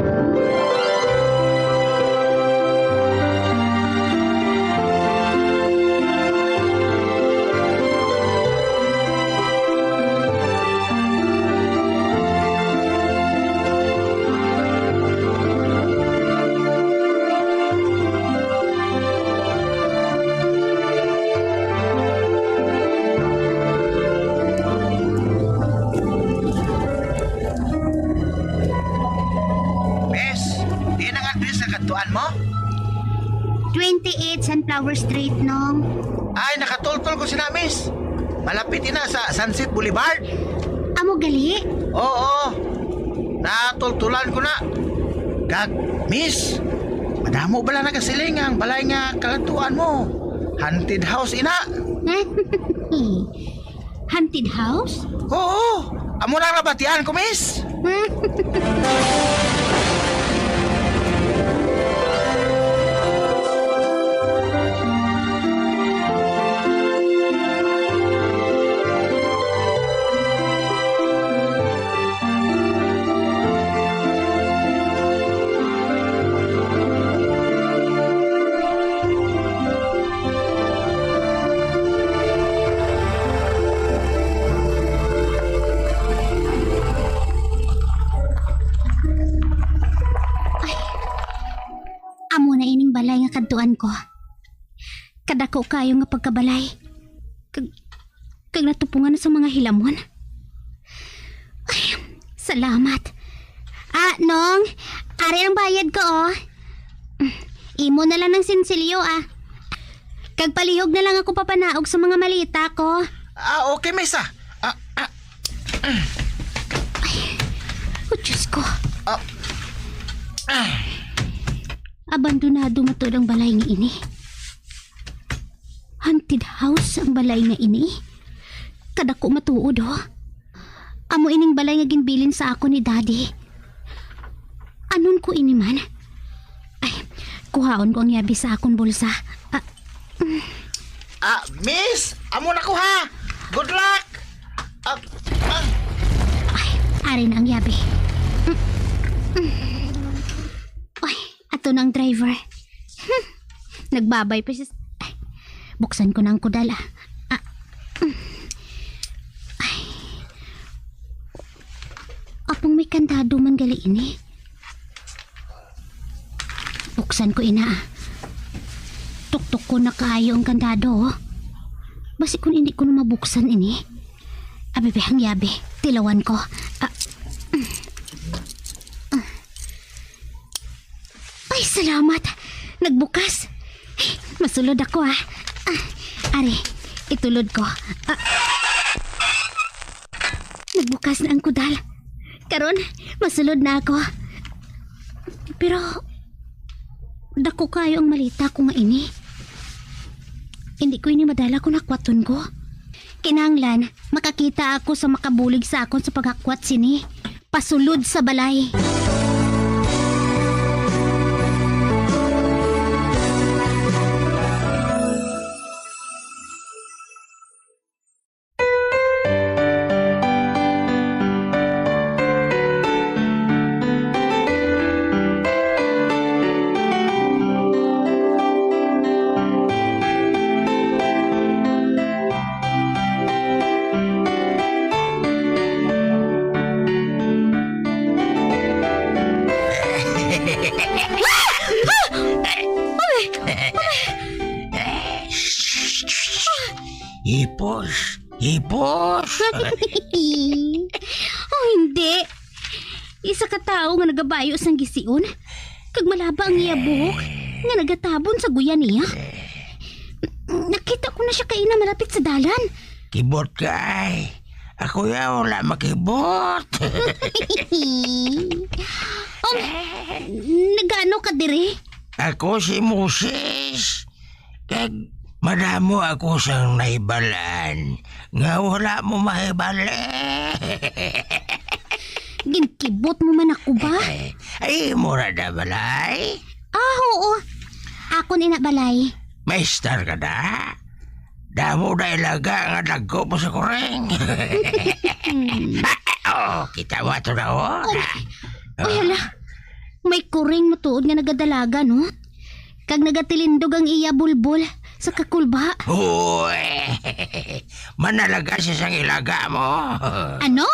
Miss, diin ang address sa kadtuan mo? Twenty-eight Sunflower Street, Nong. Ay, nakatultol ko sina, Miss. Malapit ina sa Sunset Boulevard. Amo gali? Oo. Natultulan ko na. Kag, Miss, madamo bala nagasiling ang balay nga kaladtuan mo. Haunted house ina. Haunted house? Oo. Amo na nabatian ko, Miss. Amo na ining balay nga kadtuan ko. Kadako kayo nga pagkabalay. Kag, kag natupungan na sa mga hilamon. Ay, salamat. Ah, Nong, ari ang bayad ko, oh. Imo na lang ng sinsilyo, ah. Kag palihog na lang ako papanaog sa mga malita ko. Ah, okay, Miss, ah. Ah, ah. Oh, Diyos ko. Ah. Ah. Abandonado matuod ang balay nga ini. Haunted house ang balay nga ini. Kadako matuod, oh. Amo ining balay nga ginbilin sa akon ni Daddy. Anon ko ini man? Ay, kuhaon ko ang yabi sa akon bulsa. Ah, mm. Ah, miss, amo na ko ha. Good luck. Ah, ah. Ay, ari na ang yabi. Mm, mm. Ay, ato na ang driver. Hmm. Nagbabay pa siya. Ay, buksan ko na ang kudal, ah. Ah, mm. Ay. Apang may kandado man gali ini. Buksan ko ina, ah. Tuktok ko na kaayo ang kandado, oh. Basi kung hindi ko na mabuksan ini. Abi, be, ang yabi. Tilawan ko. Ah. Ay, salamat. Nagbukas. Masulod ako, ah. Ah, ari, itulod ko. Ah. Nagbukas na ang kudal. Karon, masulod na ako. Pero, dako kayo ang malita ko nga ini. Hindi ko ini madala kung hakwaton ko. Kinahanglan, makakita ako sa makabulig sa akon sa paghakwat sini. Pasulod sa balay. Hipos, hipos. Oh, hindi. Isa ka tawo nga nagabayo sang gision, kag malaba ang iya buhok nga nagatabon sa guya niya. Nakita ko na siya kaina malapit sa dalan. Kibot ka ay. Ako ya wala makibot. Um, nagano ka diri? Ako si Moses. Kag madamo ako sang nahibalaan nga wala mo mahibali. Ginkibot mo man ako ba? Ay, imo ra da balay? Ah, oo. Akon ina balay. Maestar ka da? Damo da ilaga nga dagko mo sa kureng. Oh, kita mo ato na, oh. Uy, hala. May kuring matuod nga nagadalaga, no? Kag nagatilindog ang iya bulbol sa kakulba. Uy! Manalaga siya sang ilaga mo. Ano?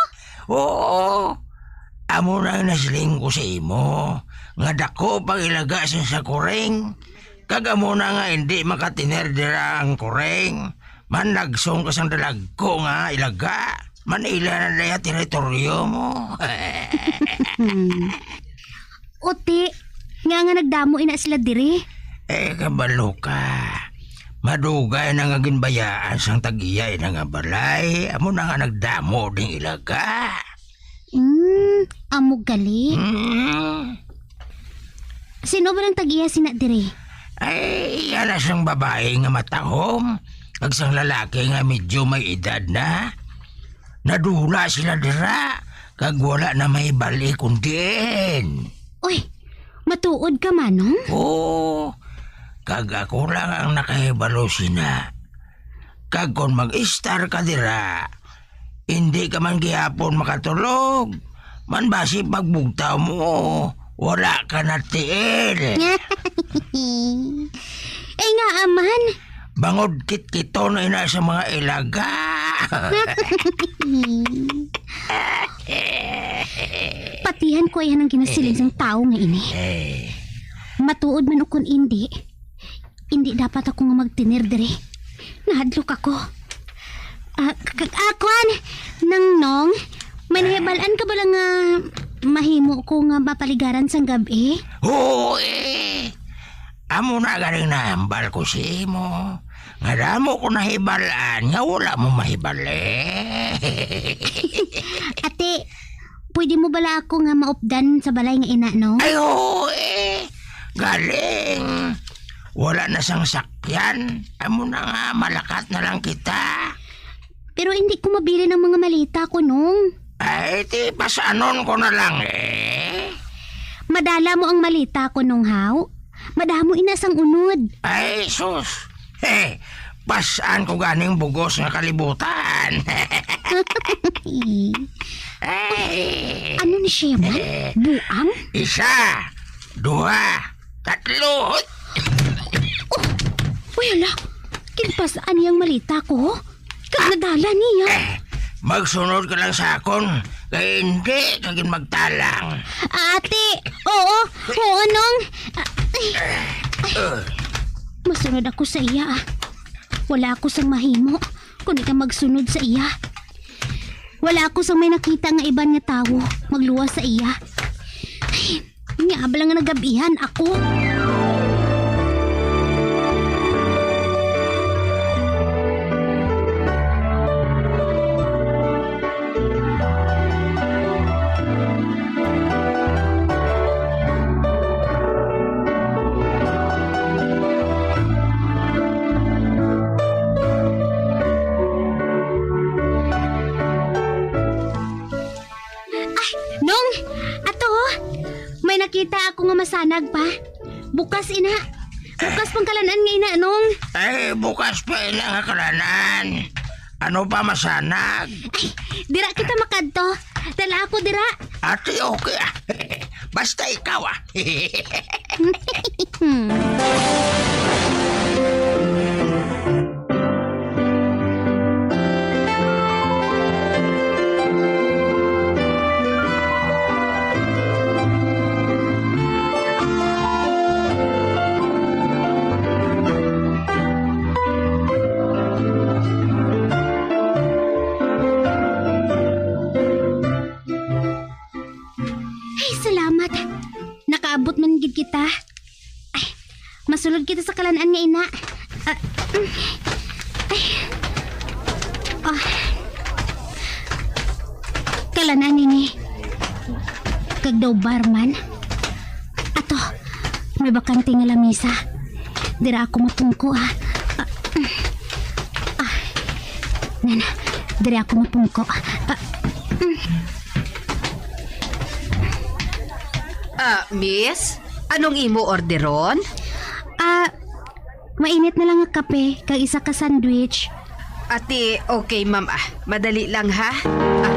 Oo. Amo na ang nasiling ko sa imo, nga dako pang ilaga sa sakuring. Kag amo na nga hindi makatiner dira ang kuring. Manlagsong ka sang dalagko nga ilaga. Manila na daya teritoryo mo. Hmm. Uti, nga nga nagdamo ina sila diri? Eh, kabalo ka. Madugay na nga ginbayaan sang tag-iya ina nga balay, amo na nga nagdamo ding ilaga. Hmm, amo gali? Hmm. Sino ba ang tag-iya sina diri? Ay, iya na sang babae nga matahom, kag sang lalaki nga medyo may edad na. Nadula sila dira, kag wala na mahibal-i kon diin. Uy, matuod ka, Manong? Oo, kag ako lang ang nakahibalo sina. Kag kon mag-istar ka dira, indi ka man gihapon makatulog. Man basi pagbugtaw mo, wala ka na tiil. Ay nga, aman. Bangod kitkiton na ina sa mga ilaga. Patihan ko ay ang ginasiling sang tawo nga ini. Eh. Matuod man o kon indi, indi dapat ako nga magtinir diri. Nahadlok ako. Ah, k-, k-, ah, kwan, Nang Nong, may nahibal-an ka bala nga mahimo ko nga mapaligaran sang gab-i? Oo, eh. Amo na ganing nahambal ko sa imo. Nga damo ko nahibal-an nga wala mo mahibal, eh. Ate, pwede mo bala ako nga maupdan sa balay nga ina, no? Ay, oo, eh. Galing. Wala na sang sakyan. Amo na nga, malakat na lang kita. Pero hindi ko mabilin ang mga malita ko, Nong. Ay, di pasanon ko na lang, eh. Madala mo ang malita ko, Nong, haw? Madamo ina sang unod. Ay, sus. He, pasan ko ganing bugos nga kalibutan. Ay. Ano ni siya man? Eh. Buang? Isa, duha, tatlo. Oh, uy, hala. Ginpas-an niya ang malita ko. Kag nadala niya. Eh, magsunod ka lang sa akon, kay hindi ka gid magtalang. Ate, oo, oo, Nong. Ah, ay, ay. Uh. Masunod ako sa iya, ah. Wala ako sang mahimo, kundi ka magsunod sa iya. Wala ako sang may nakita nga iban nga tawo magluwas sa iya. Ay, nya bala nga nagabihan ako. Ay, Nong, ato, oh. May nakita ako nga masanag pa. Bukas ina. Bukas pang kalan-an nga ina, Nong. Ay, bukas pa ina nga kalan-an. Ano pa masanag? Ay, dira kita makadto. Dala ako dira. Ate, okay, ah. Basta ikaw, ah. Ay, salamat. Nakaabot man gid kita. Ay, masulod kita sa kalan-an nga ina. Ah, mm. Ay. Ah. Kalan-an ini. Kag daw barman. Ato, may bakante nga lamisa. Dira ako mapungko, ha. Ah, mm. Ah. Nana, dira ako mapungko. Ah, mm. Ah, miss, anong imo orderon? Ah, mainit na lang nga kape kag isa ka sandwich. Ati, okay, ma'am. Ah, madali lang, ha? Ah.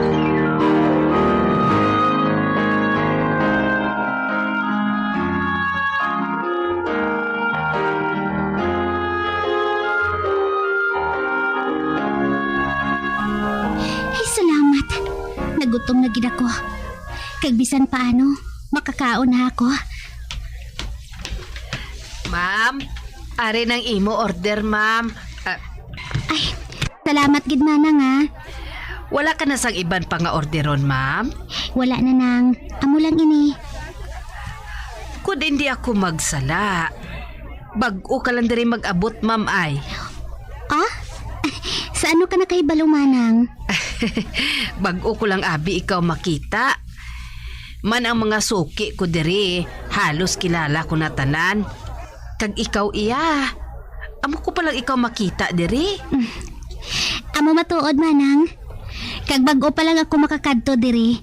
Ay, salamat. Nagutom na gid ako. Kag bisan paano, makakaon na ako. Ma'am, ari nang imo order, ma'am. Ah, ay, salamat gid, Manang, ah. Wala ka na sang iban pa nga orderon, ma'am? Wala na, Nang. Amo lang ini. Kun hindi ako magsala, bag-o ka lang diri mag-abot, ma'am, ay. Ah? Sa ano ka nakahibalo, Manang? Bag-o ko lang abi ikaw makita. Man ang mga suki ko diri, halos kilala ko na tanan. Kag ikaw iya, amo ko pa lang ikaw makita diri. Amo matuod, Manang. Kag bag-o pa lang ako makakadto diri,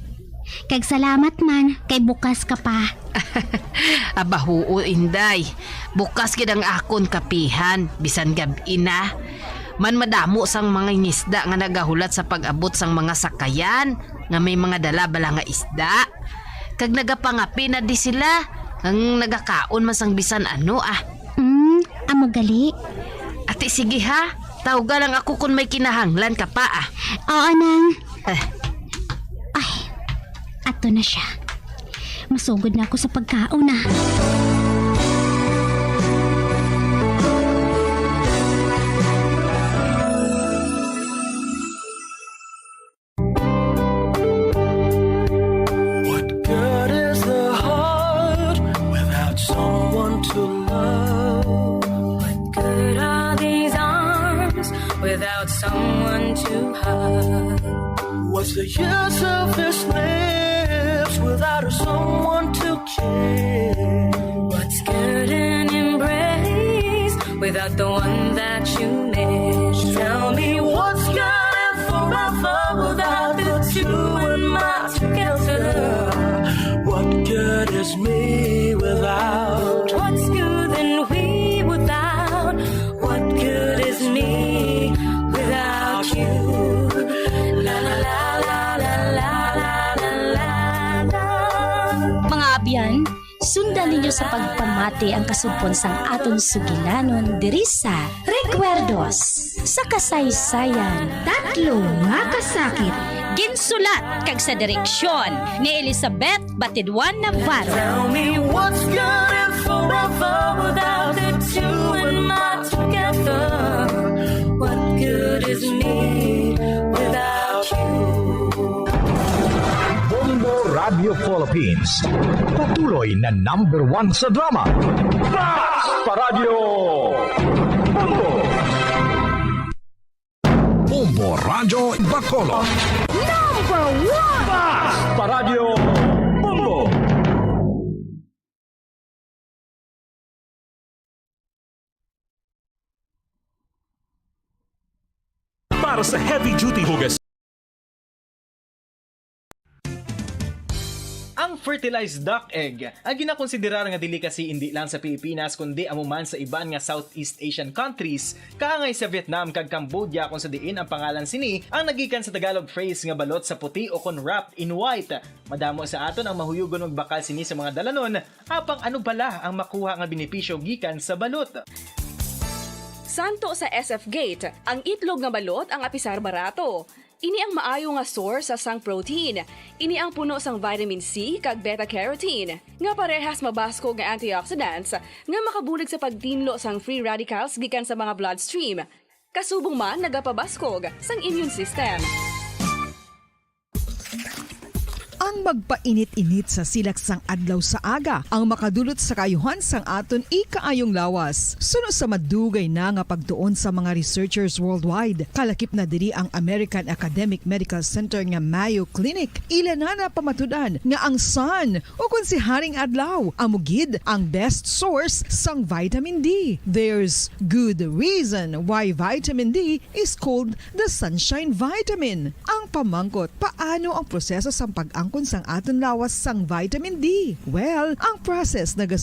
Kag salamat man kay bukas ka pa. Aba, huo, Inday. Bukas gid ang akon kapihan, bisan gab-i na. Man madamo sang mga ngisda nga nagahulat sa pag-abot sang mga sakayan nga may mga dala bala nga isda. Kag nagapangapi na di sila, ang nagakaon man sang bisan ano, ah. Mm, amo gali. Ati, sige ha, tawga lang ako kon may kinahanglan ka pa, ah. Oo, nang. Eh. Ay, ato na siya. Masugod na ako sa pagkaon, ah. What good is the heart without someone to love? What good are these arms without someone to hug? What's the use of this lips without a someone to kiss? What's good an embrace without the one that you miss? Tell me what's good and forever without the two and my together. What good is me without? What's good and we without? What good is me without you? La, la, la. Mga abyan, sundan ninyo sa pagpamati ang kasugpon sang aton sugilanon diri sa Recuerdos sa Kasaysayan. Tatlo nga kasakit. Ginsulat kag sa direksyon ni Elizabeth Batidwan Navarro. Tell me what's good and forever without the two and my together. What good is me without you? Bombo Radio Philippines, patuloy na number one sa drama. Bas Paradyo! Bombo! Bombo Radyo Bacolod. Number one! Bas Paradyo! Bombo! Para sa heavy duty hugas. Ang fertilized duck egg, ang ginakonsiderar nga delicacy indi lang sa Pilipinas kundi amo man sa iban nga Southeast Asian countries, kaangay sa Vietnam kag Cambodia, kung sa diin ang pangalan sini ang nagikan sa Tagalog phrase nga balot sa puti o kon wrapped in white. Madamo sa aton ang mahuyugon magbakal sini sa mga dalanon, apang ano bala ang makuha nga benepisyo gikan sa balot? Santo sa S F Gate, ang itlog nga balot ang apisar barato. Ini ang maayo nga source sa sang protein. Ini ang puno sang vitamin C kag beta carotene, nga parehas mabaskog nga antioxidants nga makabulig sa pagtinlo sang free radicals gikan sa mga bloodstream. Kasubong man nagapabaskog sang immune system. Ang magpainit-init sa silak sang adlaw sa aga ang makadulot sa kaayuhan sang aton ikaayong lawas. Suno sa madugay na nga pagtuon sa mga researchers worldwide, kalakip na diri ang American Academic Medical Center nga Mayo Clinic. Ila na napamatud-an nga ang sun, o kon si Haring Adlaw, amo gid ang best source sang vitamin D. There's good reason why vitamin D is called the sunshine vitamin. Ang pamangkot, paano ang proseso sang pag-angkon sang aton lawas sang vitamin D? Well, ang process naga